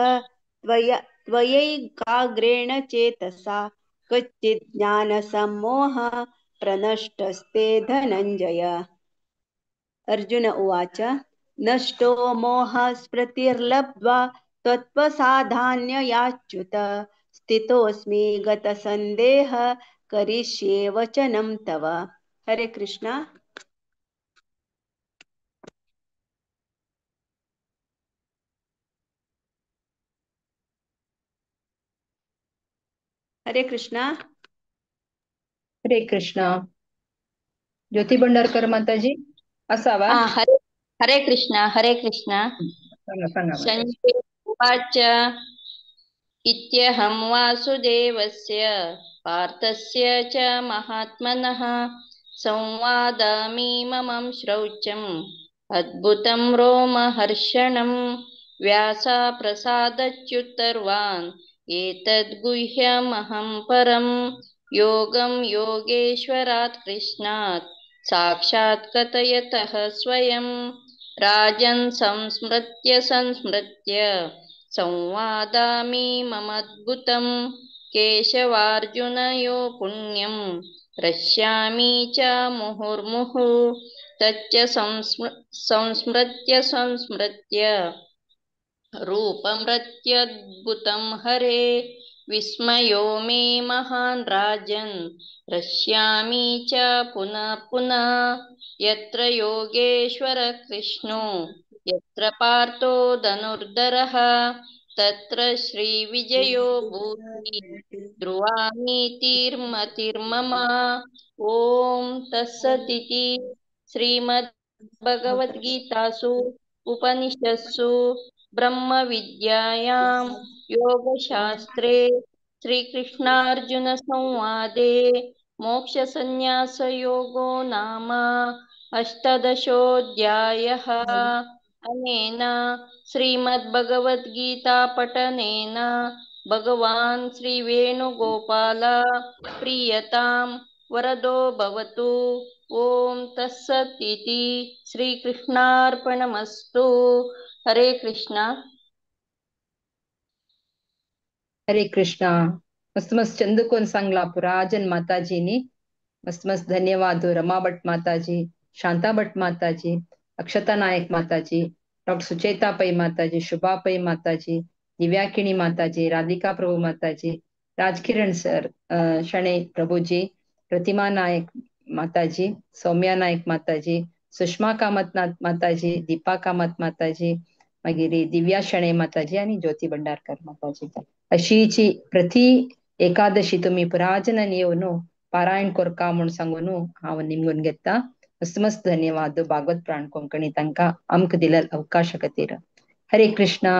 त्वयैकाग्रेण चेतसा कच्चित् ज्ञानसम्मोह प्रनष्टस्ते धनञ्जय। अर्जुन उवाच नष्टो मोहः स्मृतिर्लब्ध्वा त्वत्प्रसादान्ययाच्युत स्थितोऽस्मि गतसन्देह करिष्ये वचनं तव। हरे कृष्णा। हरे कृष्णा।
हरे कृष्णा। ज्योती भंडारकर माताजी असावा।
हरे हरे कृष्णा हरे कृष्णा।
सांगा सांगा माताजी।
संजय उवाच इत्यहं वासुदेवस्य पार्थस्य च महात्मनः संवादामि ममं श्रौच्यम् अद्भुतं रोमहर्षणं व्यासाप्रसादच्युतर्वान् एतद्गुह्यमहं परं योगं योगेश्वरात् कृष्णात् साक्षात् कथयतः स्वयं राजन् संस्मृत्य संस्मृत्य संवादामि ममद्भुतं केशवार्जुनयो पुण्यं रश्यामि च मुहुर्मुहुः तच्च संस्मृत्य संस्मृत्य रूपमृत्यद्भुतं हरे विस्मयो मे महान् राजन् रश्यामि च पुनः पुनः यत्र योगेश्वर कृष्णो यत्र पार्थो धनुर्धरः तत्र श्रीविजयो भूति ध्रुवामीतिर्मतिर्मम। ॐ तत्सदिति श्रीमद्भगवद्गीतासु उपनिषत्सु ब्रह्मविद्यायां योगशास्त्रे श्रीकृष्णार्जुनसंवादे मोक्षसंन्यासयोगो नाम अष्टादशोऽध्यायः। अनेन श्रीमद्भगवद्गीतापठनेन भगवान् श्रीवेणुगोपाल प्रीयतां वरदो भवतु। ॐ तत्सत् इति श्रीकृष्णार्पणमस्तु। हरे कृष्णा।
हरे कृष्णा। मस्त मस्त चंदकोन सांगला पुराजन माताजीनी। मस्त मस्त धन्यवाद रमा भट्ट माताजी, शांता भट्ट माताजी, अक्षता नायक माताजी, डॉक्टर सुचेता पै माताजी, शुभा पै माताजी, दिव्या किणी माताजी, राधिका प्रभु माताजी, राजकिरण सर, शणे प्रभुजी, प्रतिमा नायक माताजी, सौम्या नायक माताजी, सुषमा कामत माताजी, दीपा कामत माताजी, मागीर दिव्या शणे माताजी आणि ज्योती भंडारकर माताजी। अशीची प्रति एकादशी तुम्ही पुराजनान येवन पारायण करका म्हूण सांगून हांव निमगून घेता। मस्त मस्त धन्यवाद भागवत प्राण कोंकणी तांकां आमकां दिल्ल्या अवकाशा खातीर। हरे कृष्णा।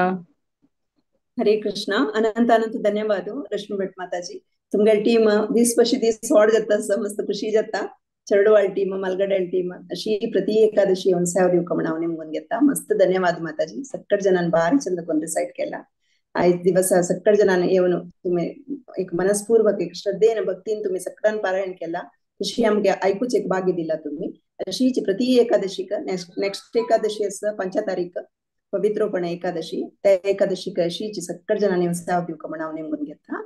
हरे कृष्णा। अनंत अनंत धन्यवाद रश्मी भट माताजी। तुमगे टीम दीस पशी दीस व्हड जाता, मस्त खुशी जाता। चेरडवाळ टीम, मालगड्याळ टीम अशी प्रति एकादशी येवन सेवा दिवका म्हण हांव निमगून घेता। मस्त धन्यवाद माताजी। सक्कट जणांनी भारी चंद कोण रिसाइट केला आयज दिवस। सक्कट जणांनी येवन तुम्ही एक मनस्पूर्वक एक श्रद्धेन भक्तीन तुम्ही सक्कटान पारायण केला। खुशी आमगे आयकूच एक भाग्य दिला तुम्ही। अशीच प्रति एकादशीक नेक्स्ट एकादशी आसा 5 तारीख पवित्रोपण एकादशी, त्या एकादशीक अशीच सक्कट जणांनी सेवा दिवका म्हण हांव निमगून घेता।